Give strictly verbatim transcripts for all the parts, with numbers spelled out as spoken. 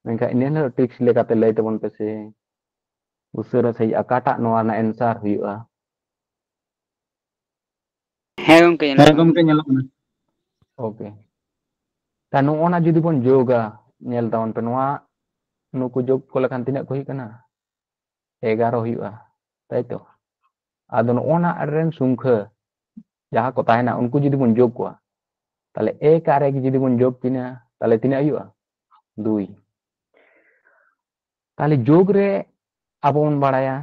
ᱢᱮᱱᱠᱷᱟᱱ ᱤᱱᱟᱹ ᱦᱤᱞᱳᱜ ᱴᱨᱤᱠᱥ ᱞᱮᱠᱟᱛᱮ ᱞᱟᱹᱭ ᱛᱟᱵᱚᱱ ᱯᱮᱥᱮ, ᱩᱥᱟᱹᱨᱟ ᱥᱟᱺᱦᱤᱡ ᱚᱠᱟᱴᱟᱜ ᱱᱚᱣᱟ ᱨᱮᱱᱟᱜ ᱮᱱᱥᱟᱨ ᱦᱩᱭᱩᱜᱼᱟ? ᱦᱮᱸ ᱜᱚᱝᱠᱮ, ᱧᱮᱞᱚᱜ ᱠᱟᱱᱟ᱾ ᱳᱠᱮ, ᱛᱟ ᱱᱚᱜᱼᱚ ᱱᱟ ᱡᱩᱫᱤ ᱵᱚᱱ ᱡᱳᱜᱟ, ᱧᱮᱞ ᱛᱟᱵᱚᱱ ᱯᱮ, ᱱᱚᱣᱟ ᱱᱩᱠᱩ ᱡᱳᱜᱽ ᱠᱚ ᱞᱮᱠᱷᱟᱱ ᱛᱤᱱᱟᱹᱜ ᱠᱚ ᱦᱩᱭᱩᱜ ᱠᱟᱱᱟ? ᱮᱜᱟᱨᱚ ᱦᱩᱭᱩᱜᱼᱟ, ᱛᱟᱭ ᱛᱚ? ᱟᱫᱚ ᱱᱚᱜᱼᱚ ᱱᱟ ᱨᱮᱱ ᱥᱚᱝᱠᱷᱟ ᱡᱟᱦᱟᱸ ᱠᱚ ᱛᱟᱦᱮᱱᱟ, ᱩᱱᱠᱩ ᱡᱩᱫᱤ ᱵᱚᱱ ᱡᱳᱜᱽ ᱠᱚᱣᱟ, ᱛᱟᱦᱞᱮ ᱮᱠ ᱟᱨ ᱮᱠ ᱡᱩᱫᱤ ᱵᱚᱱ ᱡᱳᱜᱽ ᱠᱤᱱᱟ, ᱛᱟᱦᱞᱮ ᱛᱤᱱᱟᱹᱜ ᱦᱩᱭᱩᱜᱼᱟ? ᱫᱩᱭ᱾ ᱛᱟᱦᱞᱮ ᱡᱳᱜᱽ ᱨᱮ ᱟᱵᱚ ᱵᱚᱱ ᱵᱟᱲᱟᱭᱟ,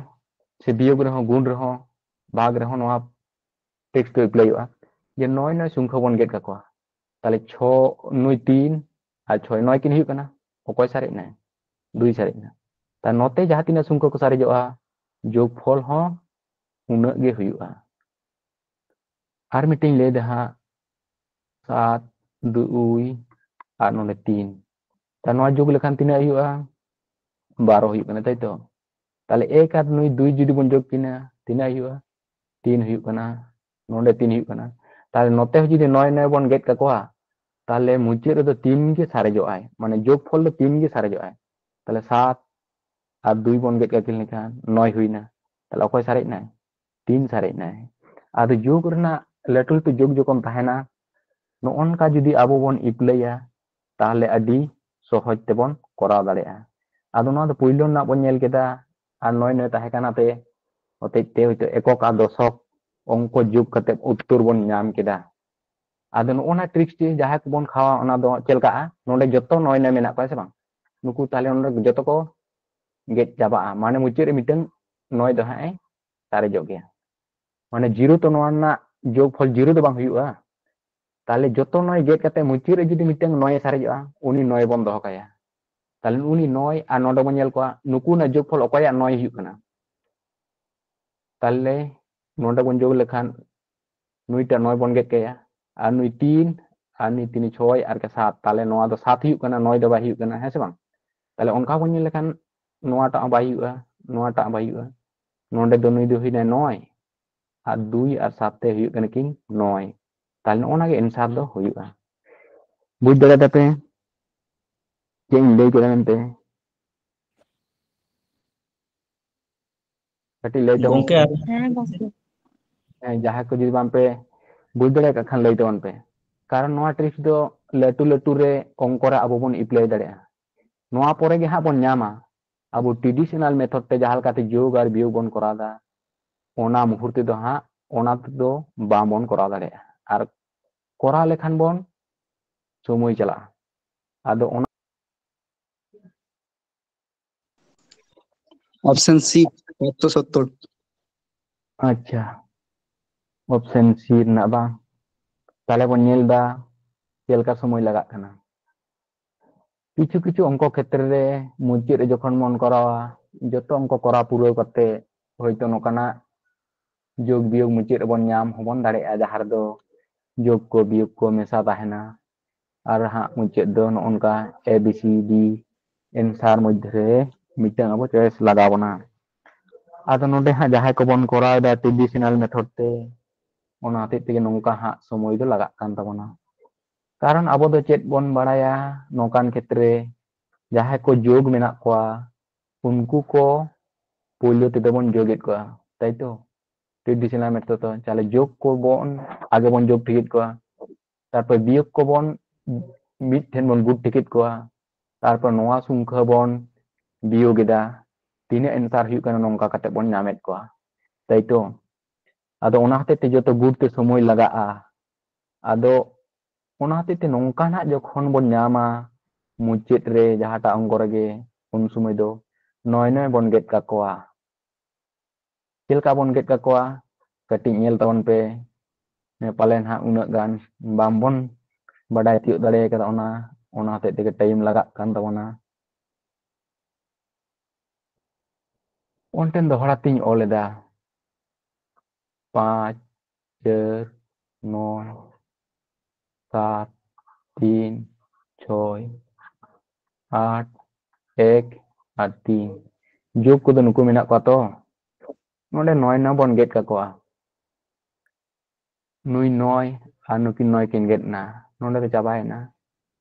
ᱥᱮ ᱵᱤᱭᱳᱜᱽ ᱨᱮᱦᱚᱸ, ᱜᱩᱱ ᱨᱮᱦᱚᱸ, ᱵᱷᱟᱜᱽ ᱨᱮᱦᱚᱸ ᱱᱚᱣᱟ ᱴᱮᱠᱥᱴ ᱫᱚ ᱮᱯᱞᱟᱭᱚᱜᱼᱟ ᱡᱮ ᱱᱚᱭ ᱱᱚᱭ ᱥᱚᱝᱠᱷᱟ ᱵᱚᱱ ᱜᱮᱫ ᱠᱟᱠᱚᱣᱟ᱾ ᱛᱟᱦᱞᱮ ᱪᱷᱚ ᱱᱩᱭ ᱛᱤᱱ ᱟᱨ ᱪᱷᱚᱭ, ᱱᱚᱭ ᱠᱤᱱ ᱦᱩᱭᱩᱜ ᱠᱟᱱᱟ, ᱚᱠᱚᱭ ᱥᱟᱨᱮᱡ ᱱᱟᱭ? ᱫᱩᱭ ᱥᱟᱨᱮᱡ ᱱᱟᱭ᱾ ᱛᱟ ᱱᱚᱛᱮ ᱡᱟᱦᱟᱸ ᱛᱤᱱᱟᱹᱜ ᱥᱚᱝᱠᱷᱟ ᱠᱚ ᱥᱟᱨᱮᱡᱚᱜᱼᱟ, ᱡᱳᱜᱽ ᱯᱷᱚᱞ ᱦᱚᱸ ᱩᱱᱟᱹᱜ ᱜᱮ ᱦᱩᱭᱩᱜᱼᱟ᱾ ᱟᱨ ᱢᱤᱫᱴᱮᱱ ᱞᱟᱹᱭ ᱫᱟ ᱦᱟᱸᱜ, ᱥᱟᱛ, ᱫᱩᱭ ᱟᱨ ᱱᱚᱰᱮ ᱛᱤᱱ, ᱛᱟ ᱱᱚᱣᱟ ᱡᱳᱜᱽ ᱞᱮᱠᱷᱟᱱ ᱛᱤᱱᱟᱹᱜ ᱦᱩᱭᱩᱜᱼᱟ? ᱵᱟᱨᱚ ᱦᱩᱭᱩᱜ ᱠᱟᱱᱟ, ᱛᱟᱭ ᱛᱚ? ᱛᱟᱦᱞᱮ ᱮᱠ ᱟᱨ ᱱᱩᱭ ᱫᱩᱭ ᱡᱩᱫᱤ ᱵᱚᱱ ᱡᱳᱜᱽ ᱠᱤᱱᱟ, ᱛᱤᱱᱟᱹᱜ ᱦᱩᱭᱩᱜᱼᱟ? ᱛᱤᱱ ᱦᱩᱭᱩᱜ ᱠᱟᱱᱟ, ᱱᱚᱰᱮ ᱛᱤᱱ ᱦᱩᱭᱩᱜ ᱠᱟᱱᱟ᱾ ᱛᱟᱦᱞᱮ ᱱᱚᱛᱮ ᱦᱚᱸ ᱡᱩᱫᱤ ᱱᱚᱭ ᱱᱚᱭ ᱵᱚᱱ ᱜᱮᱫ ᱠᱟᱠᱚᱣᱟ, ᱛᱟᱦᱞᱮ ᱢᱩᱪᱟᱹᱫ ᱨᱮᱫᱚ ᱛᱤᱱ ᱜᱮ ᱥᱟᱨᱮᱡᱚᱜᱼᱟᱭ, ᱢᱟᱱᱮ ᱡᱳᱜᱽ ᱯᱷᱚᱞ ᱫᱚ ᱛᱤᱱ ᱜᱮ ᱥᱟᱨᱮᱡᱚᱜᱼᱟᱭ᱾ ᱛᱟᱦᱞᱮ ᱥᱟᱛ ᱟᱨ ᱫᱩᱭ ᱵᱚᱱ ᱜᱮᱫ ᱠᱟᱠᱤᱱ ᱞᱮᱠᱷᱟᱱ ᱱᱚᱭ ᱦᱩᱭᱱᱟ, ᱛᱟᱦᱞᱮ ᱚᱠᱚᱭ ᱥᱟᱨᱮᱡ ᱱᱟᱭ? ᱛᱤᱱ ᱥᱟᱨᱮᱡ ᱱᱟᱭ᱾ ᱟᱫᱚ ᱡᱳᱜᱽ ᱨᱮᱱᱟᱜ ᱞᱟᱹᱴᱩ ᱞᱟᱹᱴᱩ ᱡᱳᱜᱽ ᱡᱚᱠᱷᱚᱱ ᱛᱟᱦᱮᱱᱟ, ᱱᱚᱜᱼᱚ ᱱᱚᱝᱠᱟ ᱡᱩᱫᱤ ᱟᱵᱚ ᱵᱚᱱ ᱮᱯᱞᱟᱭᱟ, ᱛᱟᱦᱞᱮ ᱟᱹᱰᱤ ᱥᱚᱦᱚᱡ ᱛᱮᱵᱚᱱ ᱠᱚᱨᱟᱣ ᱫᱟᱲᱮᱭᱟᱜᱼᱟ᱾ ᱟᱫᱚ ᱱᱚᱣᱟ ᱫᱚ ᱯᱳᱭᱞᱳ ᱨᱮᱱᱟᱜ ᱵᱚᱱ ᱧᱮᱞ ᱠᱮᱫᱟ, ᱟᱨ ᱱᱚᱭ ᱱᱚᱭ ᱛᱟᱦᱮᱸ ᱠᱟᱱᱟ ᱛᱮ ᱦᱚᱛᱮᱡ ᱛᱮ ᱦᱚᱭᱛᱳ ᱮᱠᱚᱠ ᱟᱨ ᱫᱚᱥᱚᱠ ᱚᱝᱠᱚ ᱡᱳᱜᱽ ᱠᱟᱛᱮ ᱩᱛᱛᱚᱨ ᱵᱚᱱ ᱧᱟᱢ ᱠᱮᱫᱟ᱾ ᱟᱫᱚ ᱱᱚᱜᱼᱚ ᱱᱟ ᱴᱨᱤᱠᱥ ᱴᱤ ᱡᱟᱦᱟᱸᱭ ᱠᱚᱵᱚᱱ ᱠᱷᱟᱣᱟ, ᱚᱱᱟ ᱫᱚ ᱪᱮᱫ ᱞᱮᱠᱟᱜᱼᱟ? ᱱᱚᱰᱮ ᱡᱚᱛᱚ ᱱᱚᱭ ᱱᱚᱭ ᱢᱮᱱᱟᱜ ᱠᱚᱣᱟ ᱥᱮ ᱵᱟᱝ? ᱱᱩᱠᱩ ᱛᱟᱦᱞᱮ ᱱᱚᱰᱮ ᱡᱚᱛᱚ ᱠᱚ ᱜᱮᱫ ᱪᱟᱵᱟᱜᱼᱟ, ᱢᱟᱱᱮ ᱢᱩᱪᱟᱹᱫ ᱨᱮ ᱢᱤᱫᱴᱟᱝ ᱱᱚᱭ ᱫᱚ ᱦᱟᱸᱜ ᱮ ᱥᱟᱨᱮᱡᱚᱜ ᱜᱮᱭᱟ᱾ ᱢᱟᱱᱮ ᱡᱤᱨᱳ ᱛᱚ ᱱᱚᱣᱟ ᱨᱮᱱᱟᱜ ᱡᱳᱜᱽ ᱯᱷᱚᱞ ᱡᱤᱨᱳ ᱫᱚ ᱵᱟᱝ ᱦᱩᱭᱩᱜᱼᱟ᱾ ᱛᱟᱦᱞᱮ ᱡᱚᱛᱚ ᱱᱚᱭ ᱜᱮᱫ ᱠᱟᱛᱮ ᱢᱩᱪᱟᱹᱫ ᱨᱮ ᱡᱩᱫᱤ ᱢᱤᱫᱴᱟᱝ ᱱᱚᱭ ᱮ ᱥᱟᱨᱮᱡᱚᱜᱼᱟ, ᱩᱱᱤ ᱱᱚᱭ ᱵᱚᱱ ᱫᱚᱦᱚ ᱠᱟᱭᱟ᱾ ᱛᱟᱦᱞᱮ ᱩᱱᱤ ᱱᱚᱭ ᱟᱨ ᱱᱚᱰᱮ ᱵᱚᱱ ᱧᱮᱞ ᱠᱚᱣᱟ, ᱱᱩᱠᱩ ᱨᱮᱱᱟᱜ ᱡᱳᱜᱽ ᱯᱷᱚᱞ ᱚᱠᱚᱭᱟᱜ ᱱᱚᱭ ᱦᱩᱭᱩᱜ ᱠᱟᱱᱟ? ᱛᱟᱦᱞᱮ ᱱᱚᱰᱮ ᱵᱚᱱ ᱡᱳᱜᱽ ᱞᱮᱠᱷᱟᱱ ᱱᱩᱭᱴᱟᱜ ᱱᱚᱭ ᱵᱚᱱ ᱜᱮᱫ ᱠᱟᱭᱟ, ᱟᱨ ᱱᱩᱭ ᱛᱤᱱ, ᱟᱨ ᱱᱩᱭ ᱛᱤᱱ ᱪᱷᱚᱭ, ᱟᱨ ᱠᱮ ᱥᱟᱛ, ᱛᱟᱦᱞᱮ ᱱᱚᱣᱟ ᱫᱚ ᱥᱟᱛ ᱦᱩᱭᱩᱜ ᱠᱟᱱᱟ, ᱱᱚᱭ ᱫᱚ ᱵᱟᱭ ᱦᱩᱭᱩᱜ ᱠᱟᱱᱟ, ᱦᱮᱸ ᱥᱮ ᱵᱟᱝ? ᱛᱟᱦᱞᱮ ᱚᱱᱠᱟ ᱵᱚᱱ ᱧᱮᱞ ᱞᱮᱠᱷᱟᱱ ᱱᱚᱣᱟᱴᱟᱜ ᱦᱚᱸ ᱵᱟᱭ ᱦᱩᱭᱩᱜᱼᱟ, ᱱᱚᱣᱟᱴᱟᱜ ᱦᱚᱸ ᱵᱟᱭ ᱦᱩᱭᱩᱜᱼᱟ, ᱱᱚᱰᱮ ᱫᱚ ᱱᱩᱭ ᱫᱚ ᱦᱩᱭᱱᱟ ᱱᱚᱭ, ᱟᱨ ᱫᱩᱭ ᱟᱨ ᱥᱟᱛ ᱛᱮ ᱦᱩᱭᱩᱜ ᱠᱟᱱᱟ ᱠᱤᱱ ᱱᱚᱭ᱾ ᱛᱟᱦᱞᱮ ᱱᱚᱜᱼᱚ ᱱᱟ ᱜᱮ ᱮᱱᱥᱟᱨ ᱫᱚ ᱦᱩᱭᱩᱜᱼᱟ᱾ ᱵᱩᱡᱽ ᱫᱟᱲᱮᱭᱟᱫᱟ ᱯᱮ? ᱪᱮᱫ ᱤᱧ ᱞᱟᱹᱭ ᱠᱮᱫᱟ ᱢᱮᱱᱛᱮ ᱠᱟᱹᱴᱤᱡ ᱞᱟᱹᱭ ᱛᱟᱵᱚᱱ ᱜᱚᱝᱠᱮ, ᱯᱮ᱾ ᱟᱨ ᱦᱮᱸ ᱜᱚᱝᱠᱮ᱾ ᱦᱮᱸ, ᱡᱟᱦᱟᱸᱭ ᱠᱚ ᱡᱩᱫᱤ ᱵᱟᱝ ᱯᱮ ᱵᱩᱡᱽ ᱫᱟᱲᱮᱭᱟᱜ ᱠᱟᱱ ᱠᱷᱟᱱ ᱞᱟᱹᱭ ᱛᱟᱵᱚᱱ ᱯᱮ, ᱠᱟᱨᱚᱱ ᱱᱚᱣᱟ ᱴᱨᱤᱠᱥ ᱫᱚ ᱞᱟᱹᱴᱩ ᱞᱟᱹᱴᱩ ᱨᱮ ᱚᱝᱠᱚ ᱨᱮ ᱟᱵᱚ ᱵᱚᱱ ᱮᱯᱞᱟᱭ ᱫᱟᱲᱮᱭᱟᱜᱼᱟ᱾ ᱱᱚᱣᱟ ᱯᱚᱨᱮ ᱜᱮ ᱦᱟᱸᱜ ᱵᱚᱱ ᱧᱟᱢᱟ ᱟᱵᱚ ᱴᱨᱮᱰᱤᱥᱚᱱᱟᱞ ᱢᱮᱛᱷᱚᱰ ᱛᱮ ᱡᱟᱦᱟᱸ ᱞᱮᱠᱟᱛᱮ ᱡᱳᱜᱽ ᱟᱨ ᱵᱤᱭᱳᱜᱽ ᱵᱚᱱ ᱠᱚᱨᱟᱣ ᱮᱫᱟ, ᱚᱱᱟ ᱢᱩᱦᱩᱨᱛᱮ ᱫᱚ ᱦᱟᱸᱜ ᱚᱱᱟ ᱛᱮᱫᱚ ᱵᱟᱝ ᱵᱚᱱ ᱠᱚᱨᱟᱣ ᱫᱟᱲᱮᱭᱟᱜᱼᱟ᱾ ᱟᱨ ᱠᱚᱨᱟᱣ ᱞᱮᱠᱷᱟᱱ ᱵᱚᱱ ᱥᱚᱢᱚᱭ ᱪᱟᱞᱟᱜᱼᱟ᱾ ᱟᱫᱚ ᱚᱱᱟ ᱚᱯᱥᱮᱱ ᱥᱤ, ᱯᱟᱸᱪᱥᱚ ᱥᱚᱛᱛᱚᱨ᱾ ᱟᱪᱪᱷᱟ, ᱚᱯᱥᱮᱱ ᱥᱤ ᱨᱮᱱᱟᱜ ᱵᱟᱝ? ᱛᱟᱦᱞᱮ ᱵᱚᱱ ᱧᱮᱞ ᱮᱫᱟ ᱪᱮᱫ ᱞᱮᱠᱟ ᱥᱚᱢᱚᱭ ᱞᱟᱜᱟᱜ ᱠᱟᱱᱟ᱾ ᱠᱤᱪᱷᱩ ᱠᱤᱪᱷᱩ ᱚᱝᱠᱚ ᱠᱷᱮᱛᱨᱮ ᱨᱮ ᱢᱩᱪᱟᱹᱫ ᱨᱮ ᱡᱚᱠᱷᱚᱱ ᱵᱚᱱ ᱠᱚᱨᱟᱣᱟ, ᱡᱚᱛᱚ ᱚᱝᱠᱚ ᱠᱚᱨᱟᱣ ᱯᱩᱨᱟᱹᱣ ᱠᱟᱛᱮ ᱦᱚᱭᱛᱳ ᱱᱚᱝᱠᱟᱱᱟᱜ ᱡᱳᱜᱽ ᱵᱤᱭᱳᱜᱽ ᱢᱩᱪᱟᱹᱫ ᱨᱮᱵᱚᱱ ᱧᱟᱢ ᱦᱚᱸᱵᱚᱱ ᱫᱟᱲᱮᱭᱟᱜᱼᱟ, ᱡᱟᱦᱟᱸ ᱨᱮᱫᱚ ᱡᱳᱜᱽ ᱠᱚ ᱵᱤᱭᱳᱜᱽ ᱠᱚ ᱢᱮᱥᱟ ᱛᱟᱦᱮᱱᱟ᱾ ᱟᱨ ᱦᱟᱸᱜ ᱢᱩᱪᱟᱹᱫ ᱫᱚ ᱱᱚᱜᱼᱚ ᱱᱚᱝᱠᱟ A B C D answer ᱢᱚᱫᱽᱫᱷᱮ ᱨᱮ ᱢᱤᱫᱴᱟᱝ ᱟᱵᱚ ᱪᱚᱭᱮᱥ ᱞᱟᱜᱟᱣ ᱵᱚᱱᱟ᱾ ᱟᱫᱚ ᱱᱚᱰᱮ ᱦᱟᱸᱜ ᱡᱟᱦᱟᱸᱭ ᱠᱚᱵᱚᱱ ᱠᱚᱨᱟᱣ ᱮᱫᱟ ᱴᱨᱮᱰᱤᱥᱚᱱᱟᱞ ᱢᱮᱛᱷᱚᱰ ᱛᱮ, ᱚᱱᱟ ᱦᱚᱛᱮᱡ ᱛᱮᱜᱮ ᱱᱚᱝᱠᱟ ᱦᱟᱸᱜ ᱥᱚᱢᱚᱭ ᱫᱚ ᱞᱟᱜᱟᱜ ᱠᱟᱱ ᱛᱟᱵᱚᱱᱟ᱾ ᱠᱟᱨᱚᱱ ᱟᱵᱚ ᱫᱚ ᱪᱮᱫ ᱵᱚᱱ ᱵᱟᱲᱟᱭᱟ, ᱱᱚᱝᱠᱟᱱ ᱠᱷᱮᱛᱨᱮ ᱡᱟᱦᱟᱸᱭ ᱠᱚ ᱡᱳᱜᱽ ᱢᱮᱱᱟᱜ ᱠᱚᱣᱟ, ᱩᱱᱠᱩ ᱠᱚ ᱯᱳᱭᱞᱳ ᱛᱮᱫᱚ ᱵᱚᱱ ᱡᱳᱜᱮᱫ ᱠᱚᱣᱟ, ᱛᱟᱭ ᱛᱚ? ᱴᱨᱮᱰᱤᱥᱚᱱᱟᱞ ᱢᱮᱛᱷᱚᱰ ᱛᱮ᱾ ᱛᱟᱦᱞᱮ ᱡᱳᱜᱽ ᱠᱚᱵᱚᱱ ᱟᱜᱮ ᱵᱚᱱ ᱡᱳᱜᱽ ᱴᱷᱤᱠᱮᱫ ᱠᱚᱣᱟ, ᱛᱟᱨᱯᱚᱨ ᱵᱤᱭᱳᱜᱽ ᱠᱚᱵᱚᱱ ᱢᱤᱫ ᱴᱷᱮᱱ ᱵᱚᱱ ᱜᱩᱴ ᱴᱷᱤᱠᱮᱫ ᱠᱚᱣᱟ, ᱛᱟᱨᱯᱚᱨ ᱱᱚᱣᱟ ᱥᱚᱝᱠᱷᱟ ᱵᱚᱱ ᱵᱤᱭᱳᱜᱽ ᱮᱫᱟ, ᱛᱤᱱᱟᱹᱜ ᱮᱱᱥᱟᱨ ᱦᱩᱭᱩᱜ ᱠᱟᱱᱟ, ᱱᱚᱝᱠᱟ ᱠᱟᱛᱮ ᱵᱚᱱ ᱧᱟᱢᱮᱫ ᱠᱚᱣᱟ, ᱛᱟᱭ ᱛᱚ? ᱟᱫᱚ ᱚᱱᱟ ᱦᱚᱛᱮᱡ ᱛᱮ ᱡᱚᱛᱚ ᱜᱩᱴ ᱛᱮ ᱥᱚᱢᱚᱭ ᱞᱟᱜᱟᱜᱼᱟ᱾ ᱟᱫᱚ ᱚᱱᱟ ᱦᱚᱛᱮᱡ ᱛᱮ ᱱᱚᱝᱠᱟᱱᱟᱜ ᱡᱚᱠᱷᱚᱱ ᱵᱚᱱ ᱧᱟᱢᱟ ᱢᱩᱪᱟᱹᱫ ᱨᱮ ᱡᱟᱦᱟᱸᱴᱟᱜ ᱚᱝᱠᱚ ᱨᱮᱜᱮ, ᱩᱱ ᱥᱚᱢᱚᱭ ᱫᱚ ᱱᱚᱭ ᱱᱚᱭ ᱵᱚᱱ ᱜᱮᱫ ᱠᱟᱠᱚᱣᱟ᱾ ᱪᱮᱫ ᱞᱮᱠᱟ ᱵᱚᱱ ᱜᱮᱫ ᱠᱟᱠᱚᱣᱟ, ᱠᱟᱹᱴᱤᱡ ᱧᱮᱞ ᱛᱟᱵᱚᱱ ᱯᱮ᱾ ᱦᱮᱸ, ᱯᱟᱞᱮᱱ ᱦᱟᱸᱜ ᱩᱱᱟᱹᱜ ᱜᱟᱱ ᱵᱟᱝᱵᱚᱱ ᱵᱟᱰᱟᱭ ᱛᱤᱭᱳᱜ ᱫᱟᱲᱮ ᱠᱟᱫᱟ, ᱚᱱᱟ ᱚᱱᱟ ᱦᱚᱛᱮᱡ ᱛᱮᱜᱮ ᱴᱟᱭᱤᱢ ᱞᱟᱜᱟᱜ ᱠᱟᱱ ᱛᱟᱵᱚᱱᱟ᱾ ᱚᱱᱛᱮᱱ ᱫᱚᱦᱲᱟ ᱛᱤᱧ ᱚᱞ ᱮᱫᱟ, ᱯᱟᱸᱪ, ᱪᱟᱹᱨ, ᱱᱚᱭ, ᱥᱟᱛ, ᱛᱤᱱ, ᱪᱷᱚᱭ, ᱟᱴ, ᱮᱠ ᱟᱨ ᱛᱤᱱ᱾ ᱡᱳᱜᱽ ᱠᱚᱫᱚ ᱱᱩᱠᱩ ᱢᱮᱱᱟᱜ ᱠᱚᱣᱟ ᱛᱚ? ᱱᱚᱰᱮ ᱱᱚᱭ ᱱᱚ ᱵᱚᱱ ᱜᱮᱫ ᱠᱟᱠᱚᱣᱟ᱾ ᱱᱩᱭ ᱱᱚᱭ ᱟᱨ ᱱᱩᱠᱤᱱ ᱱᱚᱭ ᱠᱤᱱ ᱜᱮᱫ ᱮᱱᱟ, ᱱᱚᱰᱮ ᱫᱚ ᱪᱟᱵᱟᱭᱮᱱᱟ᱾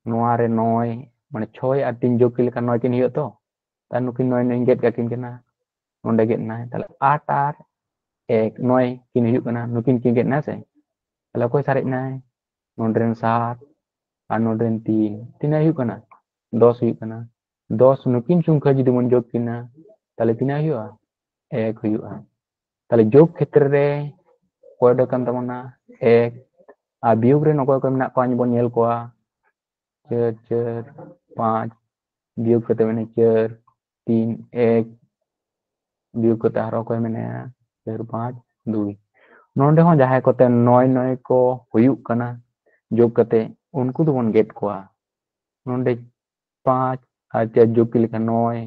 ᱱᱚᱣᱟ ᱨᱮ ᱱᱚᱭ ᱢᱟᱱᱮ ᱪᱷᱚᱭ ᱟᱨ ᱛᱤᱱ ᱡᱳᱜᱽ ᱠᱤᱱ ᱞᱮᱠᱷᱟᱱ ᱱᱚᱭ ᱠᱤᱱ ᱦᱩᱭᱩᱜᱼᱟ ᱛᱚ᱾ ᱛᱟᱦᱞᱮ ᱱᱩᱠᱤᱱ ᱱᱚᱭ ᱱᱚᱭ ᱜᱮᱫ ᱠᱟᱹᱠᱤᱱ ᱠᱟᱱᱟ, ᱱᱚᱰᱮ ᱜᱮᱫ ᱱᱟᱭ᱾ ᱛᱟᱦᱞᱮ ᱟᱴ ᱟᱨ ᱮᱠ, ᱱᱚᱭ ᱠᱤᱱ ᱦᱩᱭᱩᱜ ᱠᱟᱱᱟ, ᱱᱩᱠᱤᱱ ᱠᱤᱱ ᱜᱮᱫ ᱱᱟ ᱥᱮ᱾ ᱛᱟᱦᱞᱮ ᱚᱠᱚᱭ ᱥᱟᱨᱮᱡ ᱱᱟᱭ? ᱱᱚᱰᱮ ᱨᱮᱱ ᱥᱟᱛ ᱟᱨ ᱱᱚᱰᱮ ᱨᱮᱱ ᱛᱤᱱ, ᱛᱤᱱᱟᱹᱜ ᱦᱩᱭᱩᱜ ᱠᱟᱱᱟ? ᱫᱚᱥ ᱦᱩᱭᱩᱜ ᱠᱟᱱᱟ᱾ ᱫᱚᱥ ᱱᱩᱠᱤᱱ ᱥᱚᱝᱠᱷᱟ ᱡᱩᱫᱤ ᱵᱚᱱ ᱡᱳᱜᱽ ᱠᱤᱱᱟ, ᱛᱟᱦᱞᱮ ᱛᱤᱱᱟᱹᱜ ᱦᱩᱭᱩᱜᱼᱟ? ᱮᱠ ᱦᱩᱭᱩᱜᱼᱟ᱾ ᱛᱟᱦᱞᱮ ᱡᱳᱜᱽ ᱠᱷᱮᱛᱨᱮ ᱨᱮ ᱚᱠᱚᱭ ᱚᱰᱚᱠ ᱠᱟᱱ ᱛᱟᱵᱚᱱᱟ? ᱮᱠ᱾ ᱟᱨ ᱵᱤᱭᱳᱜᱽ ᱨᱮᱱ ᱚᱠᱚᱭ ᱚᱠᱚᱭ ᱢᱮᱱᱟᱜ ᱠᱚᱣᱟ, ᱵᱚᱱ ᱧᱮᱞ ᱠᱚᱣᱟ᱾ ᱪᱟᱨ, ᱪᱟᱨ, ᱯᱟᱸᱪ, ᱵᱤᱭᱳᱜᱽ ᱠᱟᱛᱮ ᱢᱮᱱᱟᱜᱼᱟ ᱪᱟᱨ, ᱛᱤᱱ, ᱮᱠ, ᱵᱤᱭᱳᱜᱽ ᱠᱟᱛᱮ ᱟᱨᱦᱚᱸ ᱚᱠᱚᱭ ᱢᱮᱱᱟᱭᱟ? ᱪᱟᱨ, ᱯᱟᱸᱪ, ᱫᱩᱭ᱾ ᱱᱚᱰᱮ ᱦᱚᱸ ᱡᱟᱦᱟᱸᱭ ᱠᱚᱛᱮ ᱱᱚᱭ ᱱᱚᱭ ᱠᱚ ᱦᱩᱭᱩᱜ ᱠᱟᱱᱟ, ᱡᱳᱜᱽ ᱠᱟᱛᱮ ᱩᱱᱠᱩ ᱫᱚᱵᱚᱱ ᱜᱮᱫ ᱠᱚᱣᱟ᱾ ᱱᱚᱰᱮ ᱯᱟᱸᱪ ᱟᱨ ᱪᱟᱨ ᱡᱳᱜᱽ ᱠᱤᱱ ᱞᱮᱠᱷᱟᱱ ᱱᱚᱭ,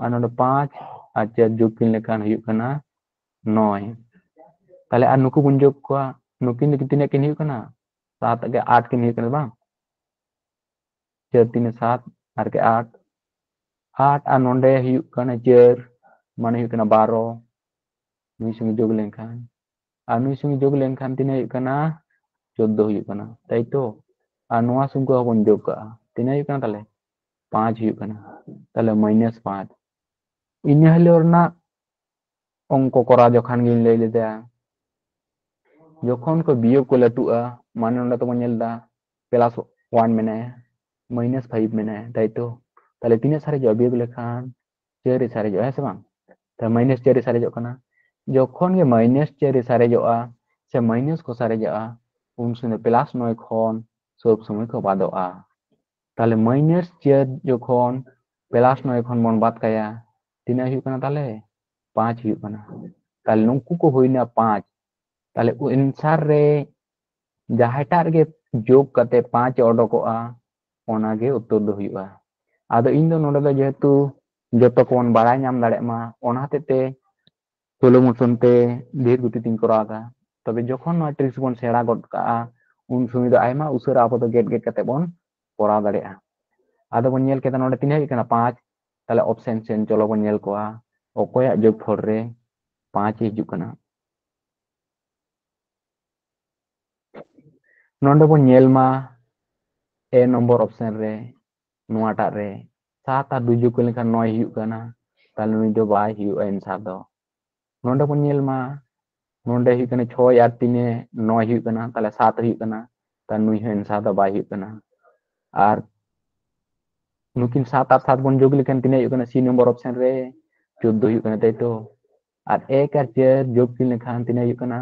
ᱟᱨ ᱱᱚᱰᱮ ᱯᱟᱸᱪ ᱟᱨ ᱪᱟᱨ ᱡᱳᱜᱽ ᱠᱤᱱ ᱞᱮᱠᱷᱟᱱ ᱦᱩᱭᱩᱜ ᱠᱟᱱᱟ ᱱᱚᱭ᱾ ᱛᱟᱦᱞᱮ ᱟᱨ ᱱᱩᱠᱩ ᱵᱚᱱ ᱡᱳᱜᱽ ᱠᱚᱣᱟ, ᱱᱩᱠᱤᱱ ᱫᱚ ᱛᱤᱱᱟᱹᱜ ᱠᱤᱱ ᱦᱩᱭᱩᱜ ᱠᱟᱱᱟ? ᱥᱟᱛ ᱜᱮ ᱟᱴ ᱠᱤᱱ ᱦᱩᱭᱩᱜ ᱠᱟᱱᱟ ᱵᱟᱝ? ᱪᱟᱨ ᱛᱤᱱᱮ ᱥᱟᱛ, ᱟᱨ ᱠᱮ ᱟᱴ, ᱟᱴ ᱟᱨ ᱱᱚᱰᱮ ᱦᱩᱭᱩᱜ ᱠᱟᱱᱟ ᱪᱟᱨ, ᱢᱟᱱᱮ ᱦᱩᱭᱩᱜ ᱠᱟᱱᱟ ᱵᱟᱨᱚ᱾ ᱱᱩᱭ ᱥᱚᱸᱜᱮ ᱡᱳᱜᱽ ᱞᱮᱱᱠᱷᱟᱱ, ᱟᱨ ᱱᱩᱭ ᱥᱚᱸᱜᱮ ᱡᱳᱜᱽ ᱞᱮᱱᱠᱷᱟᱱ ᱛᱤᱱᱟᱹᱜ ᱦᱩᱭᱩᱜ ᱠᱟᱱᱟ? ᱪᱳᱫᱫᱳ ᱦᱩᱭᱩᱜ ᱠᱟᱱᱟ, ᱛᱟᱭ ᱛᱚ? ᱟᱨ ᱱᱚᱣᱟ ᱥᱚᱸᱜᱮ ᱦᱚᱸᱵᱚᱱ ᱡᱳᱜᱽ ᱠᱟᱜᱼᱟ, ᱛᱤᱱᱟᱹᱜ ᱦᱩᱭᱩᱜ ᱠᱟᱱᱟ ᱛᱟᱦᱞᱮ? ᱯᱟᱸᱪ ᱦᱩᱭᱩᱜ ᱠᱟᱱᱟ, ᱛᱟᱦᱞᱮ ᱢᱟᱭᱱᱟᱥ ᱯᱟᱸᱪ᱾ ᱤᱱᱟᱹ ᱦᱤᱞᱳᱜ ᱨᱮᱱᱟᱜ ᱚᱝᱠᱚ ᱠᱚᱨᱟᱣ ᱡᱚᱠᱷᱟᱱ ᱜᱤᱧ ᱞᱟᱹᱭ ᱞᱮᱫᱟ, ᱡᱚᱠᱷᱚᱱ ᱠᱚ ᱵᱤᱭᱳᱜᱽ ᱠᱚ ᱞᱟᱹᱴᱩᱜᱼᱟ, ᱢᱟᱱᱮ ᱱᱚᱰᱮ ᱛᱚᱵᱚᱱ ᱧᱮᱞ ᱮᱫᱟ ᱯᱞᱟᱥ ᱳᱣᱟᱱ ᱢᱮᱱᱟᱭᱟ, ᱢᱟᱭᱱᱟᱥ ᱯᱷᱟᱭᱤᱵᱷ ᱢᱮᱱᱟᱭᱟ, ᱛᱟᱭ ᱛᱚ? ᱛᱟᱦᱞᱮ ᱛᱤᱱᱟᱹᱜ ᱥᱟᱨᱮᱡᱚᱜᱼᱟ? ᱵᱤᱭᱳᱜᱽ ᱞᱮᱠᱷᱟᱱ ᱪᱟᱨ ᱮ ᱥᱟᱨᱮᱡᱚᱜᱼᱟ, ᱦᱮᱸ ᱥᱮ ᱵᱟᱝ? ᱛᱟᱦᱞᱮ ᱢᱟᱭᱱᱟᱥ ᱪᱟᱨ ᱮ ᱥᱟᱨᱮᱡᱚᱜ ᱠᱟᱱᱟ᱾ ᱡᱚᱠᱷᱚᱱ ᱜᱮ ᱢᱟᱭᱱᱟᱥ ᱪᱟᱨ ᱮ ᱥᱟᱨᱮᱡᱚᱜᱼᱟ ᱥᱮ ᱢᱟᱭᱱᱟᱥ ᱠᱚ ᱥᱟᱨᱮᱡᱚᱜᱼᱟ, ᱩᱱ ᱥᱚᱢᱚᱭ ᱯᱞᱟᱥ ᱱᱚᱭ ᱠᱷᱚᱱ ᱥᱚᱵ ᱥᱚᱢᱚᱭ ᱠᱚ ᱵᱟᱫᱚᱜᱼᱟ᱾ ᱛᱟᱦᱞᱮ ᱢᱟᱭᱱᱟᱥ ᱪᱟᱨ ᱡᱚᱠᱷᱚᱱ ᱯᱞᱟᱥ ᱱᱚᱭ ᱠᱷᱚᱱ ᱵᱚᱱ ᱵᱟᱫ ᱠᱟᱭᱟ, ᱛᱤᱱᱟᱹᱜ ᱦᱩᱭᱩᱜ ᱠᱟᱱᱟ ᱛᱟᱦᱞᱮ? ᱯᱟᱸᱪ ᱦᱩᱭᱩᱜ ᱠᱟᱱᱟ᱾ ᱛᱟᱦᱞᱮ ᱱᱩᱠᱩ ᱠᱚ ᱦᱩᱭᱱᱟ ᱯᱟᱸᱪ᱾ ᱛᱟᱦᱞᱮ ᱮᱱᱥᱟᱨ ᱨᱮ ᱡᱟᱦᱟᱸᱭᱴᱟᱜ ᱨᱮᱜᱮ ᱡᱳᱜᱽ ᱠᱟᱛᱮ ᱯᱟᱸᱪ ᱮ ᱚᱰᱚᱠᱚᱜᱼᱟ, ᱚᱱᱟᱜᱮ ᱩᱛᱛᱚᱨ ᱫᱚ ᱦᱩᱭᱩᱜᱼᱟ᱾ ᱟᱫᱚ ᱤᱧ ᱫᱚ ᱱᱚᱰᱮ ᱫᱚ ᱡᱮᱦᱮᱛᱩ ᱡᱚᱛᱚ ᱠᱚᱵᱚᱱ ᱵᱟᱲᱟᱭ ᱧᱟᱢ ᱫᱟᱲᱮᱭᱟᱜ ᱢᱟ, ᱚᱱᱟ ᱦᱚᱛᱮᱡ ᱛᱮ slow motion ᱛᱮ ᱫᱷᱤᱨ ᱜᱚᱛᱤ ᱛᱤᱧ ᱠᱚᱨᱟᱣ ᱮᱫᱟ᱾ ᱛᱚᱵᱮ ᱡᱚᱠᱷᱚᱱ ᱱᱚᱣᱟ tricks ᱵᱚᱱ ᱥᱮᱬᱟ ᱜᱚᱫ ᱠᱟᱜᱼᱟ, ᱩᱱ ᱥᱚᱢᱚᱭ ᱫᱚ ᱟᱭᱢᱟ ᱩᱥᱟᱹᱨᱟ ᱟᱵᱚ ᱫᱚ ᱜᱮᱫ ᱜᱮᱫ ᱠᱟᱛᱮ ᱵᱚᱱ ᱠᱚᱨᱟᱣ ᱫᱟᱲᱮᱭᱟᱜᱼᱟ᱾ ᱟᱫᱚ ᱵᱚᱱ ᱧᱮᱞ ᱠᱮᱫᱟ ᱱᱚᱰᱮ ᱛᱤᱱᱟᱹᱜ ᱦᱩᱭᱩᱜ ᱠᱟᱱᱟ? ᱯᱟᱸᱪ᱾ ᱛᱟᱦᱞᱮ option ᱥᱮᱱ ᱪᱚᱞᱚ ᱵᱚᱱ ᱧᱮᱞ ᱠᱚᱣᱟ ᱚᱠᱚᱭᱟᱜ ᱡᱳᱜᱽᱯᱷᱚᱞ ᱨᱮ ᱯᱟᱸᱪ ᱦᱤᱡᱩᱜ ᱠᱟᱱᱟ᱾ ᱱᱚᱰᱮ ᱵᱚᱱ ᱧᱮᱞ ᱢᱟ A ᱱᱚᱢᱵᱚᱨ option ᱨᱮ ᱱᱚᱣᱟᱴᱟᱜ ᱨᱮ ᱥᱟᱛ ᱟᱨ ᱫᱩᱭ ᱡᱳᱜᱽ ᱠᱚ ᱞᱮᱠᱷᱟᱱ ᱱᱚᱭ ᱦᱩᱭᱩᱜ ᱠᱟᱱᱟ, ᱛᱟᱦᱞᱮ ᱱᱩᱭ ᱫᱚ ᱵᱟᱭ ᱦᱩᱭᱩᱜᱼᱟ ᱮᱱᱥᱟᱨ ᱫᱚ᱾ ᱱᱚᱰᱮ ᱵᱚᱱ ᱧᱮᱞ ᱢᱟ, ᱱᱚᱰᱮ ᱦᱩᱭᱩᱜ ᱠᱟᱱᱟ ᱪᱷᱚᱭ ᱟᱨ ᱛᱤᱱᱮ ᱱᱚᱭ ᱦᱩᱭᱩᱜ ᱠᱟᱱᱟ, ᱛᱟᱦᱞᱮ ᱥᱟᱛ ᱦᱩᱭᱩᱜ ᱠᱟᱱᱟ, ᱛᱟᱦᱞᱮ ᱱᱩᱭ ᱦᱚᱸ ᱮᱱᱥᱟᱨ ᱫᱚ ᱵᱟᱭ ᱦᱩᱭᱩᱜ ᱠᱟᱱᱟ᱾ ᱟᱨ ᱱᱩᱠᱤᱱ ᱥᱟᱛ ᱟᱨ ᱥᱟᱛ ᱵᱚᱱ ᱡᱳᱜᱽ ᱞᱮᱠᱷᱟᱱ ᱛᱤᱱᱟᱹᱜ ᱦᱩᱭᱩᱜ ᱠᱟᱱᱟ? ᱥᱤ ᱱᱚᱢᱵᱚᱨ ᱚᱯᱥᱮᱱ ᱨᱮ ᱪᱳᱫᱽᱫᱳ ᱦᱩᱭᱩᱜ ᱠᱟᱱᱟ, ᱛᱟᱭ ᱛᱚ? ᱟᱨ ᱮᱠ ᱟᱨ ᱪᱟᱨ ᱡᱳᱜᱽ ᱠᱤᱱ ᱞᱮᱠᱷᱟᱱ ᱛᱤᱱᱟᱹᱜ ᱦᱩᱭᱩᱜ ᱠᱟᱱᱟ?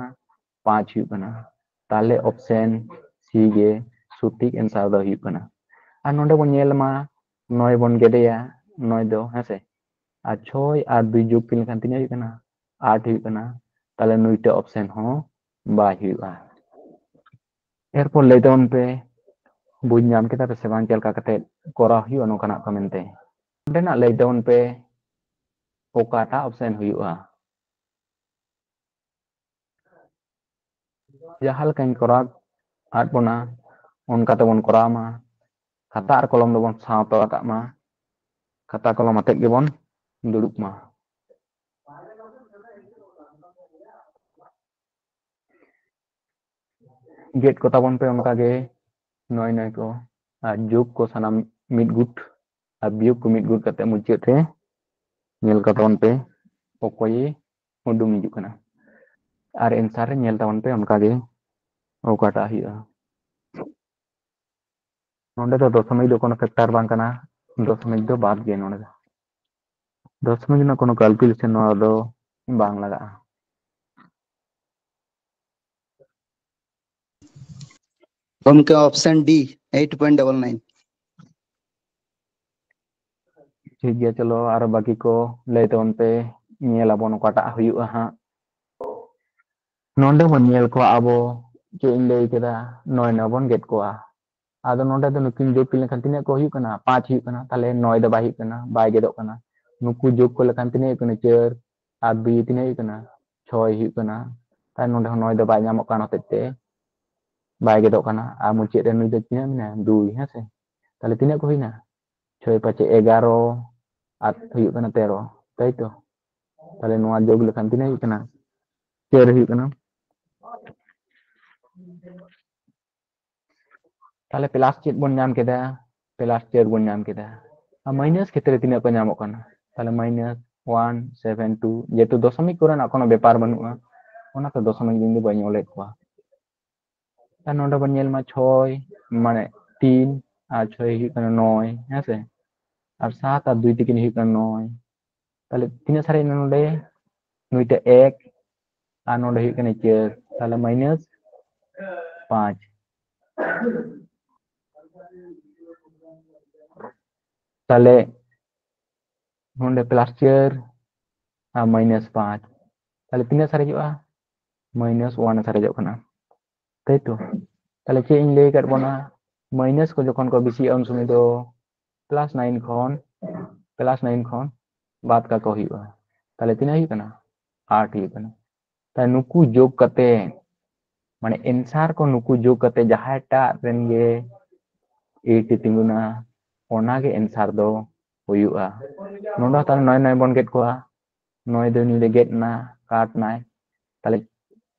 ᱯᱟᱸᱪ ᱦᱩᱭᱩᱜ ᱠᱟᱱᱟ᱾ ᱛᱟᱦᱞᱮ ᱚᱯᱥᱮᱱ ᱥᱤ ᱜᱮ ᱥᱚᱴᱷᱤᱠ ᱮᱱᱥᱟᱨ ᱫᱚ ᱦᱩᱭᱩᱜ ᱠᱟᱱᱟ᱾ ᱟᱨ ᱱᱚᱰᱮ ᱵᱚᱱ ᱧᱮᱞ ᱢᱟ, ᱱᱚᱭ ᱵᱚᱱ ᱜᱮᱫᱮᱭᱟ, ᱱᱚᱭ ᱫᱚ, ᱦᱮᱸᱥᱮ? ᱟᱨ ᱪᱷᱚᱭ ᱟᱨ ᱫᱩᱭ ᱡᱳᱜᱽ ᱠᱤᱱ ᱞᱮᱠᱷᱟᱱ ᱛᱤᱱᱟᱹᱜ ᱦᱩᱭᱩᱜ ᱠᱟᱱᱟ? ᱟᱴ ᱦᱩᱭᱩᱜ ᱠᱟᱱᱟ᱾ ᱛᱟᱦᱞᱮ ᱱᱩᱭᱴᱟᱜ ᱚᱯᱥᱮᱱ ᱦᱚᱸ ᱵᱟᱭ ᱦᱩᱭᱩᱜᱼᱟ᱾ ᱮᱨᱯᱚᱨ ᱞᱟᱹᱭ ᱛᱟᱵᱚᱱ ᱯᱮ, ᱵᱩᱡᱽ ᱧᱟᱢ ᱠᱮᱫᱟ ᱯᱮ ᱥᱮ ᱵᱟᱝ ᱪᱮᱫ ᱞᱮᱠᱟ ᱠᱟᱛᱮ ᱠᱚᱨᱟᱣ ᱦᱩᱭᱩᱜᱼᱟ ᱱᱚᱝᱠᱟᱱᱟᱜ ᱠᱚ ᱢᱮᱱᱛᱮ? ᱚᱸᱰᱮᱱᱟᱜ ᱞᱟᱹᱭ ᱛᱟᱵᱚᱱ ᱯᱮ ᱚᱠᱟᱴᱟᱜ ᱚᱯᱥᱮᱱ ᱦᱩᱭᱩᱜᱼᱟ᱾ ᱡᱟᱦᱟᱸ ᱞᱮᱠᱟᱧ ᱠᱚᱨᱟᱣ ᱟᱫ ᱵᱚᱱᱟ, ᱚᱱᱠᱟ ᱛᱮᱵᱚᱱ ᱠᱚᱨᱟᱣ ᱢᱟ᱾ ᱠᱷᱟᱛᱟ ᱟᱨ ᱠᱚᱞᱚᱢ ᱫᱚᱵᱚᱱ ᱥᱟᱶ ᱛᱚᱨᱟ ᱠᱟᱜ ᱢᱟ᱾ ᱠᱷᱟᱛᱟ ᱠᱚᱞᱚᱢ ᱟᱛᱮᱫ ᱜᱮᱵᱚᱱ ᱫᱩᱲᱩᱵ ᱢᱟ᱾ ᱜᱮᱫ ᱠᱚ ᱛᱟᱵᱚᱱ ᱯᱮ ᱚᱱᱠᱟ ᱜᱮ ᱱᱚᱭ ᱱᱚᱭ ᱠᱚ, ᱟᱨ ᱡᱳᱜᱽ ᱠᱚ ᱥᱟᱱᱟᱢ ᱢᱤᱫ ᱜᱩᱴ, ᱟᱨ ᱵᱤᱭᱳᱜᱽ ᱠᱚ ᱢᱤᱫ ᱜᱩᱴ ᱠᱟᱛᱮ ᱢᱩᱪᱟᱹᱫ ᱨᱮ ᱧᱮᱞ ᱠᱚ ᱛᱟᱵᱚᱱ ᱯᱮ ᱚᱠᱚᱭᱮ ᱩᱰᱩᱝ ᱦᱤᱡᱩᱜ ᱠᱟᱱᱟ᱾ ᱟᱨ ᱮᱱᱥᱟᱨ ᱨᱮ ᱧᱮᱞ ᱛᱟᱵᱚᱱ ᱯᱮ ᱚᱱᱠᱟ ᱜᱮ ᱚᱠᱟᱴᱟᱜ ᱦᱩᱭᱩᱜᱼᱟ᱾ ᱱᱚᱰᱮ ᱫᱚ ᱫᱚᱥᱚᱢᱤᱠ ᱫᱚ ᱠᱳᱱᱳ ᱯᱷᱮᱠᱴᱟᱨ ᱵᱟᱝ ᱠᱟᱱᱟ, ᱫᱚᱥᱚᱢᱤᱠ ᱫᱚ ᱵᱟᱫ ᱜᱮ ᱱᱚᱰᱮ ᱫᱚ᱾ ᱫᱚᱥᱚᱢᱤᱠ ᱨᱮᱱᱟᱜ ᱠᱳᱱᱳ ᱠᱟᱞᱠᱩᱞᱮᱥᱚᱱ ᱱᱚᱣᱟ ᱫᱚ ᱵᱟᱝ ᱞᱟᱜᱟᱜᱼᱟ᱾ ᱜᱚᱢᱠᱮ, ᱚᱯᱥᱮᱱ ᱰᱤ, ᱮᱭᱤᱴ ᱯᱚᱭᱮᱱᱴ ᱰᱚᱵᱚᱞ ᱱᱟᱭᱤᱱ᱾ ᱴᱷᱤᱠ ᱜᱮᱭᱟ, ᱪᱚᱞᱚ ᱟᱨᱚ ᱵᱟᱹᱠᱤ ᱠᱚ ᱞᱟᱹᱭ ᱛᱟᱵᱚᱱ ᱯᱮ, ᱧᱮᱞ ᱟᱵᱚᱱ ᱚᱠᱟᱴᱟᱜ ᱦᱩᱭᱩᱜᱼᱟ ᱦᱟᱸᱜ᱾ ᱱᱚᱰᱮ ᱵᱚᱱ ᱧᱮᱞ ᱠᱚᱣᱟ ᱟᱵᱚ, ᱪᱮᱫ ᱤᱧ ᱞᱟᱹᱭ ᱠᱮᱫᱟ, ᱱᱚᱭ ᱱᱚᱭ ᱵᱚᱱ ᱜᱮᱫ ᱠᱚᱣᱟ᱾ ᱟᱫᱚ ᱱᱚᱰᱮ ᱫᱚ ᱱᱩᱠᱤᱱ ᱡᱳᱜᱽ ᱠᱤᱱ ᱞᱮᱠᱷᱟᱱ ᱛᱤᱱᱟᱹᱜ ᱠᱚ ᱦᱩᱭᱩᱜ ᱠᱟᱱᱟ? ᱯᱟᱸᱪ ᱦᱩᱭᱩᱜ ᱠᱟᱱᱟ᱾ ᱛᱟᱦᱞᱮ ᱱᱚᱭ ᱫᱚ ᱵᱟᱭ ᱦᱩᱭᱩᱜ ᱠᱟᱱᱟ, ᱵᱟᱭ ᱜᱮᱫᱚᱜ ᱠᱟᱱᱟ᱾ ᱱᱩᱠᱩ ᱡᱳᱜᱽ ᱠᱚ ᱞᱮᱠᱷᱟᱱ ᱛᱤᱱᱟᱹᱜ ᱦᱩᱭᱩᱜ ᱠᱟᱱᱟ? ᱪᱟᱨ᱾ ᱟᱨ ᱵᱤ ᱛᱤᱱᱟᱹᱜ ᱦᱩᱭᱩᱜ ᱠᱟᱱᱟ? ᱪᱷᱚᱭ ᱦᱩᱭᱩᱜ ᱠᱟᱱᱟ᱾ ᱛᱟᱦᱞᱮ ᱱᱚᱰᱮ ᱦᱚᱸ ᱱᱚᱭ ᱫᱚ ᱵᱟᱭ ᱧᱟᱢᱚᱜ ᱠᱟᱱ ᱦᱚᱛᱮᱡ ᱛᱮ ᱵᱟᱭ ᱜᱮᱫᱚᱜ ᱠᱟᱱᱟ᱾ ᱟᱨ ᱢᱩᱪᱟᱹᱫ ᱨᱮ ᱱᱩᱭ ᱫᱚ ᱛᱤᱱᱟᱹᱜ ᱢᱮᱱᱟᱭᱟ? ᱫᱩᱭ, ᱦᱮᱸ ᱥᱮ? ᱛᱟᱦᱞᱮ ᱛᱤᱱᱟᱹᱜ ᱠᱚ ᱦᱩᱭᱱᱟ? ᱪᱷᱚᱭ ᱯᱟᱸᱪᱮ ᱮᱜᱟᱨᱚ, ᱟᱨ ᱦᱩᱭᱩᱜ ᱠᱟᱱᱟ ᱛᱮᱨᱚ, ᱛᱟᱭ ᱛᱚ? ᱛᱟᱦᱞᱮ ᱱᱚᱣᱟ ᱡᱳᱜᱽ ᱞᱮᱠᱷᱟᱱ ᱛᱤᱱᱟᱹᱜ ᱦᱩᱭᱩᱜ ᱠᱟᱱᱟ? ᱪᱟᱨ ᱦᱩᱭᱩᱜ ᱠᱟᱱᱟ᱾ ᱛᱟᱦᱞᱮ ᱯᱞᱟᱥ ᱪᱮᱫ ᱵᱚᱱ ᱧᱟᱢ ᱠᱮᱫᱟ? ᱯᱞᱟᱥ ᱪᱟᱨ ᱵᱚᱱ ᱧᱟᱢ ᱠᱮᱫᱟ᱾ ᱟᱨ ᱢᱟᱭᱱᱟᱥ ᱠᱷᱮᱛᱨᱮ ᱛᱤᱱᱟᱹᱜ ᱠᱚ ᱧᱟᱢᱚᱜ ᱠᱟᱱᱟ? ᱛᱟᱦᱞᱮ ᱢᱟᱭᱱᱟᱥ ᱳᱣᱟᱱ ᱥᱮᱵᱷᱮᱱ ᱴᱩ, ᱡᱮᱦᱮᱛᱩ ᱫᱚᱥᱚᱢᱤᱠ ᱠᱚᱨᱮᱱᱟᱜ ᱠᱳᱱᱳ ᱵᱮᱯᱟᱨ ᱵᱟᱹᱱᱩᱜᱼᱟ, ᱚᱱᱟᱛᱮ ᱫᱚᱥᱚᱢᱤᱠ ᱫᱤᱱ ᱫᱚ ᱵᱟᱹᱧ ᱚᱞᱮᱫ ᱠᱚᱣᱟ᱾ ᱟᱨ ᱱᱚᱰᱮ ᱵᱚᱱ ᱧᱮᱞ ᱢᱟ ᱪᱷᱚᱭ, ᱢᱟᱱᱮ ᱛᱤᱱ, ᱟᱨ ᱪᱷᱚᱭ ᱦᱩᱭᱩᱜ ᱠᱟᱱᱟ ᱱᱚᱭ, ᱦᱮᱸ ᱥᱮ? ᱟᱨ ᱥᱟᱛ ᱟᱨ ᱫᱩᱭ ᱛᱤᱠᱤᱱ ᱦᱩᱭᱩᱜ ᱠᱟᱱᱟ ᱱᱚᱭ᱾ ᱛᱟᱦᱞᱮ ᱛᱤᱱᱟᱹᱜ ᱥᱟᱨᱮᱡ ᱮᱱᱟ ᱱᱚᱰᱮ? ᱱᱩᱭᱴᱟ ᱮᱠ, ᱟᱨ ᱱᱚᱰᱮ ᱦᱩᱭᱩᱜ ᱠᱟᱱᱟ ᱪᱟᱨ, ᱛᱟᱦᱞᱮ ᱢᱟᱭᱱᱟᱥ ᱯᱟᱸᱪ᱾ ᱛᱟᱦᱞᱮ ᱱᱚᱰᱮ ᱯᱞᱟᱥ ᱪᱟᱨ ᱟᱨ ᱢᱟᱭᱱᱟᱥ ᱯᱟᱸᱪ, ᱛᱟᱦᱞᱮ ᱛᱤᱱᱟᱹᱜ ᱥᱟᱨᱮᱡᱚᱜᱼᱟ? ᱢᱟᱭᱱᱟᱥ ᱳᱣᱟᱱ ᱥᱟᱨᱮᱡᱚᱜ ᱠᱟᱱᱟ, ᱛᱟᱭ ᱛᱚ? ᱛᱟᱦᱞᱮ ᱪᱮᱫ ᱤᱧ ᱞᱟᱹᱭ ᱟᱠᱟᱫ ᱵᱚᱱᱟ, ᱢᱟᱭᱱᱟᱥ ᱠᱚ ᱡᱚᱠᱷᱚᱱ ᱠᱚ ᱵᱮᱥᱤᱜᱼᱟ, ᱩᱱ ᱥᱚᱢᱚᱭ ᱫᱚ ᱯᱞᱟᱥ ᱱᱟᱭᱤᱱ ᱠᱷᱚᱱ, ᱯᱞᱟᱥ ᱱᱟᱭᱤᱱ ᱠᱷᱚᱱ ᱵᱟᱫ ᱠᱟᱠᱚ ᱦᱩᱭᱩᱜᱼᱟ᱾ ᱛᱟᱦᱞᱮ ᱛᱤᱱᱟᱹᱜ ᱦᱩᱭᱩᱜ ᱠᱟᱱᱟ? ᱟᱴ ᱦᱩᱭᱩᱜ ᱠᱟᱱᱟ᱾ ᱛᱟᱦᱞᱮ ᱱᱩᱠᱩ ᱡᱳᱜᱽ ᱠᱟᱛᱮ, ᱢᱟᱱᱮ ᱮᱱᱥᱟᱨ ᱠᱚ ᱱᱩᱠᱩ ᱡᱳᱜᱽ ᱠᱟᱛᱮ ᱡᱟᱦᱟᱸᱭᱴᱟᱜ ᱨᱮᱱ ᱜᱮ ᱮᱭᱤᱴ ᱮ ᱛᱤᱸᱜᱩᱱᱟ, ᱚᱱᱟᱜᱮ ᱮᱱᱥᱟᱨ ᱫᱚ ᱦᱩᱭᱩᱜᱼᱟ᱾ ᱱᱚᱰᱮ ᱦᱚᱸ ᱛᱟᱦᱞᱮ ᱱᱚᱭ ᱱᱚᱭ ᱵᱚᱱ ᱜᱮᱫ ᱠᱚᱣᱟ, ᱱᱚᱭ ᱫᱚ ᱱᱩᱭ ᱫᱚ ᱜᱮᱫ ᱮᱱᱟ, ᱠᱟᱴ ᱱᱟᱭ, ᱛᱟᱦᱞᱮ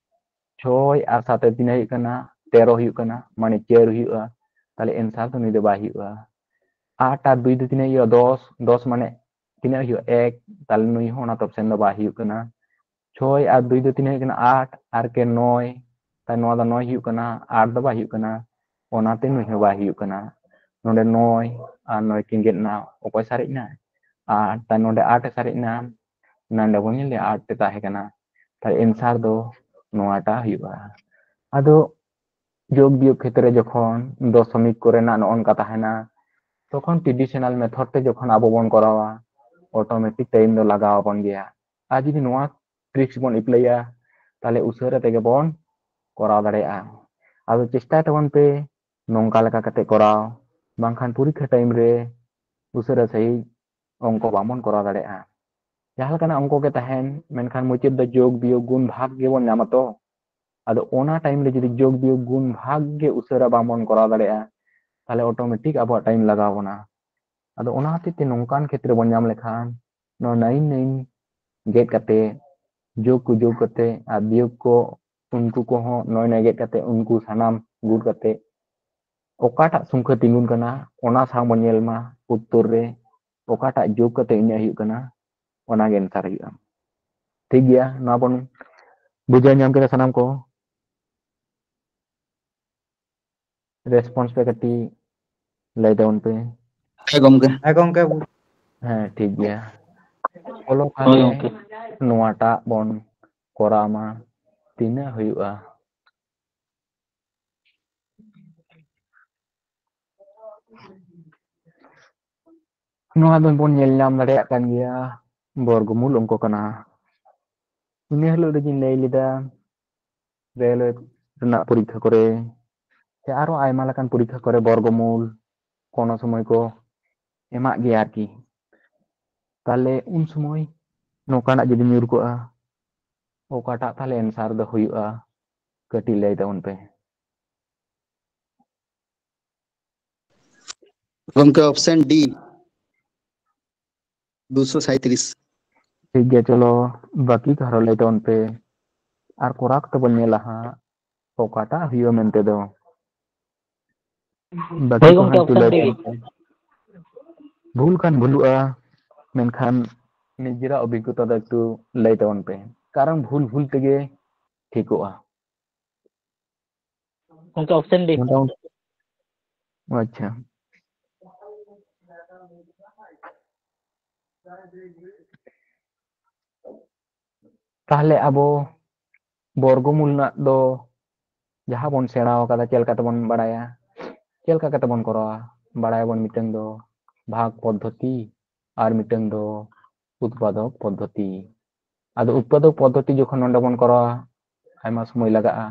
ᱪᱷᱚᱭ ᱟᱨ ᱥᱟᱛ ᱨᱮ ᱛᱤᱱᱟᱹᱜ ᱦᱩᱭᱩᱜ ᱠᱟᱱᱟ? ᱛᱮᱨᱚ ᱦᱩᱭᱩᱜ ᱠᱟᱱᱟ, ᱢᱟᱱᱮ ᱪᱟᱨ ᱦᱩᱭᱩᱜᱼᱟ᱾ ᱛᱟᱦᱞᱮ ᱮᱱᱥᱟᱨ ᱫᱚ ᱱᱩᱭ ᱫᱚ ᱵᱟᱭ ᱦᱩᱭᱩᱜᱼᱟ᱾ ᱟᱴ ᱟᱨ ᱫᱩᱭ ᱫᱚ ᱛᱤᱱᱟᱹᱜ ᱦᱩᱭᱩᱜᱼᱟ? ᱫᱚᱥ, ᱫᱚᱥ ᱢᱟᱱᱮ ᱛᱤᱱᱟᱹᱜ ᱦᱩᱭᱩᱜᱼᱟ? ᱮᱠ, ᱛᱟᱦᱞᱮ ᱱᱩᱭ ᱦᱚᱸ ᱚᱱᱟ ᱛᱚᱯᱥᱮᱱ ᱫᱚ ᱵᱟᱭ ᱦᱩᱭᱩᱜ ᱠᱟᱱᱟ᱾ ᱪᱷᱚᱭ ᱟᱨ ᱫᱩᱭ ᱫᱚ ᱛᱤᱱᱟᱹᱜ ᱦᱩᱭᱩᱜ ᱠᱟᱱᱟ? ᱟᱴ, ᱟᱨ ᱠᱮ ᱱᱚᱭ, ᱛᱟᱦᱞᱮ ᱱᱚᱣᱟ ᱫᱚ ᱱᱚᱭ ᱦᱩᱭᱩᱜ ᱠᱟᱱᱟ, ᱟᱴ ᱫᱚ ᱵᱟᱭ ᱦᱩᱭᱩᱜ ᱠᱟᱱᱟ, ᱚᱱᱟᱛᱮ ᱱᱩᱭ ᱦᱚᱸ ᱵᱟᱭ ᱦᱩᱭᱩᱜ ᱠᱟᱱᱟ᱾ ᱱᱚᱰᱮ ᱱᱚᱭ ᱟᱨ ᱱᱚᱭ ᱠᱤᱱ ᱜᱮᱫ ᱮᱱᱟ, ᱚᱠᱚᱭ ᱥᱟᱨᱮᱡ ᱮᱱᱟ? ᱟᱴ, ᱛᱟᱦᱞᱮ ᱱᱚᱰᱮ ᱟᱴ ᱮ ᱥᱟᱨᱮᱡ ᱮᱱᱟ, ᱱᱚᱰᱮ ᱵᱚᱱ ᱧᱮᱞ ᱞᱮᱜᱼᱟ ᱟᱴ ᱴᱤ ᱛᱟᱦᱮᱸ ᱠᱟᱱᱟ᱾ ᱛᱟᱦᱞᱮ ᱮᱱᱥᱟᱨ ᱫᱚ ᱱᱚᱣᱟᱴᱟᱜ ᱦᱩᱭᱩᱜᱼᱟ᱾ ᱟᱫᱚ ᱡᱳᱜᱽ ᱵᱤᱭᱳᱜᱽ ᱠᱷᱮᱛᱨᱮ ᱡᱚᱠᱷᱚᱱ ᱫᱚᱥᱚᱢᱤᱠ ᱠᱚᱨᱮᱱᱟᱜ ᱱᱚᱜᱼᱚ ᱱᱚᱝᱠᱟ ᱛᱟᱦᱮᱱᱟ, ᱛᱚᱠᱷᱚᱱ traditional method ᱛᱮ ᱡᱚᱠᱷᱚᱱ ᱟᱵᱚ ᱵᱚᱱ ᱠᱚᱨᱟᱣᱟ, automatic time ᱫᱚ ᱞᱟᱜᱟᱣ ᱟᱵᱚᱱ ᱜᱮᱭᱟ᱾ ᱟᱨ ᱡᱩᱫᱤ ᱱᱚᱣᱟ tricks ᱵᱚᱱ ᱮᱯᱞᱟᱭᱟ, ᱛᱟᱦᱞᱮ ᱩᱥᱟᱹᱨᱟ ᱛᱮᱜᱮ ᱵᱚᱱ ᱠᱚᱨᱟᱣ ᱫᱟᱲᱮᱭᱟᱜᱼᱟ᱾ ᱟᱫᱚ ᱪᱮᱥᱴᱟᱭ ᱛᱟᱵᱚᱱ ᱯᱮ ᱱᱚᱝᱠᱟ ᱞᱮᱠᱟ ᱠᱟᱛᱮ ᱠᱚᱨᱟᱣ, ᱵᱟᱝᱠᱷᱟᱱ ᱯᱚᱨᱤᱠᱠᱷᱟ time ᱨᱮ ᱩᱥᱟᱹᱨᱟ ᱥᱟᱺᱦᱤᱡ ᱚᱝᱠᱚ ᱵᱟᱵᱚᱱ ᱠᱚᱨᱟᱣ ᱫᱟᱲᱮᱭᱟᱜᱼᱟ᱾ ᱡᱟᱦᱟᱸ ᱞᱮᱠᱟᱱᱟᱜ ᱚᱝᱠᱚ ᱜᱮ ᱛᱟᱦᱮᱱ, ᱢᱮᱱᱠᱷᱟᱱ ᱢᱩᱪᱟᱹᱫ ᱫᱚ ᱡᱳᱜᱽ ᱵᱤᱭᱳᱜᱽ ᱜᱩᱱ ᱵᱷᱟᱜᱽ ᱜᱮᱵᱚᱱ ᱧᱟᱢᱟ ᱛᱚ᱾ ᱟᱫᱚ ᱚᱱᱟ time ᱨᱮ ᱡᱩᱫᱤ ᱡᱳᱜᱽ ᱵᱤᱭᱳᱜᱽ ᱜᱩᱱ ᱵᱷᱟᱜᱽ ᱜᱮ ᱩᱥᱟᱹᱨᱟ ᱵᱟᱝᱵᱚᱱ ᱠᱚᱨᱟᱣ ᱫᱟᱲᱮᱭᱟᱜᱼᱟ, ᱛᱟᱦᱞᱮ automatic ᱟᱵᱚᱣᱟᱜ time ᱞᱟᱜᱟᱣ ᱵᱚᱱᱟ᱾ ᱟᱫᱚ ᱚᱱᱟ ᱦᱚᱛᱮᱡ ᱛᱮ ᱱᱚᱝᱠᱟᱱ ᱠᱷᱮᱛᱨᱮ ᱵᱚᱱ ᱧᱟᱢ ᱞᱮᱠᱷᱟᱱ, ᱱᱚᱣᱟ ᱱᱟᱭᱤᱱ ᱱᱟᱭᱤᱱ ᱜᱮᱫ ᱠᱟᱛᱮ, ᱡᱳᱜᱽ ᱠᱚ ᱡᱳᱜᱽ ᱠᱟᱛᱮ ᱟᱨ ᱵᱤᱭᱳᱜᱽ ᱠᱚ ᱩᱱᱠᱩ ᱠᱚᱦᱚᱸ ᱱᱚᱭ ᱱᱚᱭ ᱜᱮᱫ ᱠᱟᱛᱮ, ᱩᱱᱠᱩ ᱥᱟᱱᱟᱢ ᱜᱩᱰ ᱠᱟᱛᱮ, ᱚᱠᱟᱴᱟᱜ ᱥᱚᱝᱠᱷᱟ ᱛᱤᱸᱜᱩᱱ ᱠᱟᱱᱟ, ᱚᱱᱟ ᱥᱟᱶ ᱵᱚᱱ ᱧᱮᱞ ᱢᱟ ᱩᱛᱛᱚᱨ ᱨᱮ ᱚᱠᱟᱴᱟᱜ ᱡᱳᱜᱽ ᱠᱟᱛᱮ ᱤᱧᱟᱹᱜ ᱦᱩᱭᱩᱜ ᱠᱟᱱᱟ, ᱚᱱᱟᱜᱮ answer ᱦᱩᱭᱩᱜᱼᱟ᱾ ᱴᱷᱤᱠ ᱜᱮᱭᱟ, ᱱᱚᱣᱟ ᱵᱚᱱ ᱵᱩᱡᱷᱟᱹᱣ ᱧᱟᱢ ᱠᱮᱫᱟ ᱥᱟᱱᱟᱢ ᱠᱚ? Response ᱯᱮ ᱠᱟᱹᱴᱤᱡ ᱞᱟᱹᱭ ᱛᱟᱵᱚᱱ ᱯᱮ᱾ ᱦᱮᱸ ᱜᱚᱢᱠᱮ᱾ ᱦᱮᱸ ᱜᱚᱢᱠᱮ᱾ ᱦᱮᱸ, ᱴᱷᱤᱠ ᱜᱮᱭᱟ᱾ ᱚᱞᱚᱜ ᱦᱳᱭ ᱠᱟᱛᱮ ᱜᱚᱢᱠᱮ᱾ ᱱᱚᱣᱟᱴᱟᱜ ᱵᱚᱱ ᱠᱚᱨᱟᱣ ᱢᱟ, ᱛᱤᱱᱟᱹᱜ ᱦᱩᱭᱩᱜᱼᱟ? ᱱᱚᱣᱟ ᱫᱚ ᱵᱚᱱ ᱧᱮᱞ ᱧᱟᱢ ᱫᱟᱲᱮᱭᱟᱜ ᱠᱟᱱ ᱜᱮᱭᱟ, ᱵᱚᱨᱜᱚᱢᱩᱞ ᱚᱝᱠᱚ ᱠᱟᱱᱟ᱾ ᱤᱱᱟᱹ ᱦᱤᱞᱳᱜ ᱨᱮᱜᱤᱧ ᱞᱟᱹᱭ ᱞᱮᱫᱟ, ᱨᱮᱞᱣᱮ ᱨᱮᱱᱟᱜ ᱯᱚᱨᱤᱠᱠᱷᱟ ᱠᱚᱨᱮ ᱥᱮ ᱟᱨᱚ ᱟᱭᱢᱟ ᱞᱮᱠᱟᱱ ᱯᱚᱨᱤᱠᱠᱷᱟ ᱠᱚᱨᱮ ᱵᱚᱨᱜᱚᱢᱩᱞ ᱠᱳᱱᱳ ᱥᱚᱢᱚᱭ ᱠᱚ ᱮᱢᱟᱜ ᱜᱮᱭᱟ ᱟᱨᱠᱤ᱾ ᱛᱟᱦᱞᱮ ᱩᱱ ᱥᱚᱢᱚᱭ ᱱᱚᱝᱠᱟᱱᱟᱜ ᱡᱩᱫᱤ ᱧᱩᱨ ᱠᱚᱜᱼᱟ, ᱚᱠᱟᱴᱟᱜ ᱛᱟᱦᱞᱮ answer ᱫᱚ ᱦᱩᱭᱩᱜᱼᱟ? ᱠᱟᱹᱴᱤᱡ ᱞᱟᱹᱭ ᱛᱟᱵᱚᱱ ᱯᱮ᱾ ᱜᱚᱢᱠᱮ, option D, ᱫᱩᱥᱚ ᱥᱟᱸᱭᱛᱨᱤᱥ᱾ ᱴᱷᱤᱠ ᱜᱮᱭᱟ, ᱪᱚᱞᱚ ᱵᱟᱹᱠᱤ ᱠᱚ ᱟᱨᱦᱚᱸ ᱞᱟᱹᱭ ᱛᱟᱵᱚᱱ ᱯᱮ, ᱟᱨ ᱠᱚᱨᱟᱣ ᱠᱟᱛᱮ ᱵᱚᱱ ᱧᱮᱞᱟ ᱦᱟᱸᱜ ᱚᱠᱟᱴᱟᱜ ᱦᱩᱭᱩᱜᱼᱟ ᱢᱮᱱᱛᱮ ᱫᱚ᱾ ᱵᱟᱹᱠᱤ ᱦᱳᱭ ᱠᱚ ᱜᱚᱢᱠᱮ, ᱦᱟᱸᱜ ᱛᱩᱞᱟᱹᱣ option D᱾ ᱛᱟᱵᱚᱱ ᱯᱮ᱾ ᱵᱷᱩᱞ ᱠᱷᱟᱱ ᱵᱷᱩᱞᱩᱜᱼᱟ, ᱢᱮᱱᱠᱷᱟᱱ ᱱᱤᱡᱮᱨᱟᱜ ᱚᱵᱷᱤᱜᱽᱜᱚᱛᱟ ᱫᱚ ᱮᱠᱴᱩ ᱞᱟᱹᱭ ᱛᱟᱵᱚᱱ ᱯᱮ, ᱠᱟᱨᱚᱱ ᱵᱷᱩᱞ ᱵᱷᱩᱞ ᱛᱮᱜᱮ ᱴᱷᱤᱠᱚᱜᱼᱟ᱾ ᱜᱚᱢᱠᱮ, option D᱾ ᱢᱚᱴᱟᱢᱩᱴᱤ, ᱟᱪᱪᱷᱟ, ᱛᱟᱦᱞᱮ ᱟᱵᱚ ᱵᱚᱨᱜᱚᱢᱩᱞ ᱨᱮᱱᱟᱜ ᱫᱚ ᱡᱟᱦᱟᱸ ᱵᱚᱱ ᱥᱮᱬᱟ ᱟᱠᱟᱫᱟ, ᱪᱮᱫ ᱞᱮᱠᱟ ᱛᱮᱵᱚᱱ ᱵᱟᱲᱟᱭᱟ, ᱪᱮᱫ ᱞᱮᱠᱟ ᱠᱟᱛᱮ ᱵᱚᱱ ᱠᱚᱨᱟᱣᱟ? ᱵᱟᱲᱟᱭᱟᱵᱚᱱ ᱢᱤᱫᱴᱟᱝ ᱫᱚ ᱵᱷᱟᱜᱽ ᱯᱚᱫᱽᱫᱷᱚᱛᱤ ᱟᱨ ᱢᱤᱫᱴᱟᱝ ᱫᱚ ᱩᱛᱯᱟᱫᱚᱠ ᱯᱚᱫᱽᱫᱷᱚᱛᱤ᱾ ᱟᱫᱚ ᱩᱛᱯᱟᱫᱚᱠ ᱯᱚᱫᱽᱫᱷᱚᱛᱤ ᱡᱚᱠᱷᱚᱱ ᱱᱚᱰᱮ ᱵᱚᱱ ᱠᱚᱨᱟᱣᱟ, ᱟᱭᱢᱟ ᱥᱚᱢᱚᱭ ᱞᱟᱜᱟᱜᱼᱟ᱾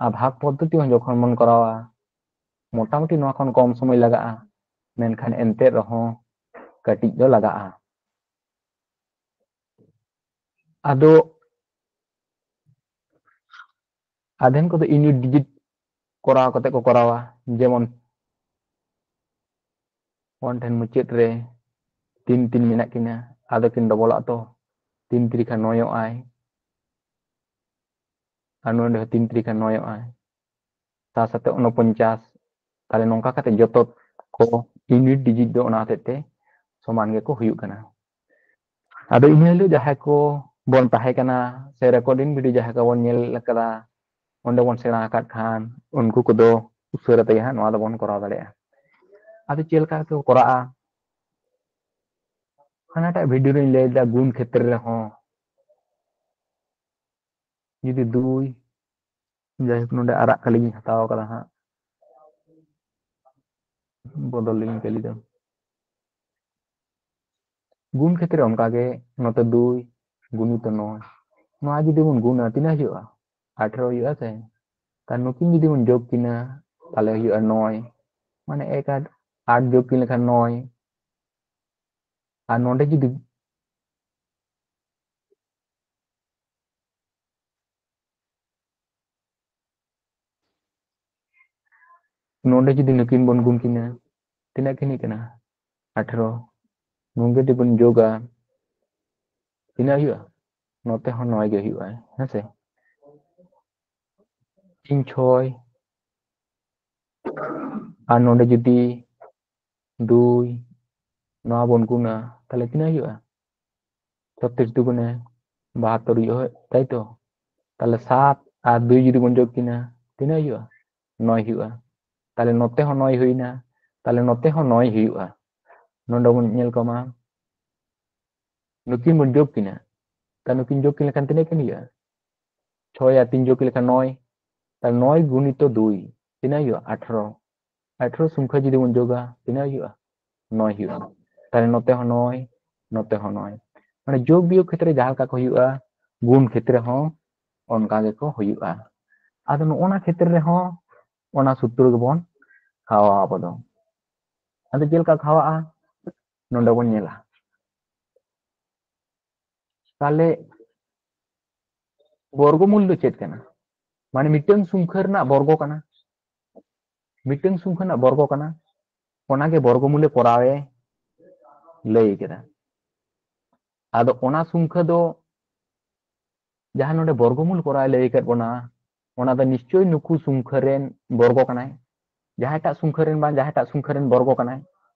ᱟᱨ ᱵᱷᱟᱜᱽ ᱯᱚᱫᱽᱫᱷᱚᱛᱤ ᱦᱚᱸ ᱡᱚᱠᱷᱚᱱ ᱵᱚᱱ ᱠᱚᱨᱟᱣᱟ, ᱢᱚᱴᱟᱢᱩᱴᱤ ᱱᱚᱣᱟ ᱠᱷᱚᱱ ᱠᱚᱢ ᱥᱚᱢᱚᱭ ᱞᱟᱜᱟᱜᱼᱟ, ᱢᱮᱱᱠᱷᱟᱱ ᱮᱱᱛᱮ ᱨᱮᱦᱚᱸ ᱠᱟᱹᱴᱤᱡ ᱫᱚ ᱞᱟᱜᱟᱜᱼᱟ᱾ ᱟᱫᱚ ᱟᱫᱷᱮᱱ ᱠᱚᱫᱚ unit digit ᱠᱚᱨᱟᱣ ᱠᱟᱛᱮ ᱠᱚ ᱠᱚᱨᱟᱣᱟ, ᱡᱮᱢᱚᱱ ᱚᱱ ᱴᱷᱮᱱ ᱢᱩᱪᱟᱹᱫ ᱨᱮ ᱛᱤᱱ ᱛᱤᱱ ᱢᱮᱱᱟᱜ ᱠᱤᱱᱟ, ᱟᱫᱚ ᱠᱤᱱ ᱰᱚᱵᱚᱞᱚᱜᱼᱟ ᱛᱚ, ᱛᱤᱱ ᱛᱤᱨᱤᱠᱷᱟ ᱱᱚᱭᱚᱜ ᱟᱭ, ᱟᱨ ᱱᱚᱰᱮ ᱦᱚᱸ ᱛᱤᱱ ᱛᱤᱨᱤᱠᱷᱟ ᱱᱚᱭᱚᱜ ᱟᱭ, ᱥᱟᱛ ᱥᱟᱛᱮ ᱩᱱᱚᱯᱚᱧᱪᱟᱥ, ᱛᱟᱦᱞᱮ ᱱᱚᱝᱠᱟ ᱠᱟᱛᱮ ᱡᱚᱛᱚ ᱠᱚ ᱤᱭᱩᱱᱤᱴ ᱰᱤᱡᱤᱴ ᱫᱚ ᱚᱱᱟ ᱦᱚᱛᱮᱡ ᱛᱮ ᱥᱚᱢᱟᱱ ᱜᱮᱠᱚ ᱦᱩᱭᱩᱜ ᱠᱟᱱᱟ᱾ ᱟᱫᱚ ᱤᱱᱟᱹ ᱦᱤᱞᱳᱜ ᱡᱟᱦᱟᱸᱭ ᱠᱚ ᱵᱚᱱ ᱛᱟᱦᱮᱸ ᱠᱟᱱᱟ ᱥᱮ ᱨᱮᱠᱚᱨᱰᱤᱝ ᱵᱷᱤᱰᱤᱭᱳ ᱡᱟᱦᱟᱸ ᱠᱚ ᱵᱚᱱ ᱧᱮᱞ ᱟᱠᱟᱫᱟ, ᱚᱸᱰᱮ ᱵᱚᱱ ᱥᱮᱬᱟ ᱟᱠᱟᱫ ᱠᱷᱟᱱ ᱩᱱᱠᱩ ᱠᱚᱫᱚ ᱩᱥᱟᱹᱨᱟ ᱛᱮᱜᱮ ᱦᱟᱸᱜ ᱱᱚᱣᱟ ᱫᱚᱵᱚᱱ ᱠᱚᱨᱟᱣ ᱫᱟᱲᱮᱭᱟᱜᱼᱟ᱾ ᱟᱫᱚ ᱪᱮᱫ ᱞᱮᱠᱟ ᱠᱚ ᱠᱚᱨᱟᱜᱼᱟ? ᱦᱟᱱᱟᱴᱟᱜ ᱵᱷᱤᱰᱤᱭᱳ ᱨᱮᱧ ᱞᱟᱹᱭ ᱞᱮᱫᱟ ᱜᱩᱱ ᱠᱷᱮᱛᱨᱮ ᱨᱮᱦᱚᱸ ᱡᱩᱫᱤ ᱫᱩᱭ, ᱡᱟᱭᱦᱳᱠ ᱱᱚᱰᱮ ᱟᱨᱟᱜ ᱠᱟᱞᱤ ᱜᱤᱧ ᱦᱟᱛᱟᱣ ᱟᱠᱟᱫᱟ ᱦᱟᱸᱜ, ᱵᱚᱫᱚᱞ ᱞᱮᱜᱤᱧ ᱠᱟᱞᱤ ᱫᱚ᱾ ᱜᱩᱱ ᱠᱷᱮᱛᱨᱮ ᱚᱱᱠᱟᱜᱮ ᱱᱚᱛᱮ ᱫᱩᱭ ᱜᱩᱱᱤᱛᱚ ᱱᱚᱭ, ᱱᱚᱣᱟ ᱡᱩᱫᱤ ᱵᱚᱱ ᱜᱩᱱᱟ ᱛᱤᱱᱟᱹᱜ ᱦᱩᱭᱩᱜᱼᱟ? ᱟᱴᱷᱨᱚ ᱦᱩᱭᱩᱜᱼᱟ ᱥᱮ? ᱛᱟᱦᱞᱮ ᱱᱩᱠᱤᱱ ᱡᱩᱫᱤ ᱵᱚᱱ ᱡᱳᱜᱽ ᱠᱤᱱᱟ ᱛᱟᱦᱞᱮ ᱦᱩᱭᱩᱜᱼᱟ ᱱᱚᱭ, ᱢᱟᱱᱮ ᱮᱠ ᱟᱴ, ᱟᱴ ᱡᱳᱜᱽ ᱠᱤᱱ ᱞᱮᱠᱷᱟᱱ ᱱᱚᱭ, ᱟᱨ ᱱᱚᱰᱮ ᱡᱩᱫᱤ ᱱᱚᱰᱮ ᱡᱩᱫᱤ ᱱᱩᱠᱤᱱ ᱵᱚᱱ ᱜᱩᱱ ᱠᱤᱱᱟ, ᱛᱤᱱᱟᱹᱜ ᱠᱤᱱ ᱦᱩᱭᱩᱜ ᱠᱟᱱᱟ? ᱟᱴᱷᱨᱚ᱾ ᱱᱚᱰᱮ ᱡᱩᱫᱤ ᱵᱚᱱ ᱡᱳᱜᱟ, ᱛᱤᱱᱟᱹᱜ ᱦᱩᱭᱩᱜᱼᱟ? ᱱᱚᱛᱮ ᱦᱚᱸ ᱱᱚᱭ ᱜᱮ ᱦᱩᱭᱩᱜᱼᱟ, ᱦᱮᱸ ᱥᱮ? ᱛᱤᱱ ᱪᱷᱚᱭ, ᱟᱨ ᱱᱚᱰᱮ ᱡᱩᱫᱤ ᱫᱩᱭ, ᱱᱚᱣᱟ ᱵᱚᱱ ᱜᱩᱱᱟ, ᱛᱟᱦᱞᱮ ᱛᱤᱱᱟᱹᱜ ᱦᱩᱭᱩᱜᱼᱟ? ᱪᱷᱚᱛᱨᱤᱥ ᱫᱩᱜᱩᱱᱮ ᱵᱟᱦᱟᱛᱛᱚᱨ ᱦᱩᱭᱩᱜᱼᱟ, ᱛᱟᱭ ᱛᱚ? ᱛᱟᱦᱞᱮ ᱥᱟᱛ ᱟᱨ ᱫᱩᱭ ᱡᱩᱫᱤ ᱵᱚᱱ ᱡᱳᱜᱽ ᱠᱤᱱᱟ, ᱛᱤᱱᱟᱹᱜ ᱦᱩᱭᱩᱜᱼᱟ? ᱱᱚᱭ ᱦᱩᱭᱩᱜᱼᱟ᱾ ᱛᱟᱦᱞᱮ ᱱᱚᱛᱮ ᱦᱚᱸ ᱱᱚᱭ ᱦᱩᱭᱱᱟ, ᱛᱟᱦᱞᱮ ᱱᱚᱛᱮ ᱦᱚᱸ ᱱᱚᱭ ᱦᱩᱭᱩᱜᱼᱟ᱾ ᱱᱚᱰᱮ ᱵᱚᱱ ᱧᱮᱞ ᱠᱚᱢᱟ, ᱱᱩᱠᱤᱱ ᱵᱚᱱ ᱡᱳᱜᱽ ᱠᱤᱱᱟ, ᱛᱟᱦᱞᱮ ᱱᱩᱠᱤᱱ ᱡᱳᱜᱽ ᱠᱤᱱ ᱞᱮᱠᱷᱟᱱ ᱛᱤᱱᱟᱹᱜ ᱠᱤᱱ ᱦᱩᱭᱩᱜᱼᱟ? ᱪᱷᱚᱭ ᱟᱨ ᱛᱤᱱ ᱡᱳᱜᱽ ᱠᱤᱱ ᱞᱮᱠᱷᱟᱱ ᱱᱚᱭ, ᱛᱟᱦᱞᱮ ᱱᱚᱭ ᱜᱩᱱᱤᱛᱚ ᱫᱩᱭ ᱛᱤᱱᱟᱹᱜ ᱦᱩᱭᱩᱜᱼᱟ? ᱟᱴᱷᱨᱚ᱾ ᱟᱴᱷᱨᱚ ᱥᱚᱝᱠᱷᱟ ᱡᱩᱫᱤ ᱵᱚᱱ ᱡᱳᱜᱟ, ᱛᱤᱱᱟᱹᱜ ᱦᱩᱭᱩᱜᱼᱟ? ᱱᱚᱭ ᱦᱩᱭᱩᱜᱼᱟ᱾ ᱛᱟᱦᱞᱮ ᱱᱚᱛᱮ ᱦᱚᱸ ᱱᱚᱭ, ᱱᱚᱛᱮ ᱦᱚᱸ ᱱᱚᱭ᱾ ᱢᱟᱱᱮ ᱡᱳᱜᱽ ᱵᱤᱭᱳᱜᱽ ᱠᱷᱮᱛᱨᱮ ᱡᱟᱦᱟᱸ ᱞᱮᱠᱟ ᱠᱚ ᱦᱩᱭᱩᱜᱼᱟ, ᱜᱩᱱ ᱠᱷᱮᱛᱨᱮ ᱦᱚᱸ ᱚᱱᱠᱟ ᱜᱮᱠᱚ ᱦᱩᱭᱩᱜᱼᱟ᱾ ᱟᱫᱚ ᱱᱚᱜᱼᱚ ᱱᱟ ᱠᱷᱮᱛᱨᱮ ᱨᱮᱦᱚᱸ ᱚᱱᱟ ᱥᱩᱛᱨᱚ ᱜᱮᱵᱚᱱ ᱠᱷᱟᱣᱟᱣᱟ ᱟᱵᱚ ᱫᱚ᱾ ᱟᱫᱚ ᱪᱮᱫ ᱞᱮᱠᱟ ᱠᱷᱟᱣᱟᱜᱼᱟ? ᱱᱚᱰᱮ ᱵᱚᱱ ᱧᱮᱞᱟ᱾ ᱛᱟᱦᱞᱮ ᱵᱚᱨᱜᱚᱢᱩᱞ ᱫᱚ ᱪᱮᱫ ᱠᱟᱱᱟ? ᱢᱟᱱᱮ ᱢᱤᱫᱴᱟᱝ ᱥᱚᱝᱠᱷᱟ ᱨᱮᱱᱟᱜ ᱵᱚᱨᱜᱚ ᱠᱟᱱᱟ, ᱢᱤᱫᱴᱟᱝ ᱥᱚᱝᱠᱷᱟ ᱨᱮᱱᱟᱜ ᱵᱚᱨᱜᱚ ᱠᱟᱱᱟ, ᱚᱱᱟᱜᱮ ᱵᱚᱨᱜᱚᱢᱩᱞᱮ ᱠᱚᱨᱟᱣᱮ ᱞᱟᱹᱭ ᱠᱮᱫᱟ᱾ ᱟᱫᱚ ᱚᱱᱟ ᱥᱚᱝᱠᱷᱟ ᱫᱚ ᱡᱟᱦᱟᱸ ᱱᱚᱰᱮ ᱵᱚᱨᱜᱚᱢᱩᱞ ᱠᱚᱨᱟᱣ ᱞᱟᱹᱭ ᱟᱠᱟᱫ ᱵᱚᱱᱟ, ᱚᱱᱟ ᱫᱚ ᱱᱤᱥᱪᱳᱭ ᱱᱩᱠᱩ ᱥᱚᱝᱠᱷᱟ ᱨᱮᱱ ᱵᱚᱨᱜᱚ ᱠᱟᱱᱟᱭ, ᱡᱟᱦᱟᱸᱭᱴᱟᱜ ᱥᱚᱝᱠᱷᱟ ᱨᱮᱱ ᱵᱟᱝ ᱡᱟᱦᱟᱸᱭᱴᱟᱜ ᱥᱚᱝᱠᱷᱟ ᱨᱮᱱ ᱵᱚᱨᱜᱚ ᱠᱟᱱᱟᱭ,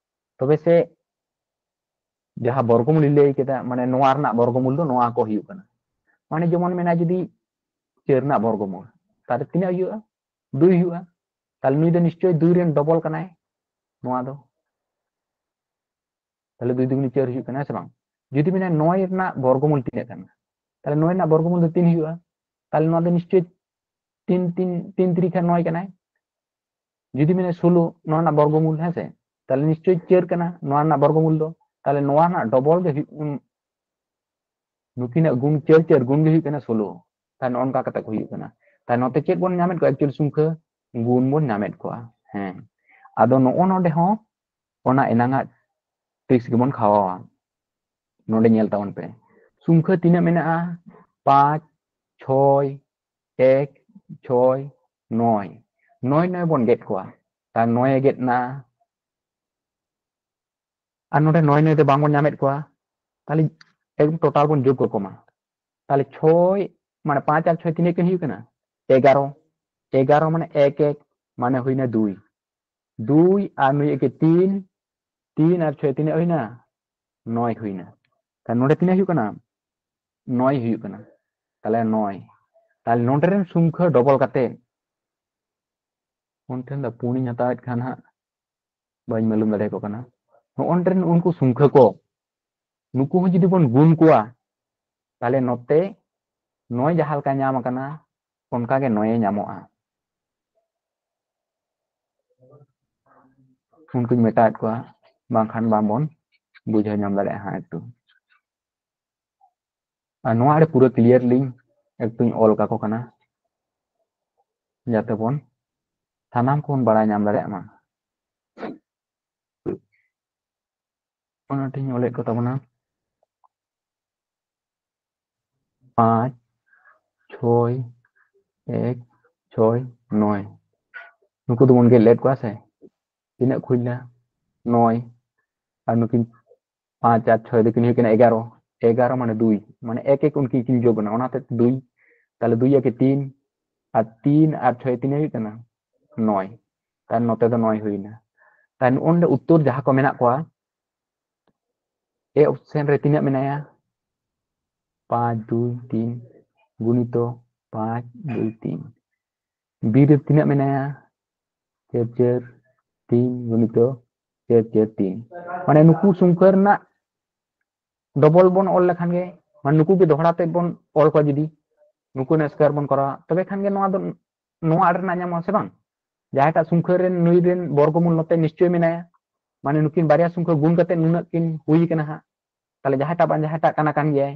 ᱛᱚᱵᱮ ᱥᱮ ᱡᱟᱦᱟᱸ ᱵᱚᱨᱜᱚᱢᱩᱞᱤᱧ ᱞᱟᱹᱭ ᱠᱮᱫᱟ, ᱢᱟᱱᱮ ᱱᱚᱣᱟ ᱨᱮᱱᱟᱜ ᱵᱚᱨᱜᱚᱢᱩᱞ ᱫᱚ ᱱᱚᱣᱟ ᱠᱚ ᱦᱩᱭᱩᱜ ᱠᱟᱱᱟ᱾ ᱢᱟᱱᱮ ᱡᱮᱢᱚᱱ ᱢᱮᱱᱟᱜᱼᱟ, ᱡᱩᱫᱤ ᱪᱟᱹᱨ ᱨᱮᱱᱟᱜ ᱵᱚᱨᱜᱚᱢᱩᱞ, ᱛᱟᱦᱞᱮ ᱛᱤᱱᱟᱹᱜ ᱦᱩᱭᱩᱜᱼᱟ? ᱫᱩᱭ ᱦᱩᱭᱩᱜᱼᱟ᱾ ᱛᱟᱦᱞᱮ ᱱᱩᱭ ᱫᱚ ᱱᱤᱥᱪᱚᱭ ᱫᱩᱭ ᱨᱮᱱ ᱰᱚᱵᱚᱞ ᱠᱟᱱᱟᱭ ᱱᱚᱣᱟ ᱫᱚ᱾ ᱛᱟᱦᱞᱮ ᱫᱩᱭ ᱫᱩᱜᱩᱱᱤ ᱪᱟᱹᱨ ᱦᱩᱭᱩᱜ ᱠᱟᱱᱟ, ᱦᱮᱸ ᱥᱮ ᱵᱟᱝ? ᱡᱩᱫᱤ ᱢᱮᱱᱟ ᱱᱚᱭ ᱨᱮᱱᱟᱜ ᱵᱚᱨᱜᱚᱢᱩᱞ ᱛᱤᱱᱟᱹᱜ ᱠᱟᱱᱟ, ᱛᱟᱦᱞᱮ ᱱᱚᱭ ᱨᱮᱱᱟᱜ ᱵᱚᱨᱜᱚᱢᱩᱞ ᱫᱚ ᱛᱤᱱ ᱦᱩᱭᱩᱜᱼᱟ? ᱛᱟᱦᱞᱮ ᱱᱚᱣᱟ ᱫᱚ ᱱᱤᱥᱪᱚᱭ ᱛᱤᱱ, ᱛᱤᱱ, ᱛᱤᱱ ᱛᱤᱨᱤᱠᱷᱟ ᱱᱚᱭ ᱠᱟᱱᱟᱭ᱾ ᱡᱩᱫᱤ ᱢᱮᱱᱟ ᱥᱳᱞᱳ, ᱱᱚᱣᱟ ᱨᱮᱱᱟᱜ ᱵᱚᱨᱜᱚᱢᱩᱞ, ᱦᱮᱸ ᱥᱮ, ᱛᱟᱦᱞᱮ ᱱᱤᱥᱪᱚᱭ ᱪᱟᱹᱨ ᱠᱟᱱᱟ ᱱᱚᱣᱟ ᱨᱮᱱᱟᱜ ᱵᱚᱨᱜᱚᱢᱩᱞ ᱫᱚ, ᱛᱟᱦᱞᱮ ᱱᱚᱣᱟ ᱨᱮᱱᱟᱜ ᱰᱚᱵᱚᱞ ᱜᱮ ᱦᱩᱭᱩᱜ, ᱩᱸ, ᱱᱩᱠᱤᱱᱟᱜ ᱜᱩᱱ ᱪᱟᱹᱨ, ᱪᱟᱹᱨ ᱜᱩᱱ ᱜᱮ ᱦᱩᱭᱩᱜ ᱠᱟᱱᱟ ᱥᱳᱞᱳ᱾ ᱛᱟᱦᱞᱮ ᱱᱚᱜᱼᱚ ᱱᱚᱝᱠᱟ ᱠᱟᱛᱮ ᱠᱚ ᱦᱩᱭᱩᱜ ᱠᱟᱱᱟ᱾ ᱛᱟᱦᱞᱮ ᱱᱚᱛᱮ ᱪᱮᱫ ᱵᱚᱱ ᱧᱟᱢᱮᱫ ᱠᱚᱣᱟ? ᱮᱠᱪᱩᱭᱮᱞ ᱥᱚᱝᱠᱷᱟ ᱜᱩᱱ ᱵᱚᱱ ᱧᱟᱢᱮᱫ ᱠᱚᱣᱟ᱾ ᱦᱮᱸ, ᱟᱫᱚ ᱱᱚᱜᱼᱚ ᱱᱚᱰᱮ ᱦᱚᱸ ᱚᱱᱟ ᱮᱱᱟᱝᱟᱜ ᱴᱨᱤᱠᱥ ᱜᱮᱵᱚᱱ ᱠᱷᱟᱣᱟᱣᱟ᱾ ᱱᱚᱰᱮ ᱧᱮᱞ ᱛᱟᱵᱚᱱ ᱯᱮ, ᱥᱚᱝᱠᱷᱟ ᱛᱤᱱᱟᱹᱜ ᱢᱮᱱᱟᱜᱼᱟ? ᱯᱟᱸᱪ, ᱪᱷᱚᱭ, ᱮᱠ, ᱪᱷᱚᱭ, ᱱᱚᱭ᱾ ᱱᱚᱭ ᱱᱚᱭ ᱵᱚᱱ ᱜᱮᱫ ᱠᱚᱣᱟ᱾ ᱛᱟᱦᱞᱮ ᱱᱚᱭᱮ ᱜᱮᱫ ᱮᱱᱟ, ᱟᱨ ᱱᱚᱰᱮ ᱱᱚᱭ ᱱᱚᱭ ᱛᱮ ᱵᱟᱝᱵᱚᱱ ᱧᱟᱢᱮᱫ ᱠᱚᱣᱟ, ᱛᱟᱦᱞᱮ ᱮᱠᱫᱚᱢ ᱴᱳᱴᱟᱞ ᱵᱚᱱ ᱡᱳᱜᱽ ᱠᱟᱠᱚ ᱢᱟ᱾ ᱛᱟᱦᱞᱮ ᱪᱷᱚᱭ, ᱢᱟᱱᱮ ᱯᱟᱸᱪ ᱟᱨ ᱪᱷᱚᱭ ᱛᱤᱱᱟᱹᱜ ᱠᱤᱱ ᱦᱩᱭᱩᱜ ᱠᱟᱱᱟ? ᱮᱜᱟᱨᱚ᱾ ᱮᱜᱟᱨᱚ ᱢᱟᱱᱮ ᱮᱠ ᱮᱠ, ᱢᱟᱱᱮ ᱦᱩᱭᱱᱟ ᱫᱩᱭ᱾ ᱫᱩᱭ ᱟᱨ ᱱᱩᱭ ᱮᱠᱮ ᱛᱤᱱ, ᱛᱤᱱ ᱟᱨ ᱪᱷᱚᱭ ᱛᱤᱱᱟᱹᱜ ᱦᱩᱭᱱᱟ? ᱱᱚᱭ ᱦᱩᱭᱱᱟ᱾ ᱛᱟᱦᱞᱮ ᱱᱚᱰᱮ ᱛᱤᱱᱟᱹᱜ ᱦᱩᱭᱩᱜ ᱠᱟᱱᱟ? ᱱᱚᱭ ᱦᱩᱭᱩᱜ ᱠᱟᱱᱟ᱾ ᱛᱟᱦᱞᱮ ᱱᱚᱭ᱾ ᱛᱟᱦᱞᱮ ᱱᱚᱰᱮ ᱨᱮᱱ ᱥᱚᱝᱠᱷᱟ ᱰᱚᱵᱚᱞ ᱠᱟᱛᱮ, ᱩᱱ ᱴᱷᱮᱱ ᱫᱚ ᱯᱩᱱᱤᱧ ᱦᱟᱛᱟᱣᱮᱫ ᱠᱷᱟᱱ ᱦᱟᱸᱜ ᱵᱟᱹᱧ ᱢᱟᱹᱞᱩᱢ ᱫᱟᱲᱮᱭᱟᱠᱚ ᱠᱟᱱᱟ᱾ ᱱᱚᱜᱼᱚ ᱱᱚᱰᱮ ᱨᱮᱱ ᱩᱱᱠᱩ ᱥᱚᱝᱠᱷᱟ ᱠᱚ, ᱱᱩᱠᱩ ᱦᱚᱸ ᱡᱩᱫᱤ ᱵᱚᱱ ᱜᱩᱱ ᱠᱚᱣᱟ, ᱛᱟᱦᱞᱮ ᱱᱚᱛᱮ ᱱᱚᱭ ᱡᱟᱦᱟᱸ ᱞᱮᱠᱟ ᱧᱟᱢ ᱟᱠᱟᱱᱟ, ᱚᱱᱠᱟ ᱜᱮ ᱱᱚᱭᱮ ᱧᱟᱢᱚᱜᱼᱟ᱾ ᱩᱱᱠᱩᱧ ᱢᱮᱴᱟᱣᱮᱫ ᱠᱚᱣᱟ, ᱵᱟᱝᱠᱷᱟᱱ ᱵᱟᱝᱵᱚᱱ ᱵᱩᱡᱷᱟᱹᱣ ᱧᱟᱢ ᱫᱟᱲᱮᱭᱟᱜᱼᱟ ᱦᱟᱸᱜ ᱮᱠᱴᱩ᱾ ᱟᱨ ᱱᱚᱣᱟ ᱟᱹᱰᱤ ᱯᱩᱨᱟᱹ ᱠᱞᱤᱭᱟᱨ ᱞᱤᱧ ᱮᱠᱴᱩᱧ ᱚᱞ ᱠᱟᱠᱚ ᱠᱟᱱᱟ, ᱡᱟᱛᱮ ᱵᱚᱱ ᱥᱟᱱᱟᱢ ᱠᱚᱵᱚᱱ ᱵᱟᱲᱟᱭ ᱧᱟᱢ ᱫᱟᱲᱮᱭᱟᱜ ᱢᱟ᱾ ᱚᱱᱟᱴᱤᱧ ᱚᱞᱮᱫ ᱠᱚ ᱛᱟᱵᱚᱱᱟ, ᱯᱟᱸᱪ, ᱪᱷᱚᱭ, ᱮᱠ, ᱪᱷᱚᱭ, ᱱᱚᱭ᱾ ᱱᱩᱠᱩ ᱫᱚᱵᱚᱱ ᱜᱮᱫ ᱞᱮᱫ ᱠᱚᱣᱟ ᱥᱮ? ᱛᱤᱱᱟᱹᱜ ᱠᱚ ᱦᱩᱭ ᱞᱮᱱᱟ? ᱱᱚᱭ᱾ ᱟᱨ ᱱᱩᱠᱤᱱ ᱯᱟᱸᱪ ᱟᱨ ᱪᱷᱚᱭ ᱫᱚᱠᱤᱱ ᱦᱩᱭᱩᱜ ᱠᱟᱱᱟ ᱮᱜᱟᱨᱚ᱾ ᱮᱜᱟᱨᱚ ᱢᱟᱱᱮ ᱫᱩᱭ, ᱢᱟᱱᱮ ᱮᱠ ᱮᱠ ᱩᱱᱠᱤᱱ ᱠᱤᱱ ᱡᱳᱜᱽ ᱮᱱᱟ, ᱚᱱᱟᱛᱮ ᱫᱩᱭ᱾ ᱛᱟᱦᱞᱮ ᱫᱩᱭ ᱮᱠᱮ ᱛᱤᱱ, ᱟᱨ ᱛᱤᱱ ᱟᱨ ᱪᱷᱚᱭ ᱛᱤᱱᱟᱹᱜ ᱦᱩᱭᱩᱜ ᱠᱟᱱᱟ? ᱱᱚᱭ᱾ ᱛᱟᱦᱞᱮ ᱱᱚᱛᱮ ᱫᱚ ᱱᱚᱭ ᱦᱩᱭᱱᱟ᱾ ᱛᱟᱦᱞᱮ ᱱᱚᱜᱼᱚ ᱱᱚᱰᱮ ᱩᱛᱛᱚᱨ ᱡᱟᱦᱟᱸ ᱠᱚ ᱢᱮᱱᱟᱜ ᱠᱚᱣᱟ, ᱮ ᱚᱯᱥᱮᱱ ᱨᱮ ᱛᱤᱱᱟᱹᱜ ᱢᱮᱱᱟᱭᱟ? ᱯᱟᱸᱪ ᱫᱩᱭ ᱛᱤᱱ ᱜᱩᱱᱤᱛᱚ ᱯᱟᱸᱪ ᱫᱩᱭ ᱛᱤᱱ᱾ ᱵᱤ ᱨᱮ ᱛᱤᱱᱟᱹᱜ ᱢᱮᱱᱟᱭᱟ? ᱪᱟᱨ ᱪᱟᱨ ᱛᱤᱱ ᱜᱩᱱᱤᱛᱚ ᱪᱟᱨ ᱪᱟᱨ ᱛᱤᱱ᱾ ᱢᱟᱱᱮ ᱱᱩᱠᱩ ᱥᱚᱝᱠᱷᱟ ᱨᱮᱱᱟᱜ ᱰᱚᱵᱚᱞ ᱵᱚᱱ ᱚᱞ ᱞᱮᱠᱷᱟᱱ ᱜᱮ, ᱢᱟᱱᱮ ᱱᱩᱠᱩ ᱜᱮ ᱫᱚᱦᱲᱟ ᱛᱮ ᱵᱚᱱ ᱚᱞ ᱠᱚᱣᱟ, ᱡᱩᱫᱤ ᱱᱩᱠᱩ ᱨᱮᱱᱟᱜ ᱥᱠᱚᱭᱟᱨ ᱵᱚᱱ ᱠᱚᱨᱟᱣᱟ, ᱛᱚᱵᱮ ᱠᱷᱟᱱ ᱜᱮ ᱱᱚᱣᱟ ᱫᱚ, ᱱᱚᱣᱟ ᱟᱲᱮ ᱨᱮᱱᱟᱜ ᱧᱟᱢᱚᱜᱼᱟ ᱥᱮ ᱵᱟᱝ? ᱡᱟᱦᱟᱸᱭᱴᱟᱜ ᱥᱚᱝᱠᱷᱟ ᱨᱮᱱ ᱱᱩᱭ ᱨᱮᱱ ᱵᱚᱨᱜᱚᱢᱩᱞ ᱱᱚᱛᱮ ᱱᱤᱥᱪᱚᱭ ᱢᱮᱱᱟᱭᱟ, ᱢᱟᱱᱮ ᱱᱩᱠᱤᱱ ᱵᱟᱨᱭᱟ ᱥᱚᱝᱠᱷᱟ ᱜᱩᱱ ᱠᱟᱛᱮ ᱱᱩᱱᱟᱹᱜ ᱠᱤᱱ ᱦᱩᱭ ᱠᱟᱱᱟ ᱦᱟᱸᱜ᱾ ᱛᱟᱦᱞᱮ ᱡᱟᱦᱟᱸᱭᱴᱟᱜ ᱵᱟᱝ ᱡᱟᱦᱟᱸᱭᱴᱟᱜ ᱠᱟᱱᱟ ᱠᱟᱱ ᱜᱮᱭᱟᱭ᱾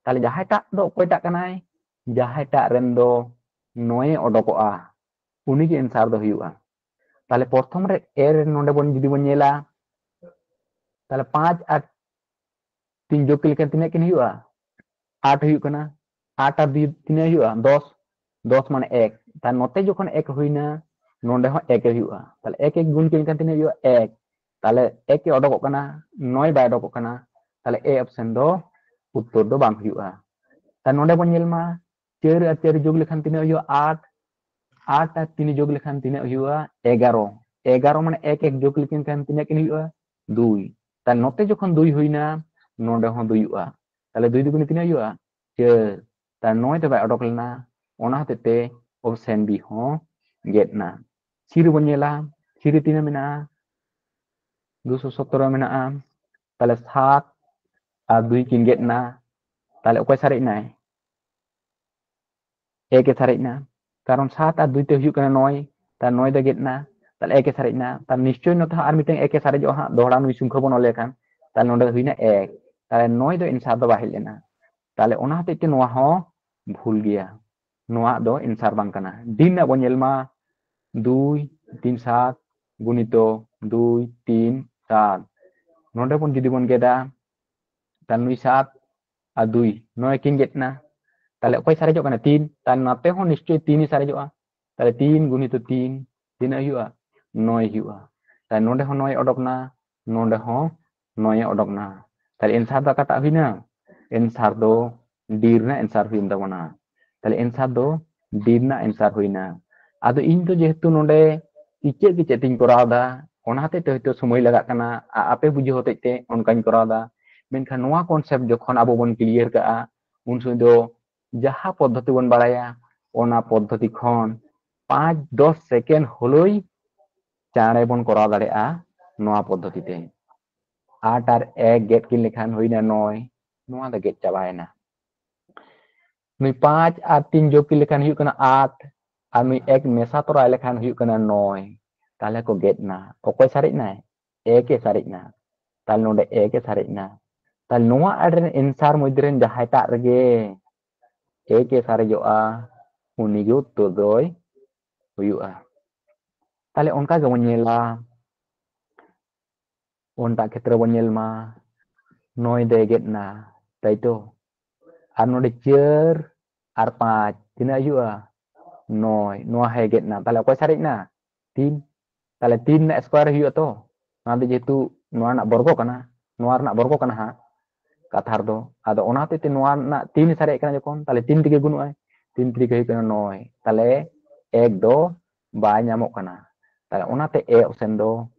ᱛᱟᱦᱞᱮ ᱡᱟᱦᱟᱸᱭᱴᱟᱜ ᱫᱚ ᱚᱠᱚᱭᱴᱟᱜ ᱠᱟᱱᱟᱭ? ᱡᱟᱦᱟᱸᱭᱴᱟᱜ ᱨᱮᱱ ᱫᱚ ᱱᱚᱭᱮ ᱚᱰᱚᱠᱚᱜᱼᱟ, ᱩᱱᱤᱜᱮ ᱮᱱᱥᱟᱨ ᱫᱚ ᱦᱩᱭᱩᱜᱼᱟ᱾ ᱛᱟᱦᱞᱮ ᱯᱨᱚᱛᱷᱚᱢ ᱨᱮ ᱮ ᱨᱮ ᱱᱚᱰᱮ ᱵᱚᱱ ᱡᱩᱫᱤ ᱵᱚᱱ ᱧᱮᱞᱟ, ᱛᱟᱦᱞᱮ ᱯᱟᱸᱪ ᱟᱨ ᱛᱤᱱ ᱡᱳᱜᱽ ᱞᱮᱠᱷᱟᱱ ᱛᱤᱱᱟᱹᱜ ᱠᱤᱱ ᱦᱩᱭᱩᱜᱼᱟ? ᱟᱴ ᱦᱩᱭᱩᱜ ᱠᱟᱱᱟ᱾ ᱟᱴ ᱟᱨ ᱫᱩᱭ ᱛᱤᱱᱟᱹᱜ ᱦᱩᱭᱩᱜᱼᱟ? ᱫᱚᱥ᱾ ᱫᱚᱥ ᱢᱟᱱᱮ ᱮᱠ᱾ ᱛᱟᱦᱞᱮ ᱱᱚᱛᱮ ᱡᱚᱠᱷᱚᱱ ᱮᱠ ᱦᱩᱭᱱᱟ, ᱱᱚᱰᱮ ᱦᱚᱸ ᱮᱠ ᱮ ᱦᱩᱭᱩᱜᱼᱟ᱾ ᱛᱟᱦᱞᱮ ᱮᱠ ᱮᱠ ᱜᱩᱱ ᱠᱮᱫ ᱞᱮᱠᱷᱟᱱ ᱛᱤᱱᱟᱹᱜ ᱦᱩᱭᱩᱜᱼᱟ? ᱮᱠ᱾ ᱛᱟᱦᱞᱮ ᱮᱠ ᱮ ᱚᱰᱚᱠᱚᱜ ᱠᱟᱱᱟ, ᱱᱚᱭ ᱵᱟᱭ ᱚᱰᱚᱠᱚᱜ ᱠᱟᱱᱟ᱾ ᱛᱟᱦᱞᱮ ᱮ ᱚᱯᱥᱮᱱ ᱫᱚ ᱩᱛᱛᱚᱨ ᱫᱚ ᱵᱟᱝ ᱦᱩᱭᱩᱜᱼᱟ᱾ ᱛᱟᱦᱞᱮ ᱱᱚᱰᱮ ᱵᱚᱱ ᱧᱮᱞ ᱢᱟ, ᱪᱟᱨ ᱟᱨ ᱪᱟᱨ ᱡᱳᱜᱽ ᱞᱮᱠᱷᱟᱱ ᱛᱤᱱᱟᱹᱜ ᱦᱩᱭᱩᱜᱼᱟ? ᱟᱴ᱾ ᱟᱴ ᱟᱨ ᱛᱤᱱ ᱡᱳᱜᱽ ᱞᱮᱠᱷᱟᱱ ᱛᱤᱱᱟᱹᱜ ᱦᱩᱭᱩᱜᱼᱟ? ᱮᱜᱟᱨᱚ᱾ ᱮᱜᱟᱨᱚ ᱢᱟᱱᱮ ᱮᱠ ᱮᱠ ᱡᱳᱜᱽ ᱞᱮᱠᱷᱟᱱ ᱛᱤᱱᱟᱹᱜ ᱠᱤᱱ ᱦᱩᱭᱩᱜᱼᱟ? ᱫᱩᱭ᱾ ᱛᱟᱦᱞᱮ ᱱᱚᱛᱮ ᱡᱚᱠᱷᱚᱱ ᱫᱩᱭ ᱦᱩᱭᱱᱟ, ᱱᱚᱰᱮ ᱦᱚᱸ ᱫᱩᱭᱩᱜᱼᱟ᱾ ᱛᱟᱦᱞᱮ ᱫᱩᱭ ᱫᱩᱜᱩᱱᱮ ᱛᱤᱱᱟᱹᱜ ᱦᱩᱭᱩᱜᱼᱟ? ᱪᱟᱨ᱾ ᱛᱟᱦᱞᱮ ᱱᱚᱭ ᱫᱚ ᱵᱟᱭ ᱚᱰᱚᱠ ᱞᱮᱱᱟ, ᱚᱱᱟ ᱦᱚᱛᱮᱡ ᱛᱮ ᱚᱯᱥᱮᱱ ᱵᱤ ᱦᱚᱸ ᱜᱮᱫ ᱮᱱᱟ᱾ ᱥᱤ ᱨᱮᱵᱚᱱ ᱧᱮᱞᱟ, ᱥᱤ ᱨᱮ ᱛᱤᱱᱟᱹᱜ ᱢᱮᱱᱟᱜᱼᱟ? ᱫᱩᱥᱚ ᱥᱚᱛᱨᱚ ᱢᱮᱱᱟᱜᱼᱟ᱾ ᱛᱟᱦᱞᱮ ᱥᱟᱛ ᱟᱨ ᱫᱩᱭ ᱠᱤᱱ ᱜᱮᱫ ᱮᱱᱟ, ᱛᱟᱦᱞᱮ ᱚᱠᱚᱭ ᱥᱟᱨᱮᱡ ᱮᱱᱟᱭ? ᱮᱠ ᱮ ᱥᱟᱨᱮᱡ ᱮᱱᱟ, ᱠᱟᱨᱚᱱ ᱥᱟᱛ ᱟᱨ ᱫᱩᱭ ᱛᱮ ᱦᱩᱭᱩᱜ ᱠᱟᱱᱟ ᱱᱚᱭ, ᱛᱟᱦᱞᱮ ᱱᱚᱭ ᱫᱚ ᱜᱮᱫ ᱮᱱᱟ, ᱛᱟᱦᱞᱮ ᱮᱠ ᱮ ᱥᱟᱨᱮᱡ ᱮᱱᱟ, ᱛᱟᱦᱞᱮ ᱱᱤᱥᱪᱚᱭ ᱱᱚᱛᱮ ᱦᱚᱸ ᱟᱨ ᱢᱤᱫᱴᱟᱝ ᱮᱠ ᱮ ᱥᱟᱨᱮᱡᱚᱜᱼᱟ ᱦᱟᱸᱜ, ᱫᱚᱦᱲᱟ ᱱᱩᱭ ᱥᱚᱝᱠᱷᱟ ᱵᱚᱱ ᱚᱞ ᱞᱮᱠᱷᱟᱱ, ᱛᱟᱦᱞᱮ ᱱᱚᱰᱮ ᱦᱩᱭᱱᱟ ᱮᱠ, ᱛᱟᱦᱞᱮ ᱱᱚᱭ ᱫᱚ ᱮᱱᱥᱟᱨ ᱫᱚ ᱵᱟᱭ ᱦᱮᱡ ᱞᱮᱱᱟ᱾ ᱛᱟᱦᱞᱮ ᱚᱱᱟ ᱦᱚᱛᱮᱡ ᱛᱮ ᱱᱚᱣᱟ ᱦᱚᱸ ᱵᱷᱩᱞ ᱜᱮᱭᱟ, ᱱᱚᱣᱟ ᱫᱚ ᱮᱱᱥᱟᱨ ᱵᱟᱝ ᱠᱟᱱᱟ᱾ ᱰᱤ ᱨᱮᱱᱟᱜ ᱵᱚᱱ ᱧᱮᱞ ᱢᱟ, ᱫᱩᱭ ᱛᱤᱱ ᱥᱟᱛ ᱜᱩᱱᱤᱛᱚ ᱫᱩᱭ ᱛᱤᱱ ᱥᱟᱛ, ᱱᱚᱰᱮ ᱵᱚᱱ ᱡᱩᱫᱤ ᱵᱚᱱ ᱜᱮᱫᱟ, ᱛᱟᱦᱞᱮ ᱱᱩᱭ ᱥᱟᱛ ᱟᱨ ᱫᱩᱭ, ᱱᱚᱭ ᱠᱤᱱ ᱜᱮᱫ ᱮᱱᱟ, ᱛᱟᱦᱞᱮ ᱚᱠᱚᱭ ᱥᱟᱨᱮᱡᱚᱜ ᱠᱟᱱᱟ? ᱛᱤᱱ᱾ ᱛᱟᱦᱞᱮ ᱱᱚᱛᱮ ᱦᱚᱸ ᱱᱤᱥᱪᱚᱭ ᱛᱤᱱ ᱮ ᱥᱟᱨᱮᱡᱚᱜᱼᱟ᱾ ᱛᱟᱦᱞᱮ ᱛᱤᱱ ᱜᱩᱱᱤᱛᱚ ᱛᱤᱱ ᱛᱤᱱᱟᱹᱜ ᱦᱩᱭᱩᱜᱼᱟ? ᱱᱚᱭ ᱦᱩᱭᱩᱜᱼᱟ᱾ ᱛᱟᱦᱞᱮ ᱱᱚᱰᱮ ᱦᱚᱸ ᱱᱚᱭ ᱚᱰᱚᱠ ᱮᱱᱟ, ᱱᱚᱰᱮ ᱦᱚᱸ ᱱᱚᱭ ᱚᱰᱚᱠ ᱮᱱᱟ᱾ ᱛᱟᱦᱞᱮ ᱮᱱᱥᱟᱨ ᱫᱚ ᱚᱠᱟᱴᱟᱜ ᱦᱩᱭᱱᱟ? ᱮᱱᱥᱟᱨ ᱫᱚ ᱰᱤ ᱨᱮᱱᱟᱜ ᱮᱱᱥᱟᱨ ᱦᱩᱭᱮᱱ ᱛᱟᱵᱚᱱᱟ᱾ ᱛᱟᱦᱞᱮ ᱮᱱᱥᱟᱨ ᱫᱚ ᱰᱤ ᱨᱮᱱᱟᱜ ᱮᱱᱥᱟᱨ ᱦᱩᱭᱱᱟ᱾ ᱟᱫᱚ ᱤᱧ ᱫᱚ ᱡᱮᱦᱮᱛᱩ ᱱᱚᱰᱮ ᱤᱪᱟᱹᱜ ᱜᱮ ᱪᱮᱫ ᱤᱧ ᱠᱚᱨᱟᱣ ᱮᱫᱟ, ᱚᱱᱟ ᱦᱚᱛᱮᱡ ᱛᱮ ᱦᱚᱭᱛᱳ ᱥᱚᱢᱚᱭ ᱞᱟᱜᱟᱜ ᱠᱟᱱᱟ, ᱟ-, ᱟᱯᱮ ᱵᱩᱡᱷᱟᱹᱣ ᱦᱚᱛᱮᱡ ᱛᱮ ᱚᱱᱠᱟᱧ ᱠᱚᱨᱟᱣ ᱮᱫᱟ᱾ ᱢᱮᱱᱠᱷᱟᱱ ᱱᱚᱣᱟ concept ᱡᱚᱠᱷᱚᱱ ᱟᱵᱚ ᱵᱚᱱ clear ᱠᱟᱜᱼᱟ, ᱩᱱ ᱥᱚᱢᱚᱭ ᱫᱚ ᱡᱟᱦᱟᱸ ᱯᱚᱫᱽᱫᱷᱚᱛᱤ ᱵᱚᱱ ᱵᱟᱲᱟᱭᱟ, ᱚᱱᱟ ᱯᱚᱫᱽᱫᱷᱚᱛᱤ ᱠᱷᱚᱱ ᱯᱟᱸᱪ ᱫᱚᱥ second ᱦᱚᱞᱳᱭ ᱪᱟᱬᱮ ᱵᱚᱱ ᱠᱚᱨᱟᱣ ᱫᱟᱲᱮᱭᱟᱜᱼᱟ ᱱᱚᱣᱟ ᱯᱚᱫᱽᱫᱷᱚᱛᱤ ᱛᱮ᱾ ᱟᱴ ᱟᱨ ᱮᱠ ᱜᱮᱫ ᱠᱤᱱ ᱞᱮᱠᱷᱟᱱ ᱦᱩᱭᱱᱟ ᱱᱚᱭ, ᱱᱚᱣᱟ ᱫᱚ ᱜᱮᱫ ᱪᱟᱵᱟᱭᱮᱱᱟ᱾ ᱱᱩᱭ ᱯᱟᱸᱪ ᱟᱨ ᱛᱤᱱ ᱡᱳᱜᱽ ᱠᱤᱱ ᱞᱮᱠᱷᱟᱱ ᱦᱩᱭᱩᱜ ᱠᱟᱱᱟ ᱟᱴ, ᱟᱨ ᱱᱩᱭ ᱮᱠ ᱢᱮᱥᱟ ᱛᱚᱨᱟᱭ ᱞᱮᱠᱷᱟᱱ ᱦᱩᱭᱩᱜ ᱠᱟᱱᱟ ᱱᱚᱭ᱾ ᱛᱟᱦᱞᱮ ᱠᱚ ᱜᱮᱫ ᱱᱟ᱾ ᱚᱠᱚᱭ ᱥᱟᱨᱮᱡ ᱱᱟᱭ? ᱮᱠ ᱮ ᱥᱟᱨᱮᱡ ᱱᱟ᱾ ᱛᱟᱦᱞᱮ ᱱᱚᱰᱮ ᱮᱠ ᱮ ᱥᱟᱨᱮᱡ ᱱᱟ᱾ ᱛᱟᱦᱞᱮ ᱱᱚᱣᱟ ᱟᱲᱮ ᱨᱮᱱ answer ᱢᱚᱫᱽᱫᱷᱮ ᱨᱮᱱ ᱡᱟᱦᱟᱸᱭᱴᱟᱜ ᱨᱮᱜᱮ ᱮᱠ ᱮ ᱥᱟᱨᱮᱡᱚᱜᱼᱟ, ᱩᱱᱤᱜᱮ ᱩᱛᱛᱚᱨ ᱫᱚᱭ ᱦᱩᱭᱩᱜᱼᱟ᱾ ᱛᱟᱦᱞᱮ ᱚᱱᱠᱟ ᱜᱮᱵᱚᱱ ᱧᱮᱞᱟ, ᱚᱱᱴᱟᱜ ᱠᱷᱮᱛᱨᱮ ᱵᱚᱱ ᱧᱮᱞ ᱢᱟ, ᱱᱚᱭ ᱫᱚᱭ ᱜᱮᱫ ᱱᱟ, ᱛᱟᱭ ᱛᱚ? ᱟᱨ ᱱᱚᱰᱮ ᱪᱟᱹᱨ ᱟᱨ ᱯᱟᱸᱪ ᱛᱤᱱᱟᱹᱜ ᱦᱩᱭᱩᱜᱼᱟ? ᱱᱚᱭ᱾ ᱱᱚᱣᱟ ᱦᱚᱸᱭ ᱜᱮᱫ ᱱᱟ, ᱛᱟᱦᱞᱮ ᱚᱠᱚᱭ ᱥᱟᱨᱮᱡ ᱱᱟ? ᱛᱤᱱ᱾ ᱛᱟᱦᱞᱮ ᱛᱤᱱ ᱨᱮᱱᱟᱜ square ᱦᱩᱭᱩᱜᱼᱟ ᱛᱚ, ᱱᱚᱣᱟ ᱫᱚ ᱡᱮᱦᱮᱛᱩ ᱱᱚᱣᱟ ᱨᱮᱱᱟᱜ ᱵᱚᱨᱜᱚ ᱠᱟᱱᱟ, ᱱᱚᱣᱟ ᱨᱮᱱᱟᱜ ᱵᱚᱨᱜᱚ ᱠᱟᱱᱟ ᱦᱟᱸᱜ ᱠᱟᱛᱷᱟ ᱨᱮᱫᱚ᱾ ᱟᱫᱚ ᱚᱱᱟ ᱦᱚᱛᱮᱡ ᱛᱮ ᱱᱚᱣᱟ ᱨᱮᱱᱟᱜ ᱛᱤᱱ ᱥᱟᱨᱮᱡ ᱠᱟᱱᱟ ᱡᱚᱠᱷᱚᱱ, ᱛᱟᱦᱞᱮ ᱛᱤᱱ ᱛᱮᱜᱮ ᱜᱩᱱᱚᱜᱼᱟᱭ, ᱛᱤᱱ ᱛᱤᱨᱤᱠ ᱦᱩᱭᱩᱜ ᱠᱟᱱᱟ ᱱᱚᱭ, ᱛᱟᱦᱞᱮ ᱮᱠ ᱫᱚ ᱵᱟᱭ ᱧᱟᱢᱚᱜ ᱠᱟᱱᱟ᱾ ᱛᱟᱦᱞᱮ ᱚᱱᱟᱛᱮ A option ᱫᱚ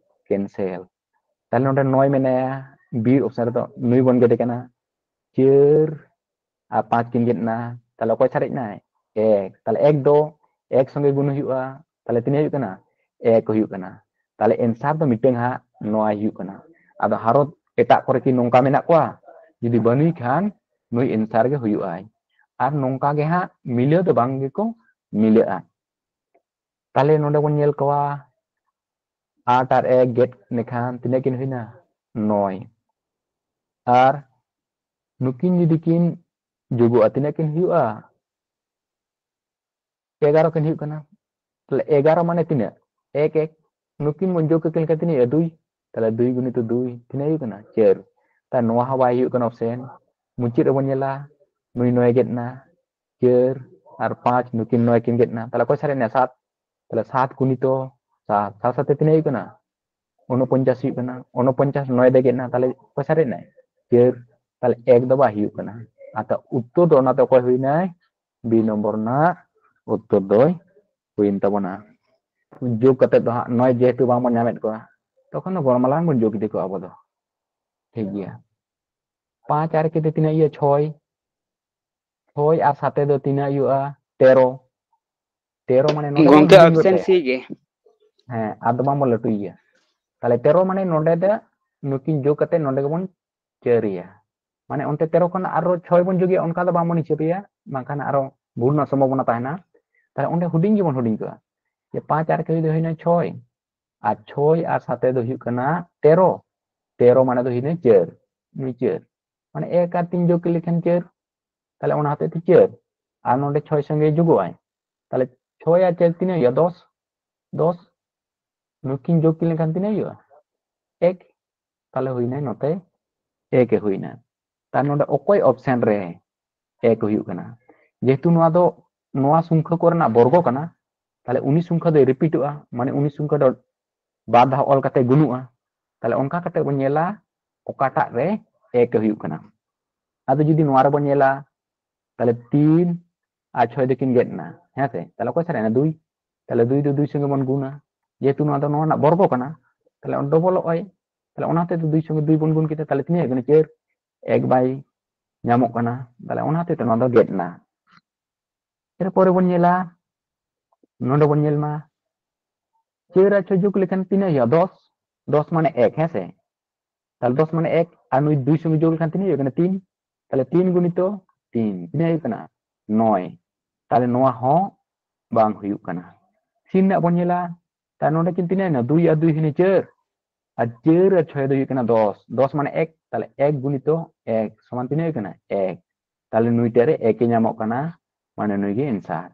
cancel᱾ ᱛᱟᱦᱞᱮ ᱱᱚᱰᱮ ᱱᱚᱭ ᱢᱮᱱᱟᱭᱟ, B option ᱨᱮᱫᱚ ᱱᱩᱭ ᱵᱚᱱ ᱜᱮᱫᱮ ᱠᱟᱱᱟ, ᱪᱟᱹᱨ ᱟᱨ ᱯᱟᱸᱪ ᱠᱤᱱ ᱜᱮᱫ ᱮᱱᱟ, ᱛᱟᱦᱞᱮ ᱚᱠᱚᱭ ᱥᱟᱨᱮᱡ ᱮᱱᱟᱭ? ᱮᱠ᱾ ᱛᱟᱦᱞᱮ ᱮᱠ ᱫᱚ ᱮᱠ ᱥᱚᱸᱜᱮ ᱜᱩᱱ ᱦᱩᱭᱩᱜᱼᱟ, ᱛᱟᱦᱞᱮ ᱛᱤᱱᱟᱹᱜ ᱦᱩᱭᱩᱜ ᱠᱟᱱᱟ? ᱮᱠ ᱦᱩᱭᱩᱜ ᱠᱟᱱᱟ᱾ ᱛᱟᱦᱞᱮ answer ᱫᱚ ᱢᱤᱫᱴᱟᱝ ᱦᱟᱸᱜ ᱱᱚᱣᱟ ᱦᱩᱭᱩᱜ ᱠᱟᱱᱟ᱾ ᱟᱫᱚ ᱦᱟᱨᱚᱛ ᱮᱴᱟᱜ ᱠᱚᱨᱮ ᱠᱤ ᱱᱚᱝᱠᱟ ᱢᱮᱱᱟᱜ ᱠᱚᱣᱟ? ᱡᱩᱫᱤ ᱵᱟᱹᱱᱩᱭ ᱠᱷᱟᱱ ᱱᱩᱭ answer ᱜᱮ ᱦᱩᱭᱩᱜᱼᱟᱭ᱾ ᱟᱨ ᱱᱚᱝᱠᱟ ᱜᱮ ᱦᱟᱸᱜ ᱢᱤᱞᱟᱹᱣ ᱫᱚ ᱵᱟᱝ ᱜᱮᱠᱚ ᱢᱤᱞᱟᱹᱜᱼᱟ᱾ ᱛᱟᱦᱞᱮ ᱱᱚᱰᱮ ᱵᱚᱱ ᱧᱮᱞ ᱠᱚᱣᱟ, ᱟᱴ ᱟᱨ ᱮᱠ ᱜᱮᱫ ᱞᱮᱠᱷᱟᱱ ᱛᱤᱱᱟᱹᱜ ᱠᱤᱱ ᱦᱩᱭᱱᱟ? ᱱᱚᱭ᱾ ᱟᱨ ᱱᱩᱠᱤᱱ ᱡᱩᱫᱤ ᱠᱤᱱ ᱡᱳᱜᱚᱜᱼᱟ, ᱛᱤᱱᱟᱹᱜ ᱠᱤᱱ ᱦᱩᱭᱩᱜᱼᱟ? ᱮᱜᱟᱨᱚ ᱠᱤᱱ ᱦᱩᱭᱩᱜ ᱠᱟᱱᱟ᱾ ᱛᱟᱦᱞᱮ ᱮᱜᱟᱨᱚ ᱢᱟᱱᱮ ᱛᱤᱱᱟᱹᱜ? ᱮᱠ ᱮᱠ᱾ ᱱᱩᱠᱤᱱ ᱵᱚᱱ ᱡᱳᱜᱽ ᱠᱟᱹᱠᱤᱱ ᱞᱮᱠᱷᱟᱱ ᱛᱤᱱᱟᱹᱜ ᱦᱩᱭᱩᱜᱼᱟ? ᱫᱩᱭ᱾ ᱛᱟᱦᱞᱮ ᱫᱩᱭ ᱜᱩᱱᱤᱛᱚ ᱫᱩᱭ ᱛᱤᱱᱟᱹᱜ ᱦᱩᱭᱩᱜ ᱠᱟᱱᱟ? ᱪᱟᱹᱨ᱾ ᱛᱟᱦᱞᱮ ᱱᱚᱣᱟ ᱦᱚᱸ ᱵᱟᱭ ᱦᱩᱭᱩᱜ ᱠᱟᱱᱟ option᱾ ᱢᱩᱪᱟᱹᱫ ᱨᱮᱵᱚᱱ ᱧᱮᱞᱟ, ᱱᱩᱭ ᱱᱚᱭ ᱜᱮᱫ ᱮᱱᱟ, ᱪᱟᱹᱨ ᱟᱨ ᱯᱟᱸᱪ, ᱱᱩᱠᱤᱱ ᱱᱚᱭ ᱠᱤᱱ ᱜᱮᱫ ᱮᱱᱟ, ᱛᱟᱦᱞᱮ ᱚᱠᱚᱭ ᱥᱟᱨᱮᱡ ᱮᱱᱟ? ᱥᱟᱛ᱾ ᱛᱟᱦᱞᱮ ᱥᱟᱛ ᱜᱩᱱᱤᱛᱚ ᱥᱟᱛ, ᱥᱟᱛ ᱥᱟᱛᱮ ᱛᱤᱱᱟᱹᱜ ᱦᱩᱭᱩᱜ ᱠᱟᱱᱟ? ᱩᱱᱚᱯᱚᱧᱪᱟᱥ ᱦᱩᱭᱩᱜ ᱠᱟᱱᱟ᱾ ᱩᱱᱚᱯᱚᱧᱪᱟᱥ ᱱᱚᱭ ᱫᱚᱭ ᱜᱮᱫ ᱮᱱᱟ, ᱛᱟᱦᱞᱮ ᱚᱠᱚᱭ ᱥᱟᱨᱮᱡ ᱮᱱᱟᱭ? ᱪᱟᱹᱨ᱾ ᱛᱟᱦᱞᱮ ᱮᱠ ᱫᱚ ᱵᱟᱭ ᱦᱩᱭᱩᱜ ᱠᱟᱱᱟ᱾ ᱟᱨ ᱛᱟ ᱩᱛᱛᱚᱨ ᱫᱚ ᱚᱱᱟᱛᱮ ᱚᱠᱚᱭ ᱦᱩᱭᱱᱟᱭ? B ᱱᱚᱢᱵᱚᱨ ᱨᱮᱱᱟᱜ ᱩᱛᱛᱚᱨ ᱫᱚᱭ ᱦᱩᱭᱮᱱ ᱛᱟᱵᱚᱱᱟ᱾ ᱡᱳᱜᱽ ᱠᱟᱛᱮ ᱫᱚ ᱦᱟᱸᱜ ᱱᱚᱭ ᱡᱮᱦᱮᱛᱩ ᱵᱟᱝᱵᱚᱱ ᱧᱟᱢᱮᱫ ᱠᱚᱣᱟ, ᱛᱚᱠᱷᱚᱱ ᱫᱚ ᱜᱚᱲᱢᱟᱞᱟ ᱵᱚᱱ ᱡᱳᱜᱽ ᱤᱫᱤ ᱠᱚᱣᱟ ᱟᱵᱚ ᱫᱚ᱾ ᱴᱷᱤᱠ ᱜᱮᱭᱟ, ᱯᱟᱸᱪ ᱟᱨ ᱮᱠ ᱛᱮ ᱛᱤᱱᱟᱹᱜ ᱦᱩᱭᱩᱜᱼᱟ? ᱪᱷᱚᱭ᱾ ᱪᱷᱚᱭ ᱟᱨ ᱥᱟᱛᱮ ᱫᱚ ᱛᱤᱱᱟᱹᱜ ᱦᱩᱭᱩᱜᱼᱟ? ᱛᱮᱨᱚ᱾ ᱛᱮᱨᱚ ᱢᱟᱱᱮ ᱱᱚᱰᱮ ᱵᱚᱱ ᱜᱚᱝᱠᱮ ᱦᱩᱰᱤᱧ ᱜᱚᱫ ᱚᱯᱥᱮᱱ ᱛᱟᱭᱟ᱾ ᱥᱤ ᱜᱮ᱾ ᱦᱮᱸ, ᱟᱫᱚ ᱵᱟᱝᱵᱚᱱ ᱞᱟᱹᱴᱩᱭ ᱜᱮᱭᱟ᱾ ᱛᱟᱦᱞᱮ ᱛᱮᱨᱚ ᱢᱟᱱᱮ ᱱᱚᱰᱮ ᱫᱚ ᱱᱩᱠᱤᱱ ᱡᱳᱜᱽ ᱠᱟᱛᱮ ᱱᱚᱰᱮ ᱜᱮᱵᱚᱱ ᱪᱟᱹᱨ ᱮᱭᱟ᱾ ᱢᱟᱱᱮ ᱚᱱᱛᱮ ᱛᱮᱨᱚ ᱠᱷᱚᱱ ᱟᱨᱚ ᱪᱷᱚᱭ ᱵᱚᱱ ᱡᱳᱜᱮᱭᱟ, ᱚᱱᱠᱟ ᱫᱚ ᱵᱟᱝᱵᱚᱱ ᱦᱤᱥᱟᱹᱵᱮᱭᱟ, ᱵᱟᱝᱠᱷᱟᱱ ᱟᱨᱚ ᱵᱷᱩᱞ ᱨᱮᱱᱟᱜ ᱥᱚᱢᱵᱷᱚᱵᱚᱱᱟ ᱛᱟᱦᱮᱱᱟ᱾ ᱛᱟᱦᱞᱮ ᱚᱸᱰᱮ ᱦᱩᱰᱤᱧ ᱜᱮᱵᱚᱱ ᱦᱩᱰᱤᱧ ᱠᱚᱜᱼᱟ, ᱡᱮ ᱯᱟᱸᱪ ᱟᱨ ᱮᱠ ᱫᱚ ᱦᱩᱭᱱᱟ ᱪᱷᱚᱭ, ᱟᱨ ᱪᱷᱚᱭ ᱟᱨ ᱥᱟᱛᱮ ᱫᱚ ᱦᱩᱭᱩᱜ ᱠᱟᱱᱟ ᱛᱮᱨᱚ᱾ ᱛᱮᱨᱚ ᱢᱟᱱᱮ ᱫᱚ ᱦᱩᱭᱱᱟ ᱪᱟᱹᱨ, ᱱᱩᱭ ᱪᱟᱹᱨ, ᱢᱟᱱᱮ ᱮᱠ ᱟᱨ ᱛᱤᱱ ᱡᱳᱜᱽ ᱞᱮᱠᱷᱟᱱ ᱪᱟᱹᱨ, ᱛᱟᱦᱞᱮ ᱚᱱᱟ ᱦᱚᱛᱮᱡ ᱛᱮ ᱪᱟᱹᱨ, ᱟᱨ ᱱᱚᱰᱮ ᱪᱷᱚᱭ ᱥᱚᱸᱜᱮ ᱡᱳᱜᱚᱜᱼᱟᱭ, ᱛᱟᱦᱞᱮ ᱪᱷᱚᱭ ᱟᱨ ᱪᱟᱹᱨ ᱛᱤᱱᱟᱹᱜ ᱦᱩᱭᱩᱜᱼᱟ? ᱫᱚᱥ᱾ ᱫᱚᱥ, ᱱᱩᱠᱤᱱ ᱡᱳᱜᱽ ᱠᱤᱱ ᱞᱮᱠᱷᱟᱱ ᱛᱤᱱᱟᱹᱜ ᱦᱩᱭᱩᱜᱼᱟ? ᱮᱠ᱾ ᱛᱟᱦᱞᱮ ᱦᱩᱭᱱᱟ ᱱᱚᱛᱮ ᱮᱠ ᱮ ᱦᱩᱭᱱᱟ᱾ ᱛᱟᱦᱞᱮ ᱱᱚᱰᱮ ᱚᱠᱚᱭ ᱚᱯᱥᱮᱱ ᱨᱮ ᱮᱠ ᱦᱩᱭᱩᱜ ᱠᱟᱱᱟ? ᱡᱮᱦᱮᱛᱩ ᱱᱚᱣᱟ ᱫᱚ ᱱᱚᱣᱟ ᱥᱚᱝᱠᱷᱟ ᱠᱚᱨᱮᱱᱟᱜ ᱵᱚᱨᱜᱚ ᱠᱟᱱᱟ, ᱛᱟᱦᱞᱮ ᱩᱱᱤ ᱥᱚᱝᱠᱷᱟ ᱫᱚᱭ ᱨᱤᱯᱤᱴᱚᱜᱼᱟ, ᱢᱟᱱᱮ ᱩᱱᱤ ᱥᱚᱝᱠᱷᱟ ᱫᱚ ᱵᱟᱨ ᱫᱷᱟᱣ ᱚᱞ ᱠᱟᱛᱮ ᱜᱩᱱᱩᱜᱼᱟ᱾ ᱛᱟᱦᱞᱮ ᱚᱱᱠᱟ ᱠᱟᱛᱮ ᱵᱚᱱ ᱧᱮᱞᱟ ᱚᱠᱟᱴᱟᱜ ᱨᱮ ᱮᱠ ᱦᱩᱭᱩᱜ ᱠᱟᱱᱟ᱾ ᱟᱫᱚ ᱡᱩᱫᱤ ᱱᱚᱣᱟ ᱨᱮᱵᱚᱱ ᱧᱮᱞᱟ, ᱛᱟᱦᱞᱮ ᱛᱤᱱ ᱟᱨ ᱪᱷᱚᱭ ᱫᱚᱠᱤᱱ ᱜᱮᱫ ᱮᱱᱟ, ᱦᱮᱸ ᱥᱮ? ᱛᱟᱦᱞᱮ ᱚᱠᱚᱭ ᱥᱟᱨᱮᱡ ᱮᱱᱟ? ᱫᱩᱭ᱾ ᱛᱟᱦᱞᱮ ᱫᱩᱭ ᱫᱚ ᱫᱩᱭ ᱥᱚᱸᱜᱮ ᱵᱚᱱ ᱜᱩᱱᱟ, ᱡᱮᱦᱮᱛᱩ ᱱᱚᱣᱟ ᱫᱚ ᱱᱚᱣᱟ ᱨᱮᱱᱟᱜ ᱵᱚᱨᱜᱚ ᱠᱟᱱᱟ, ᱛᱟᱦᱞᱮ ᱰᱚᱵᱚᱞᱚᱜ ᱟᱭ᱾ ᱛᱟᱦᱞᱮ ᱚᱱᱟ ᱦᱚᱛᱮᱡ ᱛᱮ ᱫᱩᱭ ᱥᱚᱸᱜᱮ ᱫᱩᱭ ᱵᱚᱱ ᱜᱩᱱ ᱠᱮᱫᱟ, ᱛᱟᱦᱞᱮ ᱛᱤᱱᱟᱹᱜ ᱦᱩᱭᱩᱜ ᱠᱟᱱᱟ? ᱪᱟᱹᱨ᱾ ᱮᱠ ᱵᱟᱭ ᱧᱟᱢᱚᱜ ᱠᱟᱱᱟ, ᱛᱟᱦᱞᱮ ᱚᱱᱟ ᱦᱚᱛᱮᱡ ᱛᱮ ᱱᱚᱣᱟ ᱫᱚ ᱜᱮᱫ ᱮᱱᱟ᱾ ᱮᱨᱯᱚᱨᱮ ᱵᱚᱱ ᱧᱮᱞᱟ, ᱱᱚᱰᱮ ᱵᱚᱱ ᱧᱮᱞ ᱢᱟ, ᱪᱟᱹᱨ ᱟᱨ ᱪᱷᱚᱭ ᱡᱳᱜᱽ ᱞᱮᱠᱷᱟᱱ ᱛᱤᱱᱟᱹᱜ ᱦᱩᱭᱩᱜᱼᱟ? ᱫᱚᱥ᱾ ᱫᱚᱥ ᱢᱟᱱᱮ ᱮᱠ, ᱦᱮᱸ ᱥᱮ? ᱛᱟᱦᱞᱮ ᱫᱚᱥ ᱢᱟᱱᱮ ᱮᱠ, ᱟᱨ ᱱᱩᱭ ᱫᱩᱭ ᱥᱚᱸᱜᱮ ᱡᱳᱜᱽ ᱞᱮᱠᱷᱟᱱ ᱛᱤᱱᱟᱹᱜ ᱦᱩᱭᱩᱜ ᱠᱟᱱᱟ? ᱛᱤᱱ᱾ ᱛᱟᱦᱞᱮ ᱛᱤᱱ ᱜᱩᱱᱤᱛᱚ ᱛᱤᱱ, ᱛᱤᱱᱟᱹᱜ ᱦᱩᱭᱩᱜ ᱠᱟᱱᱟ? ᱱᱚᱭ᱾ ᱛᱟᱦᱞᱮ ᱱᱚᱣᱟ ᱦᱚᱸ ᱵᱟᱝ ᱦᱩᱭᱩᱜ ᱠᱟᱱᱟ᱾ ᱥᱤᱱ ᱨᱮᱱᱟᱜ ᱵᱚᱱ ᱧᱮᱞᱟ, ᱛᱟᱦᱞᱮ ᱱᱚᱰᱮ ᱠᱤᱱ ᱛᱤᱱᱟᱹᱜ ᱮᱱᱟ? ᱫᱩᱭ ᱟᱨ ᱫᱩᱭ ᱦᱩᱭᱱᱟ ᱪᱟᱹᱨ, ᱟᱨ ᱪᱟᱹᱨ ᱟᱨ ᱪᱷᱚᱭ ᱫᱚ ᱦᱩᱭᱩᱜ ᱠᱟᱱᱟ ᱫᱚᱥ᱾ ᱫᱚᱥ ᱢᱟᱱᱮ ᱮᱠ, ᱛᱟᱦᱞᱮ ᱮᱠ ᱜᱩᱱᱤᱛᱚ ᱮᱠ ᱥᱚᱢᱟᱱ ᱛᱤᱱᱟᱹᱜ ᱦᱩᱭᱩᱜ ᱠᱟᱱᱟ? ᱮᱠ᱾ ᱛᱟᱦᱞᱮ ᱱᱩᱭᱴᱟᱜ ᱨᱮ ᱮᱠ ᱮ ᱧᱟᱢᱚᱜ ᱠᱟᱱᱟ, ᱢᱟᱱᱮ ᱱᱩᱭ ᱜᱮ ᱮᱱᱥᱟᱨ᱾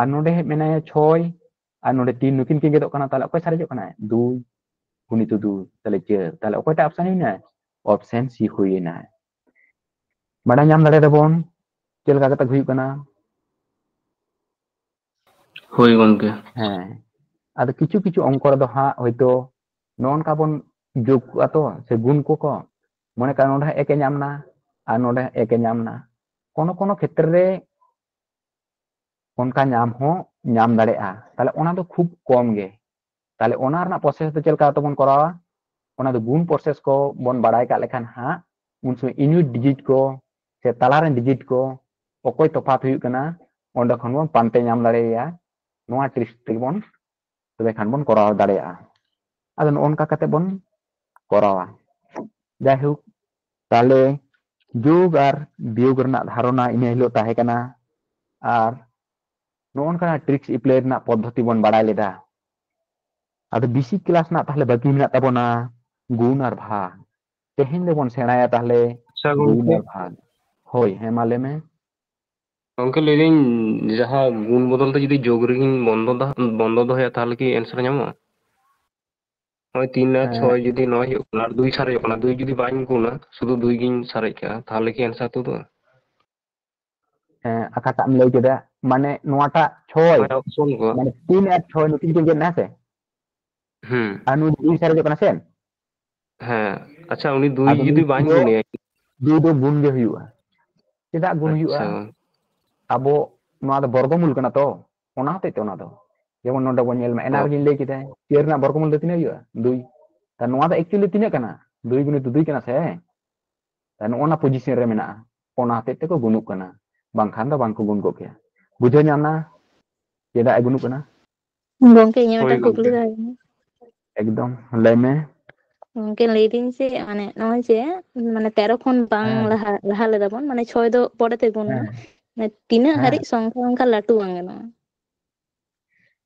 ᱟᱨ ᱱᱚᱰᱮ ᱦᱮᱡ ᱢᱮᱱᱟᱭᱟ ᱪᱷᱚᱭ, ᱟᱨ ᱱᱚᱰᱮ ᱛᱤᱱ, ᱱᱩᱠᱤᱱ ᱠᱤᱱ ᱜᱮᱫᱚᱜ ᱠᱟᱱᱟ, ᱛᱟᱦᱞᱮ ᱚᱠᱚᱭ ᱥᱟᱨᱮᱡᱚᱜ ᱠᱟᱱᱟᱭ? ᱫᱩᱭ ᱜᱩᱱᱤᱛᱚ ᱫᱩᱭ, ᱛᱟᱦᱞᱮ ᱪᱟᱹᱨ᱾ ᱛᱟᱦᱞᱮ ᱚᱠᱚᱭᱴᱟᱜ ᱚᱯᱥᱮᱱ ᱦᱩᱭᱱᱟ? ᱚᱯᱥᱮᱱ ᱥᱤ ᱦᱩᱭᱮᱱᱟ᱾ ᱵᱟᱰᱟᱭ ᱧᱟᱢ ᱫᱟᱲᱮ ᱫᱟᱵᱚᱱ ᱪᱮᱫ ᱞᱮᱠᱟ ᱠᱟᱛᱮ ᱦᱩᱭᱩᱜ ᱠᱟᱱᱟ? ᱦᱳᱭ ᱜᱚᱢᱠᱮ᱾ ᱦᱮᱸ, ᱟᱫᱚ ᱠᱤᱪᱷᱩ ᱠᱤᱪᱷᱩ ᱚᱝᱠᱚ ᱨᱮᱫᱚ ᱦᱟᱸᱜ ᱦᱚᱭᱛᱳ ᱱᱚᱜᱼᱚ ᱱᱚᱝᱠᱟ ᱵᱚᱱ ᱡᱳᱜᱽ ᱠᱚᱜᱼᱟ ᱛᱚ, ᱥᱮ ᱜᱩᱱ ᱠᱚᱠᱚ, ᱢᱚᱱᱮ ᱠᱟᱜ ᱱᱚᱰᱮ ᱦᱚᱸ ᱮᱠ ᱮ ᱧᱟᱢ ᱮᱱᱟ ᱟᱨ ᱱᱚᱰᱮ ᱦᱚᱸ ᱮᱠ ᱮ ᱧᱟᱢ ᱮᱱᱟ᱾ ᱠᱳᱱᱳ ᱠᱳᱱᱳ ᱠᱷᱮᱛᱨᱮ ᱨᱮ ᱚᱱᱠᱟ ᱧᱟᱢ ᱦᱚᱸ ᱧᱟᱢ ᱫᱟᱲᱮᱭᱟᱜᱼᱟ, ᱛᱟᱦᱞᱮ ᱚᱱᱟ ᱫᱚ ᱠᱷᱩᱵ ᱠᱚᱢ ᱜᱮ᱾ ᱛᱟᱦᱞᱮ ᱚᱱᱟ ᱨᱮᱱᱟᱜ ᱯᱨᱚᱥᱮᱥ ᱫᱚ ᱪᱮᱫ ᱞᱮᱠᱟ ᱛᱮᱵᱚᱱ ᱠᱚᱨᱟᱣᱟ? ᱚᱱᱟ ᱫᱚ ᱜᱩᱱ ᱯᱨᱚᱥᱮᱥ ᱠᱚ ᱵᱚᱱ ᱵᱟᱲᱟᱭ ᱠᱟᱜ ᱞᱮᱠᱷᱟᱱ ᱦᱟᱸᱜ, ᱩᱱ ᱥᱚᱢᱚᱭ ᱤᱭᱩᱱᱤᱴ ᱰᱤᱡᱤᱴ ᱠᱚ ᱥᱮ ᱛᱟᱞᱟᱨᱮᱱ ᱰᱤᱡᱤᱴ ᱠᱚ ᱚᱠᱚᱭ ᱛᱚᱯᱷᱟᱛ ᱦᱩᱭᱩᱜ ᱠᱟᱱᱟ, ᱚᱸᱰᱮ ᱠᱷᱚᱱ ᱵᱚᱱ ᱯᱟᱱᱛᱮ ᱧᱟᱢ ᱫᱟᱲᱮᱭᱟᱭᱟ᱾ ᱱᱚᱣᱟ ᱴᱨᱤᱠᱥ ᱛᱮᱜᱮ ᱵᱚᱱ, ᱛᱚᱵᱮ ᱠᱷᱟᱱ ᱵᱚᱱ ᱠᱚᱨᱟᱣ ᱫᱟᱲᱮᱭᱟᱜᱼᱟ᱾ ᱟᱫᱚ ᱱᱚᱜᱼᱚ ᱱᱚᱝᱠᱟ ᱠᱟᱛᱮ ᱵᱚᱱ ᱠᱚᱨᱟᱣᱟ᱾ ᱡᱟᱭᱦᱳᱠ, ᱛᱟᱦᱞᱮ ᱡᱳᱜᱽ ᱟᱨ ᱵᱤᱭᱳᱜᱽ ᱨᱮᱱᱟᱜ ᱫᱷᱟᱨᱚᱱᱟ ᱤᱱᱟᱹ ᱦᱤᱞᱳᱜ ᱛᱟᱦᱮᱸ ᱠᱟᱱᱟ᱾ ᱟᱨ ᱱᱚᱜᱼᱚ ᱱᱚᱝᱠᱟᱱᱟᱜ ᱴᱨᱤᱠᱥ ᱮᱯᱞᱟᱭ ᱨᱮᱱᱟᱜ ᱯᱚᱫᱽᱫᱷᱚᱛᱤ ᱵᱚᱱ ᱵᱟᱲᱟᱭ ᱞᱮᱫᱟ᱾ ᱟᱫᱚ ᱵᱮᱥᱤᱠ ᱠᱞᱟᱥ ᱨᱮᱱᱟᱜ ᱛᱟᱦᱞᱮ ᱵᱟᱹᱠᱤ ᱢᱮᱱᱟᱜ ᱛᱟᱵᱚᱱᱟ ᱜᱩᱱ ᱟᱨ ᱵᱷᱟᱜᱽ᱾ ᱛᱮᱦᱮᱧ ᱫᱚᱵᱚᱱ ᱥᱮᱬᱟᱭᱟ ᱛᱟᱦᱞᱮ ᱟᱪᱪᱷᱟ ᱜᱩᱱ ᱜᱚᱝᱠᱮ, ᱟᱨ ᱵᱷᱟᱜᱽ᱾ ᱦᱳᱭ, ᱦᱮᱸ, ᱢᱟ ᱞᱟᱹᱭ ᱢᱮ᱾ ᱜᱚᱝᱠᱮ ᱞᱟᱹᱭᱫᱟᱹᱧ, ᱡᱟᱦᱟᱸ ᱜᱩᱱ ᱵᱚᱫᱚᱞ ᱛᱮ ᱡᱩᱫᱤ ᱡᱳᱜᱽ ᱨᱮᱜᱤᱧ ᱵᱚᱱᱫᱚ ᱫᱟ-, ᱵᱚᱱᱫᱚ ᱫᱚᱦᱚᱭᱟ, ᱛᱟᱦᱞᱮ ᱠᱤ ᱮᱱᱥᱟᱨ ᱧᱟᱢᱚᱜᱼᱟ? ᱱᱚᱜᱼᱚᱭ ᱛᱤᱱ ᱟᱨ ᱦᱮᱸ, ᱪᱷᱚᱭ ᱡᱩᱫᱤ ᱱᱚᱣᱟ ᱦᱩᱭᱩᱜ ᱠᱟᱱᱟ, ᱟᱨ ᱫᱩᱭ ᱥᱟᱨᱮᱡᱚᱜ ᱠᱟᱱᱟ, ᱫᱩᱭ ᱡᱩᱫᱤ ᱵᱟᱹᱧ ᱜᱩᱱᱟ, ᱥᱩᱫᱷᱩ ᱫᱩᱭ ᱜᱤᱧ ᱥᱟᱨᱮᱡ ᱠᱟᱜᱼᱟ, ᱛᱟᱦᱞᱮ ᱠᱤ ᱮᱱᱥᱟᱨ ᱛᱩᱫᱩᱜᱼᱟ? ᱦᱮᱸ, ᱚᱠᱟᱴᱟᱜ ᱮᱢ ᱞᱟᱹᱭ ᱠᱮᱫᱟ? ᱢᱟᱱᱮ ᱱᱚᱣᱟᱴᱟᱜ ᱪᱷᱚᱭ, ᱦᱮᱸ, ᱚᱯᱥᱚᱱ ᱠᱚ᱾ ᱢᱟᱱᱮ ᱛᱤᱱ ᱟᱨ ᱪᱷᱚᱭ ᱱᱩᱠᱤᱱ ᱠᱤᱱ ᱜᱮᱫ ᱮᱱᱟ ᱥᱮ? ᱦᱩᱸ᱾ ᱟᱨ ᱱᱩᱭ ᱫᱩᱭ ᱥᱟᱨᱮᱡᱚᱜ ᱠᱟᱱᱟ ᱥᱮ? ᱦᱮᱸ, ᱟᱪᱪᱷᱟ, ᱩᱱᱤ ᱫᱩᱭ ᱟᱫᱚ ᱡᱩᱫᱤ ᱱᱩᱭ ᱵᱟᱹᱧ ᱫᱚ, ᱜᱩᱱᱮᱭᱟ? ᱫᱩᱭ ᱫᱚ ᱜᱩᱱ ᱜᱮ ᱦᱩᱭᱩᱜᱼᱟ᱾ ᱪᱮᱫᱟᱜ ᱜᱩᱱ ᱦᱩᱭᱩᱜᱼᱟ? ᱟᱪᱪᱷᱟ᱾ ᱟᱵᱚ ᱱᱚᱣᱟ ᱫᱚ ᱵᱚᱨᱜᱚᱢᱩᱞ ᱠᱟᱱᱟ ᱛᱚ, ᱚᱱᱟ ᱦᱚᱛᱮᱡ ᱛᱮ ᱚᱱᱟ ᱫᱚ᱾ ᱡᱮᱢᱚᱱ ᱱᱚᱰᱮ ᱵᱚᱱ ᱧᱮᱞ ᱢᱟ, ᱮᱱᱟᱝ ᱚ᱾ ᱨᱮᱜᱤᱧ ᱞᱟᱹᱭ ᱠᱮᱫᱟ, ᱪᱟᱹᱨ ᱨᱮᱱᱟᱜ ᱵᱚᱨᱜᱚᱢᱩᱞ ᱫᱚ ᱛᱤᱱᱟᱹᱜ ᱦᱩᱭᱩᱜᱼᱟ? ᱫᱩᱭ᱾ ᱛᱟ ᱱᱚᱣᱟ ᱫᱚ actually ᱛᱤᱱᱟᱹᱜ ᱠᱟᱱᱟ? ᱫᱩᱭ ᱜᱩᱱᱤᱛᱚ ᱫᱩᱭ ᱠᱟᱱᱟ ᱥᱮ? ᱛᱟ ᱱᱚᱜᱼᱚ ᱱᱟ position ᱨᱮ ᱢᱮᱱᱟᱜᱼᱟ, ᱚᱱᱟ ᱦᱚᱛᱮᱡ ᱛᱮᱠᱚ ᱜᱩᱱᱩᱜ ᱠᱟᱱᱟ, ᱵᱟᱝᱠᱷᱟᱱ ᱫᱚ ᱵᱟᱝ ᱠᱚ ᱜᱩᱱ ᱠᱚᱜ ᱠᱮᱭᱟ᱾ ᱵᱩᱡᱷᱟᱹᱣ ᱧᱟᱢ ᱱᱟ ᱪᱮᱫᱟᱜ ᱮ ᱜᱩᱱᱩᱜ ᱠᱟᱱᱟ? ᱜᱚᱝᱠᱮ, ᱤᱧᱟᱹᱜ ᱦᱳᱭ ᱢᱤᱫᱴᱟᱝ ᱠᱩᱠᱞᱤ ᱜᱚᱝᱠᱮ᱾ ᱛᱟᱦᱮᱸ ᱠᱟᱱᱟ᱾ ᱮᱠᱫᱚᱢ, ᱞᱟᱹᱭ ᱢᱮ᱾ ᱜᱚᱝᱠᱮ, ᱞᱟᱹᱭᱫᱟᱹᱧ ᱡᱮ, ᱢᱟᱱᱮ, ᱱᱚᱜᱼᱚᱭ ᱡᱮ, ᱢᱟᱱᱮ, ᱛᱮᱨᱚ ᱠᱷᱚᱱ ᱵᱟᱝ ᱦᱮᱸ᱾ ᱞᱟᱦᱟ, ᱞᱟᱦᱟ ᱞᱮᱫᱟ ᱵᱚᱱ, ᱢᱟᱱᱮ, ᱪᱷᱚᱭ ᱫᱚ ᱯᱚᱨᱮ ᱛᱮ ᱜᱩᱱ ᱮᱱᱟ᱾ ᱦᱮᱸ᱾ ᱢᱟᱱᱮ, ᱛᱤᱱᱟᱹᱜ ᱦᱮᱸ᱾ ᱦᱟᱹᱨᱤᱡ ᱥᱚᱝᱠᱷᱟ ᱚᱱᱠᱟ ᱞᱟᱹᱴᱩ ᱵᱟᱝ ᱜᱟᱱᱚᱜᱼᱟ?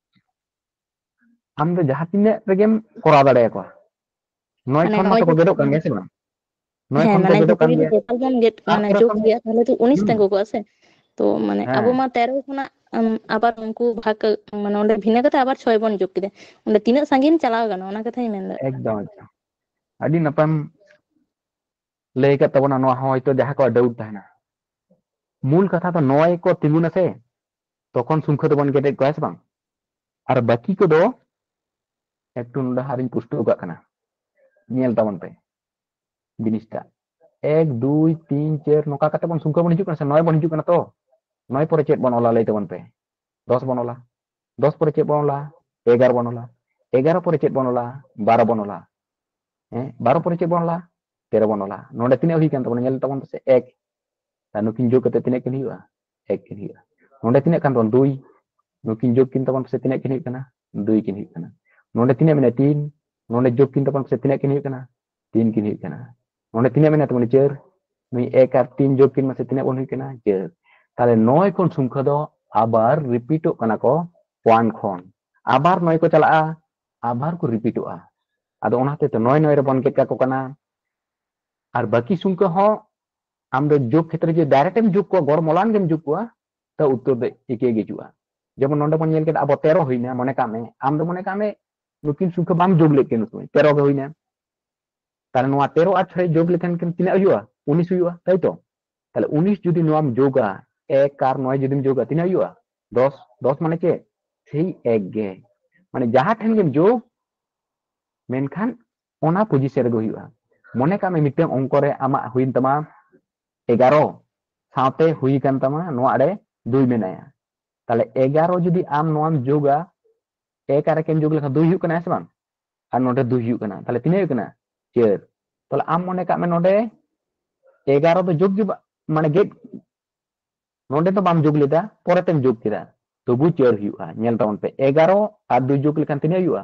ᱟᱢ ᱫᱚ ᱡᱟᱦᱟᱸ ᱛᱤᱱᱟᱹᱜ ᱨᱮᱜᱮᱢ ᱠᱚᱨᱟᱣ ᱫᱟᱲᱮᱭᱟᱠᱚᱣᱟ᱾ ᱱᱚᱭ ᱢᱟᱱᱮ, ᱠᱷᱚᱱ ᱱᱚᱜᱼᱚᱭ ᱢᱟᱛᱚ ᱠᱚ ᱡᱮ, ᱜᱮᱫᱚᱜ ᱠᱟᱱ ᱜᱮᱭᱟ, ᱥᱮ ᱵᱟᱝ? ᱱᱚᱭ ᱦᱮᱸ, ᱠᱷᱚᱱ ᱠᱚ ᱢᱟᱱᱮ, ᱜᱮᱫᱚᱜ ᱡᱩᱫᱤ ᱠᱟᱱ ᱡᱩᱫᱤ ᱜᱮᱭᱟ᱾ total ᱵᱚᱱ ᱜᱮᱫ, ᱢᱟᱱᱮ, ᱛᱟᱨᱯᱚᱨᱮ ᱡᱳᱜᱽ ᱠᱷᱚᱱ, ᱜᱮᱭᱟ, ᱛᱟᱦᱚᱞᱮ ᱛᱚ ᱩᱱᱤᱥ ᱦᱩᱸ᱾ ᱛᱤᱸᱜᱩ ᱠᱚᱜᱼᱟ ᱥᱮ᱾ ᱛᱚ, ᱢᱟᱱᱮ, ᱟᱵᱚ ᱦᱮᱸ᱾ ᱢᱟ ᱛᱮᱨᱚ ᱠᱷᱚᱱᱟᱜ, ᱟᱢ, ᱟᱵᱟᱨ ᱩᱱᱠᱩ ᱵᱷᱟᱜᱽ ᱠᱟ-, ᱢᱟᱱᱮ, ᱚᱸᱰᱮ ᱵᱷᱤᱱᱟᱹ ᱠᱟᱛᱮ ᱟᱵᱟᱨ ᱪᱷᱚᱭ ᱵᱚᱱ ᱡᱳᱜᱽ ᱠᱮᱫᱟ᱾ ᱚᱸᱰᱮ ᱛᱤᱱᱟᱹᱜ ᱥᱟᱺᱜᱤᱧ ᱪᱟᱞᱟᱣ ᱜᱟᱱᱚᱜᱼᱟ, ᱚᱱᱟ ᱠᱟᱛᱷᱟᱧ ᱢᱮᱱᱫᱟ᱾ ᱮᱠᱫᱚᱢ, ᱮᱠᱫᱚᱢ᱾ ᱟᱹᱰᱤ ᱱᱟᱯᱟᱭᱮᱢ ᱞᱟᱹᱭ ᱟᱠᱟᱫ ᱛᱟᱵᱚᱱᱟ᱾ ᱱᱚᱣᱟ ᱦᱚᱸ ᱦᱚᱭᱛᱳ ᱡᱟᱦᱟᱸ ᱠᱚ doubt ᱛᱟᱦᱮᱱᱟ, ᱢᱩᱞ ᱠᱟᱛᱷᱟ ᱫᱚ ᱱᱚᱭ ᱠᱚ ᱛᱤᱸᱜᱩᱱᱟ ᱥᱮ, ᱛᱚᱠᱷᱚᱱ ᱥᱚᱝᱠᱷᱟ ᱫᱚᱵᱚᱱ ᱜᱮᱫᱮᱫ ᱠᱚᱣᱟ, ᱦᱮᱸ ᱥᱮ ᱵᱟᱝ? ᱟᱨ ᱵᱟᱹᱠᱤ ᱠᱚᱫᱚ ᱮᱠᱴᱩ ᱱᱚᱰᱮ ᱦᱟᱸᱜ ᱤᱧ ᱯᱩᱥᱴᱟᱹᱣ ᱠᱟᱜ ᱠᱟᱱᱟ, ᱧᱮᱞ ᱛᱟᱵᱚᱱ ᱯᱮ ᱡᱤᱱᱤᱥᱴᱟ᱾ ᱮᱠ, ᱫᱩᱭ, ᱛᱤᱱ, ᱪᱟᱨ, ᱱᱚᱝᱠᱟ ᱠᱟᱛᱮ ᱵᱚᱱ ᱥᱚᱝᱠᱷᱟ ᱵᱚᱱ ᱦᱤᱡᱩᱜ ᱠᱟᱱᱟ ᱥᱮ, ᱱᱚᱭ ᱵᱚᱱ ᱦᱤᱡᱩᱜ ᱠᱟᱱᱟ ᱛᱚ᱾ ᱱᱚᱭ ᱯᱚᱨᱮ ᱪᱮᱫ ᱵᱚᱱ ᱚᱞᱟ, ᱞᱟᱹᱭ ᱛᱟᱵᱚᱱ ᱯᱮ? ᱫᱚᱥ ᱵᱚᱱ ᱚᱞᱟ᱾ ᱫᱚᱥ ᱯᱚᱨᱮ ᱪᱮᱫ ᱵᱚᱱ ᱚᱞᱟ? ᱮᱜᱟᱨᱚ ᱵᱚᱱ ᱚᱞᱟ᱾ ᱮᱜᱟᱨᱚ ᱯᱚᱨᱮ ᱪᱮᱫ ᱵᱚᱱ ᱚᱞᱟ? ᱵᱟᱨᱚ ᱵᱚᱱ ᱚᱞᱟ᱾ ᱦᱮᱸ, ᱵᱟᱨᱚ ᱯᱚᱨᱮ ᱪᱮᱫ ᱵᱚᱱ ᱚᱞᱟ? ᱛᱮᱨᱚ ᱵᱚᱱ ᱚᱞᱟ᱾ ᱱᱚᱰᱮ ᱛᱤᱱᱟᱹᱜ ᱦᱩᱭ ᱠᱟᱱ ᱛᱟᱵᱚᱱᱟ? ᱧᱮᱞ ᱛᱟᱵᱚᱱ ᱯᱮᱥᱮ, ᱮᱠ᱾ ᱟᱨ ᱱᱩᱠᱤᱱ ᱡᱳᱜᱽ ᱠᱟᱛᱮ ᱛᱤᱱᱟᱹᱜ ᱠᱤᱱ ᱦᱩᱭᱩᱜᱼᱟ? ᱮᱠ ᱠᱤᱱ ᱦᱩᱭᱩᱜᱼᱟ᱾ ᱱᱚᱰᱮ ᱛᱤᱱᱟᱹᱜ ᱠᱟᱱ ᱛᱟᱵᱚᱱ? ᱫᱩᱭ᱾ ᱱᱩᱠᱤᱱ ᱡᱳᱜᱽ ᱠᱤᱱ ᱛᱟᱵᱚᱱ ᱯᱮᱥᱮ ᱛᱤᱱᱟᱹᱜ ᱠᱤᱱ ᱦᱩᱭᱩᱜ ᱠᱟᱱᱟ? ᱫᱩᱭ ᱠᱤᱱ ᱦᱩᱭᱩᱜ ᱠᱟᱱᱟ᱾ ᱱᱚᱰᱮ ᱛᱤᱱᱟᱹᱜ ᱢᱮᱱᱟᱜᱼᱟ? ᱛᱤᱱ᱾ ᱱᱚᱰᱮ ᱡᱳᱜᱽ ᱠᱤᱱ ᱛᱟᱵᱚᱱ ᱯᱮᱥᱮ ᱛᱤᱱᱟᱹᱜ ᱠᱤᱱ ᱦᱩᱭᱩᱜ ᱠᱟᱱᱟ? ᱛᱤᱱ ᱠᱤᱱ ᱦᱩᱭᱩᱜ ᱠᱟᱱᱟ᱾ ᱱᱚᱰᱮ ᱛᱤᱱᱟᱹᱜ ᱢᱮᱱᱟᱜ ᱛᱟᱵᱚᱱᱟ? ᱪᱟᱹᱨ᱾ ᱱᱩᱭ ᱮᱠ ᱟᱨ ᱛᱤᱱ ᱡᱳᱜᱽ ᱠᱤᱱ ᱢᱟᱥᱮ, ᱛᱤᱱᱟᱹᱜ ᱵᱚᱱ ᱦᱩᱭᱩᱜ ᱠᱟᱱᱟ? ᱪᱟᱹᱨ᱾ ᱛᱟᱦᱞᱮ ᱱᱚᱭ ᱠᱷᱚᱱ ᱥᱚᱝᱠᱷᱟ ᱫᱚ ᱟᱵᱟᱨ ᱨᱤᱯᱤᱴᱚᱜ ᱠᱟᱱᱟ ᱠᱚ ᱳᱣᱟᱱ ᱠᱷᱚᱱ᱾ ᱟᱵᱟᱨ ᱱᱚᱭ ᱠᱚ ᱪᱟᱞᱟᱜᱼᱟ, ᱟᱵᱟᱨ ᱠᱚ ᱨᱤᱯᱤᱴᱚᱜᱼᱟ᱾ ᱟᱫᱚ ᱚᱱᱟ ᱦᱚᱛᱮᱡ ᱛᱮ ᱱᱚᱭ ᱱᱚᱭ ᱨᱮᱵᱚᱱ ᱜᱮᱫ ᱠᱟᱠᱚ ᱠᱟᱱᱟ᱾ ᱟᱨ ᱵᱟᱹᱠᱤ ᱥᱚᱝᱠᱷᱟ ᱦᱚᱸ ᱟᱢ ᱫᱚ ᱡᱳᱜᱽ ᱠᱷᱮᱛᱨᱮ ᱡᱩᱫᱤ ᱰᱟᱭᱨᱮᱠᱴ ᱮᱢ ᱡᱳᱜᱽ ᱠᱚᱣᱟ, ᱜᱚᱲ ᱢᱚᱞᱟᱱ ᱜᱮᱢ ᱡᱳᱜᱽ ᱠᱚᱣᱟ, ᱛᱚ ᱩᱛᱛᱚᱨ ᱫᱚ ᱮᱠᱮ ᱜᱮ ᱦᱤᱡᱩᱜᱼᱟ᱾ ᱡᱮᱢᱚᱱ ᱱᱚᱰᱮ ᱵᱚᱱ ᱧᱮᱞ ᱠᱮᱫᱟ, ᱟᱵᱚ ᱛᱮᱨᱚ ᱦᱩᱭᱱᱟ, ᱢᱚᱱᱮ ᱠᱟᱜ ᱢᱮ, ᱟᱢ ᱫᱚ ᱢᱚᱱᱮ ᱠᱟᱜ ᱢᱮ ᱱᱩᱠᱤᱱ ᱥᱚᱝᱠᱷᱟ ᱵᱟᱢ ᱡᱳᱜᱽ ᱞᱮᱫ ᱠᱤᱱᱟ, ᱩᱱ ᱥᱚᱢᱚᱭ ᱛᱮᱨᱚ ᱜᱮ ᱦᱩᱭᱱᱟ᱾ ᱛᱟᱦᱞᱮ ᱱᱚᱣᱟ ᱛᱮᱨᱚ ᱟᱨ ᱪᱷᱚᱭ ᱡᱳᱜᱽ ᱞᱮᱠᱷᱟᱱ ᱠᱤᱱ ᱛᱤᱱᱟᱹᱜ ᱦᱩᱭᱩᱜᱼᱟ? ᱩᱱᱤᱥ ᱦᱩᱭᱩᱜᱼᱟ, ᱛᱟᱭ ᱛᱚ? ᱛᱟᱦᱞᱮ ᱩᱱᱤᱥ ᱡᱩᱫᱤ ᱱᱚᱣᱟᱢ ᱡᱳᱜᱟ, ᱮᱠ ᱟᱨ ᱱᱚᱭ ᱡᱩᱫᱤᱢ ᱡᱳᱜᱟ, ᱛᱤᱱᱟᱹᱜ ᱦᱩᱭᱩᱜᱼᱟ? ᱫᱚᱥ᱾ ᱫᱚᱥ ᱢᱟᱱᱮ ᱪᱮᱫ? ᱥᱮᱭ ᱮᱠ ᱜᱮ᱾ ᱢᱟᱱᱮ ᱡᱟᱦᱟᱸ ᱴᱷᱮᱱ ᱜᱮᱢ ᱡᱳᱜᱽ, ᱢᱮᱱᱠᱷᱟᱱ ᱚᱱᱟ ᱯᱚᱡᱤᱥᱚᱱ ᱨᱮᱜᱮ ᱦᱩᱭᱩᱜᱼᱟ᱾ ᱢᱚᱱᱮ ᱠᱟᱜ ᱢᱮ ᱢᱤᱫᱴᱟᱝ ᱚᱝᱠᱚ ᱨᱮ ᱟᱢᱟᱜ ᱦᱩᱭᱮᱱ ᱛᱟᱢᱟ ᱮᱜᱟᱨᱚ, ᱥᱟᱶᱛᱮ ᱦᱩᱭ ᱠᱟᱱ ᱛᱟᱢᱟ ᱱᱚᱣᱟ ᱟᱲᱮ ᱫᱩᱭ ᱢᱮᱱᱟᱭᱟ᱾ ᱛᱟᱦᱞᱮ ᱮᱜᱟᱨᱚ ᱡᱩᱫᱤ ᱟᱢ ᱱᱚᱣᱟᱢ ᱡᱳᱜᱟ, ᱮᱠ ᱟᱨ ᱮᱠ ᱮᱢ ᱡᱳᱜᱽ ᱞᱮᱠᱷᱟᱱ ᱫᱩᱭ ᱦᱩᱭᱩᱜ ᱠᱟᱱᱟ, ᱦᱮᱸ ᱥᱮ ᱵᱟᱝ? ᱟᱨ ᱱᱚᱰᱮ ᱫᱩᱭ ᱦᱩᱭᱩᱜ ᱠᱟᱱᱟ, ᱛᱟᱦᱞᱮ ᱛᱤᱱᱟᱹᱜ ᱦᱩᱭᱩᱜ ᱠᱟᱱᱟ? ᱪᱟᱹᱨ᱾ ᱛᱟᱦᱞᱮ ᱟᱢ ᱢᱚᱱᱮ ᱠᱟᱜ ᱢᱮ ᱱᱚᱰᱮ ᱮᱜᱟᱨᱚ ᱫᱚ ᱡᱳᱜᱽ ᱜᱮ ᱵᱟ-, ᱢᱟᱱᱮ ᱜᱮᱫ, ᱱᱚᱰᱮ ᱫᱚ ᱵᱟᱢ ᱡᱳᱜᱽ ᱞᱮᱫᱟ, ᱯᱚᱨᱮᱛᱮᱢ ᱡᱳᱜᱽ ᱠᱮᱫᱟ, ᱛᱚᱵᱩ ᱪᱟᱹᱨ ᱦᱩᱭᱩᱜᱼᱟ᱾ ᱧᱮᱞ ᱛᱟᱵᱚᱱ ᱯᱮ, ᱮᱜᱟᱨᱚ ᱟᱨ ᱫᱩᱭ ᱡᱳᱜᱽ ᱞᱮᱠᱷᱟᱱ ᱛᱤᱱᱟᱹᱜ ᱦᱩᱭᱩᱜᱼᱟ?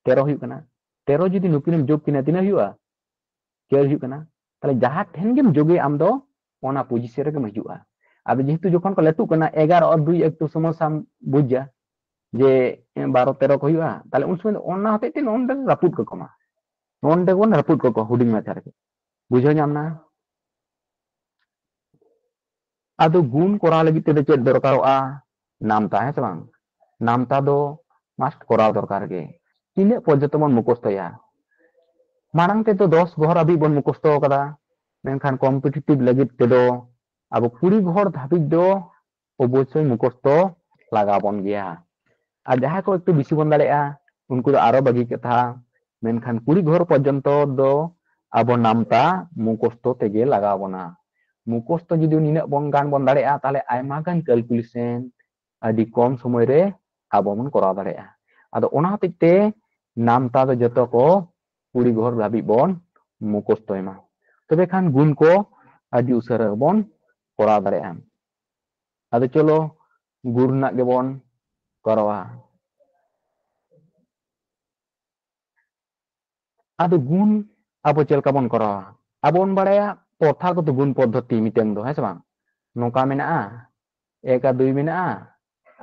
ᱛᱮᱨᱚ ᱦᱩᱭᱩᱜ ᱠᱟᱱᱟ᱾ ᱛᱮᱨᱚ ᱡᱩᱫᱤ ᱱᱩᱠᱤᱱᱮᱢ ᱡᱳᱜᱽ ᱠᱤᱱᱟ, ᱛᱤᱱᱟᱹᱜ ᱦᱩᱭᱩᱜᱼᱟ? ᱪᱟᱹᱨ ᱦᱩᱭᱩᱜ ᱠᱟᱱᱟ᱾ ᱛᱟᱦᱞᱮ ᱡᱟᱦᱟᱸ ᱴᱷᱮᱱ ᱜᱮᱢ ᱡᱳᱜᱮ, ᱟᱢ ᱫᱚ ᱚᱱᱟ ᱯᱚᱡᱤᱥᱚᱱ ᱨᱮᱜᱮᱢ ᱦᱤᱡᱩᱜᱼᱟ᱾ ᱟᱫᱚ ᱡᱮᱦᱮᱛᱩ ᱡᱚᱠᱷᱚᱱ ᱠᱚ ᱞᱟᱹᱴᱩᱜ ᱠᱟᱱᱟ, ᱮᱜᱟᱨᱚ ᱟᱨ ᱫᱩᱭ ᱮᱠᱴᱩ ᱥᱚᱢᱚᱥᱥᱟᱢ ᱵᱩᱡᱟ, ᱡᱮ ᱵᱟᱨᱚ ᱛᱮᱨᱚ ᱠᱚ ᱦᱩᱭᱩᱜᱼᱟ, ᱛᱟᱦᱞᱮ ᱩᱱ ᱥᱚᱢᱚᱭ ᱫᱚ ᱚᱱᱟ ᱦᱚᱛᱮᱡ ᱛᱮ ᱱᱚᱰᱮ ᱨᱟᱹᱯᱩᱫ ᱠᱟᱠᱚ ᱢᱟ, ᱱᱚᱰᱮ ᱵᱚᱱ ᱨᱟᱹᱯᱩᱫ ᱠᱟᱠᱚ ᱦᱩᱰᱤᱧ ᱢᱟᱪᱷᱟ ᱨᱮᱜᱮ᱾ ᱵᱩᱡᱷᱟᱹᱣ ᱧᱟᱢ ᱱᱟ? ᱟᱫᱚ ᱜᱩᱱ ᱠᱚᱨᱟᱣ ᱞᱟᱹᱜᱤᱫ ᱛᱮᱫᱚ ᱪᱮᱫ ᱫᱚᱨᱠᱟᱨᱚᱜᱼᱟ? ᱱᱟᱢᱛᱟ, ᱦᱮᱸ ᱥᱮ ᱵᱟᱝ? ᱱᱟᱢᱛᱟ ᱫᱚ ᱢᱟᱥᱴ ᱠᱚᱨᱟᱣ ᱫᱚᱨᱠᱟᱨ ᱜᱮ᱾ ᱛᱤᱱᱟᱹᱜ ᱯᱚᱨᱡᱚᱱᱛᱚ ᱵᱚᱱ ᱢᱩᱠᱷᱚᱥᱛᱚᱭᱟ? ᱢᱟᱲᱟᱝ ᱛᱮᱫᱚ ᱫᱚᱥ ᱜᱷᱚᱨ ᱦᱟᱹᱵᱤᱡ ᱵᱚᱱ ᱢᱩᱠᱷᱚᱥᱛᱚ ᱟᱠᱟᱫᱟ, ᱢᱮᱱᱠᱷᱟᱱ ᱠᱚᱢᱯᱤᱴᱤᱴᱤᱵᱷ ᱞᱟᱹᱜᱤᱫ ᱛᱮᱫᱚ ᱟᱵᱚ ᱠᱩᱲᱤ ᱜᱷᱚᱨ ᱫᱷᱟᱹᱵᱤᱡ ᱫᱚ ᱚᱵᱚᱥᱥᱳᱭ ᱢᱩᱠᱷᱚᱥᱛᱚ ᱞᱟᱜᱟᱣ ᱵᱚᱱ ᱜᱮᱭᱟ᱾ ᱟᱨ ᱡᱟᱦᱟᱸᱭ ᱠᱚ ᱮᱠᱴᱩ ᱵᱮᱥᱤ ᱵᱚᱱ ᱫᱟᱲᱮᱭᱟᱜᱼᱟ, ᱩᱱᱠᱩ ᱫᱚ ᱟᱨᱚ ᱵᱷᱟᱹᱜᱤ ᱠᱟᱛᱷᱟ, ᱢᱮᱱᱠᱷᱟᱱ ᱠᱩᱲᱤ ᱜᱷᱚᱨ ᱯᱚᱨᱡᱚᱱᱛᱚ ᱫᱚ ᱟᱵᱚ ᱱᱟᱢᱛᱟ ᱢᱩᱠᱷᱚᱥᱛᱚ ᱛᱮᱜᱮ ᱞᱟᱜᱟᱣ ᱵᱚᱱᱟ᱾ ᱢᱩᱠᱷᱚᱥᱛᱚ ᱡᱩᱫᱤ ᱱᱤᱱᱟᱹᱜ ᱵᱚᱱ ᱜᱟᱱ ᱵᱚᱱ ᱫᱟᱲᱮᱭᱟᱜᱼᱟ, ᱛᱟᱦᱞᱮ ᱟᱭᱢᱟ ᱜᱟᱱ ᱠᱟᱞᱠᱩᱞᱮᱥᱚᱱ ᱟᱹᱰᱤ ᱠᱚᱢ ᱥᱚᱢᱚᱭ ᱨᱮ ᱟᱵᱚ ᱵᱚᱱ ᱠᱚᱨᱟᱣ ᱫᱟᱲᱮᱭᱟᱜᱼᱟ᱾ ᱟᱫᱚ ᱚᱱᱟ ᱦᱚᱛᱮᱡ ᱛᱮ ᱱᱟᱢᱛᱟ ᱫᱚ ᱡᱚᱛᱚ ᱠᱚ ᱠᱩᱲᱤ ᱜᱷᱚᱨ ᱫᱷᱟᱹᱵᱤᱡ ᱵᱚᱱ ᱢᱩᱠᱷᱚᱥᱛᱚᱭ ᱢᱟ, ᱛᱚᱵᱮ ᱠᱷᱟᱱ ᱜᱩᱱ ᱠᱚ ᱟᱹᱰᱤ ᱩᱥᱟᱹᱨᱟ ᱵᱚᱱ ᱠᱚᱨᱟᱣ ᱫᱟᱲᱮᱭᱟᱜᱼᱟ᱾ ᱟᱫᱚ ᱪᱚᱞᱚ ᱜᱩᱱ ᱨᱮᱱᱟᱜ ᱜᱮᱵᱚᱱ ᱠᱚᱨᱟᱣᱟ᱾ ᱟᱫᱚ ᱜᱩᱱ ᱟᱵᱚ ᱪᱮᱫ ᱞᱮᱠᱟ ᱵᱚᱱ ᱠᱚᱨᱟᱣᱟ? ᱟᱵᱚ ᱵᱚᱱ ᱵᱟᱲᱟᱭᱟ ᱯᱨᱚᱛᱷᱟᱜᱚᱛᱚ ᱜᱩᱱ ᱯᱚᱫᱽᱫᱷᱚᱛᱤ ᱢᱤᱫᱴᱟᱝ ᱫᱚ, ᱦᱮᱸ ᱥᱮ ᱵᱟᱝ? ᱱᱚᱝᱠᱟ ᱢᱮᱱᱟᱜᱼᱟ, ᱮᱠ ᱟᱨ ᱫᱩᱭ ᱢᱮᱱᱟᱜᱼᱟ,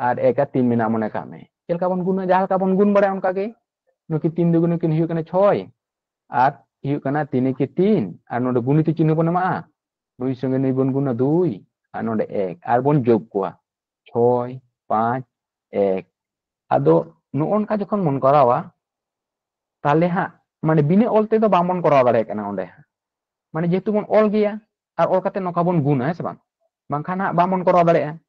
ᱟᱨ ᱮᱠ ᱟᱨ ᱛᱤᱱ ᱢᱮᱱᱟᱜᱼᱟ ᱢᱚᱱᱮ ᱠᱟᱜ ᱢᱮ᱾ ᱪᱮᱫ ᱞᱮᱠᱟ ᱵᱚᱱ ᱜᱩᱱᱟ? ᱡᱟᱦᱟᱸ ᱞᱮᱠᱟ ᱵᱚᱱ ᱜᱩᱱ ᱵᱟᱲᱟᱭᱟ ᱚᱱᱠᱟ ᱜᱮ᱾ ᱱᱩᱠᱤᱱ ᱛᱤᱱ ᱫᱩᱜᱩᱱ ᱱᱩᱠᱤᱱ ᱦᱩᱭᱩᱜ ᱠᱟᱱᱟ ᱪᱷᱚᱭ, ᱟᱨ ᱦᱩᱭᱩᱜ ᱠᱟᱱᱟ ᱛᱤᱱ ᱮᱠᱮ ᱛᱤᱱ, ᱟᱨ ᱱᱚᱰᱮ ᱜᱩᱱᱤᱛᱚ ᱪᱤᱱᱦᱟᱹ ᱵᱚᱱ ᱮᱢᱟᱜᱼᱟ᱾ ᱱᱩᱭ ᱥᱚᱸᱜᱮ ᱱᱩᱭ ᱵᱚᱱ ᱜᱩᱱᱟ ᱫᱩᱭ, ᱟᱨ ᱱᱚᱰᱮ ᱮᱠ, ᱟᱨ ᱵᱚᱱ ᱡᱳᱜᱽ ᱠᱚᱣᱟ ᱪᱷᱚᱭ, ᱯᱟᱸᱪ, ᱮᱠ᱾ ᱟᱫᱚ ᱱᱚᱜᱼᱚ ᱱᱚᱝᱠᱟ ᱡᱚᱠᱷᱚᱱ ᱵᱚᱱ ᱠᱚᱨᱟᱣᱟ, ᱛᱟᱦᱞᱮ ᱦᱟᱸᱜ ᱢᱟᱱᱮ ᱵᱤᱱᱟᱹ ᱚᱞ ᱛᱮᱫᱚ ᱵᱟᱝᱵᱚᱱ ᱠᱚᱨᱟᱣ ᱫᱟᱲᱮᱭᱟᱜ ᱠᱟᱱᱟ ᱚᱸᱰᱮ᱾ ᱢᱟᱱᱮ ᱡᱮᱦᱮᱛᱩ ᱵᱚᱱ ᱚᱞ ᱜᱮᱭᱟ ᱟᱨ ᱚᱞ ᱠᱟᱛᱮ ᱱᱚᱝᱠᱟ ᱵᱚᱱ ᱜᱩᱱᱟ, ᱦᱮᱸ ᱥᱮ ᱵᱟᱝ? ᱵᱟᱝᱠᱷᱟᱱ ᱦᱟᱸᱜ ᱵᱟᱝᱵᱚᱱ ᱠᱚᱨᱟᱣ ᱫᱟᱲᱮᱭᱟᱜᱼᱟ᱾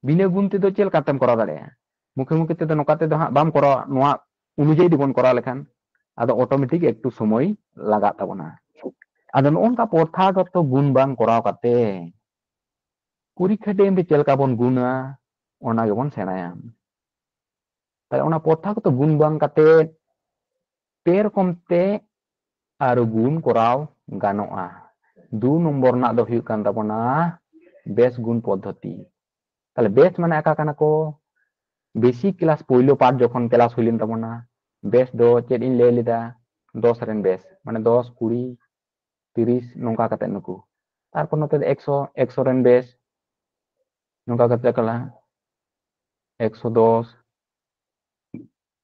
ᱵᱤᱱᱟᱹ ᱜᱩᱱ ᱛᱮᱫᱚ ᱪᱮᱫ ᱞᱮᱠᱟᱛᱮᱢ ᱠᱚᱨᱟᱣ ᱫᱟᱲᱮᱭᱟᱜᱼᱟ? ᱢᱩᱠᱷᱮ ᱢᱩᱠᱷᱮ ᱛᱮᱫᱚ ᱱᱚᱝᱠᱟ ᱛᱮᱫᱚ ᱦᱟᱸᱜ ᱵᱟᱢ ᱠᱚᱨᱟᱣᱟ, ᱱᱚᱣᱟ ᱚᱱᱩᱡᱟᱭᱤ ᱫᱚᱵᱚᱱ ᱠᱚᱨᱟᱣ ᱞᱮᱠᱷᱟᱱ᱾ ᱟᱫᱚ automatic ᱮᱠᱴᱩ ᱥᱚᱢᱚᱭ ᱞᱟᱜᱟᱜ ᱛᱟᱵᱚᱱᱟ᱾ ᱟᱫᱚ ᱱᱚᱜᱼᱚ ᱱᱚᱝᱠᱟ ᱯᱨᱚᱛᱷᱟᱜᱚᱛᱚ ᱜᱩᱱ ᱵᱟᱝ ᱠᱚᱨᱟᱣ ᱠᱟᱛᱮ ᱯᱚᱨᱤᱠᱠᱷᱟ ᱴᱟᱭᱤᱢ ᱨᱮ ᱪᱮᱫ ᱞᱮᱠᱟ ᱵᱚᱱ ᱜᱩᱱᱟ, ᱚᱱᱟ ᱜᱮᱵᱚᱱ ᱥᱮᱬᱟᱭᱟ᱾ ᱛᱟᱦᱞᱮ ᱚᱱᱟ ᱯᱨᱚᱛᱷᱟᱜᱚᱛᱚ ᱜᱩᱱ ᱵᱟᱝ ᱠᱟᱛᱮ ᱯᱮ ᱨᱚᱠᱚᱢ ᱛᱮ ᱟᱨᱚ ᱜᱩᱱ ᱠᱚᱨᱟᱣ ᱜᱟᱱᱚᱜᱼᱟ᱾ ᱫᱩ ᱱᱚᱢᱵᱚᱨ ᱨᱮᱱᱟᱜ ᱫᱚ ᱦᱩᱭᱩᱜ ᱠᱟᱱ ᱛᱟᱵᱚᱱᱟ ᱵᱮᱥ ᱜᱩᱱ ᱯᱚᱫᱽᱫᱷᱚᱛᱤ᱾ ᱛᱟᱦᱞᱮ ᱵᱮᱥ ᱢᱟᱱᱮ ᱟᱠᱟ ᱠᱟᱱᱟ ᱠᱚ? ᱵᱮᱥᱤᱠ ᱠᱞᱟᱥ ᱯᱳᱭᱞᱳ ᱯᱟᱨᱴ ᱡᱚᱠᱷᱚᱱ ᱠᱞᱟᱥ ᱦᱩᱭ ᱞᱮᱱ ᱛᱟᱵᱚᱱᱟ, ᱵᱮᱥ ᱫᱚ ᱪᱮᱫ ᱤᱧ ᱞᱟᱹᱭ ᱞᱮᱫᱟ? ᱫᱚᱥ ᱨᱮᱱ ᱵᱮᱥ, ᱢᱟᱱᱮ ᱫᱚᱥ, ᱠᱩᱲᱤ, ᱛᱤᱨᱤᱥ, ᱱᱚᱝᱠᱟ ᱠᱟᱛᱮ ᱱᱩᱠᱩ᱾ ᱛᱟᱨᱯᱚᱨ ᱱᱚᱛᱮ ᱫᱚ ᱮᱠᱥᱚ, ᱮᱠᱥᱚ ᱨᱮᱱ ᱵᱮᱥ, ᱱᱚᱝᱠᱟ ᱠᱟᱛᱮ ᱠᱟᱞᱟ ᱮᱠᱥᱚ ᱫᱚᱥ,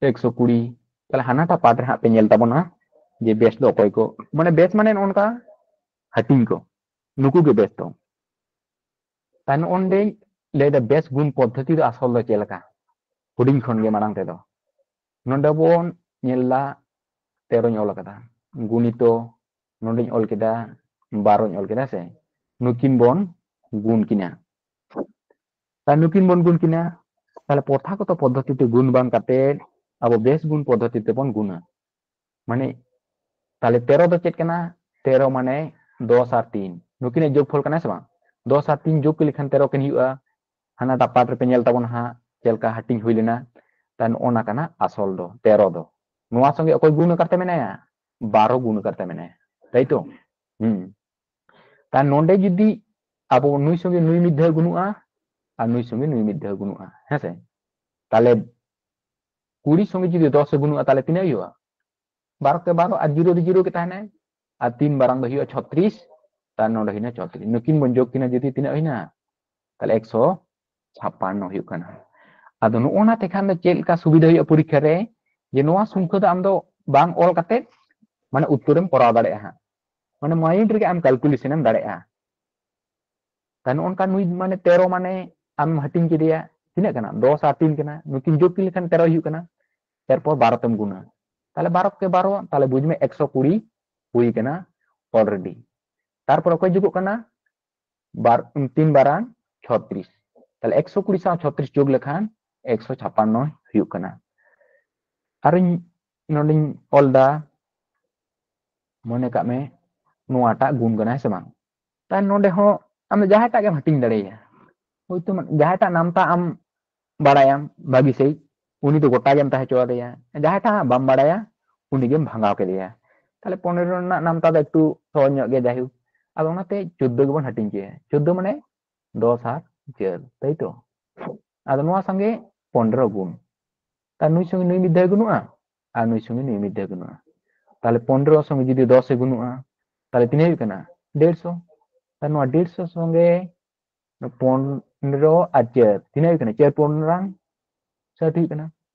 ᱮᱠᱥᱚ ᱠᱩᱲᱤ᱾ ᱛᱟᱦᱞᱮ ᱦᱟᱱᱟᱴᱟᱜ ᱯᱟᱨᱴ ᱨᱮ ᱦᱟᱸᱜ ᱯᱮ ᱧᱮᱞ ᱛᱟᱵᱚᱱᱟ ᱡᱮ ᱵᱮᱥ ᱫᱚ ᱚᱠᱚᱭ ᱠᱚ, ᱢᱟᱱᱮ ᱵᱮᱥ ᱢᱟᱱᱮ ᱱᱚᱜᱼᱚ ᱱᱚᱝᱠᱟ ᱦᱟᱹᱴᱤᱧ ᱠᱚ, ᱱᱩᱠᱩ ᱜᱮ ᱵᱮᱥ ᱫᱚ᱾ ᱛᱟᱦᱞᱮ ᱱᱚᱜᱼᱚ ᱱᱚᱸᱰᱮᱧ ᱞᱟᱹᱭᱫᱟ ᱵᱮᱥ ᱜᱩᱱ ᱯᱚᱫᱽᱫᱷᱚᱛᱤ ᱫᱚ ᱟᱥᱚᱞ ᱫᱚ ᱪᱮᱫ ᱞᱮᱠᱟ? ᱦᱩᱰᱤᱧ ᱠᱷᱚᱱ ᱜᱮ ᱢᱟᱲᱟᱝ ᱛᱮᱫᱚ ᱱᱚᱰᱮ ᱵᱚᱱ ᱧᱮᱞ ᱫᱟ ᱛᱮᱨᱚᱧ ᱚᱞ ᱟᱠᱟᱫᱟ, ᱜᱩᱱᱤᱛᱚ ᱱᱚᱰᱮᱧ ᱚᱞ ᱠᱮᱫᱟ, ᱵᱟᱨᱚᱧ ᱚᱞ ᱠᱮᱫᱟ ᱥᱮ, ᱱᱩᱠᱤᱱ ᱵᱚᱱ ᱜᱩᱱ ᱠᱤᱱᱟ᱾ ᱛᱟᱦᱞᱮ ᱱᱩᱠᱤᱱ ᱵᱚᱱ ᱜᱩᱱ ᱠᱤᱱᱟ, ᱛᱟᱦᱞᱮ ᱯᱨᱚᱛᱷᱟᱜᱚᱛᱚ ᱯᱚᱫᱽᱫᱷᱚᱛᱤ ᱛᱮ ᱜᱩᱱ ᱵᱟᱝ ᱠᱟᱛᱮ ᱟᱵᱚ ᱵᱮᱥ ᱜᱩᱱ ᱯᱚᱫᱽᱫᱷᱚᱛᱤ ᱛᱮᱵᱚᱱ ᱜᱩᱱᱟ᱾ ᱢᱟᱱᱮ ᱛᱟᱦᱞᱮ ᱛᱮᱨᱚ ᱫᱚ ᱪᱮᱫ ᱠᱟᱱᱟ? ᱛᱮᱨᱚ ᱢᱟᱱᱮ ᱫᱚᱥ ᱟᱨ ᱛᱤᱱ, ᱱᱩᱠᱤᱱᱟᱜ ᱡᱳᱜᱽᱯᱷᱚᱞ ᱠᱟᱱᱟ ᱥᱮ ᱵᱟᱝ? ᱫᱚᱥ ᱟᱨ ᱛᱤᱱ ᱡᱳᱜᱽ ᱞᱮᱠᱷᱟᱱ ᱛᱮᱨᱚ ᱠᱤᱱ ᱦᱩᱭᱩᱜᱼᱟ᱾ ᱦᱟᱱᱟᱴᱟᱜ ᱯᱟᱨᱴ ᱨᱮᱯᱮ ᱧᱮᱞ ᱛᱟᱵᱚᱱᱟ ᱦᱟᱸᱜ, ᱪᱮᱫ ᱞᱮᱠᱟ ᱦᱟᱹᱴᱤᱧ ᱦᱩᱭ ᱞᱮᱱᱟ, ᱛᱟᱦᱞᱮ ᱱᱚᱜᱼᱚ ᱱᱟ ᱠᱟᱱᱟ ᱟᱥᱚᱞ ᱫᱚ ᱛᱮᱨᱚ ᱫᱚ᱾ ᱱᱚᱣᱟ ᱥᱚᱸᱜᱮ ᱚᱠᱚᱭ ᱜᱩᱱ ᱟᱠᱟᱨ ᱛᱮ ᱢᱮᱱᱟᱭᱟ? ᱵᱟᱨᱚ ᱜᱩᱱ ᱟᱠᱟᱨ ᱛᱮ ᱢᱮᱱᱟᱭᱟ, ᱛᱟᱭ ᱛᱚ? ᱦᱩᱸ᱾ ᱛᱟᱦᱞᱮ ᱱᱚᱰᱮ ᱡᱩᱫᱤ ᱟᱵᱚ ᱱᱩᱭ ᱥᱚᱸᱜᱮ ᱱᱩᱭ ᱢᱤᱫ ᱫᱷᱟᱣ ᱜᱩᱱᱩᱜᱼᱟ ᱟᱨ ᱱᱩᱭ ᱥᱚᱸᱜᱮ ᱱᱩᱭ ᱢᱤᱫ ᱫᱷᱟᱣ ᱜᱩᱱᱩᱜᱼᱟ, ᱦᱮᱸ ᱥᱮ? ᱛᱟᱦᱞᱮ ᱠᱩᱲᱤ ᱥᱚᱸᱜᱮ ᱡᱩᱫᱤ ᱫᱚᱥ ᱮ ᱜᱩᱱᱩᱜᱼᱟ, ᱛᱟᱦᱞᱮ ᱛᱤᱱᱟᱹᱜ ᱦᱩᱭᱩᱜᱼᱟ? ᱵᱟᱨᱚ ᱛᱮ ᱵᱟᱨᱚ ᱟᱨ ᱡᱤᱨᱳ ᱨᱮ ᱡᱤᱨᱳ ᱜᱮ ᱛᱟᱦᱮᱱᱟᱭ᱾ ᱟᱨ ᱛᱤᱱ ᱵᱟᱨᱟᱝ ᱫᱚ ᱦᱩᱭᱩᱜᱼᱟ ᱪᱷᱚᱛᱨᱤᱥ, ᱛᱟᱦᱞᱮ ᱱᱚᱰᱮ ᱦᱩᱭᱱᱟ ᱪᱷᱚᱛᱨᱤᱥ᱾ ᱱᱩᱠᱤᱱ ᱵᱚᱱ ᱡᱳᱜᱽ ᱠᱤᱱᱟ ᱡᱩᱫᱤ, ᱛᱤᱱᱟᱹᱜ ᱦᱩᱭᱱᱟ? ᱛᱟᱦᱞᱮ ᱮᱠᱥᱚ ᱪᱷᱟᱯᱟᱱᱱᱚ ᱦᱩᱭᱩᱜ ᱠᱟᱱᱟ᱾ ᱟᱫᱚ ᱱᱚᱜᱼᱚ ᱱᱟ ᱛᱮᱠᱷᱟᱱ ᱫᱚ ᱪᱮᱫ ᱞᱮᱠᱟ ᱥᱩᱵᱤᱫᱷᱟ ᱦᱩᱭᱩᱜᱼᱟ ᱯᱚᱨᱤᱠᱠᱷᱟ ᱨᱮ, ᱡᱮ ᱱᱚᱣᱟ ᱥᱚᱝᱠᱷᱟ ᱫᱚ ᱟᱢ ᱫᱚ ᱵᱟᱝ ᱚᱞ ᱠᱟᱛᱮ ᱢᱟᱱᱮ ᱩᱛᱛᱚᱨᱮᱢ ᱠᱚᱨᱟᱣ ᱫᱟᱲᱮᱭᱟᱜᱼᱟ ᱦᱟᱸᱜ, ᱢᱟᱱᱮ mind ᱨᱮᱜᱮ ᱟᱢ calculation ᱮᱢ ᱫᱟᱲᱮᱭᱟᱜᱼᱟ᱾ ᱛᱟᱦᱞᱮ ᱱᱚᱜᱼᱚ ᱱᱚᱝᱠᱟ ᱱᱩᱭ ᱢᱟᱱᱮ ᱛᱮᱨᱚ ᱢᱟᱱᱮ ᱟᱢ ᱦᱟᱹᱴᱤᱧ ᱠᱮᱫᱮᱭᱟ, ᱛᱤᱱᱟᱹᱜ ᱠᱟᱱᱟ? ᱫᱚᱥ ᱟᱨ ᱛᱤᱱ ᱠᱟᱱᱟ, ᱱᱩᱠᱤᱱ ᱡᱳᱜᱽ ᱠᱤᱱ ᱞᱮᱠᱷᱟᱱ ᱛᱮᱨᱚ ᱦᱩᱭᱩᱜ ᱠᱟᱱᱟ, ᱮᱨᱯᱚᱨ ᱵᱟᱨᱚ ᱛᱮᱢ ᱜᱩᱱᱟ, ᱛᱟᱦᱞᱮ ᱵᱟᱨᱚ ᱠᱮ ᱵᱟᱨᱚ, ᱛᱟᱦᱞᱮ ᱵᱩᱡᱽ ᱢᱮ ᱮᱠᱥᱚ ᱠᱩᱲᱤ ᱦᱩᱭ ᱠᱟᱱᱟ already᱾ ᱛᱟᱨᱯᱚᱨ ᱚᱠᱚᱭ ᱡᱳᱜᱚᱜ ᱠᱟᱱᱟ? ᱵᱟᱨ, ᱛᱤᱱ ᱵᱟᱨᱟᱝ ᱪᱷᱚᱛᱨᱤᱥ, ᱛᱟᱦᱞᱮ ᱮᱠᱥᱚ ᱠᱩᱲᱤ ᱥᱟᱶ ᱪᱷᱚᱛᱨᱤᱥ ᱡᱳᱜᱽ ᱞᱮᱠᱷᱟᱱ ᱮᱠᱥᱚ ᱪᱷᱟᱯᱟᱱᱱᱚ ᱦᱩᱭᱩᱜ ᱠᱟᱱᱟ᱾ ᱟᱨᱚᱧ ᱱᱚᱰᱮᱧ ᱚᱞ ᱫᱟ, ᱢᱚᱱᱮ ᱠᱟᱜ ᱢᱮ ᱱᱚᱣᱟᱴᱟᱜ ᱜᱩᱱ ᱠᱟᱱᱟ, ᱦᱮᱸ ᱥᱮ ᱵᱟᱝ? ᱛᱟᱦᱞᱮ ᱱᱚᱰᱮ ᱦᱚᱸ ᱟᱢ ᱫᱚ ᱡᱟᱦᱟᱸᱭᱴᱟᱜ ᱜᱮᱢ ᱦᱟᱹᱴᱤᱧ ᱫᱟᱲᱮᱭᱟᱭᱟ, ᱦᱳᱭᱛᱳ ᱡᱟᱦᱟᱸᱭᱴᱟᱜ ᱱᱟᱢᱛᱟ ᱟᱢ ᱵᱟᱲᱟᱭᱟᱢ ᱵᱷᱟᱹᱜᱤ ᱥᱟᱺᱦᱤᱡ, ᱩᱱᱤ ᱫᱚ ᱜᱚᱴᱟ ᱜᱮᱢ ᱛᱟᱦᱮᱸ ᱦᱚᱪᱚ ᱟᱫᱮᱭᱟ᱾ ᱡᱟᱦᱟᱸᱭᱴᱟᱜ ᱦᱟᱸᱜ ᱵᱟᱢ ᱵᱟᱲᱟᱭᱟ, ᱩᱱᱤᱜᱮᱢ ᱵᱷᱟᱸᱜᱟᱣ ᱠᱮᱫᱮᱭᱟ᱾ ᱛᱟᱦᱞᱮ ᱯᱚᱱᱮᱨᱚ ᱨᱮᱱᱟᱜ ᱱᱟᱢᱛᱟ ᱫᱚ ᱮᱠᱴᱩ ᱥᱚᱦᱚᱡᱽ ᱧᱚᱜ ᱜᱮᱭᱟ, ᱡᱟᱭᱦᱳᱠ᱾ ᱟᱫᱚ ᱚᱱᱟᱛᱮ ᱪᱳᱫᱽᱫᱳ ᱜᱮᱵᱚᱱ ᱦᱟᱹᱴᱤᱧ ᱠᱮᱭᱟ᱾ ᱪᱳᱫᱽᱫᱳ ᱢᱟᱱᱮ ᱫᱚᱥ ᱟᱨ ᱪᱟᱹᱨ, ᱛᱟᱭ ᱛᱚ? ᱟᱫᱚ ᱱᱚᱣᱟ ᱥᱚᱸᱜᱮ ᱯᱚᱱᱮᱨᱚ ᱜᱩᱱ, ᱛᱟᱦᱞᱮ ᱱᱩᱭ ᱥᱚᱸᱜᱮ ᱱᱩᱭ ᱢᱤᱫ ᱫᱷᱟᱣ ᱜᱩᱱᱩᱜᱼᱟ ᱟᱨ ᱱᱩᱭ ᱥᱚᱸᱜᱮ ᱱᱩᱭ ᱢᱤᱫ ᱫᱷᱟᱣ ᱜᱩᱱᱩᱜᱼᱟ᱾ ᱛᱟᱦᱞᱮ ᱯᱚᱱᱮᱨᱚ ᱥᱚᱸᱜᱮ ᱡᱩᱫᱤ ᱫᱚᱥ ᱮ ᱜᱩᱱᱩᱜᱼᱟ, ᱛᱟᱦᱞᱮ ᱛᱤᱱᱟᱹᱜ ᱦᱩᱭᱩᱜ ᱠᱟᱱᱟ? ᱰᱮᱲᱥᱚ᱾ ᱛᱟᱦᱞᱮ ᱱᱚᱣᱟ ᱰᱮᱲᱥᱚ ᱥᱚᱸᱜᱮ ᱯᱚᱱᱮᱨᱚ ᱟᱨ ᱪᱟᱹᱨ, ᱛᱤᱱᱟᱹᱜ ᱦᱩᱭᱩᱜ ᱠᱟᱱᱟ? ᱪᱟᱹᱨ ᱯᱚᱱᱮᱨᱚ ᱥᱟᱴ ᱦᱩᱭᱩᱜ ᱠᱟᱱᱟ᱾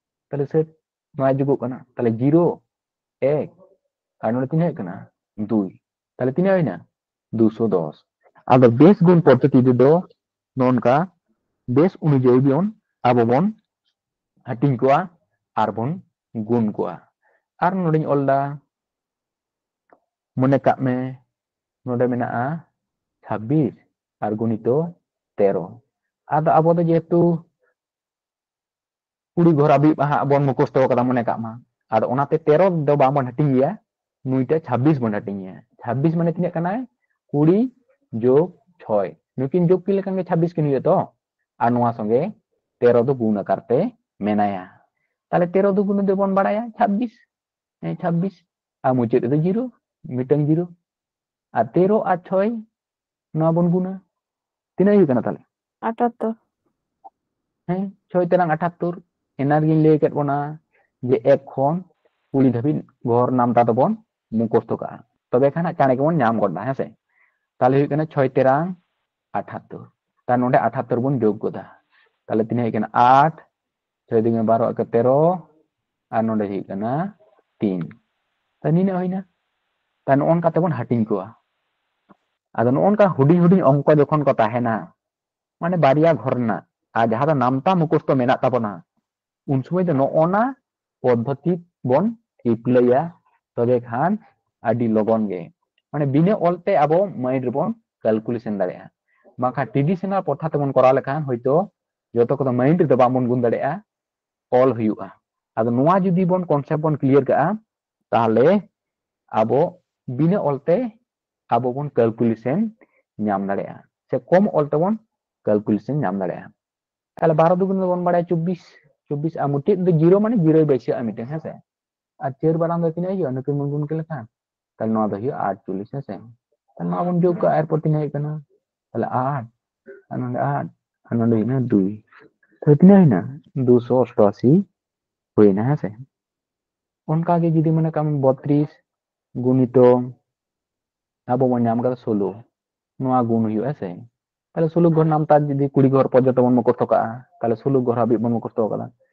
ᱛᱟᱦᱞᱮ ᱥᱟᱴ ᱱᱚᱣᱟ ᱡᱩᱜᱚᱜ ᱠᱟᱱᱟ, ᱛᱟᱦᱞᱮ ᱡᱤᱨᱳ, ᱮᱠ, ᱟᱨ ᱱᱚᱰᱮ ᱛᱤᱱᱟᱹᱜ ᱦᱩᱭᱩᱜ ᱠᱟᱱᱟ? ᱫᱩᱭ᱾ ᱛᱟᱦᱞᱮ ᱛᱤᱱᱟᱹᱜ ᱦᱩᱭᱱᱟ? ᱫᱩᱥᱚ ᱫᱚᱥ᱾ ᱟᱫᱚ ᱵᱮᱥ ᱜᱩᱱ ᱯᱚᱫᱽᱫᱷᱚᱛᱤ ᱛᱮᱫᱚ ᱱᱚᱝᱠᱟ ᱵᱮᱥ ᱚᱱᱩᱡᱟᱭᱤ ᱵᱚᱱ ᱟᱵᱚ ᱵᱚᱱ ᱦᱟᱹᱴᱤᱧ ᱠᱚᱣᱟ ᱟᱨ ᱵᱚᱱ ᱜᱩᱱ ᱠᱚᱣᱟ᱾ ᱟᱨ ᱱᱚᱰᱮᱧ ᱚᱞ ᱫᱟ, ᱢᱚᱱᱮ ᱠᱟᱜ ᱢᱮ ᱱᱚᱰᱮ ᱢᱮᱱᱟᱜᱼᱟ ᱪᱷᱟᱵᱵᱤᱥ ᱟᱨ ᱜᱩᱱᱤᱛᱚ ᱛᱮᱨᱚ᱾ ᱟᱫᱚ ᱟᱵᱚ ᱫᱚ ᱡᱮᱦᱮᱛᱩ ᱠᱩᱲᱤ ᱜᱷᱚᱨ ᱦᱟᱹᱵᱤᱡ ᱦᱟᱸᱜ ᱵᱚᱱ ᱢᱩᱠᱷᱚᱥᱛᱚ ᱠᱟᱫᱟ, ᱢᱚᱱᱮ ᱠᱟᱜ ᱢᱟ᱾ ᱟᱫᱚ ᱚᱱᱟᱛᱮ ᱛᱮᱨᱚ ᱫᱚ ᱵᱟᱝ ᱵᱚᱱ ᱦᱟᱹᱴᱤᱧ ᱜᱮᱭᱟ, ᱱᱩᱭᱴᱟ ᱪᱷᱟᱵᱵᱤᱥ ᱵᱚᱱ ᱦᱟᱹᱴᱤᱧ ᱜᱮᱭᱟ᱾ ᱪᱷᱟᱵᱵᱤᱥ ᱢᱟᱱᱮ ᱛᱤᱱᱟᱹᱜ ᱠᱟᱱᱟᱭ? ᱠᱩᱲᱤ ᱡᱳᱜᱽ ᱪᱷᱚᱭ᱾ ᱱᱩᱠᱤᱱ ᱡᱳᱜᱽ ᱠᱤᱱ ᱞᱮᱠᱷᱟᱱ ᱜᱮ ᱪᱷᱟᱵᱵᱤᱥ ᱠᱤᱱ ᱦᱩᱭᱩᱜᱼᱟ ᱛᱚ᱾ ᱟᱨ ᱱᱚᱣᱟ ᱥᱚᱸᱜᱮ ᱛᱮᱨᱚ ᱫᱚ ᱜᱩᱱ ᱟᱠᱟᱨ ᱛᱮ ᱢᱮᱱᱟᱭᱟ᱾ ᱛᱟᱦᱞᱮ ᱛᱮᱨᱚ ᱫᱩᱜᱩᱱ ᱫᱚᱵᱚᱱ ᱵᱟᱲᱟᱭᱟ ᱪᱷᱟᱵᱵᱤᱥ, ᱦᱮᱸ ᱪᱷᱟᱵᱵᱤᱥ, ᱟᱨ ᱢᱩᱪᱟᱹᱫ ᱨᱮᱫᱚ ᱡᱤᱨᱳ, ᱢᱤᱫᱴᱟᱝ ᱡᱤᱨᱳ᱾ ᱟᱨ ᱛᱮᱨᱚ ᱟᱨ ᱪᱷᱚᱭ, ᱱᱚᱣᱟ ᱵᱚᱱ ᱜᱩᱱᱟ, ᱛᱤᱱᱟᱹᱜ ᱦᱩᱭᱩᱜ ᱠᱟᱱᱟ ᱛᱟᱦᱞᱮ? ᱟᱴᱟᱛᱛᱚᱨ᱾ ᱦᱮᱸ, ᱪᱷᱚᱭ ᱛᱮᱨᱟᱝ ᱟᱴᱟᱛᱛᱚᱨ᱾ ᱮᱱᱟᱱ ᱨᱮᱜᱤᱧ ᱞᱟᱹᱭ ᱟᱠᱟᱫ ᱵᱚᱱᱟ ᱡᱮ ᱮᱠ ᱠᱷᱚᱱ ᱠᱩᱲᱤ ᱫᱷᱟᱹᱵᱤᱡ ᱜᱷᱚᱨ ᱱᱟᱢᱛᱟ ᱫᱚᱵᱚᱱ ᱢᱩᱠᱷᱚᱥᱛᱚ ᱠᱟᱜᱼᱟ, ᱛᱚᱵᱮ ᱠᱷᱟᱱ ᱦᱟᱸᱜ ᱪᱟᱬᱮ ᱜᱮᱵᱚᱱ ᱧᱟᱢ ᱜᱚᱫᱟ᱾ ᱦᱮᱸ ᱥᱮ? ᱛᱟᱦᱞᱮ ᱦᱩᱭᱩᱜ ᱠᱟᱱᱟ ᱪᱷᱚᱭ ᱛᱮᱨᱟᱝ ᱟᱴᱟᱛᱛᱚᱨ᱾ ᱛᱟᱨ ᱱᱚᱰᱮ ᱟᱴᱟᱛᱛᱚᱨ ᱵᱚᱱ ᱡᱳᱜᱽ ᱜᱚᱫᱟ, ᱛᱟᱦᱞᱮ ᱛᱤᱱᱟᱹᱜ ᱦᱩᱭᱩᱜ ᱠᱟᱱᱟ? ᱟᱴ, ᱪᱷᱚᱭ ᱫᱩᱭ ᱵᱟᱨᱚ, ᱟᱨ ᱛᱮᱨᱚ, ᱟᱨ ᱱᱚᱰᱮ ᱦᱩᱭᱩᱜ ᱠᱟᱱᱟ ᱛᱤᱱ᱾ ᱛᱟᱦᱞᱮ ᱱᱤᱱᱟᱹᱜ ᱦᱩᱭᱱᱟ᱾ ᱛᱟᱦᱞᱮ ᱱᱚᱜᱼᱚ ᱱᱚᱝᱠᱟ ᱛᱮᱵᱚᱱ ᱦᱟᱹᱴᱤᱧ ᱠᱚᱣᱟ᱾ ᱟᱫᱚ ᱱᱚᱜᱼᱚ ᱱᱚᱝᱠᱟ ᱦᱩᱰᱤᱧ ᱦᱩᱰᱤᱧ ᱚᱝᱠᱚ ᱡᱚᱠᱷᱚᱱ ᱠᱚ ᱛᱟᱦᱮᱱᱟ, ᱢᱟᱱᱮ ᱵᱟᱨᱭᱟ ᱜᱷᱚᱨ ᱨᱮᱱᱟᱜ, ᱟᱨ ᱡᱟᱦᱟᱸ ᱫᱚ ᱱᱟᱢᱛᱟ ᱢᱩᱠᱷᱚᱥᱛᱚ ᱢᱮᱱᱟᱜ ᱛᱟᱵᱚᱱᱟ, ᱩᱱ ᱥᱚᱢᱚᱭ ᱫᱚ ᱱᱚᱜᱼᱚ ᱱᱟ ᱯᱚᱫᱽᱫᱷᱚᱛᱤ ᱵᱚᱱ ᱨᱤᱯᱞᱟᱹᱭᱟ, ᱛᱚᱵᱮ ᱠᱷᱟᱱ ᱟᱹᱰᱤ ᱞᱚᱜᱚᱱ ᱜᱮ, ᱢᱟᱱᱮ ᱵᱤᱱᱟᱹ ᱚᱞ ᱛᱮ ᱟᱵᱚ ᱢᱟᱭᱤᱱᱰ ᱨᱮᱵᱚᱱ ᱠᱟᱞᱠᱩᱞᱮᱥᱚᱱ ᱫᱟᱲᱮᱭᱟᱜᱼᱟ᱾ ᱵᱟᱝᱠᱷᱟᱱ ᱴᱨᱮᱰᱤᱥᱚᱱᱟᱞ ᱯᱨᱚᱛᱷᱟ ᱛᱮᱵᱚᱱ ᱠᱚᱨᱟᱣ ᱞᱮᱠᱷᱟᱱ ᱦᱚᱭᱛᱳ ᱡᱚᱛᱚ ᱠᱚᱫᱚ ᱢᱟᱭᱤᱱᱰ ᱨᱮᱫᱚ ᱵᱟᱝᱵᱚᱱ ᱜᱩᱱ ᱫᱟᱲᱮᱭᱟᱜᱼᱟ, ᱚᱞ ᱦᱩᱭᱩᱜᱼᱟ᱾ ᱟᱫᱚ ᱱᱚᱣᱟ ᱡᱩᱫᱤ ᱵᱚᱱ ᱠᱚᱱᱥᱮᱯᱴ ᱵᱚᱱ ᱠᱞᱤᱭᱟᱨ ᱠᱟᱜᱼᱟ, ᱛᱟᱦᱚᱞᱮ ᱟᱵᱚ ᱵᱤᱱᱟᱹ ᱚᱞ ᱛᱮ ᱟᱵᱚ ᱵᱚᱱ ᱠᱟᱞᱠᱩᱞᱮᱥᱚᱱ ᱧᱟᱢ ᱫᱟᱲᱮᱭᱟᱜᱼᱟ, ᱥᱮ ᱠᱚᱢ ᱚᱞ ᱛᱮᱵᱚᱱ ᱠᱟᱞᱠᱩᱞᱮᱥᱚᱱ ᱧᱟᱢ ᱫᱟᱲᱮᱭᱟᱜᱼᱟ᱾ ᱛᱟᱦᱚᱞᱮ ᱵᱟᱨᱚ ᱫᱩᱜᱩᱱ ᱫᱚᱵᱚᱱ ᱵᱟᱲᱟᱭᱟ ᱪᱚᱵᱵᱤᱥ, ᱪᱚᱵᱵᱤᱥ ᱟᱨ ᱢᱩᱪᱟᱹᱫ ᱫᱚ ᱡᱤᱨᱳ, ᱢᱟᱱᱮ ᱡᱤᱨᱳᱭ ᱵᱟᱹᱭᱥᱟᱹᱜᱼᱟ ᱢᱤᱫᱴᱮᱱ, ᱦᱮᱸ ᱥᱮ? ᱟᱨ ᱪᱟᱹᱨ ᱵᱟᱨᱟᱝ ᱫᱚ ᱛᱤᱱᱟᱹᱜ ᱦᱩᱭᱩᱜᱼᱟ? ᱱᱩᱠᱤᱱ ᱵᱚᱱ ᱜᱩᱱ ᱠᱤᱱ ᱞᱮᱠᱷᱟᱱ, ᱛᱟᱦᱞᱮ ᱱᱚᱣᱟ ᱫᱚ ᱦᱩᱭᱩᱜᱼᱟ ᱟᱴᱪᱚᱞᱞᱤᱥ, ᱦᱮᱸ ᱥᱮ? ᱛᱟᱦᱞᱮ ᱱᱚᱣᱟ ᱵᱚᱱ ᱡᱳᱜᱽ ᱠᱟᱜᱼᱟ, ᱮᱨᱯᱚᱨ ᱛᱤᱱᱟᱹᱜ ᱦᱩᱭᱩᱜ ᱠᱟᱱᱟ? ᱛᱟᱦᱞᱮ ᱟᱴ, ᱟᱨ ᱱᱚᱰᱮ ᱟᱴ, ᱟᱨ ᱱᱚᱰᱮ ᱦᱩᱭᱩᱜ ᱠᱟᱱᱟ ᱫᱩᱭ᱾ ᱛᱟᱦᱞᱮ ᱛᱤᱱᱟᱹᱜ ᱦᱩᱭᱱᱟ? ᱫᱩᱥᱚ ᱚᱥᱴᱚᱟᱥᱤ ᱦᱩᱭᱱᱟ, ᱦᱮᱸ ᱥᱮ? ᱚᱱᱠᱟ ᱜᱮ ᱡᱩᱫᱤ ᱢᱚᱱᱮ ᱠᱟᱜ ᱢᱮ ᱵᱚᱛᱨᱤᱥ ᱜᱩᱱᱤᱛᱚ ᱟᱵᱚ ᱵᱚᱱ ᱧᱟᱢ ᱠᱟᱫᱟ ᱥᱳᱞᱳ, ᱱᱚᱣᱟ ᱜᱩᱱ ᱦᱩᱭᱩᱜᱼᱟ, ᱦᱮᱸ ᱥᱮ? ᱛᱟᱦᱞᱮ ᱥᱳᱞᱳ ᱜᱷᱚᱨ ᱱᱟᱢᱛᱟ ᱡᱩᱫᱤ ᱠᱩᱲᱤ ᱜᱷᱚᱨ ᱯᱚᱨᱡᱚᱱᱛᱚ ᱵᱚᱱ ᱢᱩᱠᱷᱚᱥᱛᱚ ᱠᱟᱜᱼᱟ, ᱛᱟᱦᱞᱮ ᱥᱳᱞᱳ ᱜᱷᱚᱨ ᱦᱟᱹᱵᱤᱡ ᱵᱚᱱ ᱢᱩᱠᱷᱚᱥᱛᱚ ᱠᱟᱫᱟ᱾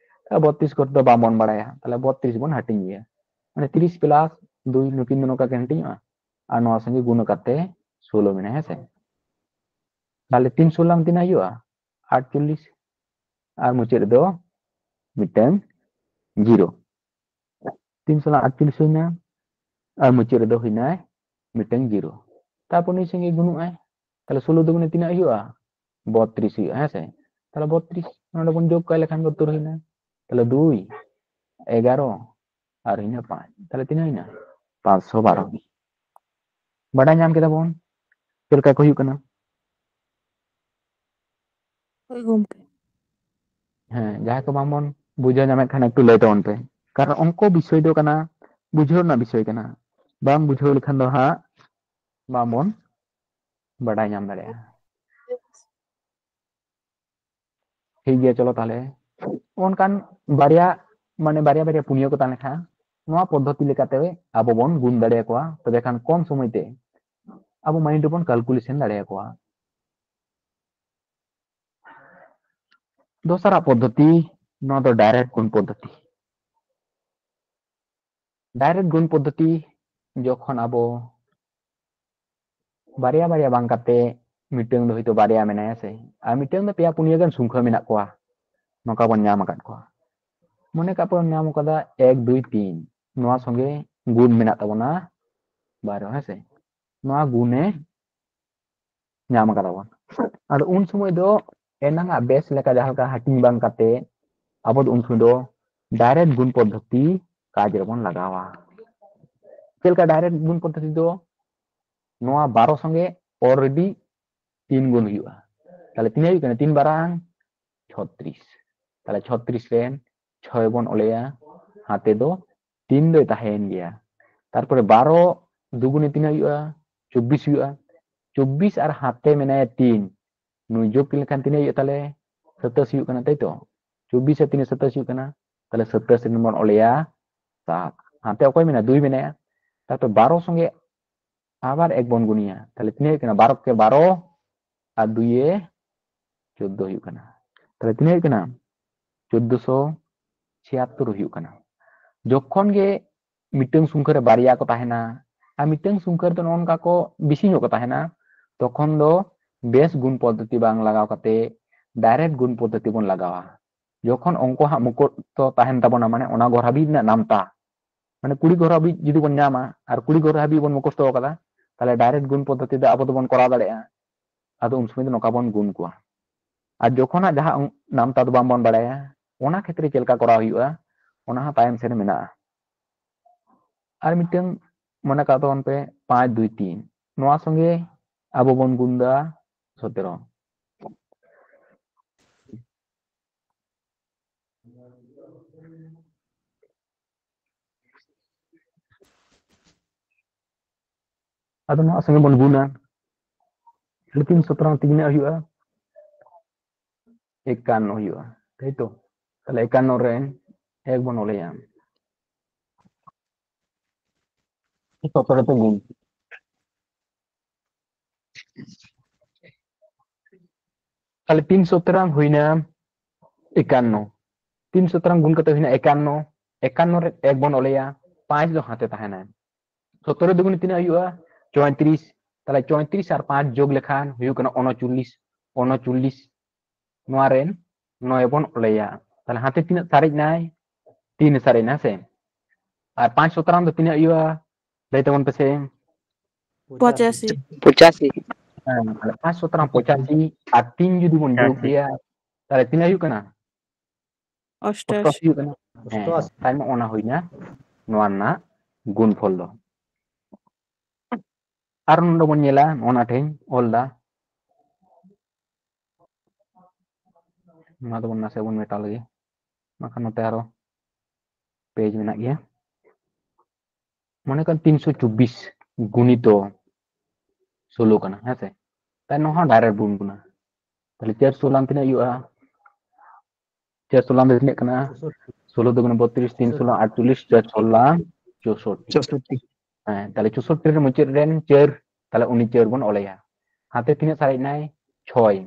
ᱛᱟᱦᱞᱮ ᱵᱚᱛᱨᱤᱥ ᱜᱷᱚᱨ ᱫᱚ ᱵᱟᱵᱚᱱ ᱵᱟᱲᱟᱭᱟ, ᱛᱟᱦᱞᱮ ᱵᱚᱛᱨᱤᱥ ᱵᱚᱱ ᱦᱟᱹᱴᱤᱧ ᱜᱮᱭᱟ, ᱢᱟᱱᱮ ᱛᱤᱨᱤᱥ ᱯᱞᱟᱥ ᱫᱩᱭ, ᱱᱩᱠᱤᱱ ᱫᱚ ᱱᱚᱝᱠᱟ ᱠᱤᱱ ᱦᱟᱹᱴᱤᱧᱚᱜᱼᱟ, ᱟᱨ ᱱᱚᱣᱟ ᱥᱚᱸᱜᱮ ᱜᱩᱱ ᱠᱟᱛᱮ ᱥᱳᱞᱳ ᱢᱮᱱᱟᱜᱼᱟ, ᱦᱮᱸ ᱥᱮ? ᱛᱟᱦᱞᱮ ᱛᱤᱱ ᱥᱳᱞᱟᱝ ᱛᱤᱱᱟᱹᱜ ᱦᱩᱭᱩᱜᱼᱟ? ᱟᱴᱪᱚᱞᱞᱤᱥ, ᱟᱨ ᱢᱩᱪᱟᱹᱫ ᱨᱮᱫᱚ ᱢᱤᱫᱴᱟᱝ ᱡᱤᱨᱳ᱾ ᱛᱤᱱ ᱥᱳᱞᱟᱝ ᱟᱴᱪᱚᱞᱞᱤᱥ ᱦᱩᱭᱱᱟ, ᱟᱨ ᱢᱩᱪᱟᱹᱫ ᱨᱮᱫᱚ ᱦᱩᱭᱱᱟᱭ ᱢᱤᱫᱴᱟᱝ ᱡᱤᱨᱳ᱾ ᱛᱟᱨᱯᱚᱨ ᱱᱩᱭ ᱥᱚᱸᱜᱮ ᱜᱩᱱᱩᱜ ᱟᱭ, ᱛᱟᱦᱞᱮ ᱥᱳᱞᱳ ᱫᱩᱜᱩᱱᱮ ᱛᱤᱱᱟᱹᱜ ᱦᱩᱭᱩᱜᱼᱟ? ᱵᱚᱛᱨᱤᱥ ᱦᱩᱭᱩᱜᱼᱟ, ᱦᱮᱸ ᱥᱮ? ᱛᱟᱦᱞᱮ ᱵᱚᱛᱨᱤᱥ ᱱᱚᱰᱮ ᱵᱚᱱ ᱡᱳᱜᱽ ᱠᱟᱭ ᱞᱮᱠᱷᱟᱱ ᱜᱮ ᱩᱛᱛᱚᱨ ᱦᱩᱭᱱᱟ᱾ ᱛᱟᱦᱞᱮ ᱫᱩᱭ, ᱮᱜᱟᱨᱚ, ᱟᱨ ᱦᱩᱭᱱᱟ ᱯᱟᱸᱪ, ᱛᱟᱦᱞᱮ ᱛᱤᱱᱟᱹᱜ ᱦᱩᱭᱱᱟ? ᱯᱟᱸᱪᱥᱚ ᱵᱟᱨᱚ᱾ ᱵᱟᱰᱟᱭ ᱧᱟᱢ ᱠᱮᱫᱟ ᱵᱚᱱ ᱪᱮᱫ ᱞᱮᱠᱟ ᱠᱚ ᱦᱩᱭᱩᱜ ᱠᱟᱱᱟ᱾ ᱦᱳᱭ ᱜᱚᱢᱠᱮ᱾ ᱦᱮᱸ, ᱡᱟᱦᱟᱸᱭ ᱠᱚ ᱵᱟᱝᱵᱚᱱ ᱵᱩᱡᱷᱟᱹᱣ ᱧᱟᱢᱮᱫ ᱠᱷᱟᱱ ᱮᱠᱴᱩ ᱞᱟᱹᱭ ᱛᱟᱵᱚᱱ ᱯᱮ, ᱠᱟᱨᱚᱱ ᱚᱝᱠᱚ ᱵᱤᱥᱚᱭ ᱫᱚ ᱠᱟᱱᱟ, ᱵᱩᱡᱷᱟᱹᱣ ᱨᱮᱱᱟᱜ ᱵᱤᱥᱚᱭ ᱠᱟᱱᱟ᱾ ᱵᱟᱝ ᱵᱩᱡᱷᱟᱹᱣ ᱞᱮᱠᱷᱟᱱ ᱫᱚ ᱦᱟᱸᱜ ᱵᱟᱝᱵᱚᱱ ᱵᱟᱰᱟᱭ ᱧᱟᱢ ᱫᱟᱲᱮᱭᱟᱜᱼᱟ᱾ ᱴᱷᱤᱠ ᱜᱮᱭᱟ, ᱪᱚᱞᱚ ᱛᱟᱦᱞᱮ ᱚᱱᱠᱟᱱ ᱵᱟᱨᱭᱟ, ᱢᱟᱱᱮ ᱵᱟᱨᱭᱟ ᱵᱟᱨᱭᱟ ᱯᱩᱱᱭᱟᱹ ᱠᱚ ᱛᱟᱦᱮᱸ ᱞᱮᱱᱠᱷᱟᱱ ᱱᱚᱣᱟ ᱯᱚᱫᱽᱫᱷᱚᱛᱤ ᱞᱮᱠᱟᱛᱮ ᱟᱵᱚ ᱵᱚᱱ ᱜᱩᱱ ᱫᱟᱲᱮᱭᱟᱠᱚᱣᱟ, ᱛᱚᱵᱮ ᱠᱷᱟᱱ ᱠᱚᱢ ᱥᱚᱢᱚᱭ ᱛᱮ ᱟᱵᱚ ᱢᱟᱭᱤᱱᱰ ᱨᱮᱵᱚᱱ ᱠᱟᱞᱠᱩᱞᱮᱥᱚᱱ ᱫᱟᱲᱮᱭᱟᱠᱚᱣᱟ᱾ ᱫᱚᱥᱟᱨᱟᱜ ᱯᱚᱫᱽᱫᱷᱚᱛᱤ, ᱱᱚᱣᱟ ᱫᱚ ᱰᱟᱭᱨᱮᱠᱴ ᱜᱩᱱ ᱯᱚᱫᱽᱫᱷᱚᱛᱤ᱾ ᱰᱟᱭᱨᱮᱠᱴ ᱜᱩᱱ ᱯᱚᱫᱽᱫᱷᱚᱛᱤ ᱡᱚᱠᱷᱚᱱ ᱟᱵᱚ ᱵᱟᱨᱭᱟ ᱵᱟᱨᱭᱟ ᱵᱟᱝ ᱠᱟᱛᱮ ᱢᱤᱫᱴᱟᱝ ᱫᱚ ᱦᱚᱭᱛᱳ ᱵᱟᱨᱭᱟ ᱢᱮᱱᱟᱭᱟ ᱥᱮ, ᱟᱨ ᱢᱤᱫᱴᱟᱝ ᱫᱚ ᱯᱮᱭᱟ ᱯᱩᱱᱭᱟᱹ ᱜᱟᱱ ᱥᱚᱝᱠᱷᱟ ᱢᱮᱱᱟᱜ ᱠᱚᱣᱟ, ᱱᱚᱝᱠᱟ ᱵᱚᱱ ᱧᱟᱢ ᱟᱠᱟᱫ ᱠᱚᱣᱟ᱾ ᱢᱚᱱᱮ ᱠᱟᱜ ᱯᱮ ᱵᱚᱱ ᱧᱟᱢ ᱟᱠᱟᱫᱟ ᱮᱠ, ᱫᱩᱭ, ᱛᱤᱱ, ᱱᱚᱣᱟ ᱥᱚᱸᱜᱮ ᱜᱩᱱ ᱢᱮᱱᱟᱜ ᱛᱟᱵᱚᱱᱟ ᱵᱟᱨᱚ, ᱦᱮᱸ ᱥᱮ? ᱱᱚᱣᱟ ᱜᱩᱱᱮ ᱧᱟᱢ ᱟᱠᱟᱫᱟ ᱵᱚᱱ᱾ ᱟᱫᱚ ᱩᱱ ᱥᱚᱢᱚᱭ ᱫᱚ ᱮᱱᱟᱝ ᱟᱜ ᱵᱮᱥ ᱞᱮᱠᱟ ᱡᱟᱦᱟᱸ ᱞᱮᱠᱟ ᱦᱟᱹᱴᱤᱧ ᱵᱟᱝ ᱠᱟᱛᱮ ᱟᱵᱚ ᱫᱚ ᱩᱱ ᱥᱚᱢᱚᱭ ᱫᱚ ᱰᱟᱭᱨᱮᱠᱴ ᱜᱩᱱ ᱯᱚᱫᱽᱫᱷᱚᱛᱤ ᱠᱟᱡᱽ ᱨᱮᱵᱚᱱ ᱞᱟᱜᱟᱣᱟ᱾ ᱪᱮᱫ ᱞᱮᱠᱟ ᱰᱟᱭᱨᱮᱠᱴ ᱜᱩᱱ ᱯᱚᱫᱽᱫᱷᱚᱛᱤ ᱫᱚ? ᱱᱚᱣᱟ ᱵᱟᱨᱚ ᱥᱚᱸᱜᱮ ᱚᱞᱨᱮᱰᱤ ᱛᱤᱱ ᱜᱩᱱ ᱦᱩᱭᱩᱜᱼᱟ᱾ ᱛᱟᱦᱞᱮ ᱛᱤᱱᱟᱹᱜ ᱦᱩᱭᱩᱜ ᱠᱟᱱᱟ? ᱛᱤᱱ ᱵᱟᱨᱟᱝ ᱪᱷᱚᱛᱨᱤᱥ᱾ ᱛᱟᱦᱞᱮ ᱪᱷᱚᱛᱨᱤᱥ ᱨᱮᱱ ᱪᱷᱚᱭ ᱵᱚᱱ ᱚᱞᱮᱭᱟ, ᱦᱟᱛᱮ ᱫᱚ ᱛᱤᱱ ᱫᱚᱭ ᱛᱟᱦᱮᱸᱭᱮᱱ ᱜᱮᱭᱟ᱾ ᱛᱟᱨᱯᱚᱨᱮ ᱵᱟᱨᱚ ᱫᱩᱜᱩᱱᱮ ᱛᱤᱱᱟᱹᱜ ᱦᱩᱭᱩᱜᱼᱟ? ᱪᱚᱵᱵᱤᱥ ᱦᱩᱭᱩᱜᱼᱟ᱾ ᱪᱚᱵᱵᱤᱥ ᱟᱨ ᱦᱟᱛᱮ ᱢᱮᱱᱟᱭᱟ ᱛᱤᱱ, ᱱᱩᱭ ᱡᱳᱜᱽ ᱞᱮᱠᱷᱟᱱ ᱛᱤᱱᱟᱹᱜ ᱦᱩᱭᱩᱜᱼᱟ ᱛᱟᱦᱞᱮ? ᱥᱟᱛᱟᱥ ᱦᱩᱭᱩᱜ ᱠᱟᱱᱟ, ᱛᱟᱭ ᱛᱚ? ᱪᱚᱵᱵᱤᱥ ᱟᱨ ᱛᱤᱱᱟᱹᱜ ᱥᱟᱛᱟᱥ ᱦᱩᱭᱩᱜ ᱠᱟᱱᱟ, ᱛᱟᱦᱞᱮ ᱥᱟᱛᱟᱥ ᱨᱮᱱ ᱵᱚᱱ ᱚᱞᱮᱭᱟ ᱥᱟᱛ᱾ ᱦᱟᱱᱛᱮ ᱚᱠᱚᱭ ᱢᱮᱱᱟᱭᱟ? ᱫᱩᱭ ᱢᱮᱱᱟᱭᱟ᱾ ᱛᱟᱨᱯᱚᱨ ᱵᱟᱨᱚ ᱥᱚᱸᱜᱮ ᱟᱵᱟᱨ ᱮᱠ ᱵᱚᱱ ᱜᱩᱱᱤᱭᱟ, ᱛᱟᱦᱞᱮ ᱛᱤᱱᱟᱹᱜ ᱦᱩᱭᱩᱜ ᱠᱟᱱᱟ? ᱵᱟᱨᱚ ᱠᱮ ᱵᱟᱨᱚ ᱟᱨ ᱫᱩᱭᱮ ᱪᱳᱫᱫᱳ ᱦᱩᱭᱩᱜ ᱠᱟᱱᱟ᱾ ᱛᱟᱦᱞᱮ ᱛᱤᱱᱟᱹᱜ ᱦᱩᱭᱩᱜ ᱠᱟᱱᱟ? ᱪᱳᱫᱫᱳᱥᱚ ᱪᱷᱤᱭᱟᱛᱛᱳᱨ ᱦᱩᱭᱩᱜ ᱠᱟᱱᱟ᱾ ᱡᱚᱠᱷᱚᱱ ᱜᱮ ᱢᱤᱫᱴᱟᱝ ᱥᱚᱝᱠᱷᱟ ᱨᱮ ᱵᱟᱨᱭᱟ ᱠᱚ ᱛᱟᱦᱮᱱᱟ ᱟᱨ ᱢᱤᱫᱴᱟᱝ ᱥᱚᱝᱠᱷᱟ ᱨᱮᱫᱚ ᱱᱚᱜᱼᱚ ᱱᱚᱝᱠᱟ ᱠᱚ ᱵᱮᱥᱤ ᱧᱚᱜ ᱠᱚ ᱛᱟᱦᱮᱱᱟ, ᱛᱚᱠᱷᱚᱱ ᱫᱚ ᱵᱮᱥ ᱜᱩᱱ ᱯᱚᱫᱽᱫᱷᱚᱛᱤ ᱵᱟᱝ ᱞᱟᱜᱟᱣ ᱠᱟᱛᱮ ᱰᱟᱭᱨᱮᱠᱴ ᱜᱩᱱ ᱯᱚᱫᱽᱫᱷᱚᱛᱤ ᱵᱚᱱ ᱞᱟᱜᱟᱣᱟ᱾ ᱡᱚᱠᱷᱚᱱ ᱚᱝᱠᱚ ᱦᱟᱸᱜ ᱢᱩᱠᱩᱛ ᱛᱟᱦᱮᱱ ᱛᱟᱵᱚᱱᱟ, ᱢᱟᱱᱮ ᱚᱱᱟ ᱜᱷᱚᱨ ᱦᱟᱹᱵᱤᱡ ᱨᱮᱱᱟᱜ ᱱᱟᱢᱛᱟ, ᱢᱟᱱᱮ ᱠᱩᱲᱤ ᱜᱷᱚᱨ ᱦᱟᱹᱵᱤᱡ ᱡᱩᱫᱤ ᱵᱚᱱ ᱧᱟᱢᱟ ᱟᱨ ᱠᱩᱲᱤ ᱜᱷᱚᱨ ᱦᱟᱹᱵᱤᱡ ᱵᱚᱱ ᱢᱩᱠᱷᱚᱥᱛᱚ ᱟᱠᱟᱫᱟ, ᱛᱟᱦᱞᱮ ᱰᱟᱭᱨᱮᱠᱴ ᱜᱩᱱ ᱯᱚᱫᱽᱫᱷᱚᱛᱤ ᱫᱚ ᱟᱵᱚ ᱫᱚᱵᱚᱱ ᱠᱚᱨᱟᱣ ᱫᱟᱲᱮᱭᱟᱜᱼᱟ᱾ ᱟᱫᱚ ᱩᱱ ᱥᱚᱢᱚᱭ ᱫᱚ ᱱᱚᱝᱠᱟ ᱵᱚᱱ ᱜᱩᱱ ᱠᱚᱣᱟ᱾ ᱟᱨ ᱡᱚᱠᱷᱚᱱᱟᱜ ᱡᱟᱦᱟᱸ ᱚᱝ-, ᱱᱟᱢᱛᱟ ᱫᱚ ᱵᱟᱝ ᱵᱚᱱ ᱵᱟᱲᱟᱭᱟ, ᱚᱱᱟ ᱠᱷᱮᱛᱨᱮ ᱪᱮᱫ ᱞᱮᱠᱟ ᱠᱚᱨᱟᱣ ᱦᱩᱭᱩᱜᱼᱟ, ᱚᱱᱟ ᱦᱚᱸ ᱛᱟᱭᱚᱢ ᱥᱮᱫ ᱨᱮ ᱢᱮᱱᱟᱜᱼᱟ᱾ ᱟᱨ ᱢᱤᱫᱴᱟᱝ ᱢᱚᱱᱮ ᱠᱟᱜ ᱛᱟᱵᱚᱱ ᱯᱮ, ᱯᱟᱸᱪ ᱫᱩᱭ ᱛᱤᱱ, ᱱᱚᱣᱟ ᱥᱚᱸᱜᱮ ᱟᱵᱚ ᱵᱚᱱ ᱜᱩᱱ ᱫᱟ ᱥᱚᱛᱮᱨᱚ᱾ ᱟᱫᱚ ᱱᱚᱣᱟ ᱥᱚᱸᱜᱮ ᱵᱚᱱ ᱜᱩᱱᱟ᱾ ᱛᱟᱦᱞᱮ ᱛᱤᱱ ᱥᱚᱛᱨᱟᱝ ᱛᱤᱱᱟᱹᱜ ᱦᱩᱭᱩᱜᱼᱟ? ᱮᱠᱟᱱᱱᱚ ᱦᱩᱭᱩᱜᱼᱟ, ᱛᱟᱭ ᱛᱚ? ᱛᱟᱦᱞᱮ ᱮᱠᱟᱱᱱᱚ ᱨᱮ ᱮᱠ ᱵᱚᱱ ᱚᱞᱮᱭᱟ᱾ ᱥᱚᱛᱨᱚ ᱛᱮ ᱜᱩᱱ᱾ ᱛᱟᱦᱞᱮ ᱛᱤᱱ ᱥᱚᱛᱨᱟᱝ ᱦᱩᱭᱱᱟ ᱮᱠᱟᱱᱱᱚ᱾ ᱛᱤᱱ ᱥᱚᱛᱨᱟᱝ ᱜᱩᱱ ᱠᱟᱛᱮ ᱦᱩᱭᱱᱟ ᱮᱠᱟᱱᱱᱚ᱾ ᱮᱠᱟᱱᱱᱚ ᱨᱮ ᱮᱠ ᱵᱚᱱ ᱚᱞᱮᱭᱟ, ᱯᱟᱸᱪ ᱫᱚ ᱦᱟᱛᱮ ᱛᱟᱦᱮᱱᱟ᱾ ᱥᱚᱛᱨᱚ ᱫᱩᱜᱩᱱᱤ ᱛᱤᱱᱟᱹᱜ ᱦᱩᱭᱩᱜᱼᱟ? ᱪᱚᱭᱛᱨᱤᱥ᱾ ᱛᱟᱦᱞᱮ ᱪᱚᱭᱛᱨᱤᱥ ᱟᱨ ᱯᱟᱸᱪ ᱡᱳᱜᱽ ᱞᱮᱠᱷᱟᱱ ᱦᱩᱭᱩᱜ ᱠᱟᱱᱟ ᱩᱱᱚᱪᱚᱞᱞᱤᱥ᱾ ᱩᱱᱚᱪᱚᱞᱞᱤᱥ᱾ ᱱᱚᱣᱟ ᱨᱮᱱ ᱱᱚᱭ ᱵᱚᱱ ᱚᱞᱮᱭᱟ᱾ ᱛᱟᱦᱞᱮ ᱦᱟᱛᱮ ᱛᱤᱱᱟᱹᱜ ᱥᱟᱨᱮᱡ ᱱᱟᱭ? ᱛᱤᱱ ᱥᱟᱨᱮᱡ ᱱᱟ, ᱦᱮᱸ ᱥᱮ? ᱟᱨ ᱯᱟᱸᱪ ᱥᱚᱛᱨᱟᱝ ᱫᱚ ᱛᱤᱱᱟᱹᱜ ᱦᱩᱭᱩᱜᱼᱟ? ᱞᱟᱹᱭ ᱛᱟᱵᱚᱱ ᱯᱮᱥᱮ᱾ ᱯᱚᱸᱪᱟᱥᱤ᱾ ᱯᱚᱸᱪᱟᱥᱤ᱾ ᱦᱮᱸ, ᱛᱟᱦᱞᱮ ᱯᱟᱸᱪ ᱥᱚᱛᱨᱟᱝ ᱯᱚᱸᱪᱟᱥᱤ ᱟᱨ ᱛᱤᱱ ᱡᱩᱫᱤ ᱵᱚᱱ ᱡᱳᱜᱽ ᱜᱮᱭᱟ, ᱛᱟᱦᱞᱮ ᱛᱤᱱᱟᱹᱜ ᱦᱩᱭᱩᱜ ᱠᱟᱱᱟ? ᱚᱥᱴᱟᱥᱤ᱾ ᱚᱥᱴᱟᱥᱤ ᱦᱩᱭᱩᱜ ᱠᱟᱱᱟ᱾ ᱦᱮᱸ, ᱚᱥᱴᱟᱥᱤ᱾ ᱛᱟᱦᱞᱮ ᱚᱱᱟ ᱦᱩᱭᱱᱟ ᱱᱚᱣᱟ ᱨᱮᱱᱟᱜ ᱜᱩᱱᱯᱷᱚᱞ ᱫᱚ᱾ ᱟᱨ ᱱᱚᱰᱮ ᱵᱚᱱ ᱧᱮᱞᱟ, ᱚᱱᱟ ᱴᱷᱮᱱ ᱚᱞ ᱫᱟ, ᱱᱚᱣᱟ ᱫᱚᱵᱚᱱ ᱱᱟᱥᱮ ᱵᱚᱱ ᱢᱮᱴᱟᱣ ᱞᱮᱜᱮ, ᱵᱟᱠᱷᱟᱱ ᱱᱚᱛᱮ ᱟᱨᱚ ᱯᱮᱡᱽ ᱢᱮᱱᱟᱜ ᱜᱮᱭᱟ᱾ ᱢᱚᱱᱮ ᱠᱟᱜ ᱛᱤᱱᱥᱚ ᱪᱚᱵᱵᱤᱥ ᱜᱩᱱᱤᱛᱚ ᱥᱳᱞᱳ ᱠᱟᱱᱟ, ᱦᱮᱸ ᱥᱮ? ᱛᱟᱦᱞᱮ ᱱᱚᱣᱟ ᱦᱚᱸ ᱰᱟᱭᱨᱮᱠᱴ ᱵᱚᱱ ᱜᱩᱱᱟ᱾ ᱛᱟᱦᱞᱮ ᱪᱟᱨ ᱥᱳᱞᱟᱝ ᱛᱤᱱᱟᱹᱜ ᱦᱩᱭᱩᱜᱼᱟ? ᱪᱟᱨ ᱥᱳᱞᱟᱝ ᱫᱚ ᱛᱤᱱᱟᱹᱜ ᱠᱟᱱᱟ? ᱥᱳᱞᱳ ᱫᱩᱜᱩᱱᱮ ᱵᱚᱛᱨᱤᱥ, ᱛᱤᱱ ᱥᱳᱞᱟᱝ ᱟᱴᱪᱚᱞᱞᱤᱥ, ᱪᱟᱨ ᱥᱳᱞᱟᱝ ᱪᱳᱥᱚᱴᱴᱤ᱾ ᱪᱳᱥᱚᱴᱴᱤ᱾ ᱦᱮᱸ, ᱛᱟᱦᱞᱮ ᱪᱳᱥᱚᱴᱴᱤ ᱨᱮ ᱢᱩᱪᱟᱹᱫ ᱨᱮᱱ ᱪᱟᱨ, ᱛᱟᱦᱞᱮ ᱩᱱᱤ ᱪᱟᱨ ᱵᱚᱱ ᱚᱞᱮᱭᱟ᱾ ᱦᱟᱛᱮ ᱛᱤᱱᱟᱹᱜ ᱥᱟᱨᱮᱡ ᱱᱟᱭ? ᱪᱷᱚᱭ᱾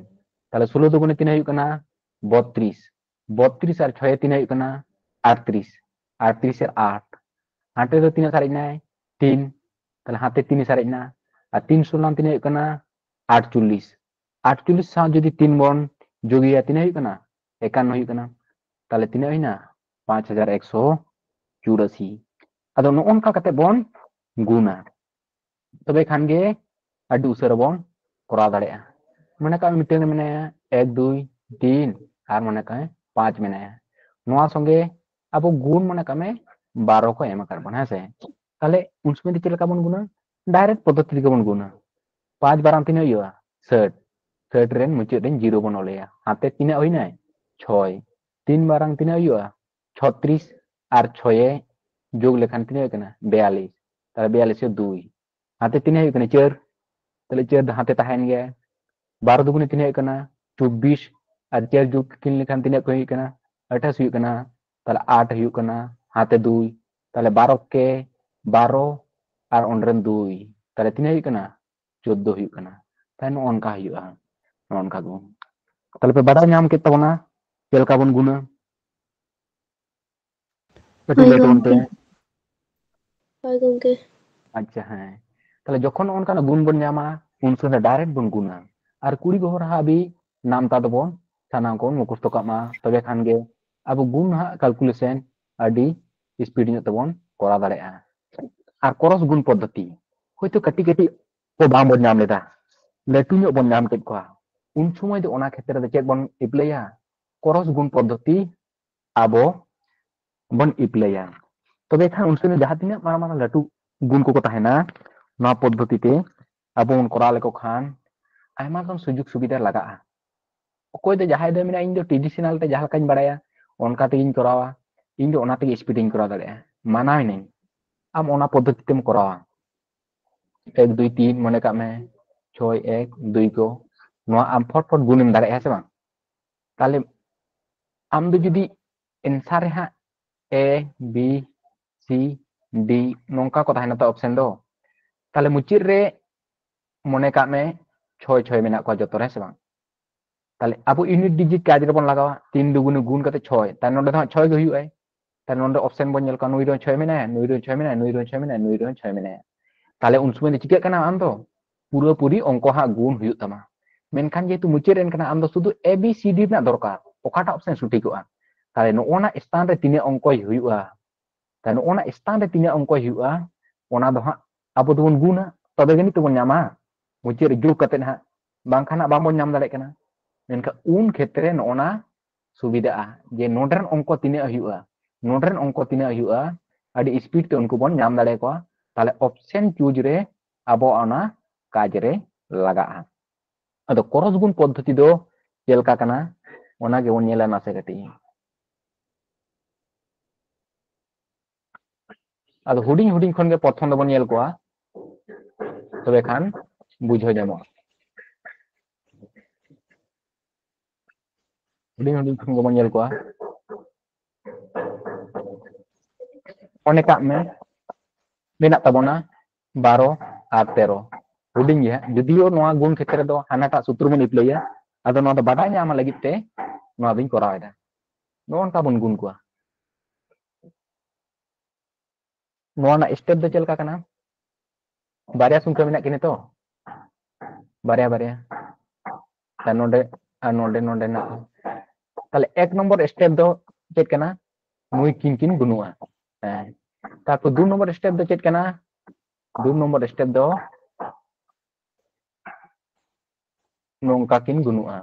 ᱛᱟᱦᱞᱮ ᱥᱳᱞᱳ ᱫᱩᱜᱩᱱᱮ ᱛᱤᱱᱟᱹᱜ ᱦᱩᱭᱩᱜ ᱠᱟᱱᱟ? ᱵᱚᱛᱨᱤᱥ᱾ ᱵᱚᱛᱨᱤᱥ ᱟᱨ ᱪᱷᱚᱭᱮ ᱛᱤᱱᱟᱹᱜ ᱦᱩᱭᱩᱜ ᱠᱟᱱᱟ? ᱟᱴᱛᱨᱤᱥ᱾ ᱟᱴᱛᱨᱤᱥ ᱟᱨ ᱟᱴ, ᱦᱟᱛᱮ ᱫᱚ ᱛᱤᱱᱟᱹᱜ ᱥᱟᱨᱮᱡ ᱱᱟᱭ? ᱛᱤᱱ᱾ ᱛᱟᱦᱞᱮ ᱦᱟᱛᱮ ᱛᱤᱱ ᱥᱟᱨᱮᱡ ᱱᱟ᱾ ᱟᱨ ᱛᱤᱱ ᱥᱳᱞᱟᱝ ᱛᱤᱱᱟᱹᱜ ᱦᱩᱭᱩᱜ ᱠᱟᱱᱟ? ᱟᱴᱪᱚᱞᱞᱤᱥ᱾ ᱟᱴᱪᱚᱞᱞᱤᱥ ᱥᱟᱶ ᱡᱩᱫᱤ ᱛᱤᱱ ᱵᱚᱱ ᱡᱳᱜᱮᱭᱟ, ᱛᱤᱱᱟᱹᱜ ᱦᱩᱭᱩᱜ ᱠᱟᱱᱟ? ᱮᱠᱟᱱᱱᱚ ᱦᱩᱭᱩᱜ ᱠᱟᱱᱟ᱾ ᱛᱟᱦᱞᱮ ᱛᱤᱱᱟᱹᱜ ᱦᱩᱭᱱᱟ? ᱯᱟᱸᱪ ᱦᱟᱡᱟᱨ ᱮᱠᱥᱚ ᱪᱩᱨᱟᱥᱤ᱾ ᱟᱫᱚ ᱱᱚᱜᱼᱚ ᱱᱚᱝᱠᱟ ᱠᱟᱛᱮ ᱵᱚᱱ ᱜᱩᱱᱟ, ᱛᱚᱵᱮ ᱠᱷᱟᱱ ᱜᱮ ᱟᱹᱰᱤ ᱩᱥᱟᱹᱨᱟ ᱵᱚᱱ ᱠᱚᱨᱟᱣ ᱫᱟᱲᱮᱭᱟᱜᱼᱟ᱾ ᱢᱚᱱᱮ ᱠᱟᱜ ᱢᱮ ᱢᱤᱫᱴᱮᱱ ᱢᱮᱱᱟᱭᱟ ᱮᱠ, ᱫᱩᱭ, ᱛᱤᱱ, ᱟᱨ ᱢᱚᱱᱮ ᱠᱟᱜ ᱢᱮ ᱯᱟᱸᱪ ᱢᱮᱱᱟᱭᱟ᱾ ᱱᱚᱣᱟ ᱥᱚᱸᱜᱮ ᱟᱵᱚ ᱜᱩᱱ ᱢᱚᱱᱮ ᱠᱟᱜ ᱢᱮ ᱵᱟᱨᱚ ᱠᱚ ᱮᱢ ᱟᱠᱟᱫ ᱵᱚᱱᱟ, ᱦᱮᱸ ᱥᱮ? ᱛᱟᱦᱞᱮ ᱩᱱ ᱥᱚᱢᱚᱭ ᱫᱚ ᱪᱮᱫ ᱞᱮᱠᱟ ᱵᱚᱱ ᱜᱩᱱᱟ? ᱰᱟᱭᱨᱮᱠᱴ ᱯᱚᱫᱽᱫᱷᱚᱛᱤ ᱛᱮᱜᱮ ᱵᱚᱱ ᱜᱩᱱᱟ᱾ ᱯᱟᱸᱪ ᱵᱟᱨᱟᱝ ᱛᱤᱱᱟᱹᱜ ᱦᱩᱭᱩᱜᱼᱟ? ᱥᱟᱴ᱾ ᱥᱟᱴ ᱨᱮᱱ ᱢᱩᱪᱟᱹᱫ ᱨᱮᱱ ᱡᱤᱨᱳ ᱵᱚᱱ ᱚᱞᱮᱭᱟ᱾ ᱦᱟᱛᱮ ᱛᱤᱱᱟᱹᱜ ᱦᱩᱭᱱᱟᱭ? ᱪᱷᱚᱭ᱾ ᱛᱤᱱ ᱵᱟᱨᱟᱝ ᱛᱤᱱᱟᱹᱜ ᱦᱩᱭᱩᱜᱼᱟ? ᱪᱷᱚᱛᱨᱤᱥ ᱟᱨ ᱪᱷᱚᱭᱮ ᱡᱳᱜᱽ ᱞᱮᱠᱷᱟᱱ ᱛᱤᱱᱟᱹᱜ ᱦᱩᱭᱩᱜ ᱠᱟᱱᱟ? ᱵᱮᱭᱟᱞᱤᱥ᱾ ᱛᱟᱦᱞᱮ ᱵᱮᱭᱟᱞᱤᱥ ᱨᱮ ᱫᱩᱭ᱾ ᱦᱟᱛᱮ ᱛᱤᱱᱟᱹᱜ ᱦᱩᱭᱩᱜ ᱠᱟᱱᱟ? ᱪᱟᱹᱨ᱾ ᱛᱟᱦᱞᱮ ᱪᱟᱹᱨ ᱫᱚ ᱦᱟᱛᱮ ᱛᱟᱦᱮᱱ ᱜᱮᱭᱟ᱾ ᱵᱟᱨᱚ ᱫᱩᱜᱩᱱᱮ ᱛᱤᱱᱟᱹᱜ ᱦᱩᱭᱩᱜ ᱠᱟᱱᱟ? ᱪᱚᱵᱵᱤᱥ᱾ ᱟᱨ ᱪᱟᱹᱨ ᱡᱳᱜᱽ ᱠᱤᱱ ᱞᱮᱠᱷᱟᱱ ᱛᱤᱱᱟᱹᱜ ᱠᱚ ᱦᱩᱭᱩᱜ ᱠᱟᱱᱟ? ᱟᱴᱷᱟᱥ ᱦᱩᱭᱩᱜ ᱠᱟᱱᱟ᱾ ᱛᱟᱦᱞᱮ ᱟᱴ ᱦᱩᱭᱩᱜ ᱠᱟᱱᱟ, ᱦᱟᱛᱮ ᱫᱩᱭ᱾ ᱛᱟᱦᱞᱮ ᱵᱟᱨᱚ ᱠᱮ ᱵᱟᱨᱚ ᱟᱨ ᱚᱸᱰᱮ ᱨᱮᱱ ᱫᱩᱭ, ᱛᱟᱦᱞᱮ ᱛᱤᱱᱟᱹᱜ ᱦᱩᱭᱩᱜ ᱠᱟᱱᱟ? ᱪᱳᱫᱽᱫᱳ ᱦᱩᱭᱩᱜ ᱠᱟᱱᱟ᱾ ᱛᱟᱦᱞᱮ ᱱᱚᱜᱼᱚ ᱱᱚᱝᱠᱟ ᱦᱩᱭᱩᱜᱼᱟ, ᱱᱚᱜᱼᱚ ᱱᱚᱝᱠᱟ ᱜᱮ᱾ ᱛᱟᱦᱞᱮ ᱯᱮ ᱵᱟᱲᱟᱭ ᱧᱟᱢ ᱠᱮᱫ ᱛᱟᱵᱚᱱᱟ ᱪᱮᱫ ᱞᱮᱠᱟ ᱵᱚᱱ ᱜᱩᱱᱟ? ᱠᱟᱹᱴᱤᱡ ᱦᱳᱭ ᱞᱟᱹᱭ ᱛᱟᱵᱚᱱ ᱯᱮ᱾ ᱜᱚᱢᱠᱮ᱾ ᱦᱳᱭ ᱜᱚᱢᱠᱮ᱾ ᱟᱪᱪᱷᱟ, ᱦᱮᱸ᱾ ᱛᱟᱦᱞᱮ ᱡᱚᱠᱷᱚᱱ ᱚᱱᱠᱟᱱᱟᱜ ᱜᱩᱱ ᱵᱚᱱ ᱧᱟᱢᱟ, ᱩᱱ ᱥᱚᱢᱚᱭ direct ᱵᱚᱱ ᱜᱩᱱᱟ᱾ ᱟᱨ ᱠᱩᱲᱤ ᱵᱚᱦᱚᱨ ᱦᱟᱹᱵᱤᱡ ᱱᱟᱢᱛᱟ ᱫᱚᱵᱚᱱ ᱥᱟᱱᱟᱢ ᱠᱚᱵᱚᱱ ᱢᱩᱠᱷᱚᱥᱛᱚ ᱠᱟᱜ ᱢᱟ, ᱛᱚᱵᱮ ᱠᱷᱟᱱ ᱜᱮ ᱟᱵᱚ ᱜᱩᱱ ᱦᱟᱸᱜ calculation ᱟᱹᱰᱤ speed ᱧᱚᱜ ᱛᱮᱵᱚᱱ ᱠᱚᱨᱟᱣ ᱫᱟᱲᱮᱭᱟᱜᱼᱟ᱾ ᱟᱨ ᱠᱚᱨᱚᱥ ᱜᱩᱱ ᱯᱚᱫᱽᱫᱷᱚᱛᱤ, ᱦᱳᱭᱛᱳ ᱠᱟᱹᱴᱤᱡ ᱠᱟᱹᱴᱤᱡ ᱠᱚ ᱵᱟᱝ ᱵᱚᱱ ᱧᱟᱢ ᱞᱮᱫᱟ, ᱞᱟᱹᱴᱩ ᱧᱚᱜ ᱵᱚᱱ ᱧᱟᱢ ᱠᱮᱫ ᱠᱚᱣᱟ, ᱩᱱ ᱥᱚᱢᱚᱭ ᱫᱚ ᱚᱱᱟ ᱠᱷᱮᱛᱨᱮ ᱫᱚ ᱪᱮᱫ ᱵᱚᱱ ᱮᱯᱞᱟᱭᱟ? ᱠᱚᱨᱚᱥ ᱜᱩᱱ ᱯᱚᱫᱽᱫᱷᱚᱛᱤ ᱟᱵᱚ ᱵᱚᱱ ᱮᱯᱞᱟᱭᱟ᱾ ᱛᱚᱵᱮ ᱠᱷᱟᱱ ᱩᱱ ᱥᱚᱢᱚᱭ ᱡᱟᱦᱟᱸ ᱛᱤᱱᱟᱹᱜ ᱢᱟᱨᱟᱝ ᱢᱟᱨᱟᱝ ᱞᱟᱹᱴᱩ ᱜᱩᱱ ᱠᱚᱠᱚ ᱛᱟᱦᱮᱱᱟ, ᱱᱚᱣᱟ ᱯᱚᱫᱽᱫᱷᱚᱛᱤ ᱛᱮ ᱟᱵᱚ ᱵᱚᱱ ᱠᱚᱨᱟᱣ ᱞᱮᱠᱚ ᱠᱷᱟᱱ ᱟᱭᱢᱟ ᱜᱟᱱ ᱥᱩᱡᱳᱜᱽ ᱥᱩᱵᱤᱫᱷᱟ ᱞᱟᱜᱟᱜᱼᱟ᱾ ᱚᱠᱚᱭ ᱫᱚ ᱡᱟᱦᱟᱸᱭ ᱫᱚ ᱢᱮᱱᱟ, "ᱤᱧ ᱫᱚ traditional ᱛᱮ ᱡᱟᱦᱟᱸ ᱞᱮᱠᱟᱧ ᱵᱟᱲᱟᱭᱟ ᱚᱱᱠᱟ ᱛᱮᱜᱤᱧ ᱠᱚᱨᱟᱣᱟ, ᱤᱧ ᱫᱚ ᱚᱱᱟ ᱛᱮᱜᱮ speed ᱤᱧ ᱠᱚᱨᱟᱣ ᱫᱟᱲᱮᱭᱟᱜᱼᱟ", ᱢᱟᱱᱟᱣ ᱮᱱᱟᱹᱧ᱾ ᱟᱢ ᱚᱱᱟ ᱯᱚᱫᱽᱫᱷᱚᱛᱤ ᱛᱮᱢ ᱠᱚᱨᱟᱣᱟ, ᱮᱠ ᱫᱩᱭ ᱛᱤᱱ ᱢᱚᱱᱮ ᱠᱟᱜ ᱢᱮ, ᱪᱷᱚᱭ ᱮᱠ ᱫᱩᱭ ᱠᱚ, ᱱᱚᱣᱟ ᱟᱢ ᱯᱷᱚᱴ ᱯᱷᱚᱴ ᱜᱩᱱᱮᱢ ᱫᱟᱲᱮᱭᱟᱜᱼᱟ, ᱦᱮᱸ ᱥᱮ ᱵᱟᱝ? ᱛᱟᱦᱞᱮ ᱟᱢ ᱫᱚ ᱡᱩᱫᱤ answer ᱨᱮ ᱦᱟᱸᱜ A B C D ᱱᱚᱝᱠᱟ ᱠᱚ ᱛᱟᱦᱮᱱᱟ ᱛᱚ option ᱫᱚ, ᱛᱟᱦᱞᱮ ᱢᱩᱪᱟᱹᱫ ᱨᱮ ᱢᱚᱱᱮ ᱠᱟᱜ ᱢᱮ ᱪᱷᱚᱭ ᱪᱷᱚᱭ ᱢᱮᱱᱟᱜ ᱠᱚᱣᱟ ᱡᱚᱛᱚ ᱨᱮ, ᱦᱮᱸ ᱥᱮ ᱵᱟᱝ? ᱛᱟᱦᱞᱮ ᱟᱵᱚ unit digit ᱠᱟᱡᱽ ᱨᱮᱵᱚᱱ ᱞᱟᱜᱟᱣᱟ, ᱛᱤᱱ ᱫᱩᱜᱩᱱᱮ ᱜᱩᱱ ᱠᱟᱛᱮ ᱪᱷᱚᱭ, ᱛᱟᱦᱞᱮ ᱱᱚᱰᱮ ᱫᱚ ᱦᱟᱸᱜ ᱪᱷᱚᱭ ᱜᱮ ᱦᱩᱭᱩᱜᱼᱟᱭ᱾ ᱛᱟᱦᱞᱮ ᱱᱚᱰᱮ option ᱵᱚᱱ ᱧᱮᱞ ᱠᱚᱣᱟ, ᱱᱩᱭ ᱨᱮᱦᱚᱸ ᱪᱷᱚᱭ ᱢᱮᱱᱟᱭᱟ, ᱱᱩᱭ ᱨᱮᱦᱚᱸ ᱪᱷᱚᱭ ᱢᱮᱱᱟᱭᱟ, ᱱᱩᱭ ᱨᱮᱦᱚᱸ ᱪᱷᱚᱭ ᱢᱮᱱᱟᱭᱟ, ᱱᱩᱭ ᱨᱮᱦᱚᱸ ᱪᱷᱚᱭ ᱢᱮᱱᱟᱭᱟ᱾ ᱛᱟᱦᱞᱮ ᱩᱱ ᱥᱚᱢᱚᱭ ᱫᱚ ᱪᱤᱠᱟᱹᱜ ᱠᱟᱱᱟ? ᱟᱢ ᱫᱚ ᱯᱩᱨᱟᱹᱯᱩᱨᱤ ᱚᱝᱠᱚ ᱦᱟᱸᱜ ᱜᱩᱱ ᱦᱩᱭᱩᱜ ᱛᱟᱢᱟ᱾ ᱢᱮᱱᱠᱷᱟᱱ ᱡᱮᱦᱮᱛᱩ ᱢᱩᱪᱟᱹᱫ ᱨᱮ ᱮᱱ ᱠᱟᱱᱟ, ᱟᱢ ᱫᱚ ᱥᱩᱫᱷᱩ A B C D ᱨᱮᱱᱟᱜ ᱫᱚᱨᱠᱟᱨ, ᱚᱠᱟᱴᱟᱜ option ᱥᱚᱴᱷᱤᱠᱚᱜᱼᱟ? ᱛᱟᱦᱞᱮ ᱱᱚᱜᱼᱚ ᱱᱟ ᱥᱛᱷᱟᱱ ᱨᱮ ᱛᱤᱱᱟᱹᱜ ᱚᱝᱠᱚᱭ ᱦᱩᱭᱩᱜᱼᱟ, ᱛᱟᱦᱞᱮ ᱱᱚᱜᱼᱚ ᱱᱟ ᱥᱛᱷᱟᱱ ᱨᱮ ᱛᱤᱱᱟᱹᱜ ᱚᱝᱠᱚᱭ ᱦᱩᱭᱩᱜᱼᱟ, ᱚᱱᱟ ᱫᱚ ᱦᱟᱸᱜ ᱟᱵᱚ ᱫᱚᱵᱚᱱ ᱜᱩᱱᱟ, ᱛᱚᱵᱮ ᱜᱮ ᱱᱤᱛᱚᱜ ᱵᱚᱱ ᱧᱟᱢᱟ ᱢᱩᱪᱟᱹᱫ ᱨᱮ ᱡᱳᱜᱽ ᱠᱟᱛᱮ ᱦᱟᱸᱜ, ᱵᱟᱝᱠᱷᱟᱱ ᱦᱟᱸᱜ ᱵᱟᱝᱵᱚᱱ ᱧᱟᱢ ᱫᱟᱲᱮᱭᱟᱜ ᱠᱟᱱᱟ᱾ ᱢᱮᱱᱠᱷᱟᱱ ᱩᱱ ᱠᱷᱮᱛᱨᱮ ᱱᱚᱜᱼᱚ ᱱᱟ ᱥᱩᱵᱤᱫᱷᱟᱜᱼᱟ ᱡᱮ ᱱᱚᱰᱮ ᱨᱮᱱ ᱚᱝᱠᱚ ᱛᱤᱱᱟᱹᱜ ᱦᱩᱭᱩᱜᱼᱟ, ᱱᱚᱰᱮ ᱨᱮᱱ ᱚᱝᱠᱚ ᱛᱤᱱᱟᱹᱜ ᱦᱩᱭᱩᱜᱼᱟ, ᱟᱹᱰᱤ speed ᱛᱮ ᱩᱱᱠᱩ ᱵᱚᱱ ᱧᱟᱢ ᱫᱟᱲᱮᱭᱟᱠᱚᱣᱟ᱾ ᱛᱟᱦᱞᱮ option choose ᱨᱮ ᱟᱵᱚ ᱚᱱᱟ ᱠᱟᱡᱽ ᱨᱮ ᱞᱟᱜᱟᱜᱼᱟ᱾ ᱟᱫᱚ ᱠᱨᱚᱥ ᱜᱩᱱ ᱯᱚᱫᱽᱫᱷᱚᱛᱤ ᱫᱚ ᱪᱮᱫ ᱞᱮᱠᱟ ᱠᱟᱱᱟ, ᱚᱱᱟ ᱜᱮᱵᱚᱱ ᱧᱮᱞᱟ ᱱᱟᱥᱮ ᱠᱟᱹᱴᱤᱡ᱾ ᱟᱫᱚ ᱦᱩᱰᱤᱧ ᱦᱩᱰᱤᱧ ᱠᱷᱚᱱ ᱜᱮ ᱯᱨᱚᱛᱷᱚᱢ ᱫᱚᱵᱚᱱ ᱧᱮᱞ ᱠᱚᱣᱟ, ᱛᱚᱵᱮ ᱠᱷᱟᱱ ᱵᱩᱡᱷᱟᱹᱣ ᱧᱟᱢᱚᱜᱼᱟ᱾ ᱦᱩᱰᱤᱧ ᱦᱩᱰᱤᱧ ᱠᱷᱚᱱ ᱜᱮᱵᱚᱱ ᱧᱮᱞ ᱠᱚᱣᱟ᱾ ᱢᱚᱱᱮ ᱠᱟᱜ ᱢᱮ, ᱢᱮᱱᱟᱜ ᱛᱟᱵᱚᱱᱟ ᱵᱟᱨᱚ ᱟᱨ ᱛᱮᱨᱚ, ᱦᱩᱰᱤᱧ ᱜᱮᱭᱟ᱾ ᱡᱩᱫᱤᱭᱳ ᱱᱚᱣᱟ ᱜᱩᱱ ᱠᱷᱮᱛᱨᱮ ᱫᱚ ᱦᱟᱱᱟᱴᱟᱜ ᱥᱩᱛᱨᱚ ᱵᱚᱱ ᱮᱯᱞᱟᱭᱟ, ᱟᱫᱚ ᱱᱚᱣᱟ ᱫᱚ ᱵᱟᱰᱟᱭ ᱧᱟᱢ ᱞᱟᱹᱜᱤᱫ ᱛᱮ ᱱᱚᱣᱟ ᱫᱚᱧ ᱠᱚᱨᱟᱣ ᱮᱫᱟ᱾ ᱱᱚᱜᱼᱚ ᱱᱚᱝᱠᱟ ᱵᱚᱱ ᱜᱩᱱ ᱠᱚᱣᱟ᱾ ᱱᱚᱣᱟ ᱨᱮᱱᱟᱜ ᱥᱴᱮᱯ ᱫᱚ ᱪᱮᱫ ᱞᱮᱠᱟ ᱠᱟᱱᱟ? ᱵᱟᱨᱭᱟ ᱥᱚᱝᱠᱷᱟ ᱢᱮᱱᱟᱜ ᱠᱤᱱᱟ ᱛᱚ, ᱵᱟᱨᱭᱟ ᱵᱟᱨᱭᱟ᱾ ᱟᱨ ᱱᱚᱰᱮ, ᱟᱨ ᱱᱚᱰᱮ, ᱱᱚᱰᱮ ᱢᱮᱱᱟᱜ ᱠᱤᱱᱟ᱾ ᱛᱟᱦᱞᱮ ᱮᱠ ᱱᱚᱢᱵᱚᱨ ᱥᱴᱮᱯ ᱫᱚ ᱪᱮᱫ ᱠᱟᱱᱟ? ᱱᱩᱭ ᱠᱤᱱ ᱠᱤᱱ ᱜᱩᱱᱩᱜᱼᱟ᱾ ᱦᱮᱸ᱾ ᱛᱟᱨᱯᱚᱨ ᱫᱩ ᱱᱚᱢᱵᱚᱨ ᱥᱴᱮᱯ ᱫᱚ ᱪᱮᱫ ᱠᱟᱱᱟ? ᱫᱩ ᱱᱚᱢᱵᱚᱨ ᱥᱴᱮᱯ ᱫᱚ ᱱᱚᱝᱠᱟ ᱠᱤᱱ ᱜᱩᱱᱩᱜᱼᱟ᱾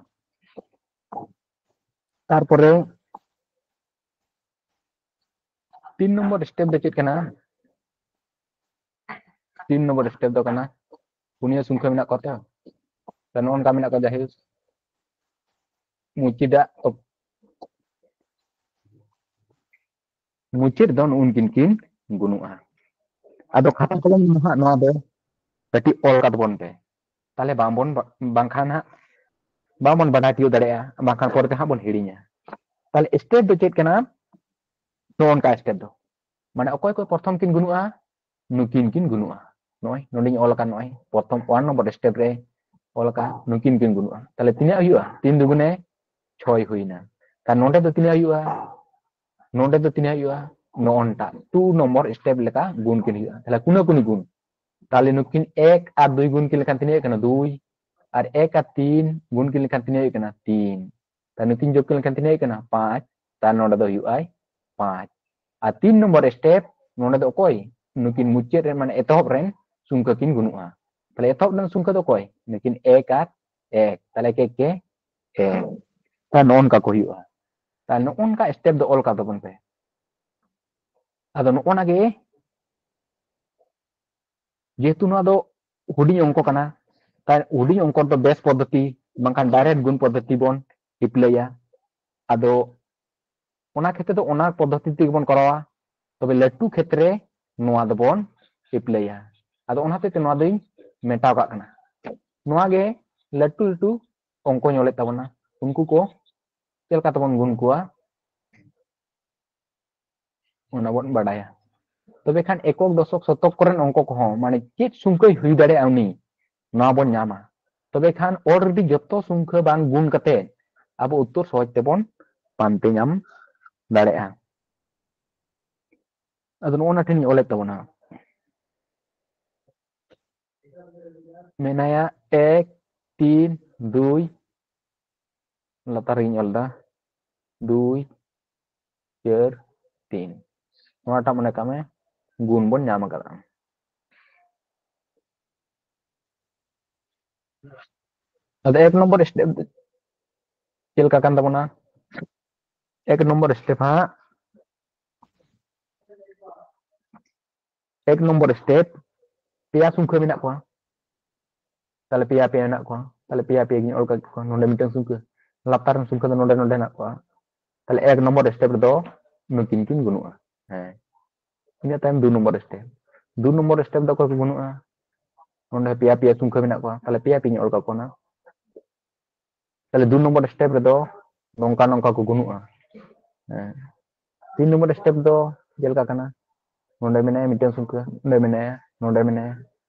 ᱛᱟᱨᱯᱚᱨᱮ ᱛᱤᱱ ᱱᱚᱢᱵᱚᱨ ᱥᱴᱮᱯ ᱫᱚ ᱪᱮᱫ ᱠᱟᱱᱟ? ᱛᱤᱱ ᱱᱚᱢᱵᱚᱨ ᱥᱴᱮᱯ ᱫᱚ ᱠᱟᱱᱟ, ᱯᱩᱱᱭᱟᱹ ᱥᱚᱝᱠᱷᱟ ᱢᱮᱱᱟᱜ ᱠᱚᱣᱟ ᱛᱚ, ᱛᱚ ᱱᱚᱜᱼᱚ ᱱᱚᱝᱠᱟ ᱢᱮᱱᱟᱜ ᱠᱚᱣᱟ᱾ ᱡᱟᱭᱦᱳᱠ, ᱢᱩᱪᱟᱹᱫᱟᱜ ᱚᱠ-, ᱢᱩᱪᱟᱹᱫ ᱫᱚ ᱱᱩᱜᱼᱩᱱᱠᱤᱱ ᱠᱤᱱ ᱜᱩᱱᱩᱜᱼᱟ᱾ ᱟᱫᱚ ᱠᱷᱟᱛᱟ ᱠᱚᱞᱚᱢ ᱨᱮ ᱦᱟᱸᱜ ᱱᱚᱣᱟ ᱫᱚ ᱠᱟᱹᱴᱤᱡ ᱚᱞ ᱠᱟᱛᱟ ᱵᱚᱱ ᱯᱮ, ᱛᱟᱦᱞᱮ ᱵᱟᱝᱵᱚᱱ, ᱵᱟᱝᱠᱷᱟᱱ ᱦᱟᱸᱜ ᱵᱟᱵᱚᱱ ᱵᱟᱰᱟᱭ ᱛᱤᱭᱳᱜ ᱫᱟᱲᱮᱭᱟᱜᱼᱟ, ᱵᱟᱝᱠᱷᱟᱱ ᱯᱚᱨᱮ ᱛᱮ ᱦᱟᱸᱜ ᱵᱚᱱ ᱦᱤᱲᱤᱧᱟ᱾ ᱛᱟᱦᱞᱮ ᱥᱴᱮᱯ ᱫᱚ ᱪᱮᱫ ᱠᱟᱱᱟ? ᱱᱚᱜᱼᱚ ᱱᱚᱝᱠᱟ ᱥᱴᱮᱯ ᱫᱚ, ᱢᱟᱱᱮ ᱚᱠᱚᱭ ᱠᱚ ᱯᱨᱚᱛᱷᱚᱢ ᱠᱤᱱ ᱜᱩᱱᱩᱜᱼᱟ, ᱱᱩᱠᱤᱱ ᱠᱤᱱ ᱜᱩᱱᱩᱜᱼᱟ᱾ ᱱᱚᱜᱼᱚᱭ ᱱᱚᱰᱮᱧ ᱚᱞ ᱟᱠᱟᱫ, ᱱᱚᱜᱼᱚᱭ ᱯᱨᱚᱛᱷᱚᱢ ᱚᱣᱟᱱ ᱱᱚᱢᱵᱚᱨ ᱥᱴᱮᱯ ᱨᱮ ᱚᱞ ᱟᱠᱟᱫ, ᱱᱩᱠᱤᱱ ᱠᱤᱱ ᱜᱩᱱᱩᱜᱼᱟ᱾ ᱛᱟᱦᱞᱮ ᱛᱤᱱᱟᱹᱜ ᱦᱩᱭᱩᱜᱼᱟ? ᱛᱤᱱ ᱫᱩᱜᱩᱱᱮ ᱪᱷᱚᱭ ᱦᱩᱭᱱᱟ᱾ ᱛᱟᱦᱞᱮ ᱱᱚᱰᱮ ᱫᱚ ᱛᱤᱱᱟᱹᱜ ᱦᱩᱭᱩᱜᱼᱟ? ᱱᱚᱰᱮ ᱫᱚ ᱛᱤᱱᱟᱹᱜ ᱦᱩᱭᱩᱜᱼᱟ? ᱱᱚᱜᱼᱚᱱᱴᱟ ᱴᱩ ᱱᱚᱢᱵᱚᱨ ᱥᱴᱮᱯ ᱞᱮᱠᱟ ᱜᱩᱱ ᱠᱤᱱ ᱦᱩᱭᱩᱜᱼᱟ᱾ ᱛᱟᱦᱞᱮ ᱠᱩᱱᱟᱹ ᱠᱩᱱᱤ ᱜᱩᱱ, ᱛᱟᱦᱞᱮ ᱱᱩᱠᱤᱱ ᱮᱠ ᱟᱨ ᱫᱩᱭ ᱜᱩᱱ ᱠᱤᱱ ᱞᱮᱠᱷᱟᱱ ᱛᱤᱱᱟᱹᱜ ᱦᱩᱭᱩᱜ ᱠᱟᱱᱟ? ᱫᱩᱭ᱾ ᱟᱨ ᱮᱠ ᱟᱨ ᱛᱤᱱ ᱜᱩᱱ ᱠᱤᱱ ᱞᱮᱠᱷᱟᱱ ᱛᱤᱱᱟᱹᱜ ᱦᱩᱭᱩᱜ ᱠᱟᱱᱟ? ᱛᱤᱱ᱾ ᱛᱟᱦᱞᱮ ᱱᱩᱠᱤᱱ ᱡᱳᱜᱽ ᱠᱤᱱ ᱞᱮᱠᱷᱟᱱ ᱛᱤᱱᱟᱹᱜ ᱦᱩᱭᱩᱜ ᱠᱟᱱᱟ? ᱯᱟᱸᱪ᱾ ᱛᱟᱦᱞᱮ ᱱᱚᱰᱮ ᱫᱚ ᱦᱩᱭᱩᱜᱼᱟᱭ ᱯᱟᱸᱪ᱾ ᱟᱨ ᱛᱤᱱ ᱱᱚᱢᱵᱚᱨ ᱥᱴᱮᱯ, ᱱᱚᱰᱮ ᱫᱚ ᱚᱠᱚᱭ? ᱱᱩᱠᱤᱱ ᱢᱩᱪᱟᱹᱫ ᱨᱮᱱ, ᱢᱟᱱᱮ ᱮᱛᱚᱦᱚᱵ ᱨᱮᱱ ᱥᱚᱝᱠᱷᱟ ᱠᱤᱱ ᱜᱩᱱᱩᱜᱼᱟ᱾ ᱛᱟᱦᱞᱮ ᱮᱛᱚᱦᱚᱵ ᱨᱮᱱ ᱥᱚᱝᱠᱷᱟ ᱫᱚ ᱚᱠᱚᱭ? ᱱᱩᱠᱤᱱ ᱮᱠ ᱟᱨ ᱮᱠ᱾ ᱛᱟᱦᱞᱮ ᱮᱠ ᱮᱠ ᱮᱠ᱾ ᱛᱟᱦᱞᱮ ᱱᱚᱜᱼᱚ ᱱᱚᱝᱠᱟ ᱠᱚ ᱦᱩᱭᱩᱜᱼᱟ᱾ ᱛᱟᱦᱞᱮ ᱱᱚᱜᱼᱚ ᱱᱚᱝᱠᱟ ᱥᱴᱮᱯ ᱫᱚ ᱚᱞ ᱠᱟᱜ ᱛᱟᱵᱚᱱ ᱯᱮ᱾ ᱟᱫᱚ ᱱᱚᱜᱼᱚ ᱱᱟ ᱜᱮ, ᱡᱮᱦᱮᱛᱩ ᱱᱚᱣᱟ ᱫᱚ ᱦᱩᱰᱤᱧ ᱚᱝᱠᱚ ᱠᱟᱱᱟ, ᱛᱟᱭ ᱦᱩᱰᱤᱧ ᱚᱝᱠᱚ ᱫᱚ ᱵᱮᱥ ᱯᱚᱫᱽᱫᱷᱚᱛᱤ ᱵᱟᱝᱠᱷᱟᱱ ᱰᱟᱭᱨᱮᱠᱴ ᱜᱩᱱ ᱯᱚᱫᱽᱫᱷᱚᱛᱤ ᱵᱚᱱ ᱮᱯᱞᱟᱭᱟ᱾ ᱟᱫᱚ ᱚᱱᱟ ᱠᱷᱮᱛᱨᱮ ᱫᱚ ᱚᱱᱟ ᱯᱚᱫᱽᱫᱷᱚᱛᱤ ᱛᱮᱜᱮ ᱵᱚᱱ ᱠᱚᱨᱟᱣᱟ, ᱛᱚᱵᱮ ᱞᱟᱹᱴᱩ ᱠᱷᱮᱛᱨᱮ ᱱᱚᱣᱟ ᱫᱚᱵᱚᱱ ᱮᱯᱞᱟᱭᱟ᱾ ᱟᱫᱚ ᱚᱱᱟ ᱦᱚᱛᱮᱡ ᱛᱮ ᱱᱚᱣᱟ ᱫᱚᱧ ᱢᱮᱴᱟᱣ ᱠᱟᱜ ᱠᱟᱱᱟ᱾ ᱱᱚᱣᱟ ᱜᱮ ᱞᱟᱹᱴᱩ ᱞᱟᱹᱴᱩ ᱚᱝᱠᱚᱧ ᱚᱞᱮᱫ ᱛᱟᱵᱚᱱᱟ, ᱩᱱᱠᱩ ᱠᱚ ᱪᱮᱫ ᱞᱮᱠᱟ ᱛᱮᱵᱚᱱ ᱜᱩᱱ ᱠᱚᱣᱟ ᱚᱱᱟ ᱵᱚᱱ ᱵᱟᱰᱟᱭᱟ᱾ ᱛᱚᱵᱮ ᱠᱷᱟᱱ ᱮᱠᱚᱠ, ᱫᱚᱥᱚᱠ, ᱥᱚᱛᱚᱠ ᱠᱚᱨᱮᱱ ᱚᱝᱠᱚ ᱠᱚᱦᱚᱸ, ᱢᱟᱱᱮ ᱪᱮᱫ ᱥᱚᱝᱠᱷᱟᱭ ᱦᱩᱭ ᱫᱟᱲᱮᱭᱟᱜᱼᱟ ᱩᱱᱤ, ᱱᱚᱣᱟ ᱵᱚᱱ ᱧᱟᱢᱟ᱾ ᱛᱚᱵᱮ ᱠᱷᱟᱱ already ᱡᱚᱛᱚ ᱥᱚᱝᱠᱷᱟ ᱵᱟᱝ ᱜᱩᱱ ᱠᱟᱛᱮ ᱟᱵᱚ ᱩᱛᱛᱚᱨ ᱥᱚᱦᱚᱡ ᱛᱮᱵᱚᱱ ᱯᱟᱱᱛᱮ ᱧᱟᱢ ᱫᱟᱲᱮᱭᱟᱜᱼᱟ᱾ ᱟᱫᱚ ᱱᱚᱜᱼᱚ ᱱᱟ ᱴᱷᱮᱱ ᱤᱧ ᱚᱞᱮᱫ ᱛᱟᱵᱚᱱᱟ, ᱢᱮᱱᱟᱭᱟ ᱮᱠ, ᱛᱤᱱ, ᱫᱩᱭ, ᱞᱟᱛᱟᱨ ᱨᱮᱜᱮᱧ ᱚᱞ ᱮᱫᱟ, ᱫᱩᱭ, ᱪᱟᱨ, ᱛᱤᱱ᱾ ᱱᱚᱣᱟᱴᱟᱜ ᱢᱚᱱᱮ ᱠᱟᱜ ᱢᱮ ᱜᱩᱱ ᱵᱚᱱ ᱧᱟᱢ ᱟᱠᱟᱫᱟ᱾ ᱟᱫᱚ ᱮᱠ ᱱᱚᱢᱵᱚᱨ ᱥᱴᱮᱯ ᱪᱮᱫ ᱞᱮᱠᱟ ᱠᱟᱱ ᱛᱟᱵᱚᱱᱟ? ᱮᱠ ᱱᱚᱢᱵᱚᱨ ᱥᱴᱮᱯ ᱦᱟᱸᱜ, ᱮᱠ ᱱᱚᱢᱵᱚᱨ ᱥᱴᱮᱯ, ᱯᱮᱭᱟ ᱥᱚᱝᱠᱷᱟ ᱢᱮᱱᱟᱜ ᱠᱚᱣᱟ, ᱛᱟᱦᱞᱮ ᱯᱮᱭᱟ ᱯᱮᱭᱟ ᱢᱮᱱᱟᱜ ᱠᱚᱣᱟ, ᱛᱟᱦᱞᱮ ᱯᱮᱭᱟ ᱯᱮᱭᱟ ᱜᱤᱧ ᱚᱞ ᱠᱟᱜ ᱠᱚᱣᱟ᱾ ᱱᱚᱰᱮ ᱢᱤᱫᱴᱟᱝ ᱥᱚᱝᱠᱷᱟ, ᱞᱟᱛᱟᱨ ᱨᱮᱱ ᱥᱚᱝᱠᱷᱟ ᱫᱚ ᱱᱚᱰᱮ ᱱᱚᱰᱮ ᱦᱮᱱᱟᱜ ᱠᱚᱣᱟ᱾ ᱛᱟᱦᱞᱮ ᱮᱠ ᱱᱚᱢᱵᱚᱨ ᱥᱴᱮᱯ ᱨᱮᱫᱚ ᱱᱩᱠᱤᱱ ᱠᱤᱱ ᱜᱩᱱᱩᱜᱼᱟ᱾ ᱦᱮᱸ, ᱤᱱᱟᱹ ᱛᱟᱭᱚᱢ ᱫᱩ ᱱᱚᱢᱵᱚᱨ ᱥᱴᱮᱯ᱾ ᱫᱩ ᱱᱚᱢᱵᱚᱨ ᱥᱴᱮᱯ ᱫᱚ ᱚᱠᱚᱭ ᱠᱚ ᱜᱩᱱᱩᱜᱼᱟ? ᱱᱚᱰᱮ ᱯᱮᱭᱟ ᱯᱮᱭᱟ ᱥᱚᱝᱠᱷᱟ ᱢᱮᱱᱟᱜ ᱠᱚᱣᱟ, ᱛᱟᱦᱞᱮ ᱯᱮᱭᱟ ᱯᱮᱭᱟᱧ ᱚᱞ ᱠᱟᱜ ᱠᱚᱣᱟ ᱱᱟ᱾ ᱛᱟᱦᱞᱮ ᱫᱩ ᱱᱚᱢᱵᱚᱨ ᱥᱴᱮᱯ ᱨᱮᱫᱚ ᱱᱚᱝᱠᱟ ᱱᱚᱝᱠᱟ ᱠᱚ ᱜᱩᱱᱩᱜᱼᱟ᱾ ᱦᱮᱸ, ᱛᱤᱱ ᱱᱚᱢᱵᱚᱨ ᱥᱴᱮᱯ ᱫᱚ ᱪᱮᱫ ᱞᱮᱠᱟ ᱠᱟᱱᱟ? ᱱᱚᱰᱮ ᱢᱮᱱᱟᱭᱟ ᱢᱤᱫᱴᱮᱱ ᱥᱚᱝᱠᱷᱟ, ᱱᱚᱰᱮ ᱢᱮᱱᱟᱭᱟ, ᱱᱚᱰᱮ ᱢᱮᱱᱟᱭᱟ,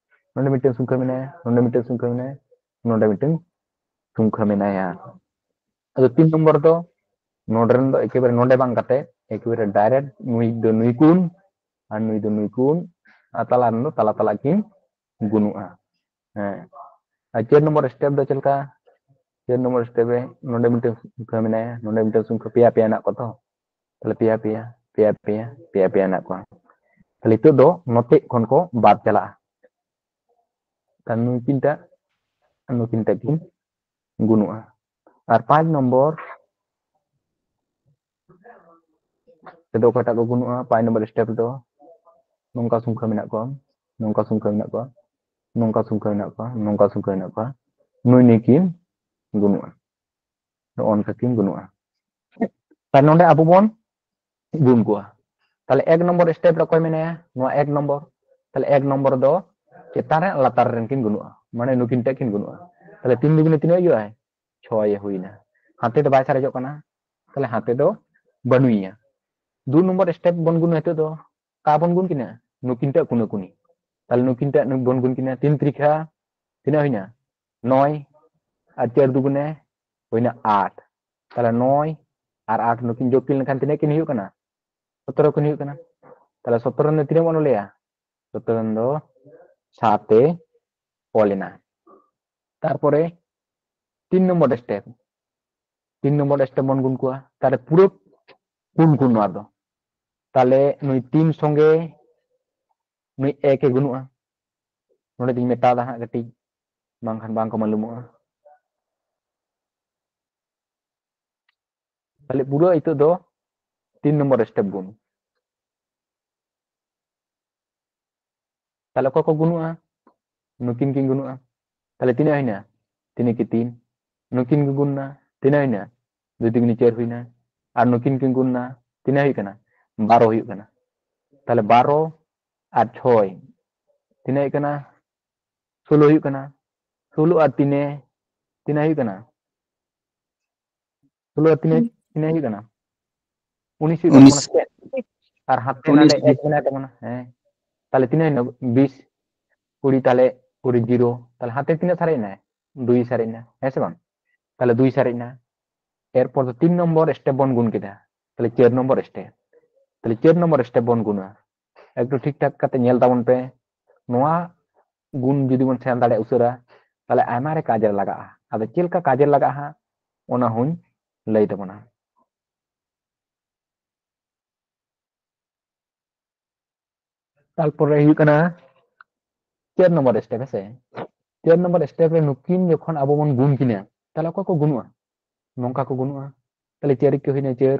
ᱱᱚᱰᱮ ᱢᱤᱫᱴᱮᱱ ᱥᱚᱝᱠᱷᱟ ᱢᱮᱱᱟᱭᱟ, ᱱᱚᱰᱮ ᱢᱤᱫᱴᱮᱱ ᱥᱚᱝᱠᱷᱟ ᱢᱮᱱᱟᱭᱟ, ᱱᱚᱰᱮ ᱢᱤᱫᱴᱮᱱ ᱥᱚᱝᱠᱷᱟ ᱢᱮᱱᱟᱭᱟ᱾ ᱟᱫᱚ ᱛᱤᱱ ᱱᱚᱢᱵᱚᱨ ᱫᱚ ᱱᱚᱰᱮ ᱨᱮᱱ ᱫᱚ ᱮᱠᱮᱵᱟᱨᱮ ᱱᱚᱰᱮ ᱵᱟᱝ ᱠᱟᱛᱮ ᱮᱠᱮᱵᱟᱨᱮ ᱰᱟᱭᱨᱮᱠᱴ ᱱᱩᱭ ᱫᱚ ᱱᱩᱭ ᱠᱩᱱ ᱟᱨ ᱱᱩᱭ ᱫᱚ ᱱᱩᱭ ᱠᱩᱱ, ᱟᱨ ᱛᱟᱞᱟ ᱨᱮᱱ ᱫᱚ ᱛᱟᱞᱟ ᱛᱟᱞᱟ ᱠᱤᱱ ᱜᱩᱱᱩᱜᱼᱟ᱾ ᱦᱮᱸ, ᱟᱨ ᱪᱟᱨ ᱱᱚᱢᱵᱚᱨ ᱥᱴᱮᱯ ᱫᱚ ᱪᱮᱫ ᱞᱮᱠᱟ? ᱪᱟᱨ ᱱᱚᱢᱵᱚᱨ ᱥᱴᱮᱯ ᱨᱮ ᱱᱚᱰᱮ ᱢᱤᱫᱴᱮᱱ ᱥᱚᱝᱠᱷᱟ ᱢᱮᱱᱟᱭᱟ, ᱱᱚᱰᱮ ᱢᱤᱫᱴᱮᱱ ᱥᱚᱝᱠᱷᱟ, ᱯᱮᱭᱟ ᱯᱮᱭᱟ ᱦᱮᱱᱟᱜ ᱠᱚᱣᱟ ᱛᱚ, ᱛᱟᱦᱞᱮ ᱯᱮᱭᱟ ᱯᱮᱭᱟ ᱯᱮᱭᱟ ᱯᱮᱭᱟ ᱯᱮᱭᱟ ᱯᱮᱭᱟ ᱦᱮᱱᱟᱜ ᱠᱚᱣᱟ᱾ ᱛᱟᱦᱞᱮ ᱱᱤᱛᱚᱜ ᱫᱚ ᱱᱚᱛᱮ ᱠᱷᱚᱱ ᱠᱚ ᱵᱟᱫ ᱪᱟᱞᱟᱜᱼᱟ᱾ ᱛᱟᱦᱞᱮ ᱱᱩᱭ ᱛᱤᱱᱴᱟ ᱟᱨ ᱱᱩᱭ ᱛᱤᱱᱴᱟ ᱠᱤᱱ ᱜᱩᱱᱩᱜᱼᱟ᱾ ᱟᱨ ᱯᱟᱸᱪ ᱱᱚᱢᱵᱚᱨ ᱛᱮᱫᱚ ᱚᱠᱚᱭᱴᱟᱜ ᱠᱚ ᱜᱩᱱᱩᱜᱼᱟ? ᱯᱟᱸᱪ ᱱᱚᱢᱵᱚᱨ ᱥᱴᱮᱯ ᱨᱮᱫᱚ ᱱᱚᱝᱠᱟ ᱥᱚᱝᱠᱷᱟ ᱢᱮᱱᱟᱜ ᱠᱚᱣᱟ, ᱱᱚᱝᱠᱟ ᱥᱚᱝᱠᱷᱟ ᱢᱮᱱᱟᱜ ᱠᱚᱣᱟ, ᱱᱚᱝᱠᱟ ᱥᱚᱝᱠᱷᱟ ᱢᱮᱱᱟᱜ ᱠᱚᱣᱟ, ᱱᱚᱝᱠᱟ ᱥᱚᱝᱠᱷᱟ ᱢᱮᱱᱟᱜ ᱠᱚᱣᱟ, ᱱᱩᱭ ᱱᱩᱭ ᱠᱤᱱ ᱜᱩᱱᱩᱜᱼᱟ, ᱱᱚᱜᱼᱚ ᱱᱚᱝᱠᱟ ᱠᱤᱱ ᱜᱩᱱᱩᱜᱼᱟ᱾ ᱛᱟᱦᱞᱮ ᱱᱚᱰᱮ ᱟᱵᱚ ᱵᱚᱱ ᱜᱩᱱ ᱠᱚᱣᱟ᱾ ᱛᱟᱦᱞᱮ ᱮᱠ ᱱᱚᱢᱵᱚᱨ ᱥᱴᱮᱯ ᱨᱮ ᱚᱠᱚᱭ ᱢᱮᱱᱟᱭᱟ? ᱱᱚᱣᱟ ᱮᱠ ᱱᱚᱢᱵᱚᱨ᱾ ᱛᱟᱦᱞᱮ ᱮᱠ ᱱᱚᱢᱵᱚᱨ ᱫᱚ ᱪᱮᱛᱟᱱ ᱨᱮ ᱞᱟᱛᱟᱨ ᱨᱮᱱ ᱠᱤᱱ ᱜᱩᱱᱩᱜᱼᱟ, ᱢᱟᱱᱮ ᱱᱩᱠᱤᱱ ᱴᱟᱜ ᱠᱤᱱ ᱜᱩᱱᱩᱜᱼᱟ᱾ ᱛᱟᱦᱞᱮ ᱛᱤᱱ ᱫᱩᱜᱩᱱᱮ ᱛᱤᱱᱟᱹᱜ ᱦᱩᱭᱩᱜᱼᱟ? ᱪᱷᱚᱭ ᱦᱩᱭᱱᱟ᱾ ᱦᱟᱱᱛᱮ ᱫᱚ ᱵᱟᱭ ᱥᱟᱨᱮᱡᱚᱜ ᱠᱟᱱᱟ, ᱛᱟᱦᱞᱮ ᱦᱟᱱᱛᱮ ᱫᱚ ᱵᱟᱹᱱᱩᱭᱟ᱾ ᱫᱩ ᱱᱚᱢᱵᱚᱨ ᱥᱴᱮᱯ ᱵᱚᱱ ᱜᱩᱱᱟ ᱱᱤᱛᱚᱜ ᱫᱚ᱾ ᱚᱠᱟ ᱵᱚᱱ ᱜᱩᱱ ᱠᱤᱱᱟ? ᱱᱩᱠᱤᱱ ᱴᱟᱜ ᱠᱩᱱᱟᱹ ᱠᱩᱱᱤ᱾ ᱛᱟᱦᱞᱮ ᱱᱩᱠᱤᱱ ᱴᱟᱜ ᱵᱚᱱ ᱜᱩᱱ ᱠᱤᱱᱟ᱾ ᱛᱤᱱ ᱛᱨᱤᱠᱷᱟ ᱛᱤᱱᱟᱹᱜ ᱦᱩᱭᱱᱟ? ᱱᱚᱭ᱾ ᱟᱨ ᱪᱟᱨ ᱫᱩᱜᱩᱱᱮ ᱦᱩᱭᱱᱟ ᱟᱴ᱾ ᱛᱟᱦᱞᱮ ᱱᱚᱭ ᱟᱨ ᱟᱴ ᱱᱩᱠᱤᱱ ᱡᱳᱜᱽ ᱠᱤᱱ ᱞᱮᱠᱷᱟᱱ ᱛᱤᱱᱟᱹᱜ ᱠᱤᱱ ᱦᱩᱭᱩᱜ ᱠᱟᱱᱟ? ᱥᱚᱛᱨᱚ ᱠᱤᱱ ᱦᱩᱭᱩᱜ ᱠᱟᱱᱟ᱾ ᱛᱟᱦᱞᱮ ᱥᱚᱛᱨᱚ ᱨᱮ ᱛᱤᱱᱟᱹᱜ ᱵᱚᱱ ᱚᱞᱮᱭᱟ? ᱥᱚᱛᱨᱚ ᱨᱮᱱ ᱫᱚ ᱥᱟᱛ ᱮ ᱚᱞ ᱮᱱᱟ᱾ ᱛᱟᱨᱯᱚᱨᱮ ᱛᱤᱱ ᱱᱚᱢᱵᱚᱨ ᱥᱴᱮᱯ, ᱛᱤᱱ ᱱᱚᱢᱵᱚᱨ ᱥᱴᱮᱯ ᱵᱚᱱ ᱜᱩᱱ ᱠᱚᱣᱟ᱾ ᱛᱟᱦᱞᱮ ᱯᱩᱨᱟᱹ ᱠᱩᱱ ᱠᱩᱱ ᱱᱚᱣᱟ ᱫᱚ᱾ ᱛᱟᱦᱞᱮ ᱱᱩᱭ ᱛᱤᱱ ᱥᱚᱸᱜᱮ ᱱᱩᱭ ᱮᱠ ᱮ ᱜᱩᱱᱩᱜᱼᱟ᱾ ᱱᱚᱰᱮ ᱫᱚᱧ ᱢᱮᱴᱟᱣ ᱫᱟ ᱦᱟᱸᱜ ᱠᱟᱹᱴᱤᱡ, ᱵᱟᱝᱠᱷᱟᱱ ᱵᱟᱝ ᱠᱚ ᱢᱟᱞᱩᱢᱚᱜᱼᱟ᱾ ᱛᱟᱦᱞᱮ ᱯᱩᱨᱟᱹ ᱱᱤᱛᱚᱜ ᱫᱚ ᱛᱤᱱ ᱱᱚᱢᱵᱚᱨ ᱥᱴᱮᱯ ᱜᱩᱱ᱾ ᱛᱟᱦᱞᱮ ᱚᱠᱚᱭ ᱠᱚ ᱜᱩᱱᱩᱜᱼᱟ? ᱱᱩᱠᱤᱱ ᱠᱤᱱ ᱜᱩᱱᱩᱜᱼᱟ᱾ ᱛᱟᱦᱞᱮ ᱛᱤᱱᱟᱹᱜ ᱦᱩᱭᱱᱟ? ᱛᱤᱱᱟᱹᱜ ᱠᱤ ᱛᱤᱱ᱾ ᱱᱩᱠᱤᱱ ᱠᱤᱱ ᱜᱩᱱ ᱱᱟ, ᱛᱤᱱᱟᱹᱜ ᱦᱩᱭᱱᱟ? ᱫᱩᱭ ᱛᱤᱜᱩᱱᱤ ᱪᱟᱨ ᱦᱩᱭᱱᱟ᱾ ᱟᱨ ᱱᱩᱠᱤᱱ ᱠᱤᱱ ᱜᱩᱱ ᱱᱟ, ᱛᱤᱱᱟᱹᱜ ᱦᱩᱭᱩᱜ ᱠᱟᱱᱟ? ᱵᱟᱨᱚ ᱦᱩᱭᱩᱜ ᱠᱟᱱᱟ᱾ ᱛᱟᱦᱞᱮ ᱵᱟᱨᱚ ᱟᱨ ᱪᱷᱚᱭ ᱛᱤᱱᱟᱹᱜ ᱦᱩᱭᱩᱜ ᱠᱟᱱᱟ? ᱥᱳᱞᱳ ᱦᱩᱭᱩᱜ ᱠᱟᱱᱟ᱾ ᱥᱳᱞᱳ ᱟᱨ ᱛᱤᱱᱮ ᱛᱤᱱᱟᱹᱜ ᱦᱩᱭᱩᱜ ᱠᱟᱱᱟ? ᱥᱳᱞᱳ ᱟᱨ ᱛᱤᱱᱟᱹᱜ ᱛᱤᱱᱟᱹᱜ ᱦᱩᱭᱩᱜ ᱠᱟᱱᱟ? ᱩᱱᱤᱥ ᱦᱩᱭᱩᱜ ᱠᱟᱱ ᱩᱱᱤᱥ᱾ ᱛᱟᱵᱚᱱᱟ ᱥᱮ? ᱟᱨ ᱦᱟᱱᱛᱮ ᱩᱱᱤᱥ᱾ ᱱᱟᱰᱮ ᱮᱠ ᱢᱮᱱᱟᱭ ᱛᱟᱵᱚᱱᱟ᱾ ᱦᱮᱸ, ᱛᱟᱦᱞᱮ ᱛᱤᱱᱟᱹᱜ ᱦᱩᱭᱱᱟ? ᱵᱤᱥ, ᱠᱩᱲᱤ, ᱛᱟᱦᱞᱮ ᱠᱩᱲᱤ ᱡᱤᱨᱳ᱾ ᱛᱟᱦᱞᱮ ᱦᱟᱱᱛᱮ ᱛᱤᱱᱟᱹᱜ ᱥᱟᱨᱮᱡ ᱮᱱᱟᱭ? ᱫᱩᱭ ᱥᱟᱨᱮᱡ ᱮᱱᱟ, ᱦᱮᱸ ᱥᱮ ᱵᱟᱝ? ᱛᱟᱦᱞᱮ ᱫᱩᱭ ᱥᱟᱨᱮᱡ ᱮᱱᱟ᱾ ᱮᱨᱯᱚᱨ ᱫᱚ ᱛᱤᱱ ᱱᱚᱢᱵᱚᱨ ᱥᱴᱮᱯ ᱵᱚᱱ ᱜᱩᱱ ᱠᱮᱫᱟ, ᱛᱟᱦᱞᱮ ᱪᱟᱨ ᱱᱚᱢᱵᱚᱨ ᱥᱴᱮᱯ᱾ ᱛᱟᱦᱞᱮ ᱪᱟᱨ ᱱᱚᱢᱵᱚᱨ ᱥᱴᱮᱯ ᱵᱚᱱ ᱜᱩᱱᱟ᱾ ᱮᱠᱴᱩ ᱴᱷᱤᱠ ᱴᱷᱟᱠ ᱠᱟᱛᱮ ᱧᱮᱞ ᱛᱟᱵᱚᱱ ᱯᱮ᱾ ᱱᱚᱣᱟ ᱜᱩᱱ ᱡᱩᱫᱤ ᱵᱚᱱ ᱥᱮᱬᱟ ᱫᱟᱲᱮᱭᱟᱜᱼᱟ ᱩᱥᱟᱹᱨᱟ, ᱛᱟᱦᱞᱮ ᱟᱭᱢᱟ ᱨᱮ ᱠᱟᱡᱮ ᱞᱟᱜᱟᱜᱼᱟ᱾ ᱟᱫᱚ ᱪᱮᱫ ᱞᱮᱠᱟ ᱠᱟᱡᱮ ᱞᱟᱜᱟᱜᱼᱟ ᱦᱟᱸᱜ, ᱚᱱᱟ ᱦᱚᱸᱧ ᱞᱟᱹᱭ ᱛᱟᱵᱚᱱᱟ᱾ ᱛᱟᱨᱯᱚᱨᱮ ᱦᱩᱭᱩᱜ ᱠᱟᱱᱟ ᱪᱟᱨ ᱱᱚᱢᱵᱚᱨ ᱥᱴᱮᱯ, ᱦᱮᱸᱥᱮ? ᱪᱟᱨ ᱱᱚᱢᱵᱚᱨ ᱥᱴᱮᱯ ᱨᱮ ᱱᱩᱠᱤᱱ ᱡᱚᱠᱷᱚᱱ ᱟᱵᱚ ᱵᱚᱱ ᱜᱩᱱ ᱠᱤᱱᱟ, ᱛᱟᱦᱞᱮ ᱚᱠᱚᱭ ᱠᱚ ᱜᱩᱱᱩᱜᱼᱟ? ᱱᱚᱝᱠᱟ ᱠᱚ ᱜᱩᱱᱩᱜᱼᱟ᱾ ᱛᱟᱦᱞᱮ ᱪᱟᱨ ᱮᱠᱮ ᱦᱩᱭᱱᱟ ᱪᱟᱨ,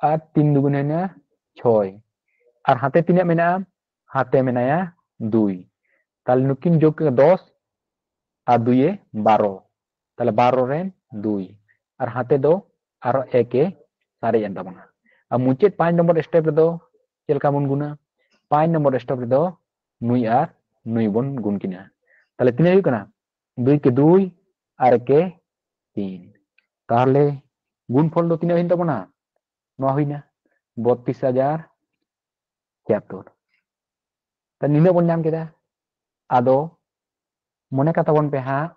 ᱟᱨ ᱛᱤᱱ ᱫᱩᱜᱩᱱ ᱦᱩᱭᱱᱟ ᱪᱷᱚᱭ, ᱟᱨ ᱦᱟᱛᱮ ᱛᱤᱱᱟᱹᱜ ᱢᱮᱱᱟᱜᱼᱟ? ᱦᱟᱛᱮ ᱢᱮᱱᱟᱭᱟ ᱫᱩᱭ᱾ ᱛᱟᱦᱞᱮ ᱱᱩᱠᱤᱱ ᱡᱳᱜᱽ ᱠᱮᱫᱟ ᱫᱚᱥ, ᱟᱨ ᱫᱩᱭᱮ ᱵᱟᱨᱚ, ᱛᱟᱦᱞᱮ ᱵᱟᱨᱚ ᱨᱮᱱ ᱫᱩᱭ, ᱟᱨ ᱦᱟᱛᱮ ᱫᱚ ᱟᱨᱚ ᱮᱠᱮ ᱥᱟᱨᱮᱡ ᱮᱱ ᱛᱟᱵᱚᱱᱟ᱾ ᱟᱨ ᱢᱩᱪᱟᱹᱫ ᱯᱟᱸᱪ ᱱᱚᱢᱵᱚᱨ ᱥᱴᱮᱯ ᱨᱮᱫᱚ ᱪᱮᱫ ᱞᱮᱠᱟ ᱵᱚᱱ ᱜᱩᱱᱟ? ᱯᱟᱸᱪ ᱱᱚᱢᱵᱚᱨ ᱥᱴᱮᱯ ᱨᱮᱫᱚ ᱱᱩᱭ ᱟᱨ ᱱᱩᱭ ᱵᱚᱱ ᱜᱩᱱ ᱠᱤᱱᱟ᱾ ᱛᱟᱦᱞᱮ ᱛᱤᱱᱟᱹᱜ ᱦᱩᱭᱩᱜ ᱠᱟᱱᱟ? ᱫᱩᱭ ᱠᱮ ᱫᱩᱭ, ᱟᱨ ᱠᱮ ᱛᱤᱱ᱾ ᱛᱟᱦᱞᱮ ᱜᱩᱱ ᱯᱷᱚᱞ ᱫᱚ ᱛᱤᱱᱟᱹᱜ ᱦᱩᱭᱮᱱ ᱛᱟᱵᱚᱱᱟ? ᱱᱚᱣᱟ ᱦᱩᱭᱱᱟ ᱵᱚᱛᱛᱨᱤᱥ ᱦᱟᱡᱟᱨ ᱪᱷᱤᱭᱟᱛᱛᱳᱨ᱾ ᱛᱟᱦᱞᱮ ᱱᱤᱱᱟᱹᱜ ᱵᱚᱱ ᱧᱟᱢ ᱠᱮᱫᱟ᱾ ᱟᱫᱚ ᱢᱚᱱᱮ ᱠᱟᱛᱟ ᱵᱚᱱ ᱯᱮ ᱦᱟᱸᱜ,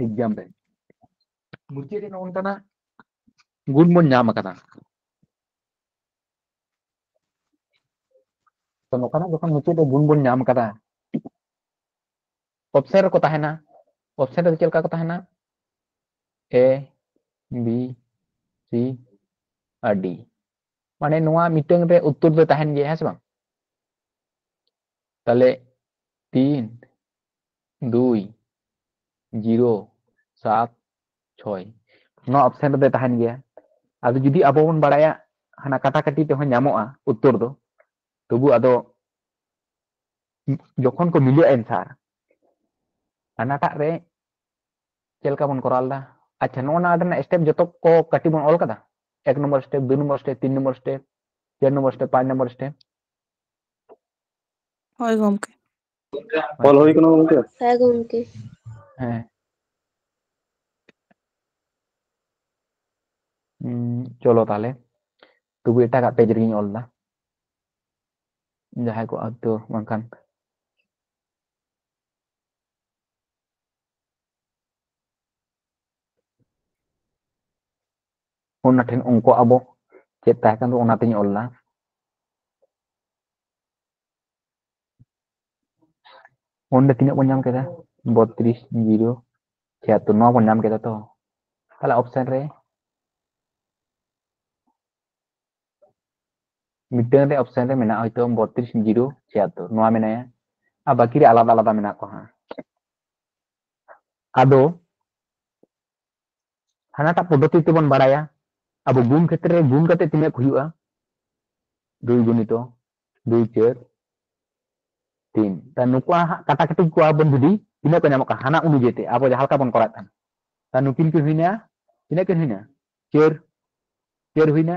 ᱮᱠᱡᱟᱢ ᱨᱮ ᱢᱩᱪᱟᱹᱫ ᱨᱮ ᱱᱚᱜᱼᱚ ᱱᱚᱝᱠᱟᱱᱟᱜ ᱜᱩᱱ ᱵᱚᱱ ᱧᱟᱢ ᱟᱠᱟᱫᱟ᱾ ᱛᱚ, ᱱᱚᱝᱠᱟᱱᱟᱜ ᱡᱚᱠᱷᱚᱱ ᱢᱩᱪᱟᱹᱫ ᱨᱮ ᱜᱩᱱ ᱵᱚᱱ ᱧᱟᱢ ᱟᱠᱟᱫᱟ, ᱚᱯᱥᱮᱱ ᱨᱮᱠᱚ ᱛᱟᱦᱮᱱᱟ᱾ ᱚᱯᱥᱮᱱ ᱨᱮᱫᱚ ᱪᱮᱫ ᱞᱮᱠᱟ ᱠᱚ ᱛᱟᱦᱮᱱᱟ? ᱮ, ᱵᱤ, ᱥᱤ ᱟᱨ ᱰᱤ᱾ ᱢᱟᱱᱮ ᱱᱚᱣᱟ ᱢᱤᱫᱴᱟᱝ ᱨᱮ ᱩᱛᱛᱚᱨ ᱫᱚ ᱛᱟᱦᱮᱱ ᱜᱮᱭᱟ, ᱦᱮᱸ ᱥᱮ ᱵᱟᱝ? ᱛᱟᱦᱞᱮ ᱛᱤᱱ, ᱫᱩᱭ, ᱡᱤᱨᱳ, ᱥᱟᱛ, ᱪᱷᱚᱭ, ᱱᱚᱣᱟ ᱚᱯᱥᱮᱱ ᱨᱮᱫᱚ ᱛᱟᱦᱮᱱ ᱜᱮᱭᱟ᱾ ᱟᱫᱚ ᱡᱩᱫᱤ ᱟᱵᱚ ᱵᱚᱱ ᱵᱟᱲᱟᱭᱟ ᱦᱟᱱᱟ ᱠᱟᱴᱟᱠᱟᱴᱤ ᱛᱮᱦᱚᱸ ᱧᱟᱢᱚᱜᱼᱟ ᱩᱛᱛᱚᱨ ᱫᱚ, ᱛᱚᱵᱩ ᱟᱫᱚ ᱡᱚᱠᱷᱚᱱ ᱠᱚ ᱢᱤᱞᱟᱹᱜᱼᱟ ᱮᱱᱥᱟᱨ, ᱦᱟᱱᱟᱴᱟᱜ ᱨᱮ ᱪᱮᱫ ᱞᱮᱠᱟ ᱵᱚᱱ ᱠᱚᱨᱟᱣ ᱞᱮᱫᱟ? ᱟᱪᱪᱷᱟ, ᱱᱚᱜᱼᱚ ᱱᱚᱣᱟ ᱨᱮᱱᱟᱜ ᱥᱴᱮᱯ ᱡᱚᱛᱚ ᱠᱚ ᱠᱟᱹᱴᱤᱡ ᱵᱚᱱ ᱚᱞ ᱠᱟᱫᱟ, ᱮᱠ ᱱᱚᱢᱵᱚᱨ ᱥᱴᱮᱯ, ᱫᱩ ᱱᱚᱢᱵᱚᱨ ᱥᱴᱮᱯ, ᱛᱤᱱ ᱱᱚᱢᱵᱚᱨ ᱥᱴᱮᱯ, ᱪᱟᱨ ᱱᱚᱢᱵᱚᱨ ᱥᱴᱮᱯ, ᱯᱟᱸᱪ ᱱᱚᱢᱵᱚᱨ ᱥᱴᱮᱯ᱾ ᱦᱳᱭ ᱜᱚᱢᱠᱮ᱾ ᱚᱞ ᱦᱩᱭ ᱠᱟᱱᱟ ᱜᱚᱢᱠᱮ? ᱦᱮᱸ ᱜᱚᱢᱠᱮ᱾ ᱦᱮᱸ᱾ ᱦᱩᱸ, ᱪᱚᱞᱚ ᱛᱟᱦᱞᱮ, ᱛᱚᱵᱩ ᱮᱴᱟᱜᱟᱜ ᱯᱮᱡᱽ ᱨᱮᱜᱤᱧ ᱚᱞ ᱫᱟ, ᱡᱟᱦᱟᱸᱭ ᱠᱚ ᱦᱚᱭᱛᱳ ᱵᱟᱝᱠᱷᱟᱱ ᱚᱱᱟ ᱴᱷᱮᱱ ᱩᱱᱠᱩ ᱟᱵᱚ ᱪᱮᱫ ᱛᱟᱦᱮᱸ ᱠᱟᱱ ᱫᱚ, ᱚᱱᱟᱛᱤᱧ ᱚᱞ ᱫᱟ᱾ ᱚᱸᱰᱮ ᱛᱤᱱᱟᱹᱜ ᱵᱚᱱ ᱧᱟᱢ ᱠᱮᱫᱟ? ᱵᱚᱛᱛᱨᱤᱥ, ᱡᱤᱨᱳ, ᱪᱷᱤᱭᱟᱛᱛᱳᱨ, ᱱᱚᱣᱟ ᱵᱚᱱ ᱧᱟᱢ ᱠᱮᱫᱟ ᱛᱚ᱾ ᱛᱟᱦᱞᱮ ᱚᱯᱥᱮᱱ ᱨᱮ ᱢᱤᱫᱴᱟᱝ ᱨᱮ ᱚᱯᱥᱮᱱ ᱨᱮ ᱢᱮᱱᱟᱜᱼᱟ ᱦᱚᱭᱛᱳ ᱵᱚᱛᱛᱨᱤᱥ, ᱡᱤᱨᱳ, ᱪᱷᱤᱭᱟᱛᱛᱳᱨ, ᱱᱚᱣᱟ ᱢᱮᱱᱟᱭᱟ, ᱟᱨ ᱵᱟᱹᱠᱤ ᱨᱮ ᱟᱞᱟᱫᱟ ᱟᱞᱟᱫᱟ ᱢᱮᱱᱟᱜ ᱠᱚᱣᱟ ᱦᱟᱸᱜ᱾ ᱟᱫᱚ ᱦᱟᱱᱟᱴᱟᱜ ᱯᱚᱫᱽᱫᱷᱚᱛᱤ ᱛᱮᱵᱚᱱ ᱵᱟᱲᱟᱭᱟ, ᱟᱵᱚ ᱜᱩᱱ ᱠᱷᱮᱛᱨᱮ ᱨᱮ ᱜᱩᱱ ᱠᱟᱛᱮ ᱛᱤᱱᱟᱹᱜ ᱦᱩᱭᱩᱜᱼᱟ? ᱫᱩᱭ ᱜᱩᱱᱤᱛᱚ ᱫᱩᱭ ᱪᱟᱹᱨ ᱛᱤᱱ᱾ ᱛᱟ ᱱᱩᱠᱩᱣᱟᱜ ᱦᱟᱸᱜ ᱠᱟᱴᱟᱠᱟᱴᱤ ᱠᱚᱣᱟ ᱵᱚᱱ ᱡᱩᱫᱤ, ᱛᱤᱱᱟᱹᱜ ᱠᱚ ᱧᱟᱢᱚᱜ ᱠᱟᱱᱟ ᱦᱟᱱᱟ ᱚᱱᱩᱡᱟᱭᱤ ᱛᱮ, ᱟᱵᱚ ᱡᱟᱦᱟᱸ ᱞᱮᱠᱟ ᱵᱚᱱ ᱠᱚᱨᱟᱣᱮᱫ ᱛᱟᱦᱮᱱᱟ᱾ ᱛᱟ ᱱᱩᱠᱤᱱ ᱠᱤᱱ ᱦᱩᱭᱱᱟ, ᱛᱤᱱᱟᱹᱜ ᱠᱤᱱ ᱦᱩᱭᱱᱟ? ᱪᱟᱹᱨ, ᱪᱟᱹᱨ ᱦᱩᱭᱱᱟ,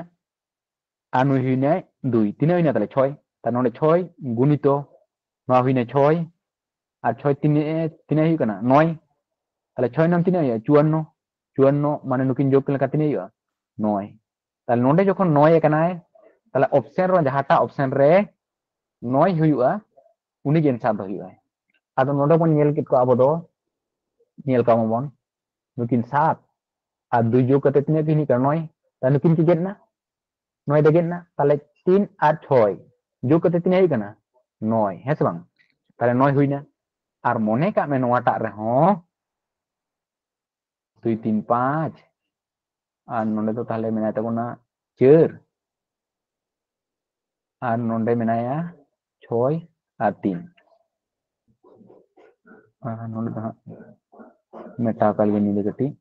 ᱟᱨ ᱱᱩᱭ ᱦᱩᱭᱱᱟᱭ ᱫᱩᱭ᱾ ᱛᱤᱱᱟᱹᱜ ᱦᱩᱭᱱᱟ ᱛᱟᱦᱞᱮ? ᱪᱷᱚᱭ᱾ ᱛᱟ ᱱᱚᱰᱮ ᱪᱷᱚᱭ ᱜᱩᱱᱤᱛᱚ ᱱᱚᱣᱟ ᱦᱩᱭᱱᱟ ᱪᱷᱚᱭ, ᱟᱨ ᱪᱷᱚᱭ ᱛᱤᱱᱟᱹᱜ ᱛᱤᱱᱟᱹᱜ ᱦᱩᱭᱩᱜ ᱠᱟᱱᱟ? ᱱᱚᱭ᱾ ᱛᱟᱦᱞᱮ ᱪᱷᱚᱭ ᱱᱚᱝ ᱛᱤᱱᱟᱹᱜ ᱦᱩᱭᱩᱜᱼᱟ? ᱪᱩᱣᱟᱱᱱᱚ᱾ ᱪᱩᱣᱟᱱᱱᱚ ᱢᱟᱱᱮ ᱱᱩᱠᱤᱱ ᱡᱳᱜᱽ ᱞᱮᱠᱷᱟᱱ ᱛᱤᱱᱟᱹᱜ ᱦᱩᱭᱩᱜᱼᱟ? ᱱᱚᱭ᱾ ᱛᱟᱦᱞᱮ ᱱᱚᱰᱮ ᱡᱚᱠᱷᱚᱱ ᱱᱚᱭ ᱟᱠᱟᱱᱟᱭ, ᱛᱟᱦᱞᱮ ᱚᱯᱥᱮᱱ ᱨᱮ ᱡᱟᱦᱟᱸᱴᱟᱜ ᱚᱯᱥᱮᱱ ᱨᱮ ᱱᱚᱭ ᱦᱩᱭᱩᱜᱼᱟ, ᱩᱱᱤ ᱜᱮ ᱮᱱᱥᱟᱨ ᱫᱚ ᱦᱩᱭᱩᱜᱼᱟ᱾ ᱟᱫᱚ ᱱᱚᱰᱮ ᱵᱚᱱ ᱧᱮᱞ ᱠᱮᱫ ᱠᱚᱣᱟ, ᱟᱵᱚ ᱫᱚ ᱧᱮᱞ ᱠᱟᱜ ᱢᱟᱵᱚᱱ, ᱱᱩᱠᱤᱱ ᱥᱟᱛ ᱟᱨ ᱫᱩᱭ ᱡᱳᱜᱽ ᱠᱟᱛᱮ ᱛᱤᱱᱟᱹᱜ ᱠᱤᱱ ᱦᱩᱭᱩᱜ ᱠᱟᱱᱟ? ᱱᱚᱭ᱾ ᱛᱟᱦᱞᱮ ᱱᱩᱠᱤᱱ ᱠᱤᱱ ᱜᱮᱫ ᱮᱱᱟ, ᱱᱚᱭ ᱫᱚ ᱜᱮᱫ ᱮᱱᱟ᱾ ᱛᱟᱦᱞᱮ ᱛᱤᱱ ᱟᱨ ᱪᱷᱚᱭ ᱡᱳᱜᱽ ᱠᱟᱛᱮ ᱛᱤᱱᱟᱹᱜ ᱦᱩᱭᱩᱜ ᱠᱟᱱᱟ? ᱱᱚᱭ, ᱦᱮᱸ ᱥᱮ ᱵᱟᱝ? ᱛᱟᱦᱞᱮ ᱱᱚᱭ ᱦᱩᱭᱱᱟ᱾ ᱟᱨ ᱢᱚᱱᱮ ᱠᱟᱜ ᱢᱮ ᱱᱚᱣᱟᱴᱟᱜ ᱨᱮᱦᱚᱸ ᱫᱩᱭ ᱛᱤᱱ ᱯᱟᱸᱪ, ᱟᱨ ᱱᱚᱰᱮ ᱫᱚ ᱛᱟᱦᱞᱮ ᱢᱮᱱᱟᱭ ᱛᱟᱵᱚᱱᱟ ᱪᱟᱹᱨ, ᱟᱨ ᱱᱚᱰᱮ ᱢᱮᱱᱟᱭᱟ ᱪᱷᱚᱭ ᱟᱨ ᱛᱤᱱ᱾ ᱟᱨ ᱱᱚᱰᱮ ᱫᱚ ᱦᱟᱸᱜ ᱢᱮᱴᱟᱣ ᱠᱟᱜ ᱞᱮᱜᱮ ᱱᱤᱭᱟᱹ ᱫᱚ ᱠᱟᱹᱴᱤᱡ᱾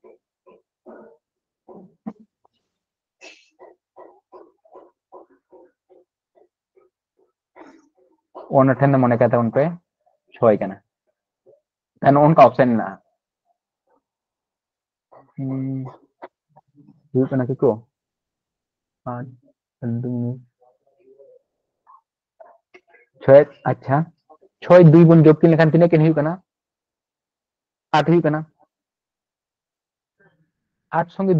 ᱚᱱᱟ ᱴᱷᱮᱱ ᱫᱚ ᱢᱚᱱᱮ ᱠᱟᱜ ᱛᱟᱵᱚᱱ ᱯᱮ ᱪᱷᱚᱭ ᱠᱟᱱᱟ᱾ ᱟᱨ ᱱᱚᱜᱼᱚ ᱱᱚᱝᱠᱟ ᱚᱯᱥᱮᱱ ᱢᱮᱱᱟᱜᱼᱟ᱾ ᱦᱩᱸ, ᱦᱩᱭᱩᱜ ᱠᱟᱱᱟ ᱠᱤ ᱠᱚ? ᱟᱨ ᱪᱷᱚᱭ, ᱟᱪᱪᱷᱟ, ᱪᱷᱚᱭ ᱫᱩᱭ ᱵᱚᱱ ᱡᱳᱜᱽ ᱠᱤᱱ ᱞᱮᱠᱷᱟᱱ ᱛᱤᱱᱟᱹᱜ ᱠᱤᱱ ᱦᱩᱭᱩᱜ ᱠᱟᱱᱟ? ᱟᱴ ᱦᱩᱭᱩᱜ ᱠᱟᱱᱟ᱾ ᱟᱴ ᱥᱚᱸᱜᱮ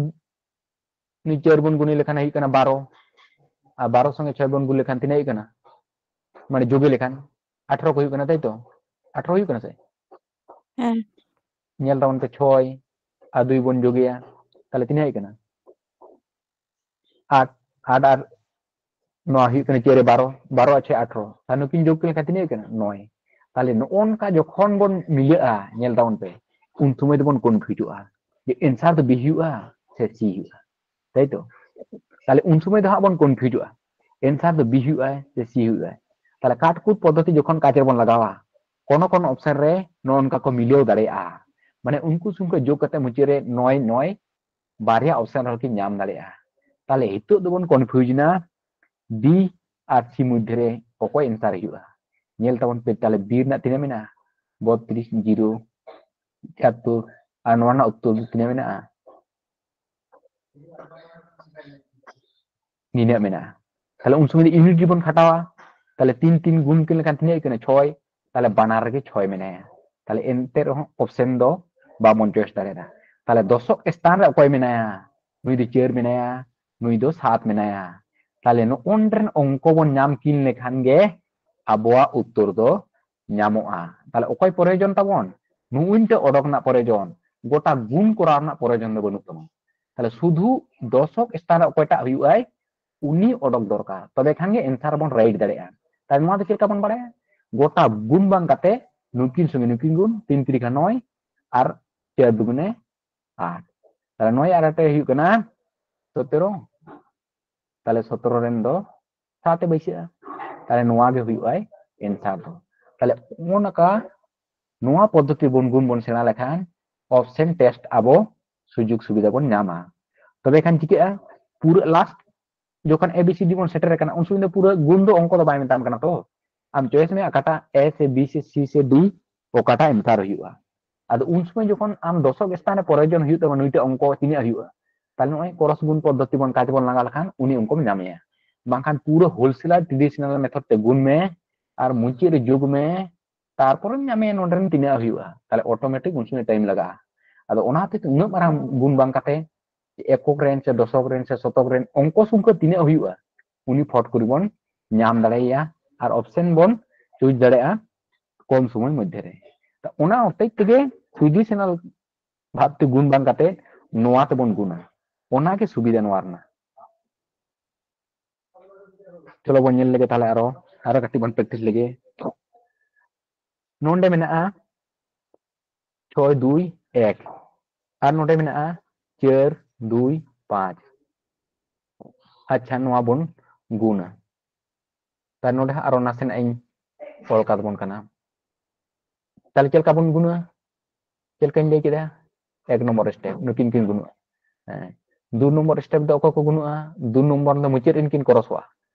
ᱱᱩᱭ ᱪᱟᱨ ᱵᱚᱱ ᱜᱩᱱᱤ ᱞᱮᱠᱷᱟᱱ ᱦᱩᱭᱩᱜ ᱠᱟᱱᱟ ᱵᱟᱨᱚ, ᱟᱨ ᱵᱟᱨᱚ ᱥᱚᱸᱜᱮ ᱪᱷᱚᱭ ᱵᱚᱱ ᱜᱩᱱ ᱞᱮᱠᱷᱟᱱ ᱛᱤᱱᱟᱹᱜ ᱦᱩᱭᱩᱜ ᱠᱟᱱᱟ? ᱢᱟᱱᱮ ᱡᱳᱜᱮ ᱞᱮᱠᱷᱟᱱ ᱟᱴᱷᱨᱚ ᱠᱚ ᱦᱩᱭᱩᱜ ᱠᱟᱱᱟ, ᱛᱟᱭ ᱛᱚ? ᱟᱴᱷᱨᱚ ᱦᱩᱭᱩᱜ ᱠᱟᱱᱟ ᱥᱮ? ᱦᱮᱸ᱾ ᱧᱮᱞ ᱛᱟᱵᱚᱱ ᱯᱮ, ᱪᱷᱚᱭ ᱟᱨ ᱫᱩᱭ ᱵᱚᱱ ᱡᱳᱜᱮᱭᱟ, ᱛᱟᱦᱞᱮ ᱛᱤᱱᱟᱹᱜ ᱦᱩᱭᱩᱜ ᱠᱟᱱᱟ? ᱟᱴ, ᱟᱴ ᱟᱨ ᱱᱚᱣᱟ ᱦᱩᱭᱩᱜ ᱠᱟᱱᱟ ᱪᱟᱹᱨ ᱨᱮ ᱵᱟᱨᱚ, ᱵᱟᱨᱚ ᱟᱨ ᱪᱷᱚᱭ ᱟᱴᱷᱨᱚ, ᱟᱨ ᱱᱩᱠᱤᱱ ᱡᱳᱜᱽ ᱞᱮᱠᱷᱟᱱ ᱛᱤᱱᱟᱹᱜ ᱦᱩᱭᱩᱜ ᱠᱟᱱᱟ? ᱱᱚᱭ᱾ ᱛᱟᱦᱞᱮ ᱱᱚᱜᱼᱚ ᱱᱚᱝᱠᱟ ᱡᱚᱠᱷᱚᱱ ᱵᱚᱱ ᱢᱤᱞᱟᱹᱜᱼᱟ, ᱧᱮᱞ ᱛᱟᱵᱚᱱ ᱯᱮ, ᱩᱱ ᱥᱚᱢᱚᱭ ᱫᱚᱵᱚᱱ ᱠᱚᱱᱯᱷᱤᱭᱩᱡᱚᱜᱼᱟ ᱡᱮ ᱮᱱᱥᱟᱨ ᱫᱚ ᱵᱤ ᱦᱩᱭᱩᱜᱼᱟ ᱥᱮ ᱥᱤ ᱦᱩᱭᱩᱜᱼᱟ, ᱛᱟᱭ ᱛᱚ? ᱛᱟᱦᱞᱮ ᱩᱱ ᱥᱚᱢᱚᱭ ᱫᱚ ᱦᱟᱸᱜ ᱵᱚᱱ ᱠᱚᱱᱯᱷᱤᱭᱩᱡᱚᱜᱼᱟ, ᱮᱱᱥᱟᱨ ᱫᱚ ᱵᱤ ᱦᱩᱭᱩᱜᱼᱟ ᱥᱮ ᱥᱤ ᱦᱩᱭᱩᱜᱼᱟ᱾ ᱛᱟᱦᱞᱮ ᱠᱟᱴ ᱠᱩᱴ ᱯᱚᱫᱽᱫᱷᱚᱛᱤ ᱡᱚᱠᱷᱚᱱ ᱠᱟᱡᱽ ᱨᱮᱵᱚᱱ ᱞᱟᱜᱟᱣᱟ, ᱠᱚᱱᱚ ᱠᱚᱱᱚ ᱚᱯᱥᱮᱱ ᱨᱮ ᱱᱚᱜᱼᱚ ᱱᱚᱝᱠᱟ ᱠᱚ ᱢᱤᱞᱟᱹᱣ ᱫᱟᱲᱮᱭᱟᱜᱼᱟ, ᱢᱟᱱᱮ ᱩᱱᱠᱩ ᱥᱩᱢ ᱠᱚ ᱡᱳᱜᱽ ᱠᱟᱛᱮ ᱢᱩᱪᱟᱹᱫ ᱨᱮ ᱱᱚᱭ ᱱᱚᱭ ᱵᱟᱨᱭᱟ ᱚᱯᱥᱮᱱ ᱨᱮᱦᱚᱸ ᱠᱤᱱ ᱧᱟᱢ ᱫᱟᱲᱮᱭᱟᱜᱼᱟ᱾ ᱛᱟᱦᱞᱮ ᱱᱤᱛᱚᱜ ᱫᱚᱵᱚᱱ ᱠᱚᱱᱯᱷᱤᱭᱩᱡᱽ ᱮᱱᱟ ᱵᱤ ᱟᱨ ᱥᱤ ᱢᱚᱫᱽᱫᱷᱮ ᱨᱮ ᱚᱠᱚᱭ ᱮᱱᱥᱟᱨ ᱦᱩᱭᱩᱜᱼᱟ᱾ ᱧᱮᱞ ᱛᱟᱵᱚᱱ ᱯᱮ, ᱛᱟᱦᱞᱮ ᱵᱤ ᱨᱮᱱᱟᱜ ᱛᱤᱱᱟᱹᱜ ᱢᱮᱱᱟᱜᱼᱟ? ᱵᱚᱛᱛᱨᱤᱥ, ᱡᱤᱨᱳ, ᱮᱠᱟᱛᱛᱳᱨ, ᱟᱨ ᱱᱚᱣᱟ ᱨᱮᱱᱟᱜ ᱩᱛᱛᱚᱨ ᱫᱚ ᱛᱤᱱᱟᱹᱜ ᱢᱮᱱᱟᱜᱼᱟ? ᱱᱤᱱᱟᱹᱜ ᱢᱮᱱᱟᱜᱼᱟ᱾ ᱛᱟᱦᱞᱮ ᱩᱱ ᱥᱚᱢᱚᱭ ᱫᱚ ᱤᱭᱩᱱᱤᱴ ᱜᱮᱵᱚᱱ ᱠᱷᱟᱴᱟᱣᱟ, ᱛᱟᱦᱞᱮ ᱛᱤᱱ ᱛᱤᱱ ᱜᱩᱱ ᱠᱤᱱ ᱞᱮᱠᱷᱟᱱ ᱛᱤᱱᱟᱹᱜ ᱦᱩᱭᱩᱜ ᱠᱟᱱᱟ? ᱪᱷᱚᱭ᱾ ᱛᱟᱦᱞᱮ ᱵᱟᱱᱟᱨ ᱨᱮᱜᱮ ᱪᱷᱚᱭ ᱢᱮᱱᱟᱭᱟ᱾ ᱛᱟᱦᱞᱮ ᱮᱱᱛᱮ ᱨᱮᱦᱚᱸ ᱚᱯᱥᱮᱱ ᱫᱚ ᱵᱟᱵᱚᱱ ᱪᱚᱭᱮᱥ ᱫᱟᱲᱮᱭᱟᱫᱟ᱾ ᱛᱟᱦᱞᱮ ᱫᱚᱥᱚᱠ ᱥᱛᱷᱟᱱ ᱨᱮ ᱚᱠᱚᱭ ᱢᱮᱱᱟᱭᱟ? ᱱᱩᱭ ᱫᱚ ᱪᱟᱹᱨ ᱢᱮᱱᱟᱭᱟ, ᱱᱩᱭ ᱫᱚ ᱥᱟᱛ ᱢᱮᱱᱟᱭᱟ᱾ ᱛᱟᱦᱞᱮ ᱱᱚᱜᱼᱚᱱ ᱨᱮᱱ ᱚᱝᱠᱚ ᱵᱚᱱ ᱧᱟᱢ ᱠᱤᱱ ᱞᱮᱠᱷᱟᱱ ᱜᱮ ᱟᱵᱚᱣᱟᱜ ᱩᱛᱛᱚᱨ ᱫᱚ ᱧᱟᱢᱚᱜᱼᱟ᱾ ᱛᱟᱦᱞᱮ ᱚᱠᱚᱭ ᱯᱨᱚᱭᱳᱡᱚᱱ ᱛᱟᱵᱚᱱ? ᱱᱩᱜᱼᱩᱭ ᱴᱟᱜ ᱚᱰᱚᱠ ᱨᱮᱱᱟᱜ ᱯᱨᱚᱭᱳᱡᱚᱱ, ᱜᱚᱴᱟ ᱜᱩᱱ ᱠᱚᱨᱟᱣ ᱨᱮᱱᱟᱜ ᱯᱨᱚᱭᱳᱡᱚᱱ ᱫᱚ ᱵᱟᱹᱱᱩᱜ ᱛᱟᱵᱚᱱᱟ᱾ ᱛᱟᱦᱞᱮ ᱥᱩᱫᱷᱩ ᱫᱚᱥᱚᱠ ᱥᱛᱷᱟᱱ ᱨᱮ ᱚᱠᱚᱭᱴᱟᱜ ᱦᱩᱭᱩᱜᱼᱟᱭ, ᱩᱱᱤ ᱚᱰᱚᱠ ᱫᱚᱨᱠᱟᱨ, ᱛᱚᱵᱮ ᱠᱷᱟᱱ ᱜᱮ ᱮᱱᱥᱟᱨ ᱵᱚᱱ ᱨᱟᱭᱤᱴ ᱫᱟᱲᱮᱭᱟᱜᱼᱟ᱾ ᱛᱟᱦᱞᱮ ᱱᱚᱣᱟ ᱫᱚ ᱪᱮᱫ ᱞᱮᱠᱟ ᱵᱚᱱ ᱵᱟᱲᱟᱭᱟ? ᱜᱚᱴᱟ ᱜᱩᱱ ᱵᱟᱝ ᱠᱟᱛᱮ ᱱᱩᱠᱤᱱ ᱥᱚᱸᱜᱮ ᱱᱩᱠᱤᱱ ᱜᱩᱱ, ᱛᱤᱱ ᱛᱤᱨᱤᱠᱷᱟ ᱱᱚᱭ ᱟᱨ ᱪᱟᱨ ᱫᱩᱜᱩᱱᱮ ᱟᱴ᱾ ᱛᱟᱦᱞᱮ ᱱᱚᱭ ᱟᱨ ᱟᱴᱮ ᱦᱩᱭᱩᱜ ᱠᱟᱱᱟ ᱥᱚᱛᱮᱨᱚ᱾ ᱛᱟᱦᱞᱮ ᱥᱚᱛᱮᱨᱚ ᱨᱮᱱ ᱫᱚ ᱥᱟᱛ ᱮ ᱵᱟᱹᱭᱥᱟᱹᱜᱼᱟ᱾ ᱛᱟᱦᱞᱮ ᱱᱚᱣᱟ ᱜᱮ ᱦᱩᱭᱩᱜᱼᱟᱭ ᱮᱱᱥᱟᱨ ᱫᱚ᱾ ᱛᱟᱦᱞᱮ ᱱᱚᱜᱼᱚ ᱱᱚᱝᱠᱟ ᱱᱚᱣᱟ ᱯᱚᱫᱽᱫᱷᱚᱛᱤ ᱵᱚᱱ ᱜᱩᱱ ᱵᱚᱱ ᱥᱮᱬᱟ ᱞᱮᱠᱷᱟᱱ ᱚᱯᱥᱮᱱ ᱴᱮᱥᱴ ᱟᱵᱚ ᱥᱩᱡᱳᱜᱽ ᱥᱩᱵᱤᱫᱷᱟ ᱵᱚᱱ ᱧᱟᱢᱟ᱾ ᱛᱚᱵᱮ ᱠᱷᱟᱱ ᱪᱤᱠᱟᱹᱜᱼᱟ? ᱯᱩᱨᱟᱹ ᱞᱟᱥᱴ ᱡᱚᱠᱷᱚᱱ ᱮ ᱵᱤ ᱥᱤ ᱰᱤ ᱵᱚᱱ ᱥᱮᱴᱮᱨ ᱟᱠᱟᱱᱟ, ᱩᱱ ᱥᱚᱢᱚᱭ ᱫᱚ ᱯᱩᱨᱟᱹ ᱜᱩᱱ ᱫᱚ ᱚᱝᱠᱚ ᱫᱚ ᱵᱟᱭ ᱢᱮᱛᱟᱢ ᱠᱟᱱᱟ ᱛᱚ᱾ ᱟᱢ ᱪᱚᱭᱮᱥ ᱢᱮ ᱚᱠᱟᱴᱟᱜ ᱮ ᱥᱮ ᱵᱤ ᱥᱮ ᱥᱤ ᱥᱮ ᱰᱤ, ᱚᱠᱟᱴᱟᱜ ᱮᱱᱥᱟᱨ ᱦᱩᱭᱩᱜᱼᱟ᱾ ᱟᱫᱚ ᱩᱱ ᱥᱚᱢᱚᱭ ᱡᱚᱠᱷᱚᱱ ᱟᱢ ᱫᱚᱥᱚᱠ ᱥᱛᱷᱟᱱ ᱨᱮ ᱯᱨᱚᱭᱳᱡᱚᱱ ᱦᱩᱭᱩᱜ ᱛᱟᱢᱟ, ᱱᱩᱭᱴᱟᱜ ᱚᱝᱠᱚ ᱛᱤᱱᱟᱹᱜ ᱦᱩᱭᱩᱜᱼᱟ, ᱛᱟᱦᱞᱮ ᱱᱚᱜᱼᱚᱭ ᱠᱨᱚᱥ ᱜᱩᱱ ᱯᱚᱫᱽᱫᱷᱚᱛᱤ ᱵᱚᱱ ᱠᱟᱡᱽ ᱵᱚᱱ ᱞᱟᱜᱟᱣ ᱞᱮᱠᱷᱟᱱ ᱩᱱᱤ ᱚᱝᱠᱚᱢ ᱧᱟᱢᱮᱭᱟ᱾ ᱵᱟᱝᱠᱷᱟᱱ ᱯᱩᱨᱟᱹ ᱦᱳᱞᱥᱮᱞᱟᱨ ᱴᱨᱮᱰᱤᱥᱚᱱᱟᱞ ᱢᱮᱛᱷᱚᱰ ᱛᱮ ᱜᱩᱱ ᱢᱮ ᱟᱨ ᱢᱩᱪᱟᱹᱫ ᱨᱮ ᱡᱳᱜᱽ ᱢᱮ, ᱛᱟᱨᱯᱚᱨᱮᱢ ᱧᱟᱢᱮᱭᱟ ᱱᱚᱰᱮ ᱨᱮᱱ ᱛᱤᱱᱟᱹᱜ ᱦᱩᱭᱩᱜᱼᱟ᱾ ᱛᱟᱦᱞᱮ ᱚᱴᱳᱢᱮᱴᱤᱠ ᱩᱱ ᱥᱚᱢᱚᱭ ᱴᱟᱭᱤᱢ ᱞᱟᱜᱟᱜᱼᱟ᱾ ᱟᱫᱚ ᱚᱱᱟ ᱦᱚᱛᱮᱡ ᱛᱮ ᱩᱱᱟᱹᱜ ᱢᱟᱨᱟᱝ ᱜᱩᱱ ᱵᱟᱝ ᱠᱟᱛᱮ ᱮᱠᱚᱠ ᱨᱮᱱ ᱥᱮ ᱫᱚᱥᱚᱠ ᱨᱮᱱ ᱥᱮ ᱥᱚᱛᱚᱠ ᱨᱮᱱ ᱚᱝᱠᱚ ᱥᱚᱝᱠᱷᱟ ᱛᱤᱱᱟᱹᱜ ᱦᱩᱭᱩᱜᱼᱟ, ᱩᱱᱤ ᱯᱷᱚᱴ ᱠᱚᱨᱮ ᱵᱚᱱ ᱧᱟᱢ ᱫᱟᱲᱮᱭᱟᱜᱼᱟ ᱟᱨ ᱚᱯᱥᱮᱱ ᱵᱚᱱ ᱪᱩᱡᱽ ᱫᱟᱲᱮᱭᱟᱜᱼᱟ ᱠᱚᱢ ᱥᱚᱢᱚᱭ ᱢᱚᱫᱽᱫᱷᱮ ᱨᱮ᱾ ᱛᱚ ᱚᱱᱟ ᱦᱚᱛᱮᱡ ᱛᱮᱜᱮ ᱯᱚᱡᱤᱥᱚᱱᱟᱞ ᱵᱷᱟᱵᱛᱮ ᱜᱩᱱ ᱵᱟᱝ ᱠᱟᱛᱮ ᱱᱚᱣᱟ ᱛᱮᱵᱚᱱ ᱜᱩᱱᱟ, ᱚᱱᱟᱜᱮ ᱥᱩᱵᱤᱫᱷᱟ ᱱᱚᱣᱟ ᱨᱮᱱᱟᱜ᱾ ᱪᱚᱞᱚ ᱵᱚᱱ ᱧᱮᱞ ᱞᱮᱜᱮ ᱛᱟᱦᱞᱮ ᱟᱨᱚ, ᱟᱨᱚ ᱠᱟᱹᱴᱤᱡ ᱵᱚᱱ ᱯᱨᱮᱠᱴᱤᱥ ᱞᱮᱜᱮ᱾ ᱱᱚᱰᱮ ᱢᱮᱱᱟᱜᱼᱟ ᱪᱷᱚᱭ ᱫᱩᱭ ᱮᱠ, ᱟᱨ ᱱᱚᱰᱮ ᱢᱮᱱᱟᱜᱼᱟ ᱪᱟᱨ ᱫᱩᱭ ᱯᱟᱸᱪ᱾ ᱟᱪᱪᱷᱟ, ᱱᱚᱣᱟ ᱵᱚᱱ ᱜᱩᱱᱟ᱾ ᱛᱟᱦᱞᱮ ᱱᱚᱰᱮ ᱦᱟᱸᱜ ᱟᱨᱚ ᱱᱟᱥᱮᱱᱟᱜ ᱤᱧ ᱚᱞ ᱠᱟᱛᱟ ᱵᱚᱱ ᱠᱟᱱᱟ᱾ ᱛᱟᱦᱞᱮ ᱪᱮᱫ ᱞᱮᱠᱟ ᱵᱚᱱ ᱜᱩᱱᱟ? ᱪᱮᱫ ᱞᱮᱠᱟᱧ ᱞᱟᱹᱭ ᱠᱮᱫᱟ, ᱮᱠ ᱱᱚᱢᱵᱚᱨ ᱥᱴᱮᱯ ᱱᱩᱠᱤᱱ ᱠᱤᱱ ᱜᱩᱱᱩᱜᱼᱟ᱾ ᱦᱮᱸ, ᱫᱩ ᱱᱚᱢᱵᱚᱨ ᱥᱴᱮᱯ ᱫᱚ ᱚᱠᱚᱭ ᱠᱚ ᱜᱩᱱᱩᱜᱼᱟ? ᱫᱩ ᱱᱚᱢᱵᱚᱨ ᱫᱚ ᱢᱩᱪᱟᱹᱫ ᱨᱮᱱ ᱠᱤᱱ ᱠᱨᱚᱥᱚᱜᱼᱟ,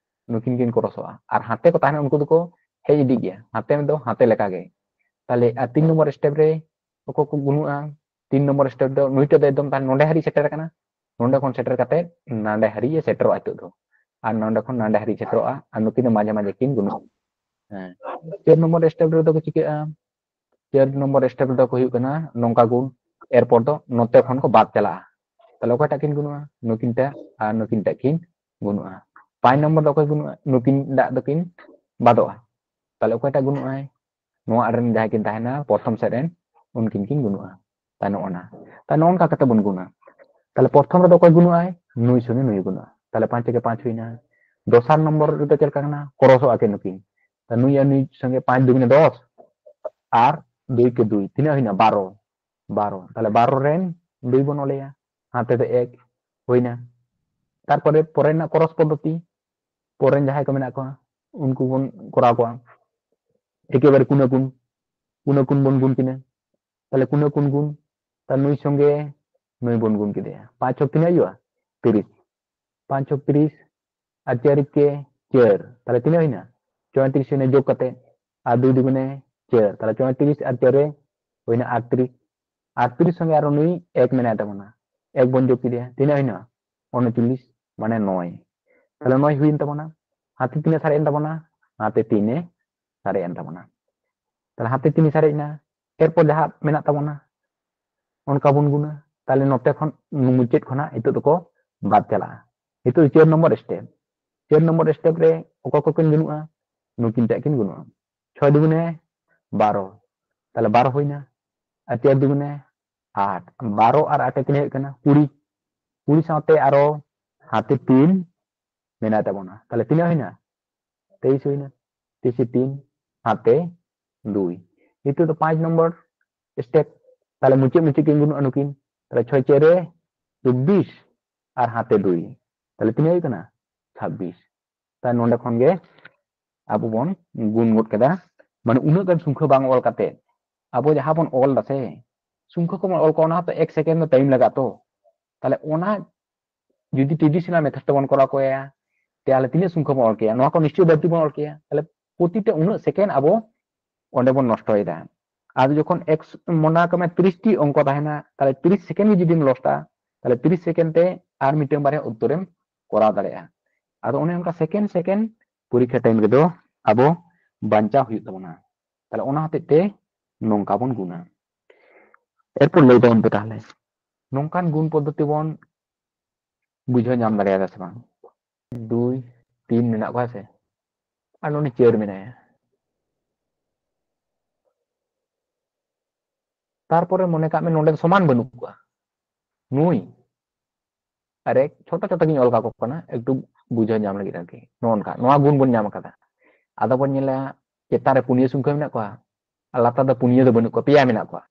ᱱᱩᱠᱤᱱ ᱠᱤᱱ ᱠᱨᱚᱥᱚᱜᱼᱟ᱾ ᱟᱨ ᱦᱟᱱᱛᱮ ᱠᱚ ᱛᱟᱦᱮᱱᱟ, ᱩᱱᱠᱩ ᱫᱚᱠᱚ ᱦᱮᱡ ᱤᱫᱤᱜ ᱜᱮᱭᱟ, ᱦᱟᱱᱛᱮ ᱫᱚ ᱦᱟᱱᱛᱮ ᱞᱮᱠᱟᱜᱮ᱾ ᱛᱟᱦᱞᱮ ᱟᱨ ᱛᱤᱱ ᱱᱚᱢᱵᱚᱨ ᱥᱴᱮᱯ ᱨᱮ ᱚᱠᱚᱭ ᱠᱚ ᱜᱩᱱᱩᱜᱼᱟ? ᱛᱤᱱ ᱱᱚᱢᱵᱚᱨ ᱥᱴᱮᱯ ᱫᱚ ᱱᱩᱭᱴᱟᱜ ᱫᱚ ᱮᱠᱫᱚᱢ ᱛᱟᱦᱞᱮ ᱱᱚᱰᱮ ᱦᱟᱹᱨᱤᱡ ᱥᱮᱴᱮᱨ ᱟᱠᱟᱱᱟ, ᱱᱚᱰᱮ ᱠᱷᱚᱱ ᱥᱮᱴᱮᱨ ᱠᱟᱛᱮ ᱱᱟᱰᱮ ᱦᱟᱹᱨᱤᱡ ᱮ ᱥᱮᱴᱮᱨᱚᱜᱼᱟ ᱱᱤᱛᱚᱜ ᱫᱚ᱾ ᱟᱨ ᱱᱚᱰᱮ ᱠᱷᱚᱱ ᱱᱚᱰᱮ ᱦᱟᱹᱨᱤᱡ ᱥᱮᱴᱮᱨᱚᱜᱼᱟ, ᱟᱨ ᱱᱩᱠᱤᱱ ᱫᱚ ᱢᱟᱡᱷᱮ ᱢᱟᱡᱷᱮ ᱠᱤᱱ ᱜᱩᱱᱚᱜᱼᱟ᱾ ᱦᱮᱸ, ᱪᱟᱨ ᱱᱚᱢᱵᱚᱨ ᱥᱴᱮᱯ ᱨᱮᱫᱚ ᱠᱚ ᱪᱤᱠᱟᱹᱜᱼᱟ? ᱪᱟᱨ ᱱᱚᱢᱵᱚᱨ ᱥᱴᱮᱯ ᱨᱮᱫᱚ ᱠᱚ ᱦᱩᱭᱩᱜ ᱠᱟᱱᱟ ᱱᱚᱝᱠᱟ ᱜᱩᱱ, ᱮᱨᱯᱚᱨ ᱫᱚ ᱱᱚᱛᱮ ᱠᱷᱚᱱ ᱠᱚ ᱵᱟᱫ ᱪᱟᱞᱟᱜᱼᱟ᱾ ᱛᱟᱦᱞᱮ ᱚᱠᱚᱭᱴᱟᱜ ᱠᱤᱱ ᱜᱩᱱᱚᱜᱼᱟ? ᱱᱩᱠᱤᱱ ᱴᱟᱜ ᱟᱨ ᱱᱩᱠᱤᱱ ᱴᱟᱜ ᱠᱤᱱ ᱜᱩᱱᱚᱜᱼᱟ᱾ ᱯᱟᱸᱪ ᱱᱚᱢᱵᱚᱨ ᱫᱚ ᱚᱠᱚᱭ ᱜᱩᱱᱚᱜᱼᱟ? ᱱᱩᱠᱤᱱ ᱴᱟᱜ ᱫᱚᱠᱤᱱ ᱵᱟᱫᱚᱜᱼᱟ᱾ ᱛᱟᱦᱞᱮ ᱚᱠᱚᱭᱴᱟᱜ ᱜᱩᱱᱚᱜᱼᱟᱭ? ᱱᱚᱣᱟ ᱨᱮᱱ ᱡᱟᱦᱟᱸᱭ ᱠᱤᱱ ᱛᱟᱦᱮᱱᱟ ᱯᱨᱚᱛᱷᱚᱢ ᱥᱮᱫ ᱨᱮᱱ, ᱩᱱᱠᱤᱱ ᱠᱤᱱ ᱜᱩᱱᱚᱜᱼᱟ᱾ ᱛᱟᱦᱞᱮ ᱱᱚᱜᱼᱚ ᱱᱟ, ᱛᱟᱦᱞᱮ ᱱᱚᱜᱼᱚ ᱱᱚᱝᱠᱟ ᱠᱟᱛᱮ ᱵᱚᱱ ᱜᱩᱱᱟ᱾ ᱛᱟᱦᱞᱮ ᱯᱨᱚᱛᱷᱚᱢ ᱨᱮᱫᱚ ᱚᱠᱚᱭ ᱜᱩᱱᱚᱜᱼᱟᱭ? ᱱᱩᱭ ᱥᱚᱸᱜᱮ ᱱᱩᱭ ᱜᱩᱱᱚᱜᱼᱟ᱾ ᱛᱟᱦᱞᱮ ᱯᱟᱸᱪ ᱮᱠᱮ ᱯᱟᱸᱪ ᱦᱩᱭᱱᱟ᱾ ᱫᱚᱥᱟᱨ ᱱᱚᱢᱵᱚᱨ ᱨᱮᱫᱚ ᱪᱮᱫ ᱞᱮᱠᱟ ᱠᱟᱱᱟ? ᱠᱨᱚᱥᱚᱜᱼᱟ ᱠᱤᱱ ᱱᱩᱠᱤᱱ᱾ ᱛᱟᱦᱞᱮ ᱱᱩᱭ ᱟᱨ ᱱᱩᱭ ᱥᱚᱸᱜᱮ ᱯᱟᱸᱪ ᱫᱩᱜᱩᱱᱮ ᱫᱚᱥ ᱟᱨ ᱫᱩᱭ ᱠᱮ ᱫᱩᱭ, ᱛᱤᱱᱟᱹᱜ ᱦᱩᱭᱱᱟ? ᱵᱟᱨᱚ᱾ ᱵᱟᱨᱚ᱾ ᱛᱟᱦᱞᱮ ᱵᱟᱨᱚ ᱨᱮᱱ ᱫᱩᱭ ᱵᱚᱱ ᱚᱞᱮᱭᱟ, ᱦᱟᱱᱛᱮ ᱫᱚ ᱮᱠ ᱦᱩᱭᱱᱟ᱾ ᱛᱟᱨᱯᱚᱨᱮ ᱯᱚᱨᱮ ᱨᱮᱱᱟᱜ ᱠᱨᱚᱥ ᱯᱚᱫᱽᱫᱷᱚᱛᱤ, ᱯᱚᱨᱮ ᱨᱮᱱ ᱡᱟᱦᱟᱸᱭ ᱠᱚ ᱢᱮᱱᱟᱜ ᱠᱚᱣᱟ ᱩᱱᱠᱩ ᱵᱚᱱ ᱠᱚᱨᱟᱣ ᱠᱚᱣᱟ᱾ ᱮᱠᱮᱵᱟᱨᱮ ᱠᱩᱱᱟᱹ ᱠᱩᱱ, ᱠᱩᱱᱟᱹ ᱠᱩᱱ ᱵᱚᱱ ᱜᱩᱱ ᱠᱤᱱᱟ᱾ ᱛᱟᱦᱞᱮ ᱠᱩᱱᱟᱹ ᱠᱩᱱ ᱜᱩᱱ, ᱛᱟᱦᱞᱮ ᱱᱩᱭ ᱥᱚᱸᱜᱮ ᱱᱩᱭ ᱵᱚᱱ ᱜᱩᱱ ᱠᱮᱫᱮᱭᱟ᱾ ᱯᱟᱸᱪ ᱪᱷᱚᱠ ᱛᱤᱱᱟᱹᱜ ᱦᱩᱭᱩᱜᱼᱟ? ᱛᱤᱨᱤᱥ᱾ ᱯᱟᱸᱪ ᱪᱷᱚᱠ ᱛᱤᱨᱤᱥ, ᱟᱨ ᱪᱟᱨ ᱮᱠᱮ ᱪᱟᱨ, ᱛᱟᱦᱞᱮ ᱛᱤᱱᱟᱹᱜ ᱦᱩᱭᱱᱟ? ᱪᱚᱭᱛᱨᱤᱥ ᱦᱩᱭᱱᱟ ᱡᱳᱜᱽ ᱠᱟᱛᱮ, ᱟᱨ ᱫᱩᱭ ᱫᱩᱜᱩᱱᱮ ᱪᱟᱨ, ᱛᱟᱦᱞᱮ ᱪᱚᱭᱛᱨᱤᱥ ᱟᱨ ᱪᱟᱨ ᱨᱮ ᱦᱩᱭᱱᱟ ᱟᱴᱛᱨᱤᱥ᱾ ᱟᱴᱛᱨᱤᱥ ᱥᱚᱸᱜᱮ ᱟᱨᱚ ᱱᱩᱭ ᱮᱠ ᱢᱮᱱᱟᱭ ᱛᱟᱵᱚᱱᱟ, ᱮᱠ ᱵᱚᱱ ᱡᱳᱜᱽ ᱠᱮᱫᱮᱭᱟ, ᱛᱤᱱᱟᱹᱜ ᱦᱩᱭᱱᱟ? ᱩᱱᱪᱚᱞᱞᱤᱥ, ᱢᱟᱱᱮ ᱱᱚᱭ᱾ ᱛᱟᱦᱞᱮ ᱱᱚᱭ ᱦᱩᱭᱮᱱ ᱛᱟᱵᱚᱱᱟ᱾ ᱦᱟᱛᱮ ᱛᱤᱱᱮ ᱥᱟᱨᱮᱡ ᱮᱱ ᱛᱟᱵᱚᱱᱟ? ᱦᱟᱛᱮ ᱛᱤᱱᱮ ᱥᱟᱨᱮᱡ ᱮᱱ ᱛᱟᱵᱚᱱᱟ᱾ ᱛᱟᱦᱞᱮ ᱦᱟᱛᱮ ᱛᱤᱱᱮ ᱥᱟᱨᱮᱡ ᱮᱱᱟ, ᱮᱨᱯᱚᱨ ᱡᱟᱦᱟᱸ ᱢᱮᱱᱟᱜ ᱛᱟᱵᱚᱱᱟ ᱚᱱᱠᱟ ᱵᱚᱱ ᱜᱩᱱᱟ᱾ ᱛᱟᱦᱞᱮ ᱱᱚᱛᱮ ᱠᱷᱚᱱ ᱢᱩᱪᱟᱹᱫ ᱠᱷᱚᱱᱟᱜ ᱱᱤᱛᱚᱜ ᱫᱚᱠᱚ ᱵᱟᱫ ᱪᱟᱞᱟᱜᱼᱟ᱾ ᱱᱤᱛᱚᱜ ᱫᱚ ᱪᱟᱨ ᱱᱚᱢᱵᱚᱨ ᱥᱴᱮᱯ᱾ ᱪᱟᱨ ᱱᱚᱢᱵᱚᱨ ᱥᱴᱮᱯ ᱨᱮ ᱚᱠᱚᱭ ᱠᱚᱠᱤᱱ ᱜᱩᱱᱩᱜᱼᱟ? ᱱᱩᱠᱤᱱ ᱴᱟᱜ ᱠᱤᱱ ᱜᱩᱱᱩᱜᱼᱟ᱾ ᱪᱷᱚᱭ ᱫᱩᱜᱩᱱᱮ ᱵᱟᱨᱚ, ᱛᱟᱦᱞᱮ ᱵᱟᱨᱚ ᱦᱩᱭᱱᱟ, ᱟᱨ ᱪᱟᱨ ᱫᱩᱜᱩᱱᱮ ᱟᱴ, ᱵᱟᱨᱚ ᱟᱨ ᱟᱴᱮ ᱛᱤᱱᱟᱹᱜ ᱦᱩᱭᱩᱜ ᱠᱟᱱᱟ? ᱠᱩᱲᱤ᱾ ᱠᱩᱲᱤ ᱥᱟᱶᱛᱮ ᱟᱨᱚ ᱦᱟᱛᱮ ᱛᱤᱱ ᱢᱮᱱᱟᱭ ᱛᱟᱵᱚᱱᱟ, ᱛᱟᱦᱞᱮ ᱛᱤᱱᱟᱹᱜ ᱦᱩᱭᱱᱟ? ᱛᱮᱭᱤᱥ ᱦᱩᱭᱱᱟ᱾ ᱛᱮᱭᱤᱥᱮ ᱛᱤᱱ, ᱦᱟᱛᱮ ᱫᱩᱭ᱾ ᱱᱤᱛᱚᱜ ᱫᱚ ᱯᱟᱸᱪ ᱱᱚᱢᱵᱚᱨ ᱥᱴᱮᱯ, ᱛᱟᱦᱞᱮ ᱢᱩᱪᱟᱹᱫ ᱢᱩᱪᱟᱹᱫ ᱠᱤᱱ ᱜᱩᱱᱩᱜᱼᱟ ᱱᱩᱠᱤᱱ, ᱛᱟᱦᱞᱮ ᱪᱷᱚᱭ ᱪᱟᱨᱮ ᱪᱚᱵᱵᱤᱥ ᱟᱨ ᱦᱟᱛᱮ ᱫᱩᱭ, ᱛᱟᱦᱞᱮ ᱛᱤᱱᱟᱹᱜ ᱦᱩᱭᱩᱜ ᱠᱟᱱᱟ? ᱪᱷᱟᱵᱵᱤᱥ᱾ ᱛᱟᱦᱞᱮ ᱱᱚᱰᱮ ᱠᱷᱚᱱ ᱜᱮ ᱟᱵᱚ ᱵᱚᱱ ᱜᱩᱱ ᱜᱚᱫ ᱠᱮᱫᱟ, ᱢᱟᱱᱮ ᱩᱱᱟᱹᱜ ᱜᱟᱱ ᱥᱚᱝᱠᱷᱟ ᱵᱟᱝ ᱚᱞ ᱠᱟᱛᱮ ᱟᱵᱚ ᱡᱟᱦᱟᱸ ᱵᱚᱱ ᱚᱞ ᱫᱟᱥᱮ, ᱥᱚᱝᱠᱷᱟ ᱠᱚᱵᱚᱱ ᱚᱞ ᱠᱚᱣᱟ, ᱚᱱᱟ ᱦᱚᱸᱛᱚ ᱮᱠ ᱥᱮᱠᱮᱱᱰ ᱫᱚ ᱴᱟᱭᱤᱢ ᱞᱟᱜᱟᱜᱼᱟ ᱛᱚ᱾ ᱛᱟᱦᱞᱮ ᱚᱱᱟ ᱡᱩᱫᱤ traditional method ᱛᱮᱵᱚᱱ ᱠᱚᱨᱟᱣ ᱠᱚᱣᱟ, ᱛᱟᱦᱞᱮ ᱛᱤᱱᱟᱹᱜ ᱥᱚᱝᱠᱷᱟ ᱵᱚᱱ ᱚᱞ ᱠᱮᱭᱟ? ᱱᱚᱣᱟ ᱠᱚ ᱱᱤᱥᱪᱚᱭ ᱵᱟᱹᱲᱛᱤ ᱵᱚᱱ ᱚᱞ ᱠᱮᱭᱟ᱾ ᱛᱟᱦᱞᱮ ᱯᱨᱚᱛᱤᱴᱟ ᱩᱱᱟᱹᱜ ᱥᱮᱠᱮᱱᱰ ᱟᱵᱚ ᱚᱸᱰᱮ ᱵᱚᱱ ᱱᱚᱥᱴᱚᱭᱮᱫᱟ᱾ ᱟᱨ ᱡᱚᱠᱷᱚᱱ ᱮᱠᱥ, ᱢᱚᱱᱮ ᱠᱟᱜ ᱢᱮ ᱛᱤᱨᱤᱥ ᱴᱤ ᱚᱝᱠᱚ ᱛᱟᱦᱮᱱᱟ, ᱛᱟᱦᱞᱮ ᱛᱤᱨᱤᱥ ᱥᱮᱠᱮᱱᱰ ᱜᱮ ᱡᱩᱫᱤᱢ ᱞᱚᱥᱴᱟ, ᱛᱟᱦᱞᱮ ᱛᱤᱨᱤᱥ ᱥᱮᱠᱮᱱᱰ ᱛᱮ ᱟᱨ ᱢᱤᱫᱴᱟᱝ ᱵᱟᱨᱭᱟ ᱩᱛᱛᱚᱨᱮᱢ ᱠᱚᱨᱟᱣ ᱫᱟᱲᱮᱭᱟᱜᱼᱟ᱾ ᱟᱫᱚ ᱚᱱᱮ ᱚᱱᱠᱟ ᱥᱮᱠᱮᱱᱰ ᱥᱮᱠᱮᱱᱰ ᱯᱚᱨᱤᱠᱠᱷᱟ ᱴᱟᱭᱤᱢ ᱨᱮᱫᱚ ᱟᱵᱚ ᱵᱟᱧᱪᱟᱣ ᱦᱩᱭᱩᱜ ᱛᱟᱵᱚᱱᱟ᱾ ᱛᱟᱦᱞᱮ ᱚᱱᱟ ᱦᱚᱛᱮᱡ ᱛᱮ ᱱᱚᱝᱠᱟ ᱵᱚᱱ ᱜᱩᱱᱟ᱾ ᱮᱨᱯᱚᱨ ᱞᱟᱹᱭ ᱛᱟᱵᱚᱱ ᱯᱮ ᱛᱟᱦᱞᱮ, ᱱᱚᱝᱠᱟᱱ ᱜᱩᱱ ᱯᱚᱫᱽᱫᱷᱚᱛᱤ ᱵᱚᱱ ᱵᱩᱡᱷᱟᱹᱣ ᱧᱟᱢ ᱫᱟᱲᱮᱭᱟᱫᱟ ᱥᱮ ᱵᱟᱝ? ᱫᱩᱭ, ᱛᱤᱱ ᱢᱮᱱᱟᱜ ᱠᱚᱣᱟ ᱥᱮ, ᱟᱨ ᱱᱚᱰᱮ ᱪᱟᱹᱨ ᱢᱮᱱᱟᱭᱟ᱾ ᱛᱟᱨᱯᱚᱨᱮ ᱢᱚᱱᱮ ᱠᱟᱜ ᱢᱮ ᱱᱚᱰᱮ ᱥᱚᱢᱟᱱ ᱵᱟᱹᱱᱩᱜ ᱠᱚᱣᱟ, ᱱᱩᱭ ᱟᱨ ᱮᱠ ᱪᱷᱳᱴᱳ ᱪᱷᱳᱴᱳ ᱜᱤᱧ ᱚᱞ ᱠᱟᱠᱚ ᱠᱟᱱᱟ, ᱮᱠᱴᱩ ᱵᱩᱡᱷᱟᱹᱣ ᱧᱟᱢ ᱞᱟᱹᱜᱤᱫ ᱟᱨᱠᱤ᱾ ᱱᱚᱜᱼᱚ ᱱᱚᱝᱠᱟ ᱱᱚᱣᱟ ᱜᱩᱱ ᱵᱚᱱ ᱧᱟᱢ ᱟᱠᱟᱫᱟ᱾ ᱟᱫᱚ ᱵᱚᱱ ᱧᱮᱞᱟ ᱪᱮᱛᱟᱱ ᱨᱮ ᱯᱩᱱᱭᱟᱹ ᱥᱚᱝᱠᱷᱟ ᱢᱮᱱᱟᱜ ᱠᱚᱣᱟ ᱟᱨ ᱞᱟᱛᱟᱨ ᱫᱚ ᱯᱩᱱᱭᱟᱹ ᱫᱚ ᱵᱟᱹᱱᱩᱜ ᱠᱚᱣᱟ, ᱯᱮᱭᱟ ᱢᱮᱱᱟᱜ ᱠᱚᱣᱟ᱾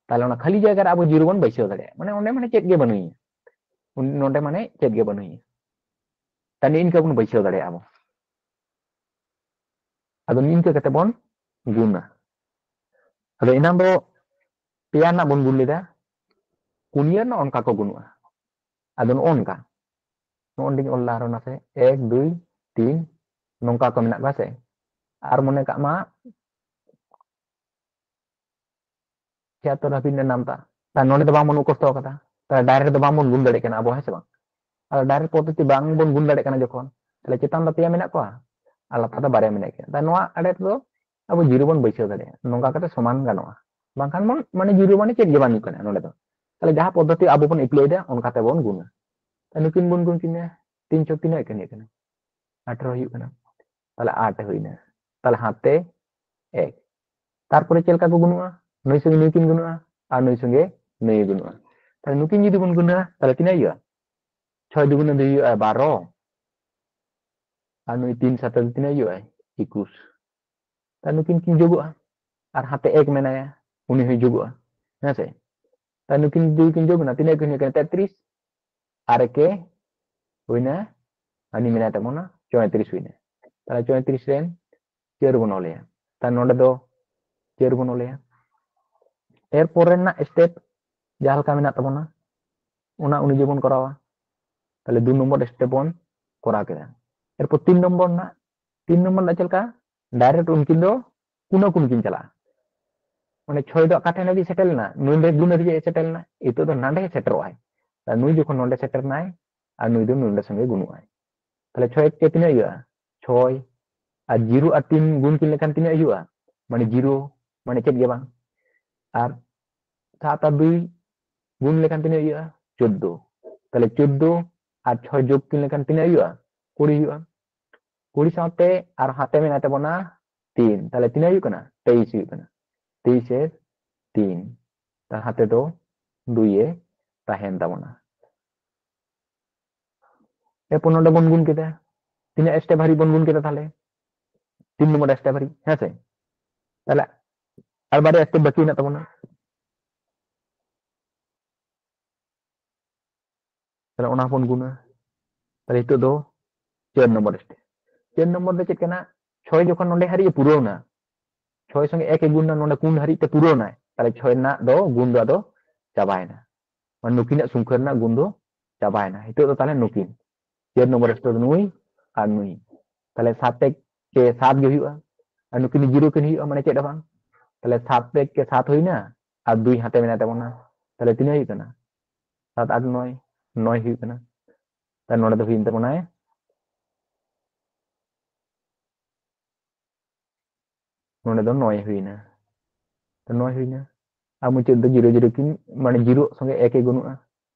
ᱛᱟᱦᱞᱮ ᱚᱱᱟ ᱠᱷᱟᱹᱞᱤ ᱡᱟᱭᱜᱟ ᱨᱮ ᱟᱵᱚ ᱡᱤᱨᱳ ᱵᱚᱱ ᱵᱟᱹᱭᱥᱟᱹᱣ ᱫᱟᱲᱮᱭᱟᱜᱼᱟ, ᱢᱟᱱᱮ ᱚᱸᱰᱮ ᱢᱟᱱᱮ ᱪᱮᱫ ᱜᱮ ᱵᱟᱹᱱᱩᱜᱼᱟ, ᱱᱚᱰᱮ ᱢᱟᱱᱮ ᱪᱮᱫ ᱜᱮ ᱵᱟᱹᱱᱩᱜᱼᱟ᱾ ᱛᱟᱦᱞᱮ ᱤᱱᱠᱟᱹ ᱵᱚᱱ ᱵᱟᱹᱭᱥᱟᱹᱣ ᱫᱟᱲᱮᱭᱟᱜᱼᱟ ᱵᱚᱱ᱾ ᱟᱫᱚ ᱱᱤᱝᱠᱟᱹ ᱠᱟᱛᱮ ᱵᱚᱱ ᱜᱩᱱᱟ᱾ ᱟᱫᱚ ᱮᱱᱟᱝ ᱫᱚ ᱯᱮᱭᱟ ᱨᱮᱱᱟᱜ ᱵᱚᱱ ᱜᱩᱱ ᱞᱮᱫᱟ, ᱯᱩᱱᱭᱟᱹ ᱨᱮᱱᱟᱜ ᱚᱱᱠᱟ ᱠᱚ ᱜᱩᱱᱩᱜᱼᱟ᱾ ᱟᱫᱚ ᱱᱚᱜᱼᱚ ᱱᱚᱝᱠᱟ, ᱱᱚᱜᱼᱚ ᱱᱚᱰᱮᱧ ᱚᱞ ᱞᱮᱫᱟ ᱟᱨᱚ ᱱᱟᱥᱮ, ᱮᱠ, ᱫᱩᱭ, ᱛᱤᱱ, ᱱᱚᱝᱠᱟ ᱠᱚ ᱢᱮᱱᱟᱜ ᱠᱚᱣᱟ ᱥᱮ᱾ ᱟᱨ ᱢᱚᱱᱮ ᱠᱟᱜ ᱢᱟ ᱪᱷᱤᱭᱟᱛᱛᱳᱨ ᱦᱟᱹᱵᱤᱡ ᱨᱮᱱᱟᱜ ᱱᱟᱢᱛᱟ᱾ ᱛᱟᱦᱞᱮ ᱱᱚᱰᱮ ᱫᱚ ᱵᱟᱝ ᱵᱚᱱ ᱢᱩᱠᱷᱚᱥᱛᱚ ᱟᱠᱟᱫᱟ, ᱛᱟᱦᱞᱮ ᱰᱟᱭᱨᱮᱠᱴ ᱫᱚ ᱵᱟᱝ ᱵᱚᱱ ᱜᱩᱱ ᱫᱟᱲᱮᱭᱟᱜ ᱠᱟᱱᱟ ᱟᱵᱚ, ᱦᱮᱸ ᱥᱮ ᱵᱟᱝ? ᱟᱨ ᱰᱟᱭᱨᱮᱠᱴ ᱯᱚᱫᱽᱫᱷᱚᱛᱤ ᱵᱟᱝ ᱵᱚᱱ ᱜᱩᱱ ᱫᱟᱲᱮᱭᱟᱜ ᱠᱟᱱᱟ ᱡᱚᱠᱷᱚᱱ, ᱛᱟᱦᱞᱮ ᱪᱮᱛᱟᱱ ᱫᱚ ᱯᱮᱭᱟ ᱢᱮᱱᱟᱜ ᱠᱚᱣᱟ ᱟᱨ ᱞᱟᱛᱟᱨ ᱫᱚ ᱵᱟᱨᱭᱟ ᱢᱮᱱᱟᱜ ᱠᱤᱱᱟ᱾ ᱛᱟᱦᱞᱮ ᱱᱚᱣᱟ ᱟᱲᱮ ᱨᱮᱫᱚ ᱟᱵᱚ ᱡᱤᱨᱳ ᱵᱚᱱ ᱵᱟᱹᱭᱥᱟᱹᱣ ᱫᱟᱲᱮᱭᱟᱜᱼᱟ, ᱱᱚᱝᱠᱟ ᱠᱟᱛᱮ ᱥᱚᱢᱟᱱ ᱜᱟᱱᱚᱜᱼᱟ᱾ ᱵᱟᱝᱠᱷᱟᱱ ᱵᱚᱱ ᱢᱟᱱᱮ ᱡᱤᱨᱳ ᱢᱟᱱᱮ ᱪᱮᱫ ᱜᱮ ᱵᱟᱝ ᱦᱩᱭᱩᱜ ᱠᱟᱱᱟ ᱱᱚᱰᱮ ᱫᱚ᱾ ᱛᱟᱦᱞᱮ ᱡᱟᱦᱟᱸ ᱯᱚᱫᱽᱫᱷᱚᱛᱤ ᱟᱵᱚ ᱵᱚᱱ ᱮᱯᱞᱟᱭ ᱮᱫᱟ ᱚᱱᱠᱟ ᱛᱮᱵᱚᱱ ᱜᱩᱱᱟ᱾ ᱛᱟᱦᱞᱮ ᱱᱩᱠᱤᱱ ᱵᱚᱱ ᱜᱩᱱ ᱠᱤᱱᱟ, ᱛᱤᱱ ᱪᱷᱚᱠ ᱛᱤᱱᱟᱹᱜ ᱠᱟᱱ ᱦᱩᱭᱩᱜ ᱠᱟᱱᱟ? ᱟᱴᱷᱨᱚ ᱦᱩᱭᱩᱜ ᱠᱟᱱᱟ᱾ ᱛᱟᱦᱞᱮ ᱟᱴ ᱦᱩᱭᱱᱟ, ᱛᱟᱦᱞᱮ ᱦᱟᱛᱮ ᱮᱠ᱾ ᱛᱟᱨᱯᱚᱨᱮ ᱪᱮᱫ ᱞᱮᱠᱟ ᱠᱚ ᱜᱩᱱᱩᱜᱼᱟ? ᱱᱩᱭ ᱥᱚᱸᱜᱮ ᱱᱩᱭ ᱠᱤᱱ ᱜᱩᱱᱩᱜᱼᱟ ᱟᱨ ᱱᱩᱭ ᱥᱚᱸᱜᱮ ᱱᱩᱭ ᱜᱩᱱᱩᱜᱼᱟ᱾ ᱛᱟᱦᱞᱮ ᱱᱩᱠᱤᱱ ᱡᱩᱫᱤ ᱵᱚᱱ ᱜᱩᱱᱟ ᱛᱟᱦᱞᱮ ᱛᱤᱱᱟᱹᱜ ᱦᱩᱭᱩᱜᱼᱟ? ᱪᱷᱚᱭ ᱫᱩᱜᱩᱱᱮ ᱫᱩᱭ ᱦᱩᱭᱩᱜᱼᱟ ᱵᱟᱨᱚ, ᱟᱨ ᱱᱩᱭ ᱛᱤᱱ ᱥᱟᱛᱮ ᱫᱚ ᱛᱤᱱᱟᱹᱜ ᱦᱩᱭᱩᱜᱼᱟ? ᱮᱠᱩᱥ᱾ ᱛᱟᱦᱞᱮ ᱱᱩᱠᱤᱱ ᱠᱤᱱ ᱡᱳᱜᱚᱜᱼᱟ, ᱟᱨ ᱦᱟᱛᱮ ᱮᱠ ᱢᱮᱱᱟᱭᱟ, ᱩᱱᱤ ᱦᱚᱸᱭ ᱡᱳᱜᱚᱜᱼᱟ, ᱦᱮᱸ ᱥᱮ? ᱛᱟᱦᱞᱮ ᱱᱩᱠᱤᱱ ᱡᱩᱫᱤ ᱠᱤᱱ ᱡᱳᱜᱽ ᱮᱱᱟ, ᱛᱤᱱᱟᱹᱜ ᱠᱤᱱ ᱦᱩᱭᱩᱜ ᱠᱟᱱᱟ? ᱛᱮᱛᱨᱤᱥ᱾ ᱟᱨ ᱮᱠᱮ ᱦᱩᱭᱱᱟ, ᱦᱟᱹᱱᱤ ᱢᱮᱱᱟᱭ ᱛᱟᱵᱚᱱᱟ, ᱪᱚᱭᱛᱨᱤᱥ ᱦᱩᱭᱱᱟ᱾ ᱛᱟᱦᱞᱮ ᱪᱚᱭᱛᱨᱤᱥ ᱨᱮᱱ ᱪᱟᱹᱨ ᱵᱚᱱ ᱚᱞᱮᱭᱟ᱾ ᱛᱟᱦᱞᱮ ᱱᱚᱰᱮ ᱫᱚ ᱪᱟᱹᱨ ᱵᱚᱱ ᱚᱞᱮᱭᱟ᱾ ᱮᱨᱯᱚᱨ ᱨᱮᱱᱟᱜ ᱥᱴᱮᱯ ᱡᱟᱦᱟᱸ ᱞᱮᱠᱟ ᱢᱮᱱᱟᱜ ᱛᱟᱵᱚᱱᱟ, ᱚᱱᱟ ᱚᱱᱩᱡᱟᱭᱤ ᱵᱚᱱ ᱠᱚᱨᱟᱣᱟ᱾ ᱛᱟᱦᱞᱮ ᱫᱩ ᱱᱚᱢᱵᱚᱨ ᱥᱴᱮᱯ ᱵᱚᱱ ᱠᱚᱨᱟᱣ ᱠᱮᱫᱟ᱾ ᱮᱨᱯᱚᱨ ᱛᱤᱱ ᱱᱚᱢᱵᱚᱨ ᱨᱮᱱᱟᱜ, ᱛᱤᱱ ᱱᱚᱢᱵᱚᱨ ᱨᱮᱱᱟᱜ ᱪᱮᱫ ᱞᱮᱠᱟ? ᱰᱟᱭᱨᱮᱠᱴ ᱩᱱᱠᱤᱱ ᱫᱚ ᱠᱩᱱᱟᱹ ᱠᱩᱱ ᱠᱤᱱ ᱪᱟᱞᱟᱜᱼᱟ᱾ ᱚᱸᱰᱮ ᱪᱷᱚᱭ ᱫᱚ ᱚᱠᱟ ᱴᱷᱮᱱ ᱦᱟᱹᱵᱤᱡ ᱥᱮᱴᱮᱨ ᱞᱮᱱᱟ? ᱱᱩᱭ ᱫᱚ ᱜᱩᱱ ᱦᱟᱹᱵᱤᱡ ᱮ ᱥᱮᱴᱮᱨ ᱞᱮᱱᱟ, ᱱᱤᱛᱚᱜ ᱫᱚ ᱱᱟᱸᱰᱮ ᱥᱮᱴᱮᱨᱚᱜᱼᱟᱭ᱾ ᱟᱨ ᱱᱩᱭ ᱡᱚᱠᱷᱚᱱ ᱱᱚᱸᱰᱮ ᱥᱮᱴᱮᱨ ᱮᱱᱟᱭ, ᱟᱨ ᱱᱩᱭ ᱫᱚ ᱱᱚᱸᱰᱮ ᱥᱚᱸᱜᱮ ᱜᱩᱱᱩᱜᱼᱟᱭ᱾ ᱛᱟᱦᱞᱮ ᱪᱷᱚᱭ ᱮᱠ ᱛᱤᱱᱟᱹᱜ ᱦᱩᱭᱩᱜᱼᱟ? ᱪᱷᱚᱭ᱾ ᱟᱨ ᱡᱤᱨᱳ ᱟᱨ ᱛᱤᱱ ᱜᱩᱱ ᱠᱤᱱ ᱞᱮᱠᱷᱟᱱ ᱛᱤᱱᱟᱹᱜ ᱦᱩᱭᱩᱜᱼᱟ? ᱢᱟᱱᱮ ᱡᱤᱨᱳ, ᱢᱟᱱᱮ ᱪᱮᱫ ᱜᱮ ᱵᱟᱝ᱾ ᱟᱨ ᱥᱟᱛ ᱟᱨ ᱫᱩᱭ ᱜᱩᱱ ᱞᱮᱠᱷᱟᱱ ᱛᱤᱱᱟᱹᱜ ᱦᱩᱭᱩᱜᱼᱟ? ᱪᱳᱫᱽᱫᱳ᱾ ᱛᱟᱦᱞᱮ ᱪᱳᱫᱽᱫᱳ ᱟᱨ ᱪᱷᱚᱭ ᱡᱳᱜᱽ ᱠᱤᱱ ᱞᱮᱠᱷᱟᱱ ᱛᱤᱱᱟᱹᱜ ᱦᱩᱭᱩᱜᱼᱟ? ᱠᱩᱲᱤ ᱦᱩᱭᱩᱜᱼᱟ᱾ ᱠᱩᱲᱤ ᱥᱟᱶᱛᱮ ᱟᱨ ᱦᱟᱛᱮ ᱢᱮᱱᱟᱭ ᱛᱟᱵᱚᱱᱟ ᱛᱤᱱ, ᱛᱟᱦᱞᱮ ᱛᱤᱱᱟᱹᱜ ᱦᱩᱭᱩᱜ ᱠᱟᱱᱟ? ᱛᱮᱭᱤᱥ ᱦᱩᱭᱩᱜ ᱠᱟᱱᱟ᱾ ᱛᱮᱭᱤᱥ ᱮᱨ ᱛᱤᱱ, ᱛᱟᱨ ᱦᱟᱛᱮ ᱫᱚ ᱫᱩᱭ ᱮ ᱛᱟᱦᱮᱱ ᱛᱟᱵᱚᱱᱟ᱾ ᱮᱨᱯᱚᱨ ᱱᱚᱰᱮ ᱵᱚᱱ ᱜᱩᱱ ᱠᱮᱫᱟ, ᱛᱤᱱᱟᱹᱜ ᱥᱴᱮᱯ ᱦᱟᱹᱨᱤᱡ ᱵᱚᱱ ᱜᱩᱱ ᱠᱮᱫᱟ? ᱛᱟᱦᱞᱮ ᱛᱤᱱ ᱱᱚᱢᱵᱚᱨ ᱥᱴᱮᱯ ᱦᱟᱹᱨᱤᱡ, ᱦᱮᱸ ᱥᱮ? ᱛᱟᱦᱞᱮ ᱟᱨ ᱵᱟᱨᱭᱟ ᱥᱴᱮᱯ ᱵᱟᱹᱠᱤ ᱢᱮᱱᱟᱜ ᱛᱟᱵᱚᱱᱟ᱾ ᱛᱟᱦᱞᱮ ᱚᱱᱟ ᱦᱚᱸᱵᱚᱱ ᱜᱩᱱᱟ᱾ ᱛᱟᱦᱞᱮ ᱱᱤᱛᱚᱜ ᱫᱚ ᱪᱟᱨ ᱱᱚᱢᱵᱚᱨ ᱥᱴᱮᱯ᱾ ᱪᱟᱨ ᱱᱚᱢᱵᱚᱨ ᱫᱚ ᱪᱮᱫ ᱠᱟᱱᱟ? ᱪᱷᱚᱭ ᱡᱚᱠᱷᱚᱱ ᱱᱚᱰᱮ ᱦᱟᱹᱨᱤᱡ ᱮ ᱯᱩᱨᱟᱹᱣ ᱮᱱᱟ, ᱪᱷᱚᱭ ᱥᱚᱸᱜᱮ ᱮᱠ ᱮ ᱜᱩᱱ ᱮᱱᱟ, ᱱᱚᱰᱮ ᱜᱩᱱ ᱦᱟᱹᱨᱤᱡ ᱛᱮ ᱯᱩᱨᱟᱹᱣ ᱮᱱᱟᱭ, ᱛᱟᱦᱞᱮ ᱪᱷᱚᱭ ᱨᱮᱱᱟᱜ ᱫᱚ ᱜᱩᱱ ᱫᱚ ᱟᱫᱚ ᱪᱟᱵᱟᱭᱮᱱᱟ᱾ ᱢᱟᱱᱮ ᱱᱩᱠᱤᱱᱟᱜ ᱥᱚᱝᱠᱷᱟ ᱨᱮᱱᱟᱜ ᱜᱩᱱ ᱫᱚ ᱪᱟᱵᱟᱭᱮᱱᱟ᱾ ᱱᱤᱛᱚᱜ ᱫᱚ ᱛᱟᱦᱞᱮ ᱱᱩᱠᱤᱱ ᱪᱟᱨ ᱱᱚᱢᱵᱚᱨ ᱥᱴᱮᱯ ᱫᱚ ᱱᱩᱭ ᱟᱨ ᱱᱩᱭ᱾ ᱛᱟᱦᱞᱮ ᱥᱟᱛ ᱮᱠ ᱠᱮ ᱥᱟᱛ ᱜᱮ ᱦᱩᱭᱩᱜᱼᱟ, ᱟᱨ ᱱᱩᱠᱤᱱ ᱡᱤᱨᱳ ᱠᱤᱱ ᱦᱩᱭᱩᱜᱼᱟ, ᱢᱟᱱᱮ ᱪᱮᱫ ᱦᱚᱸ ᱵᱟᱝ᱾ ᱛᱟᱦᱞᱮ ᱥᱟᱛ ᱮᱠ ᱠᱮ ᱥᱟᱛ ᱦᱩᱭᱱᱟ, ᱟᱨ ᱫᱩᱭ ᱦᱟᱛᱮ ᱢᱮᱱᱟᱭ ᱛᱟᱵᱚᱱᱟ, ᱛᱟᱦᱞᱮ ᱛᱤᱱᱟᱹᱜ ᱦᱩᱭᱩᱜ ᱠᱟᱱᱟ? ᱥᱟᱛ ᱟᱴ ᱱᱚᱭ, ᱱᱚᱭ ᱦᱩᱭᱩᱜ ᱠᱟᱱᱟ᱾ ᱛᱟᱦᱞᱮ ᱱᱚᱰᱮ ᱫᱚ ᱦᱩᱭᱮᱱ ᱛᱟᱵᱚᱱᱟᱭ, ᱱᱚᱰᱮ ᱫᱚ ᱱᱚᱭ ᱦᱩᱭᱱᱟ, ᱛᱚ ᱱᱚᱭ ᱦᱩᱭᱱᱟ᱾ ᱟᱨ ᱢᱩᱪᱟᱹᱫ ᱫᱚ ᱡᱤᱨᱳ ᱡᱤᱨᱳ ᱠᱤᱱ, ᱢᱟᱱᱮ ᱡᱤᱨᱳ ᱥᱚᱸᱜᱮ ᱮᱠ ᱮ ᱜᱩᱱᱩᱜᱼᱟ,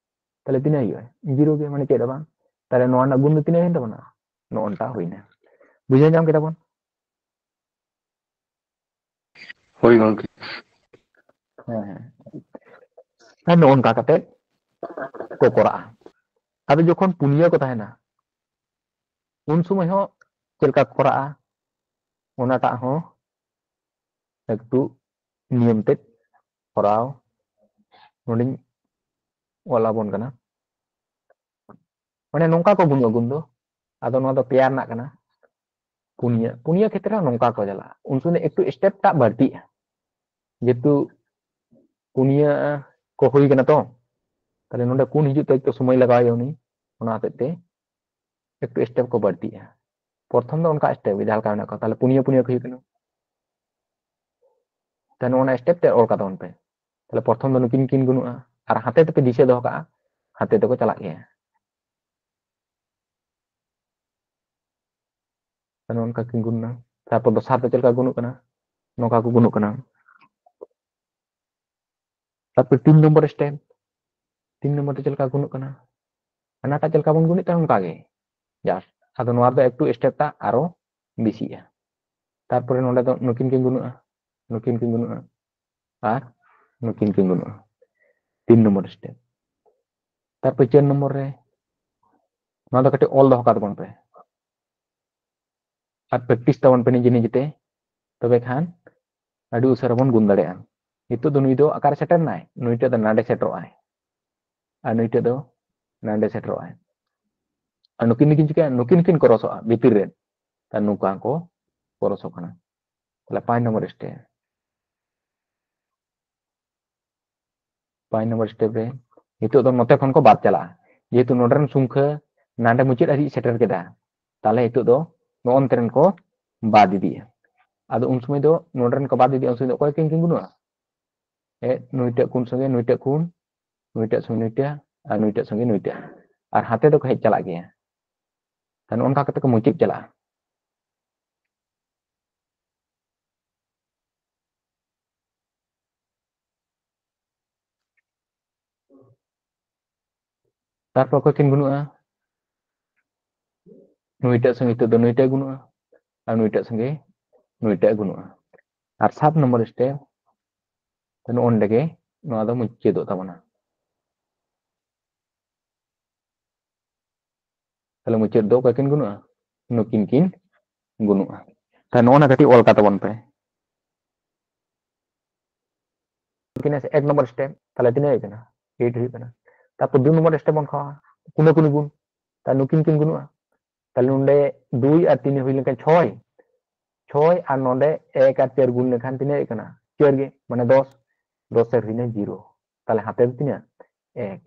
ᱛᱟᱦᱞᱮ ᱛᱤᱱᱟᱹᱜ ᱦᱩᱭᱩᱜᱼᱟ? ᱡᱤᱨᱳ ᱜᱮ, ᱢᱟᱱᱮ ᱪᱮᱫ ᱦᱚᱸ ᱵᱟᱝ᱾ ᱛᱟᱦᱞᱮ ᱱᱚᱣᱟ ᱨᱮᱱᱟᱜ ᱜᱩᱱ ᱫᱚ ᱛᱤᱱᱟᱹᱜ ᱦᱩᱭᱮᱱ ᱛᱟᱵᱚᱱᱟ? ᱱᱚᱜᱼᱚ ᱱᱚᱝᱠᱟ ᱦᱩᱭᱱᱟ᱾ ᱵᱩᱡᱷᱟᱹᱣ ᱧᱟᱢ ᱠᱮᱫᱟ ᱵᱚᱱ? ᱦᱳᱭ ᱜᱚᱝᱠᱮ᱾ ᱦᱮᱸ, ᱦᱮᱸ᱾ ᱟᱨ ᱱᱚᱜᱼᱚ ᱱᱚᱝᱠᱟ ᱠᱟᱛᱮ ᱠᱚ ᱠᱚᱨᱟᱜᱼᱟ᱾ ᱟᱫᱚ ᱡᱚᱠᱷᱚᱱ ᱯᱩᱱᱭᱟᱹ ᱠᱚ ᱛᱟᱦᱮᱱᱟ, ᱩᱱ ᱥᱚᱢᱚᱭ ᱦᱚᱸ ᱪᱮᱫ ᱞᱮᱠᱟ ᱠᱚᱨᱟᱜᱼᱟ, ᱚᱱᱟᱴᱟᱜ ᱦᱚᱸ ᱮᱠᱴᱩ ᱱᱤᱭᱚᱢ ᱛᱮ ᱠᱚᱨᱟᱣ ᱱᱚᱰᱮᱧ ᱚᱞ ᱟᱵᱚᱱ ᱠᱟᱱᱟ᱾ ᱢᱟᱱᱮ ᱱᱚᱝᱠᱟ ᱠᱚ ᱜᱩᱱᱚᱜᱼᱟ ᱜᱩᱱ ᱫᱚ᱾ ᱟᱫᱚ ᱱᱚᱣᱟ ᱫᱚ ᱯᱮᱭᱟ ᱨᱮᱱᱟᱜ ᱠᱟᱱᱟ᱾ ᱯᱩᱱᱭᱟᱹ, ᱯᱩᱱᱭᱟᱹ ᱠᱷᱮᱛᱨᱮ ᱦᱚᱸ ᱱᱚᱝᱠᱟ ᱠᱚ ᱪᱟᱞᱟᱜᱼᱟ᱾ ᱩᱱ ᱥᱚᱢᱚᱭ ᱮᱠᱴᱩ ᱥᱴᱮᱯ ᱴᱟᱜ ᱵᱟᱹᱲᱛᱤᱜᱼᱟ, ᱡᱮᱦᱮᱛᱩ ᱯᱩᱱᱭᱟᱹ ᱠᱚ ᱦᱩᱭ ᱠᱟᱱᱟ ᱛᱚ, ᱛᱟᱦᱞᱮ ᱱᱚᱰᱮ ᱠᱩᱱ ᱦᱤᱡᱩᱜ ᱛᱮ ᱮᱠᱴᱩ ᱥᱚᱢᱚᱭ ᱞᱟᱜᱟᱣ ᱦᱩᱭᱩᱜᱼᱟ ᱩᱱᱤ, ᱚᱱᱟ ᱦᱚᱛᱮᱡ ᱛᱮ ᱮᱠᱴᱩ ᱥᱴᱮᱯ ᱠᱚ ᱵᱟᱹᱲᱛᱤᱜᱼᱟ᱾ ᱯᱨᱚᱛᱷᱚᱢ ᱫᱚ ᱚᱱᱠᱟ ᱥᱴᱮᱯ ᱜᱮ ᱡᱟᱦᱟᱸ ᱞᱮᱠᱟ ᱢᱮᱱᱟᱜ ᱠᱚᱣᱟ, ᱛᱟᱦᱞᱮ ᱯᱩᱱᱭᱟᱹ ᱯᱩᱱᱭᱟᱹ ᱠᱚ ᱦᱩᱭᱩᱜ ᱠᱟᱱᱟ᱾ ᱛᱟᱦᱞᱮ ᱱᱚᱜᱼᱚ ᱱᱟ ᱥᱴᱮᱯ ᱛᱮ ᱚᱞ ᱠᱟᱛᱟ ᱵᱚᱱ ᱯᱮ᱾ ᱛᱟᱦᱞᱮ ᱯᱨᱚᱛᱷᱚᱢ ᱫᱚ ᱱᱩᱠᱤᱱ ᱠᱤᱱ ᱜᱩᱱᱩᱜᱼᱟ, ᱟᱨ ᱦᱟᱛᱮ ᱛᱮᱯᱮ ᱫᱤᱥᱟᱹ ᱫᱚᱦᱚ ᱠᱟᱜᱼᱟ, ᱦᱟᱛᱮ ᱛᱮᱠᱚ ᱪᱟᱞᱟᱜ ᱜᱮᱭᱟ᱾ ᱛᱟᱦᱞᱮ ᱱᱚᱝᱠᱟ ᱠᱤᱱ ᱜᱩᱱᱟ᱾ ᱛᱟᱨᱯᱚᱨ ᱫᱚᱥᱟᱨ ᱫᱚ ᱪᱮᱫ ᱞᱮᱠᱟ ᱜᱩᱱᱩᱜ ᱠᱟᱱᱟ? ᱱᱚᱝᱠᱟ ᱠᱚ ᱜᱩᱱᱩᱜ ᱠᱟᱱᱟ᱾ ᱛᱟᱨᱯᱚᱨ ᱛᱤᱱ ᱱᱚᱢᱵᱚᱨ ᱥᱴᱮᱯ, ᱛᱤᱱ ᱱᱚᱢᱵᱚᱨ ᱫᱚ ᱪᱮᱫ ᱞᱮᱠᱟ ᱜᱩᱱᱩᱜ ᱠᱟᱱᱟ? ᱦᱟᱱᱟᱴᱟᱜ ᱪᱮᱫ ᱞᱮᱠᱟ ᱵᱚᱱ ᱜᱩᱱᱮᱫ ᱛᱟᱦᱮᱸ ᱚᱱᱠᱟ ᱜᱮ, ᱡᱟᱥᱴ ᱟᱫᱚ ᱱᱚᱣᱟ ᱨᱮᱫᱚ ᱮᱠᱴᱩ ᱥᱴᱮᱯ ᱴᱟᱜ ᱟᱨᱚ ᱵᱮᱥᱤᱜᱼᱟ᱾ ᱛᱟᱨᱯᱚᱨᱮ ᱱᱚᱰᱮ ᱫᱚ ᱱᱩᱠᱤᱱ ᱠᱤᱱ ᱜᱩᱱᱩᱜᱼᱟ, ᱱᱩᱠᱤᱱ ᱠᱤᱱ ᱜᱩᱱᱩᱜᱼᱟ, ᱟᱨ ᱱᱩᱠᱤᱱ ᱠᱤᱱ ᱜᱩᱱᱩᱜᱼᱟ᱾ ᱛᱤᱱ ᱱᱚᱢᱵᱚᱨ ᱥᱴᱮᱯ᱾ ᱛᱟᱨᱯᱚᱨ ᱪᱟᱨ ᱱᱚᱢᱵᱚᱨ ᱨᱮ ᱱᱚᱣᱟ ᱫᱚ ᱠᱟᱹᱴᱤᱡ ᱚᱞ ᱫᱚᱦᱚ ᱠᱟᱜ ᱛᱟᱵᱚᱱ ᱯᱮ᱾ ᱟᱨ ᱯᱨᱮᱠᱴᱤᱥ ᱛᱟᱵᱚᱱ ᱯᱮ ᱱᱤᱡᱮ ᱱᱤᱡᱮᱛᱮ, ᱛᱚᱵᱮ ᱠᱷᱟᱱ ᱟᱹᱰᱤ ᱩᱥᱟᱹᱨᱟ ᱵᱚᱱ ᱜᱩᱱ ᱫᱟᱲᱮᱭᱟᱜᱼᱟ᱾ ᱱᱤᱛᱚᱜ ᱫᱚ ᱱᱩᱭ ᱫᱚ ᱚᱠᱟᱨᱮ ᱥᱮᱴᱮᱨ ᱮᱱᱟᱭ? ᱱᱩᱭᱴᱟᱜ ᱫᱚ ᱱᱟᱰᱮ ᱥᱮᱴᱮᱨᱚᱜ ᱟᱭ, ᱟᱨ ᱱᱩᱭᱴᱟᱜ ᱫᱚ ᱱᱟᱰᱮ ᱥᱮᱴᱮᱨᱚᱜ ᱟᱭ᱾ ᱟᱨ ᱱᱩᱠᱤᱱ ᱫᱚᱠᱤᱱ ᱪᱤᱠᱟᱹᱭᱟ? ᱱᱩᱠᱤᱱ ᱠᱤᱱ ᱠᱨᱚᱥᱚᱜᱼᱟ ᱵᱷᱤᱛᱤᱨ ᱨᱮ, ᱟᱨ ᱱᱚᱝᱠᱟ ᱠᱚ ᱠᱨᱚᱥᱚᱜ ᱠᱟᱱᱟ᱾ ᱛᱟᱦᱞᱮ ᱯᱟᱸᱪ ᱱᱚᱢᱵᱚᱨ ᱥᱴᱮᱯ, ᱯᱟᱸᱪ ᱱᱚᱢᱵᱚᱨ ᱥᱴᱮᱯ ᱨᱮ ᱱᱤᱛᱚᱜ ᱫᱚ ᱱᱚᱛᱮ ᱠᱷᱚᱱ ᱠᱚ ᱵᱟᱫ ᱪᱟᱞᱟᱜᱼᱟ, ᱡᱮᱦᱮᱛᱩ ᱱᱚᱰᱮ ᱨᱮᱱ ᱥᱚᱝᱠᱷᱟ ᱱᱟᱰᱮ ᱢᱩᱪᱟᱹᱫ ᱦᱟᱹᱵᱤᱡ ᱥᱮᱴᱮᱨ ᱠᱮᱫᱟ᱾ ᱛᱟᱦᱞᱮ ᱱᱤᱛᱚᱜ ᱫᱚ ᱱᱚᱜᱼᱚ ᱱᱚᱛᱮ ᱨᱮᱱ ᱠᱚ ᱵᱟᱫ ᱤᱫᱤᱜᱼᱟ᱾ ᱟᱫᱚ ᱩᱱ ᱥᱚᱢᱚᱭ ᱫᱚ ᱱᱚᱰᱮ ᱨᱮᱱ ᱠᱚ ᱵᱟᱫ ᱤᱫᱤᱜᱼᱟ, ᱩᱱ ᱥᱚᱢᱚᱭ ᱫᱚ ᱚᱠᱚᱭ ᱠᱤᱱ ᱛᱤᱸᱜᱩᱱᱟ? ᱮ, ᱱᱩᱭᱴᱟᱜ ᱠᱩᱱ ᱥᱚᱸᱜᱮ ᱱᱩᱭᱴᱟᱜ ᱠᱩᱱ, ᱱᱩᱭᱴᱟᱜ ᱥᱚᱸᱜᱮ ᱱᱩᱭᱴᱟᱜ, ᱟᱨ ᱱᱩᱭᱴᱟᱜ ᱥᱚᱸᱜᱮ ᱱᱩᱭᱴᱟᱜ, ᱟᱨ ᱦᱟᱱᱛᱮ ᱫᱚᱠᱚ ᱦᱮᱡ ᱪᱟᱞᱟᱜ ᱜᱮᱭᱟ᱾ ᱛᱟᱦᱞᱮ ᱚᱱᱠᱟ ᱠᱟᱛᱮ ᱠᱚ ᱢᱩᱪᱟᱹᱫ ᱪᱟᱞᱟᱜᱼᱟ᱾ ᱛᱟᱨᱯᱚᱨ ᱚᱠᱚᱭ ᱠᱤᱱ ᱜᱩᱱᱩᱜᱼᱟ? ᱱᱩᱭᱴᱟᱜ ᱥᱚᱸᱜᱮ ᱱᱤᱛᱚᱜ ᱫᱚ ᱱᱩᱭᱴᱟᱜ ᱜᱩᱱᱩᱜᱼᱟ, ᱟᱨ ᱱᱩᱭᱴᱟᱜ ᱥᱚᱸᱜᱮ ᱱᱩᱭᱴᱟᱜ ᱜᱩᱱᱩᱜᱼᱟ᱾ ᱟᱨ ᱥᱟᱛ ᱱᱚᱢᱵᱚᱨ ᱥᱴᱮᱯ, ᱱᱚᱜᱼᱚ ᱱᱚᱰᱮ ᱜᱮ ᱱᱚᱣᱟ ᱫᱚ ᱢᱩᱪᱟᱹᱫᱚᱜ ᱛᱟᱵᱚᱱᱟ᱾ ᱛᱟᱦᱞᱮ ᱢᱩᱪᱟᱹᱫ ᱫᱚ ᱚᱠᱚᱭ ᱠᱤᱱ ᱜᱩᱱᱩᱜᱼᱟ? ᱱᱩᱠᱤᱱ ᱠᱤᱱ ᱜᱩᱱᱩᱜᱼᱟ᱾ ᱛᱟᱦᱞᱮ ᱱᱚᱜᱼᱚ ᱱᱟ ᱠᱟᱹᱴᱤᱡ ᱚᱞ ᱠᱟᱛᱟ ᱵᱚᱱ ᱯᱮ᱾ ᱱᱩᱠᱤᱱ ᱮᱠ ᱱᱚᱢᱵᱚᱨ ᱥᱴᱮᱯ, ᱛᱟᱦᱞᱮ ᱛᱤᱱᱟᱹᱜ ᱦᱩᱭᱩᱜ ᱠᱟᱱᱟ? ᱮᱭᱤᱴ ᱦᱩᱭᱩᱜ ᱠᱟᱱᱟ᱾ ᱛᱟᱨᱯᱚᱨ ᱫᱩ ᱱᱚᱢᱵᱚᱨ ᱥᱴᱮᱯ ᱵᱚᱱ ᱠᱷᱟᱣᱟ, ᱠᱩᱱᱟᱹ ᱠᱩᱱᱤ ᱜᱩᱱ, ᱛᱟᱦᱞᱮ ᱱᱩᱠᱤᱱ ᱠᱤᱱ ᱜᱩᱱᱩᱜᱼᱟ᱾ ᱛᱟᱦᱞᱮ ᱱᱚᱰᱮ ᱫᱩᱭ ᱟᱨ ᱛᱤᱱ ᱦᱩᱭ ᱞᱮᱱᱠᱷᱟᱱ ᱪᱷᱚᱭ, ᱪᱷᱚᱭ ᱟᱨ ᱱᱚᱰᱮ ᱮᱠ ᱟᱨ ᱪᱟᱨ ᱜᱩᱱ ᱞᱮᱠᱷᱟᱱ ᱛᱤᱱᱟᱹᱜ ᱦᱩᱭᱩᱜ ᱠᱟᱱᱟ? ᱪᱟᱨ ᱜᱮ, ᱢᱟᱱᱮ ᱫᱚᱥ, ᱫᱚᱥ ᱟᱨ ᱦᱩᱭᱱᱟ ᱡᱤᱨᱳ᱾ ᱛᱟᱦᱞᱮ ᱦᱟᱛᱮ ᱫᱚ ᱛᱤᱱᱟᱹᱜ? ᱮᱠ᱾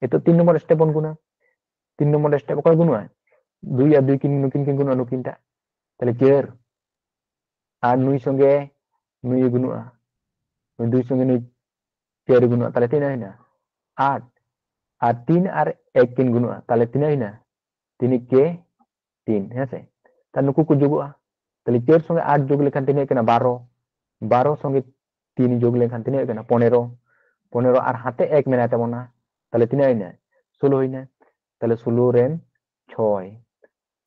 ᱱᱤᱛᱚᱜ ᱛᱤᱱ ᱱᱚᱢᱵᱚᱨ ᱥᱴᱮᱯ ᱵᱚᱱ ᱜᱩᱱᱟ᱾ ᱛᱤᱱ ᱱᱚᱢᱵᱚᱨ ᱥᱴᱮᱯ ᱚᱠᱚᱭ ᱜᱩᱱᱩᱜᱼᱟ? ᱫᱩᱭ ᱟᱨ ᱫᱩᱭ ᱠᱤᱱ, ᱱᱩᱠᱤᱱ ᱠᱤᱱ ᱜᱩᱱᱩᱜᱼᱟ, ᱱᱩᱠᱤᱱ ᱴᱟᱜ᱾ ᱛᱟᱦᱞᱮ ᱪᱟᱨ᱾ ᱟᱨ ᱱᱩᱭ ᱥᱚᱸᱜᱮ ᱱᱩᱭ ᱜᱩᱱᱩᱜᱼᱟ, ᱱᱩᱭ ᱫᱩᱭ ᱥᱚᱸᱜᱮ ᱱᱩᱭ ᱪᱟᱨ ᱜᱩᱱᱩᱜᱼᱟ, ᱛᱟᱦᱞᱮ ᱛᱤᱱᱟᱹᱜ ᱦᱩᱭᱱᱟ? ᱟᱴ᱾ ᱟᱨ ᱛᱤᱱ ᱟᱨ ᱮᱠ ᱠᱤᱱ ᱜᱩᱱᱩᱜᱼᱟ, ᱛᱟᱦᱞᱮ ᱛᱤᱱᱟᱹᱜ ᱦᱩᱭᱱᱟ? ᱛᱤᱱ ᱮᱠᱮ ᱛᱤᱱ, ᱦᱮᱸ ᱥᱮ? ᱛᱟᱦᱞᱮ ᱱᱩᱠᱩ ᱠᱚ ᱡᱳᱜᱚᱜᱼᱟ᱾ ᱛᱟᱦᱞᱮ ᱪᱟᱨ ᱥᱚᱸᱜᱮ ᱟᱴ ᱡᱳᱜ ᱞᱮᱠᱷᱟᱱ ᱛᱤᱱᱟᱹᱜ ᱠᱟᱱᱟ? ᱵᱟᱨᱚ᱾ ᱵᱟᱨᱚ ᱥᱚᱸᱜᱮ ᱛᱤᱱ ᱡᱳᱜ ᱞᱮᱠᱷᱟᱱ ᱛᱤᱱᱟᱹᱜ ᱠᱟᱱᱟ? ᱯᱚᱱᱮᱨᱚ᱾ ᱯᱚᱱᱮᱨᱚ ᱟᱨ ᱦᱟᱱᱛᱮ ᱮᱠ ᱢᱮᱱᱟᱭ ᱛᱟᱵᱚᱱᱟ, ᱛᱟᱦᱞᱮ ᱛᱤᱱᱟᱹᱜ ᱦᱩᱭᱱᱟ? ᱥᱳᱞᱳ ᱦᱩᱭᱱᱟ᱾ ᱛᱟᱦᱞᱮ ᱥᱳᱞᱳ ᱨᱮᱱ ᱪᱷᱚᱭ,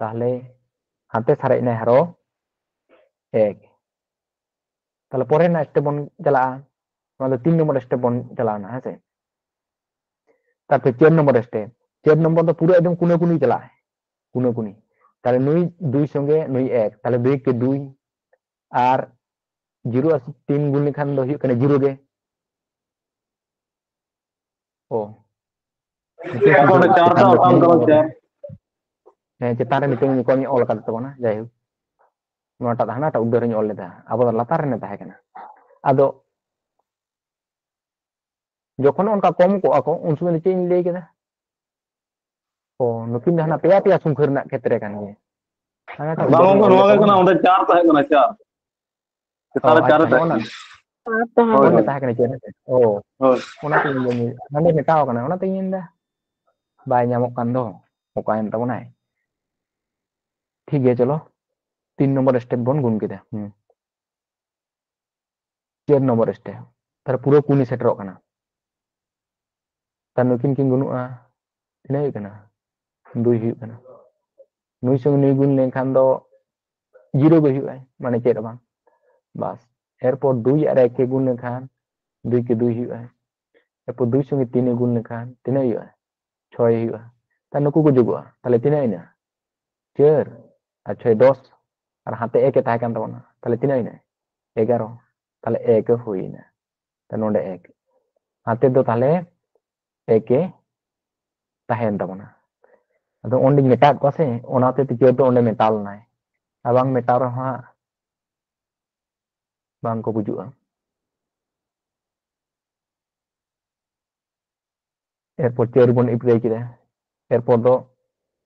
ᱛᱟᱦᱞᱮ ᱦᱟᱱᱛᱮ ᱥᱟᱨᱮᱡ ᱮᱱᱟᱭ ᱟᱨᱚ ᱮᱠ᱾ ᱛᱟᱦᱞᱮ ᱯᱚᱨᱮ ᱨᱮᱱᱟᱜ ᱥᱴᱮᱯ ᱵᱚᱱ ᱪᱟᱞᱟᱜᱼᱟ, ᱱᱚᱣᱟ ᱫᱚ ᱛᱤᱱ ᱱᱚᱢᱵᱚᱨ ᱥᱴᱮᱯ ᱵᱚᱱ ᱪᱟᱞᱟᱣ ᱮᱱᱟ, ᱦᱮᱸ ᱥᱮ? ᱛᱟᱨᱯᱚᱨᱮ ᱪᱟᱨ ᱱᱚᱢᱵᱚᱨ ᱥᱴᱮᱯ, ᱪᱟᱨ ᱱᱚᱢᱵᱚᱨ ᱫᱚ ᱯᱩᱨᱟᱹ ᱮᱠᱫᱚᱢ ᱠᱩᱱᱟᱹ ᱠᱩᱱᱤ ᱪᱟᱞᱟᱜᱼᱟ, ᱠᱩᱱᱟᱹ ᱠᱩᱱᱤ᱾ ᱛᱟᱦᱞᱮ ᱱᱩᱭ ᱫᱩᱭ ᱥᱚᱸᱜᱮ ᱱᱩᱭ ᱮᱠ, ᱛᱟᱦᱞᱮ ᱫᱩᱭ ᱠᱮ ᱫᱩᱭ, ᱟᱨ ᱡᱤᱨᱳ ᱟᱨ ᱛᱤᱱ ᱜᱩᱱ ᱞᱮᱠᱷᱟᱱ ᱫᱚ ᱦᱩᱭᱩᱜ ᱠᱟᱱᱟ ᱡᱤᱨᱳ ᱜᱮ᱾ ᱚ, ᱱᱤᱛᱚᱜ ᱟᱠᱚ ᱚᱸᱰᱮ ᱪᱟᱨ ᱪᱮᱛᱟᱱ ᱫᱚ ᱨᱮ ᱚᱠᱟ ᱞᱮᱠᱟ ᱠᱚ ᱪᱟᱨ? ᱦᱮᱸ, ᱪᱮᱛᱟᱱ ᱨᱮ ᱢᱤᱫᱴᱮᱱ ᱧᱩᱛᱩᱢ ᱤᱧ ᱚᱞ ᱟᱠᱟᱫ ᱛᱟᱵᱚᱱᱟ, ᱡᱟᱭᱦᱳᱠ, ᱱᱚᱣᱟᱴᱟᱜ ᱫᱚ ᱦᱟᱱᱟᱴᱟᱜ ᱩᱫᱟᱹᱨ ᱤᱧ ᱚᱞ ᱞᱮᱫᱟ, ᱟᱵᱚ ᱫᱚ ᱞᱟᱛᱟᱨ ᱨᱮ ᱛᱟᱦᱮᱸ ᱠᱟᱱᱟ᱾ ᱟᱫᱚ ᱡᱚᱠᱷᱚᱱ ᱚᱱᱠᱟ ᱠᱚᱢ ᱠᱚᱜᱼᱟ ᱠᱚ, ᱩᱱ ᱥᱚᱢᱚᱭ ᱫᱚ ᱪᱮᱫ ᱤᱧ ᱞᱟᱹᱭ ᱠᱮᱫᱟ? ᱚ, ᱱᱩᱠᱤᱱ ᱫᱚ ᱦᱟᱱᱟ ᱯᱮᱭᱟ ᱯᱮᱭᱟ ᱥᱚᱝᱠᱷᱟ ᱨᱮᱱᱟᱜ ᱠᱷᱮᱛᱨᱮ ᱠᱟᱱ ᱜᱮᱭᱟ᱾ ᱦᱟᱱᱟᱴᱟᱜ ᱵᱟᱝ ᱩᱫᱟᱹᱨ ᱜᱚᱝᱠᱮ, ᱤᱧ ᱚᱞ ᱱᱚᱣᱟ ᱜᱮ ᱞᱮᱫᱟ᱾ ᱠᱟᱱᱟ, ᱚᱸᱰᱮ ᱪᱟᱨ ᱛᱟᱦᱮᱸ ᱠᱟᱱᱟ, ᱪᱟᱨ᱾ ᱚ, ᱪᱮᱛᱟᱱ ᱨᱮ ᱪᱟᱨ ᱟᱪᱪᱷᱟ, ᱨᱮ ᱱᱚᱜᱼᱚ ᱛᱟᱦᱮᱸ ᱱᱟ᱾ ᱠᱟᱱᱟ᱾ ᱦᱳᱭ, ᱚᱸᱰᱮ ᱦᱳᱭ᱾ ᱛᱟᱦᱮᱸ ᱠᱟᱱᱟ ᱪᱮᱫ? ᱦᱳᱭ᱾ ᱚᱱᱟᱛᱮ ᱤᱧ ᱫᱚ ᱱᱚᱰᱮ ᱢᱮᱴᱟᱣ ᱠᱟᱱᱟ, ᱚᱱᱟᱛᱮ ᱤᱧ ᱢᱮᱱᱫᱟ ᱵᱟᱭ ᱧᱟᱢᱚᱜ ᱠᱟᱱ ᱫᱚ, ᱚᱠᱟᱭᱮᱱ ᱛᱟᱵᱚᱱᱟᱭ? ᱴᱷᱤᱠ ᱜᱮᱭᱟ, ᱪᱚᱞᱚ, ᱛᱤᱱ ᱱᱚᱢᱵᱚᱨ ᱥᱴᱮᱯ ᱵᱚᱱ ᱜᱩᱱ ᱠᱮᱫᱟ᱾ ᱦᱩᱸ᱾ ᱪᱟᱨ ᱱᱚᱢᱵᱚᱨ ᱥᱴᱮᱯ, ᱛᱟᱦᱞᱮ ᱯᱩᱨᱟᱹ ᱠᱩᱱ ᱥᱮᱴᱮᱨᱚᱜ ᱠᱟᱱᱟ᱾ ᱛᱟᱦᱞᱮ ᱱᱩᱠᱤᱱ ᱠᱤᱱ ᱜᱩᱱᱩᱜᱼᱟ, ᱛᱤᱱᱟᱹᱜ ᱦᱩᱭᱩᱜ ᱠᱟᱱᱟ? ᱫᱩᱭ ᱦᱩᱭᱩᱜ ᱠᱟᱱᱟ᱾ ᱱᱩᱭ ᱥᱚᱸᱜᱮ ᱱᱩᱭ ᱜᱩᱱ ᱞᱮᱱᱠᱷᱟᱱ ᱫᱚ ᱡᱤᱨᱳ ᱜᱮ ᱦᱩᱭᱩᱜᱼᱟ, ᱢᱟᱱᱮ ᱪᱮᱫ ᱦᱚᱸ ᱵᱟᱝ᱾ ᱵᱟᱥ, ᱮᱨᱯᱚᱨ ᱫᱩᱭ ᱟᱨ ᱮᱠ ᱮ ᱜᱩᱱ ᱞᱮᱱᱠᱷᱟᱱ ᱫᱩᱭ ᱠᱮ ᱫᱩᱭ ᱦᱩᱭᱩᱜᱼᱟ᱾ ᱮᱨᱯᱚᱨ ᱫᱩᱭ ᱥᱚᱸᱜᱮ ᱛᱤᱱ ᱮ ᱜᱩᱱ ᱞᱮᱱᱠᱷᱟᱱ ᱛᱤᱱᱟᱹᱜ ᱦᱩᱭᱩᱜᱼᱟ? ᱪᱷᱚᱭ ᱦᱩᱭᱩᱜᱼᱟ᱾ ᱛᱟᱦᱞᱮ ᱱᱩᱠᱩ ᱠᱚ ᱡᱳᱜᱚᱜᱼᱟ, ᱛᱟᱦᱞᱮ ᱛᱤᱱᱟᱹᱜ ᱦᱩᱭᱱᱟ? ᱪᱟᱨ ᱟᱨ ᱪᱷᱚᱭ ᱫᱚᱥ, ᱟᱨ ᱦᱟᱱᱛᱮ ᱮᱠ ᱮ ᱛᱟᱦᱮᱸ ᱠᱟᱱ ᱛᱟᱵᱚᱱᱟ, ᱛᱟᱦᱞᱮ ᱛᱤᱱᱟᱹᱜ ᱦᱩᱭᱱᱟ? ᱮᱜᱟᱨᱚ᱾ ᱛᱟᱦᱞᱮ ᱮᱠ ᱦᱩᱭᱱᱟ, ᱛᱟᱦᱞᱮ ᱱᱚᱰᱮ ᱮᱠ, ᱦᱟᱱᱛᱮ ᱫᱚ ᱛᱟᱦᱞᱮ ᱮᱠ ᱮ ᱛᱟᱦᱮᱸᱭᱮᱱ ᱛᱟᱵᱚᱱᱟ᱾ ᱟᱫᱚ ᱚᱸᱰᱮᱧ ᱢᱮᱴᱟᱣᱮᱫ ᱠᱚᱣᱟ ᱥᱮ, ᱚᱱᱟᱛᱮ ᱪᱟᱨ ᱫᱚ ᱚᱸᱰᱮ ᱢᱮᱴᱟᱣ ᱞᱮᱱᱟᱭ, ᱟᱨ ᱵᱟᱝ ᱢᱮᱴᱟᱣ ᱨᱮᱦᱚᱸ ᱦᱟᱸᱜ ᱵᱟᱝ ᱠᱚ ᱵᱩᱡᱩᱜᱼᱟ᱾ ᱮᱨᱯᱚᱨ ᱪᱟᱨ ᱵᱚᱱ ᱮᱯᱞᱟᱭ ᱠᱮᱫᱟ, ᱮᱨᱯᱚᱨ ᱫᱚ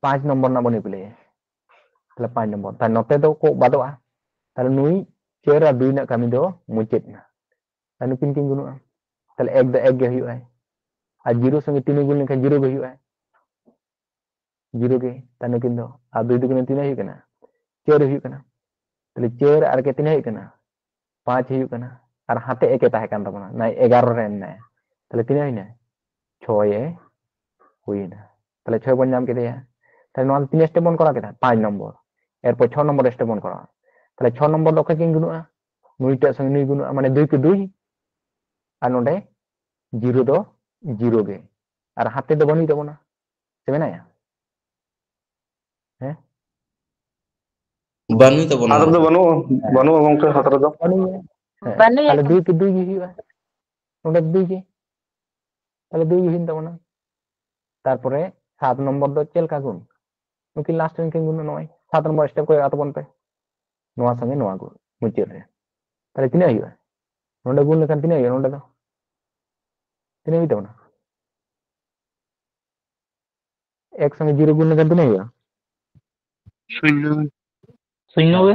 ᱯᱟᱸᱪ ᱱᱚᱢᱵᱚᱨ ᱨᱮᱱᱟᱜ ᱵᱚᱱ ᱮᱯᱞᱟᱭᱟ᱾ ᱛᱟᱦᱞᱮ ᱯᱟᱸᱪ ᱱᱚᱢᱵᱚᱨ, ᱛᱟᱦᱞᱮ ᱱᱚᱛᱮ ᱫᱚ ᱠᱚ ᱵᱟᱫᱚᱜᱼᱟ᱾ ᱛᱟᱦᱞᱮ ᱱᱩᱭ ᱪᱟᱨ ᱟᱨ ᱫᱩᱭ ᱨᱮᱱᱟᱜ ᱠᱟᱹᱢᱤ ᱫᱚ ᱢᱩᱪᱟᱹᱫ ᱮᱱᱟ᱾ ᱛᱟᱦᱞᱮ ᱱᱩᱠᱤᱱ ᱠᱤᱱ ᱜᱩᱱᱩᱜᱼᱟ, ᱛᱟᱦᱞᱮ ᱮᱠ ᱫᱚ ᱮᱠ ᱜᱮ ᱦᱩᱭᱩᱜᱼᱟ, ᱟᱨ ᱡᱤᱨᱳ ᱥᱚᱸᱜᱮ ᱛᱤᱱ ᱮ ᱜᱩᱱ ᱞᱮᱱᱠᱷᱟᱱ ᱡᱤᱨᱳ ᱜᱮ ᱦᱩᱭᱩᱜᱼᱟ, ᱡᱤᱨᱳ ᱜᱮ᱾ ᱛᱟᱦᱞᱮ ᱱᱩᱠᱤᱱ ᱫᱚ ᱟᱨ ᱫᱩᱭ ᱫᱩᱜᱩᱱᱮ ᱛᱤᱱᱟᱹᱜ ᱦᱩᱭᱩᱜ ᱠᱟᱱᱟ? ᱪᱟᱹᱨ ᱦᱩᱭᱩᱜ ᱠᱟᱱᱟ᱾ ᱛᱟᱦᱞᱮ ᱪᱟᱹᱨ ᱟᱨ ᱮᱠᱮ ᱛᱤᱱᱟᱹᱜ ᱦᱩᱭᱩᱜ ᱠᱟᱱᱟ? ᱯᱟᱸᱪ ᱦᱩᱭᱩᱜ ᱠᱟᱱᱟ᱾ ᱟᱨ ᱦᱟᱛᱮ ᱮᱠᱮ ᱛᱟᱦᱮᱸ ᱠᱟᱱ ᱛᱟᱵᱚᱱᱟ, ᱱᱟᱭ ᱮᱜᱟᱨᱚ ᱨᱮ ᱢᱮᱱᱟᱭᱟ᱾ ᱛᱟᱦᱞᱮ ᱛᱤᱱᱟᱹᱜ ᱦᱩᱭᱱᱟ? ᱪᱷᱚᱭ ᱮ ᱦᱩᱭᱱᱟ᱾ ᱛᱟᱦᱞᱮ ᱪᱷᱚᱭ ᱵᱚᱱ ᱧᱟᱢ ᱠᱮᱫᱮᱭᱟ᱾ ᱛᱟᱦᱞᱮ ᱱᱚᱣᱟ ᱫᱚ ᱛᱤᱱᱟᱹᱜ step ᱵᱚᱱ ᱠᱚᱨᱟᱣ ᱠᱮᱫᱟ? ᱯᱟᱸᱪ ᱱᱚᱢᱵᱚᱨ᱾ ᱮᱨᱯᱚᱨ ᱪᱷᱚ ᱱᱚᱢᱵᱚᱨ step ᱵᱚᱱ ᱠᱚᱨᱟᱣᱟ᱾ ᱛᱟᱦᱞᱮ ᱪᱷᱚ ᱱᱚᱢᱵᱚᱨ ᱫᱚ ᱚᱠᱚᱭ ᱠᱤᱱ ᱜᱩᱱᱚᱜᱼᱟ? ᱱᱩᱭᱴᱟᱜ ᱥᱚᱸᱜᱮ ᱱᱩᱭ ᱜᱩᱱᱚᱜᱼᱟ, ᱢᱟᱱᱮ ᱫᱩᱭ ᱠᱚ ᱫᱩᱭ, ᱟᱨ ᱱᱚᱰᱮ ᱡᱤᱨᱳ ᱫᱚ ᱡᱤᱨᱳ ᱜᱮ, ᱟᱨ ᱦᱟᱛᱮ ᱫᱚ ᱵᱟᱹᱱᱩᱭ ᱛᱟᱵᱚᱱᱟ, ᱥᱮ ᱢᱮᱱᱟᱭᱟ? ᱦᱮᱸ, ᱵᱟᱹᱱᱩᱭ ᱛᱟᱵᱚᱱᱟ᱾ ᱦᱟᱛ ᱨᱮᱫᱚ ᱵᱟᱹᱱᱩᱜᱼᱟ, ᱵᱟᱹᱱᱩᱜᱼᱟ ᱜᱚᱝᱠᱮ, ᱦᱟᱛ ᱨᱮᱫᱚ᱾ ᱵᱟᱹᱱᱩᱭᱟ᱾ ᱦᱮᱸ, ᱵᱟᱹᱱᱩᱭᱟ ᱛᱟᱦᱞᱮ ᱛᱚ᱾ ᱫᱩᱭ ᱠᱚ ᱫᱩᱭ ᱜᱮ ᱦᱩᱭᱩᱜᱼᱟ, ᱱᱚᱰᱮ ᱫᱩᱭ ᱜᱮ, ᱛᱟᱦᱞᱮ ᱫᱩᱭ ᱜᱮ ᱦᱩᱭᱮᱱ ᱛᱟᱵᱚᱱᱟ᱾ ᱛᱟᱨᱯᱚᱨᱮ ᱥᱟᱛ ᱱᱚᱢᱵᱚᱨ ᱫᱚ ᱪᱮᱫ ᱞᱮᱠᱟ ᱜᱩᱱ? ᱱᱩᱠᱤᱱ ᱞᱟᱥᱴ ᱨᱮᱱ ᱠᱤᱱ ᱜᱩᱱ, ᱱᱚᱜᱼᱚᱭ ᱥᱟᱛ ᱱᱚᱢᱵᱚᱨ step ᱠᱚᱭᱚᱜ ᱛᱟᱵᱚᱱ ᱯᱮ, ᱱᱚᱣᱟ ᱥᱚᱸᱜᱮ ᱱᱚᱣᱟ ᱜᱩᱱ ᱢᱩᱪᱟᱹᱫ ᱨᱮ᱾ ᱛᱟᱦᱞᱮ ᱛᱤᱱᱟᱹᱜ ᱦᱩᱭᱩᱜᱼᱟ? ᱱᱚᱰᱮ ᱜᱩᱱ ᱞᱮᱠᱷᱟᱱ ᱛᱤᱱᱟᱹᱜ ᱦᱩᱭᱩᱜᱼᱟ? ᱱᱚᱰᱮ ᱫᱚ ᱛᱤᱱᱟᱹᱜ ᱦᱩᱭᱩᱜ ᱛᱟᱵᱚᱱᱟ? ᱮᱠ ᱥᱚᱸᱜᱮ ᱡᱤᱨᱳ ᱜᱩᱱ ᱞᱮᱠᱷᱟᱱ ᱛᱤᱱᱟᱹᱜ ᱦᱩᱭᱩᱜᱼᱟ? ᱥᱩᱱᱱᱚ᱾ ᱥᱩᱱᱱᱚ ᱜᱮ᱾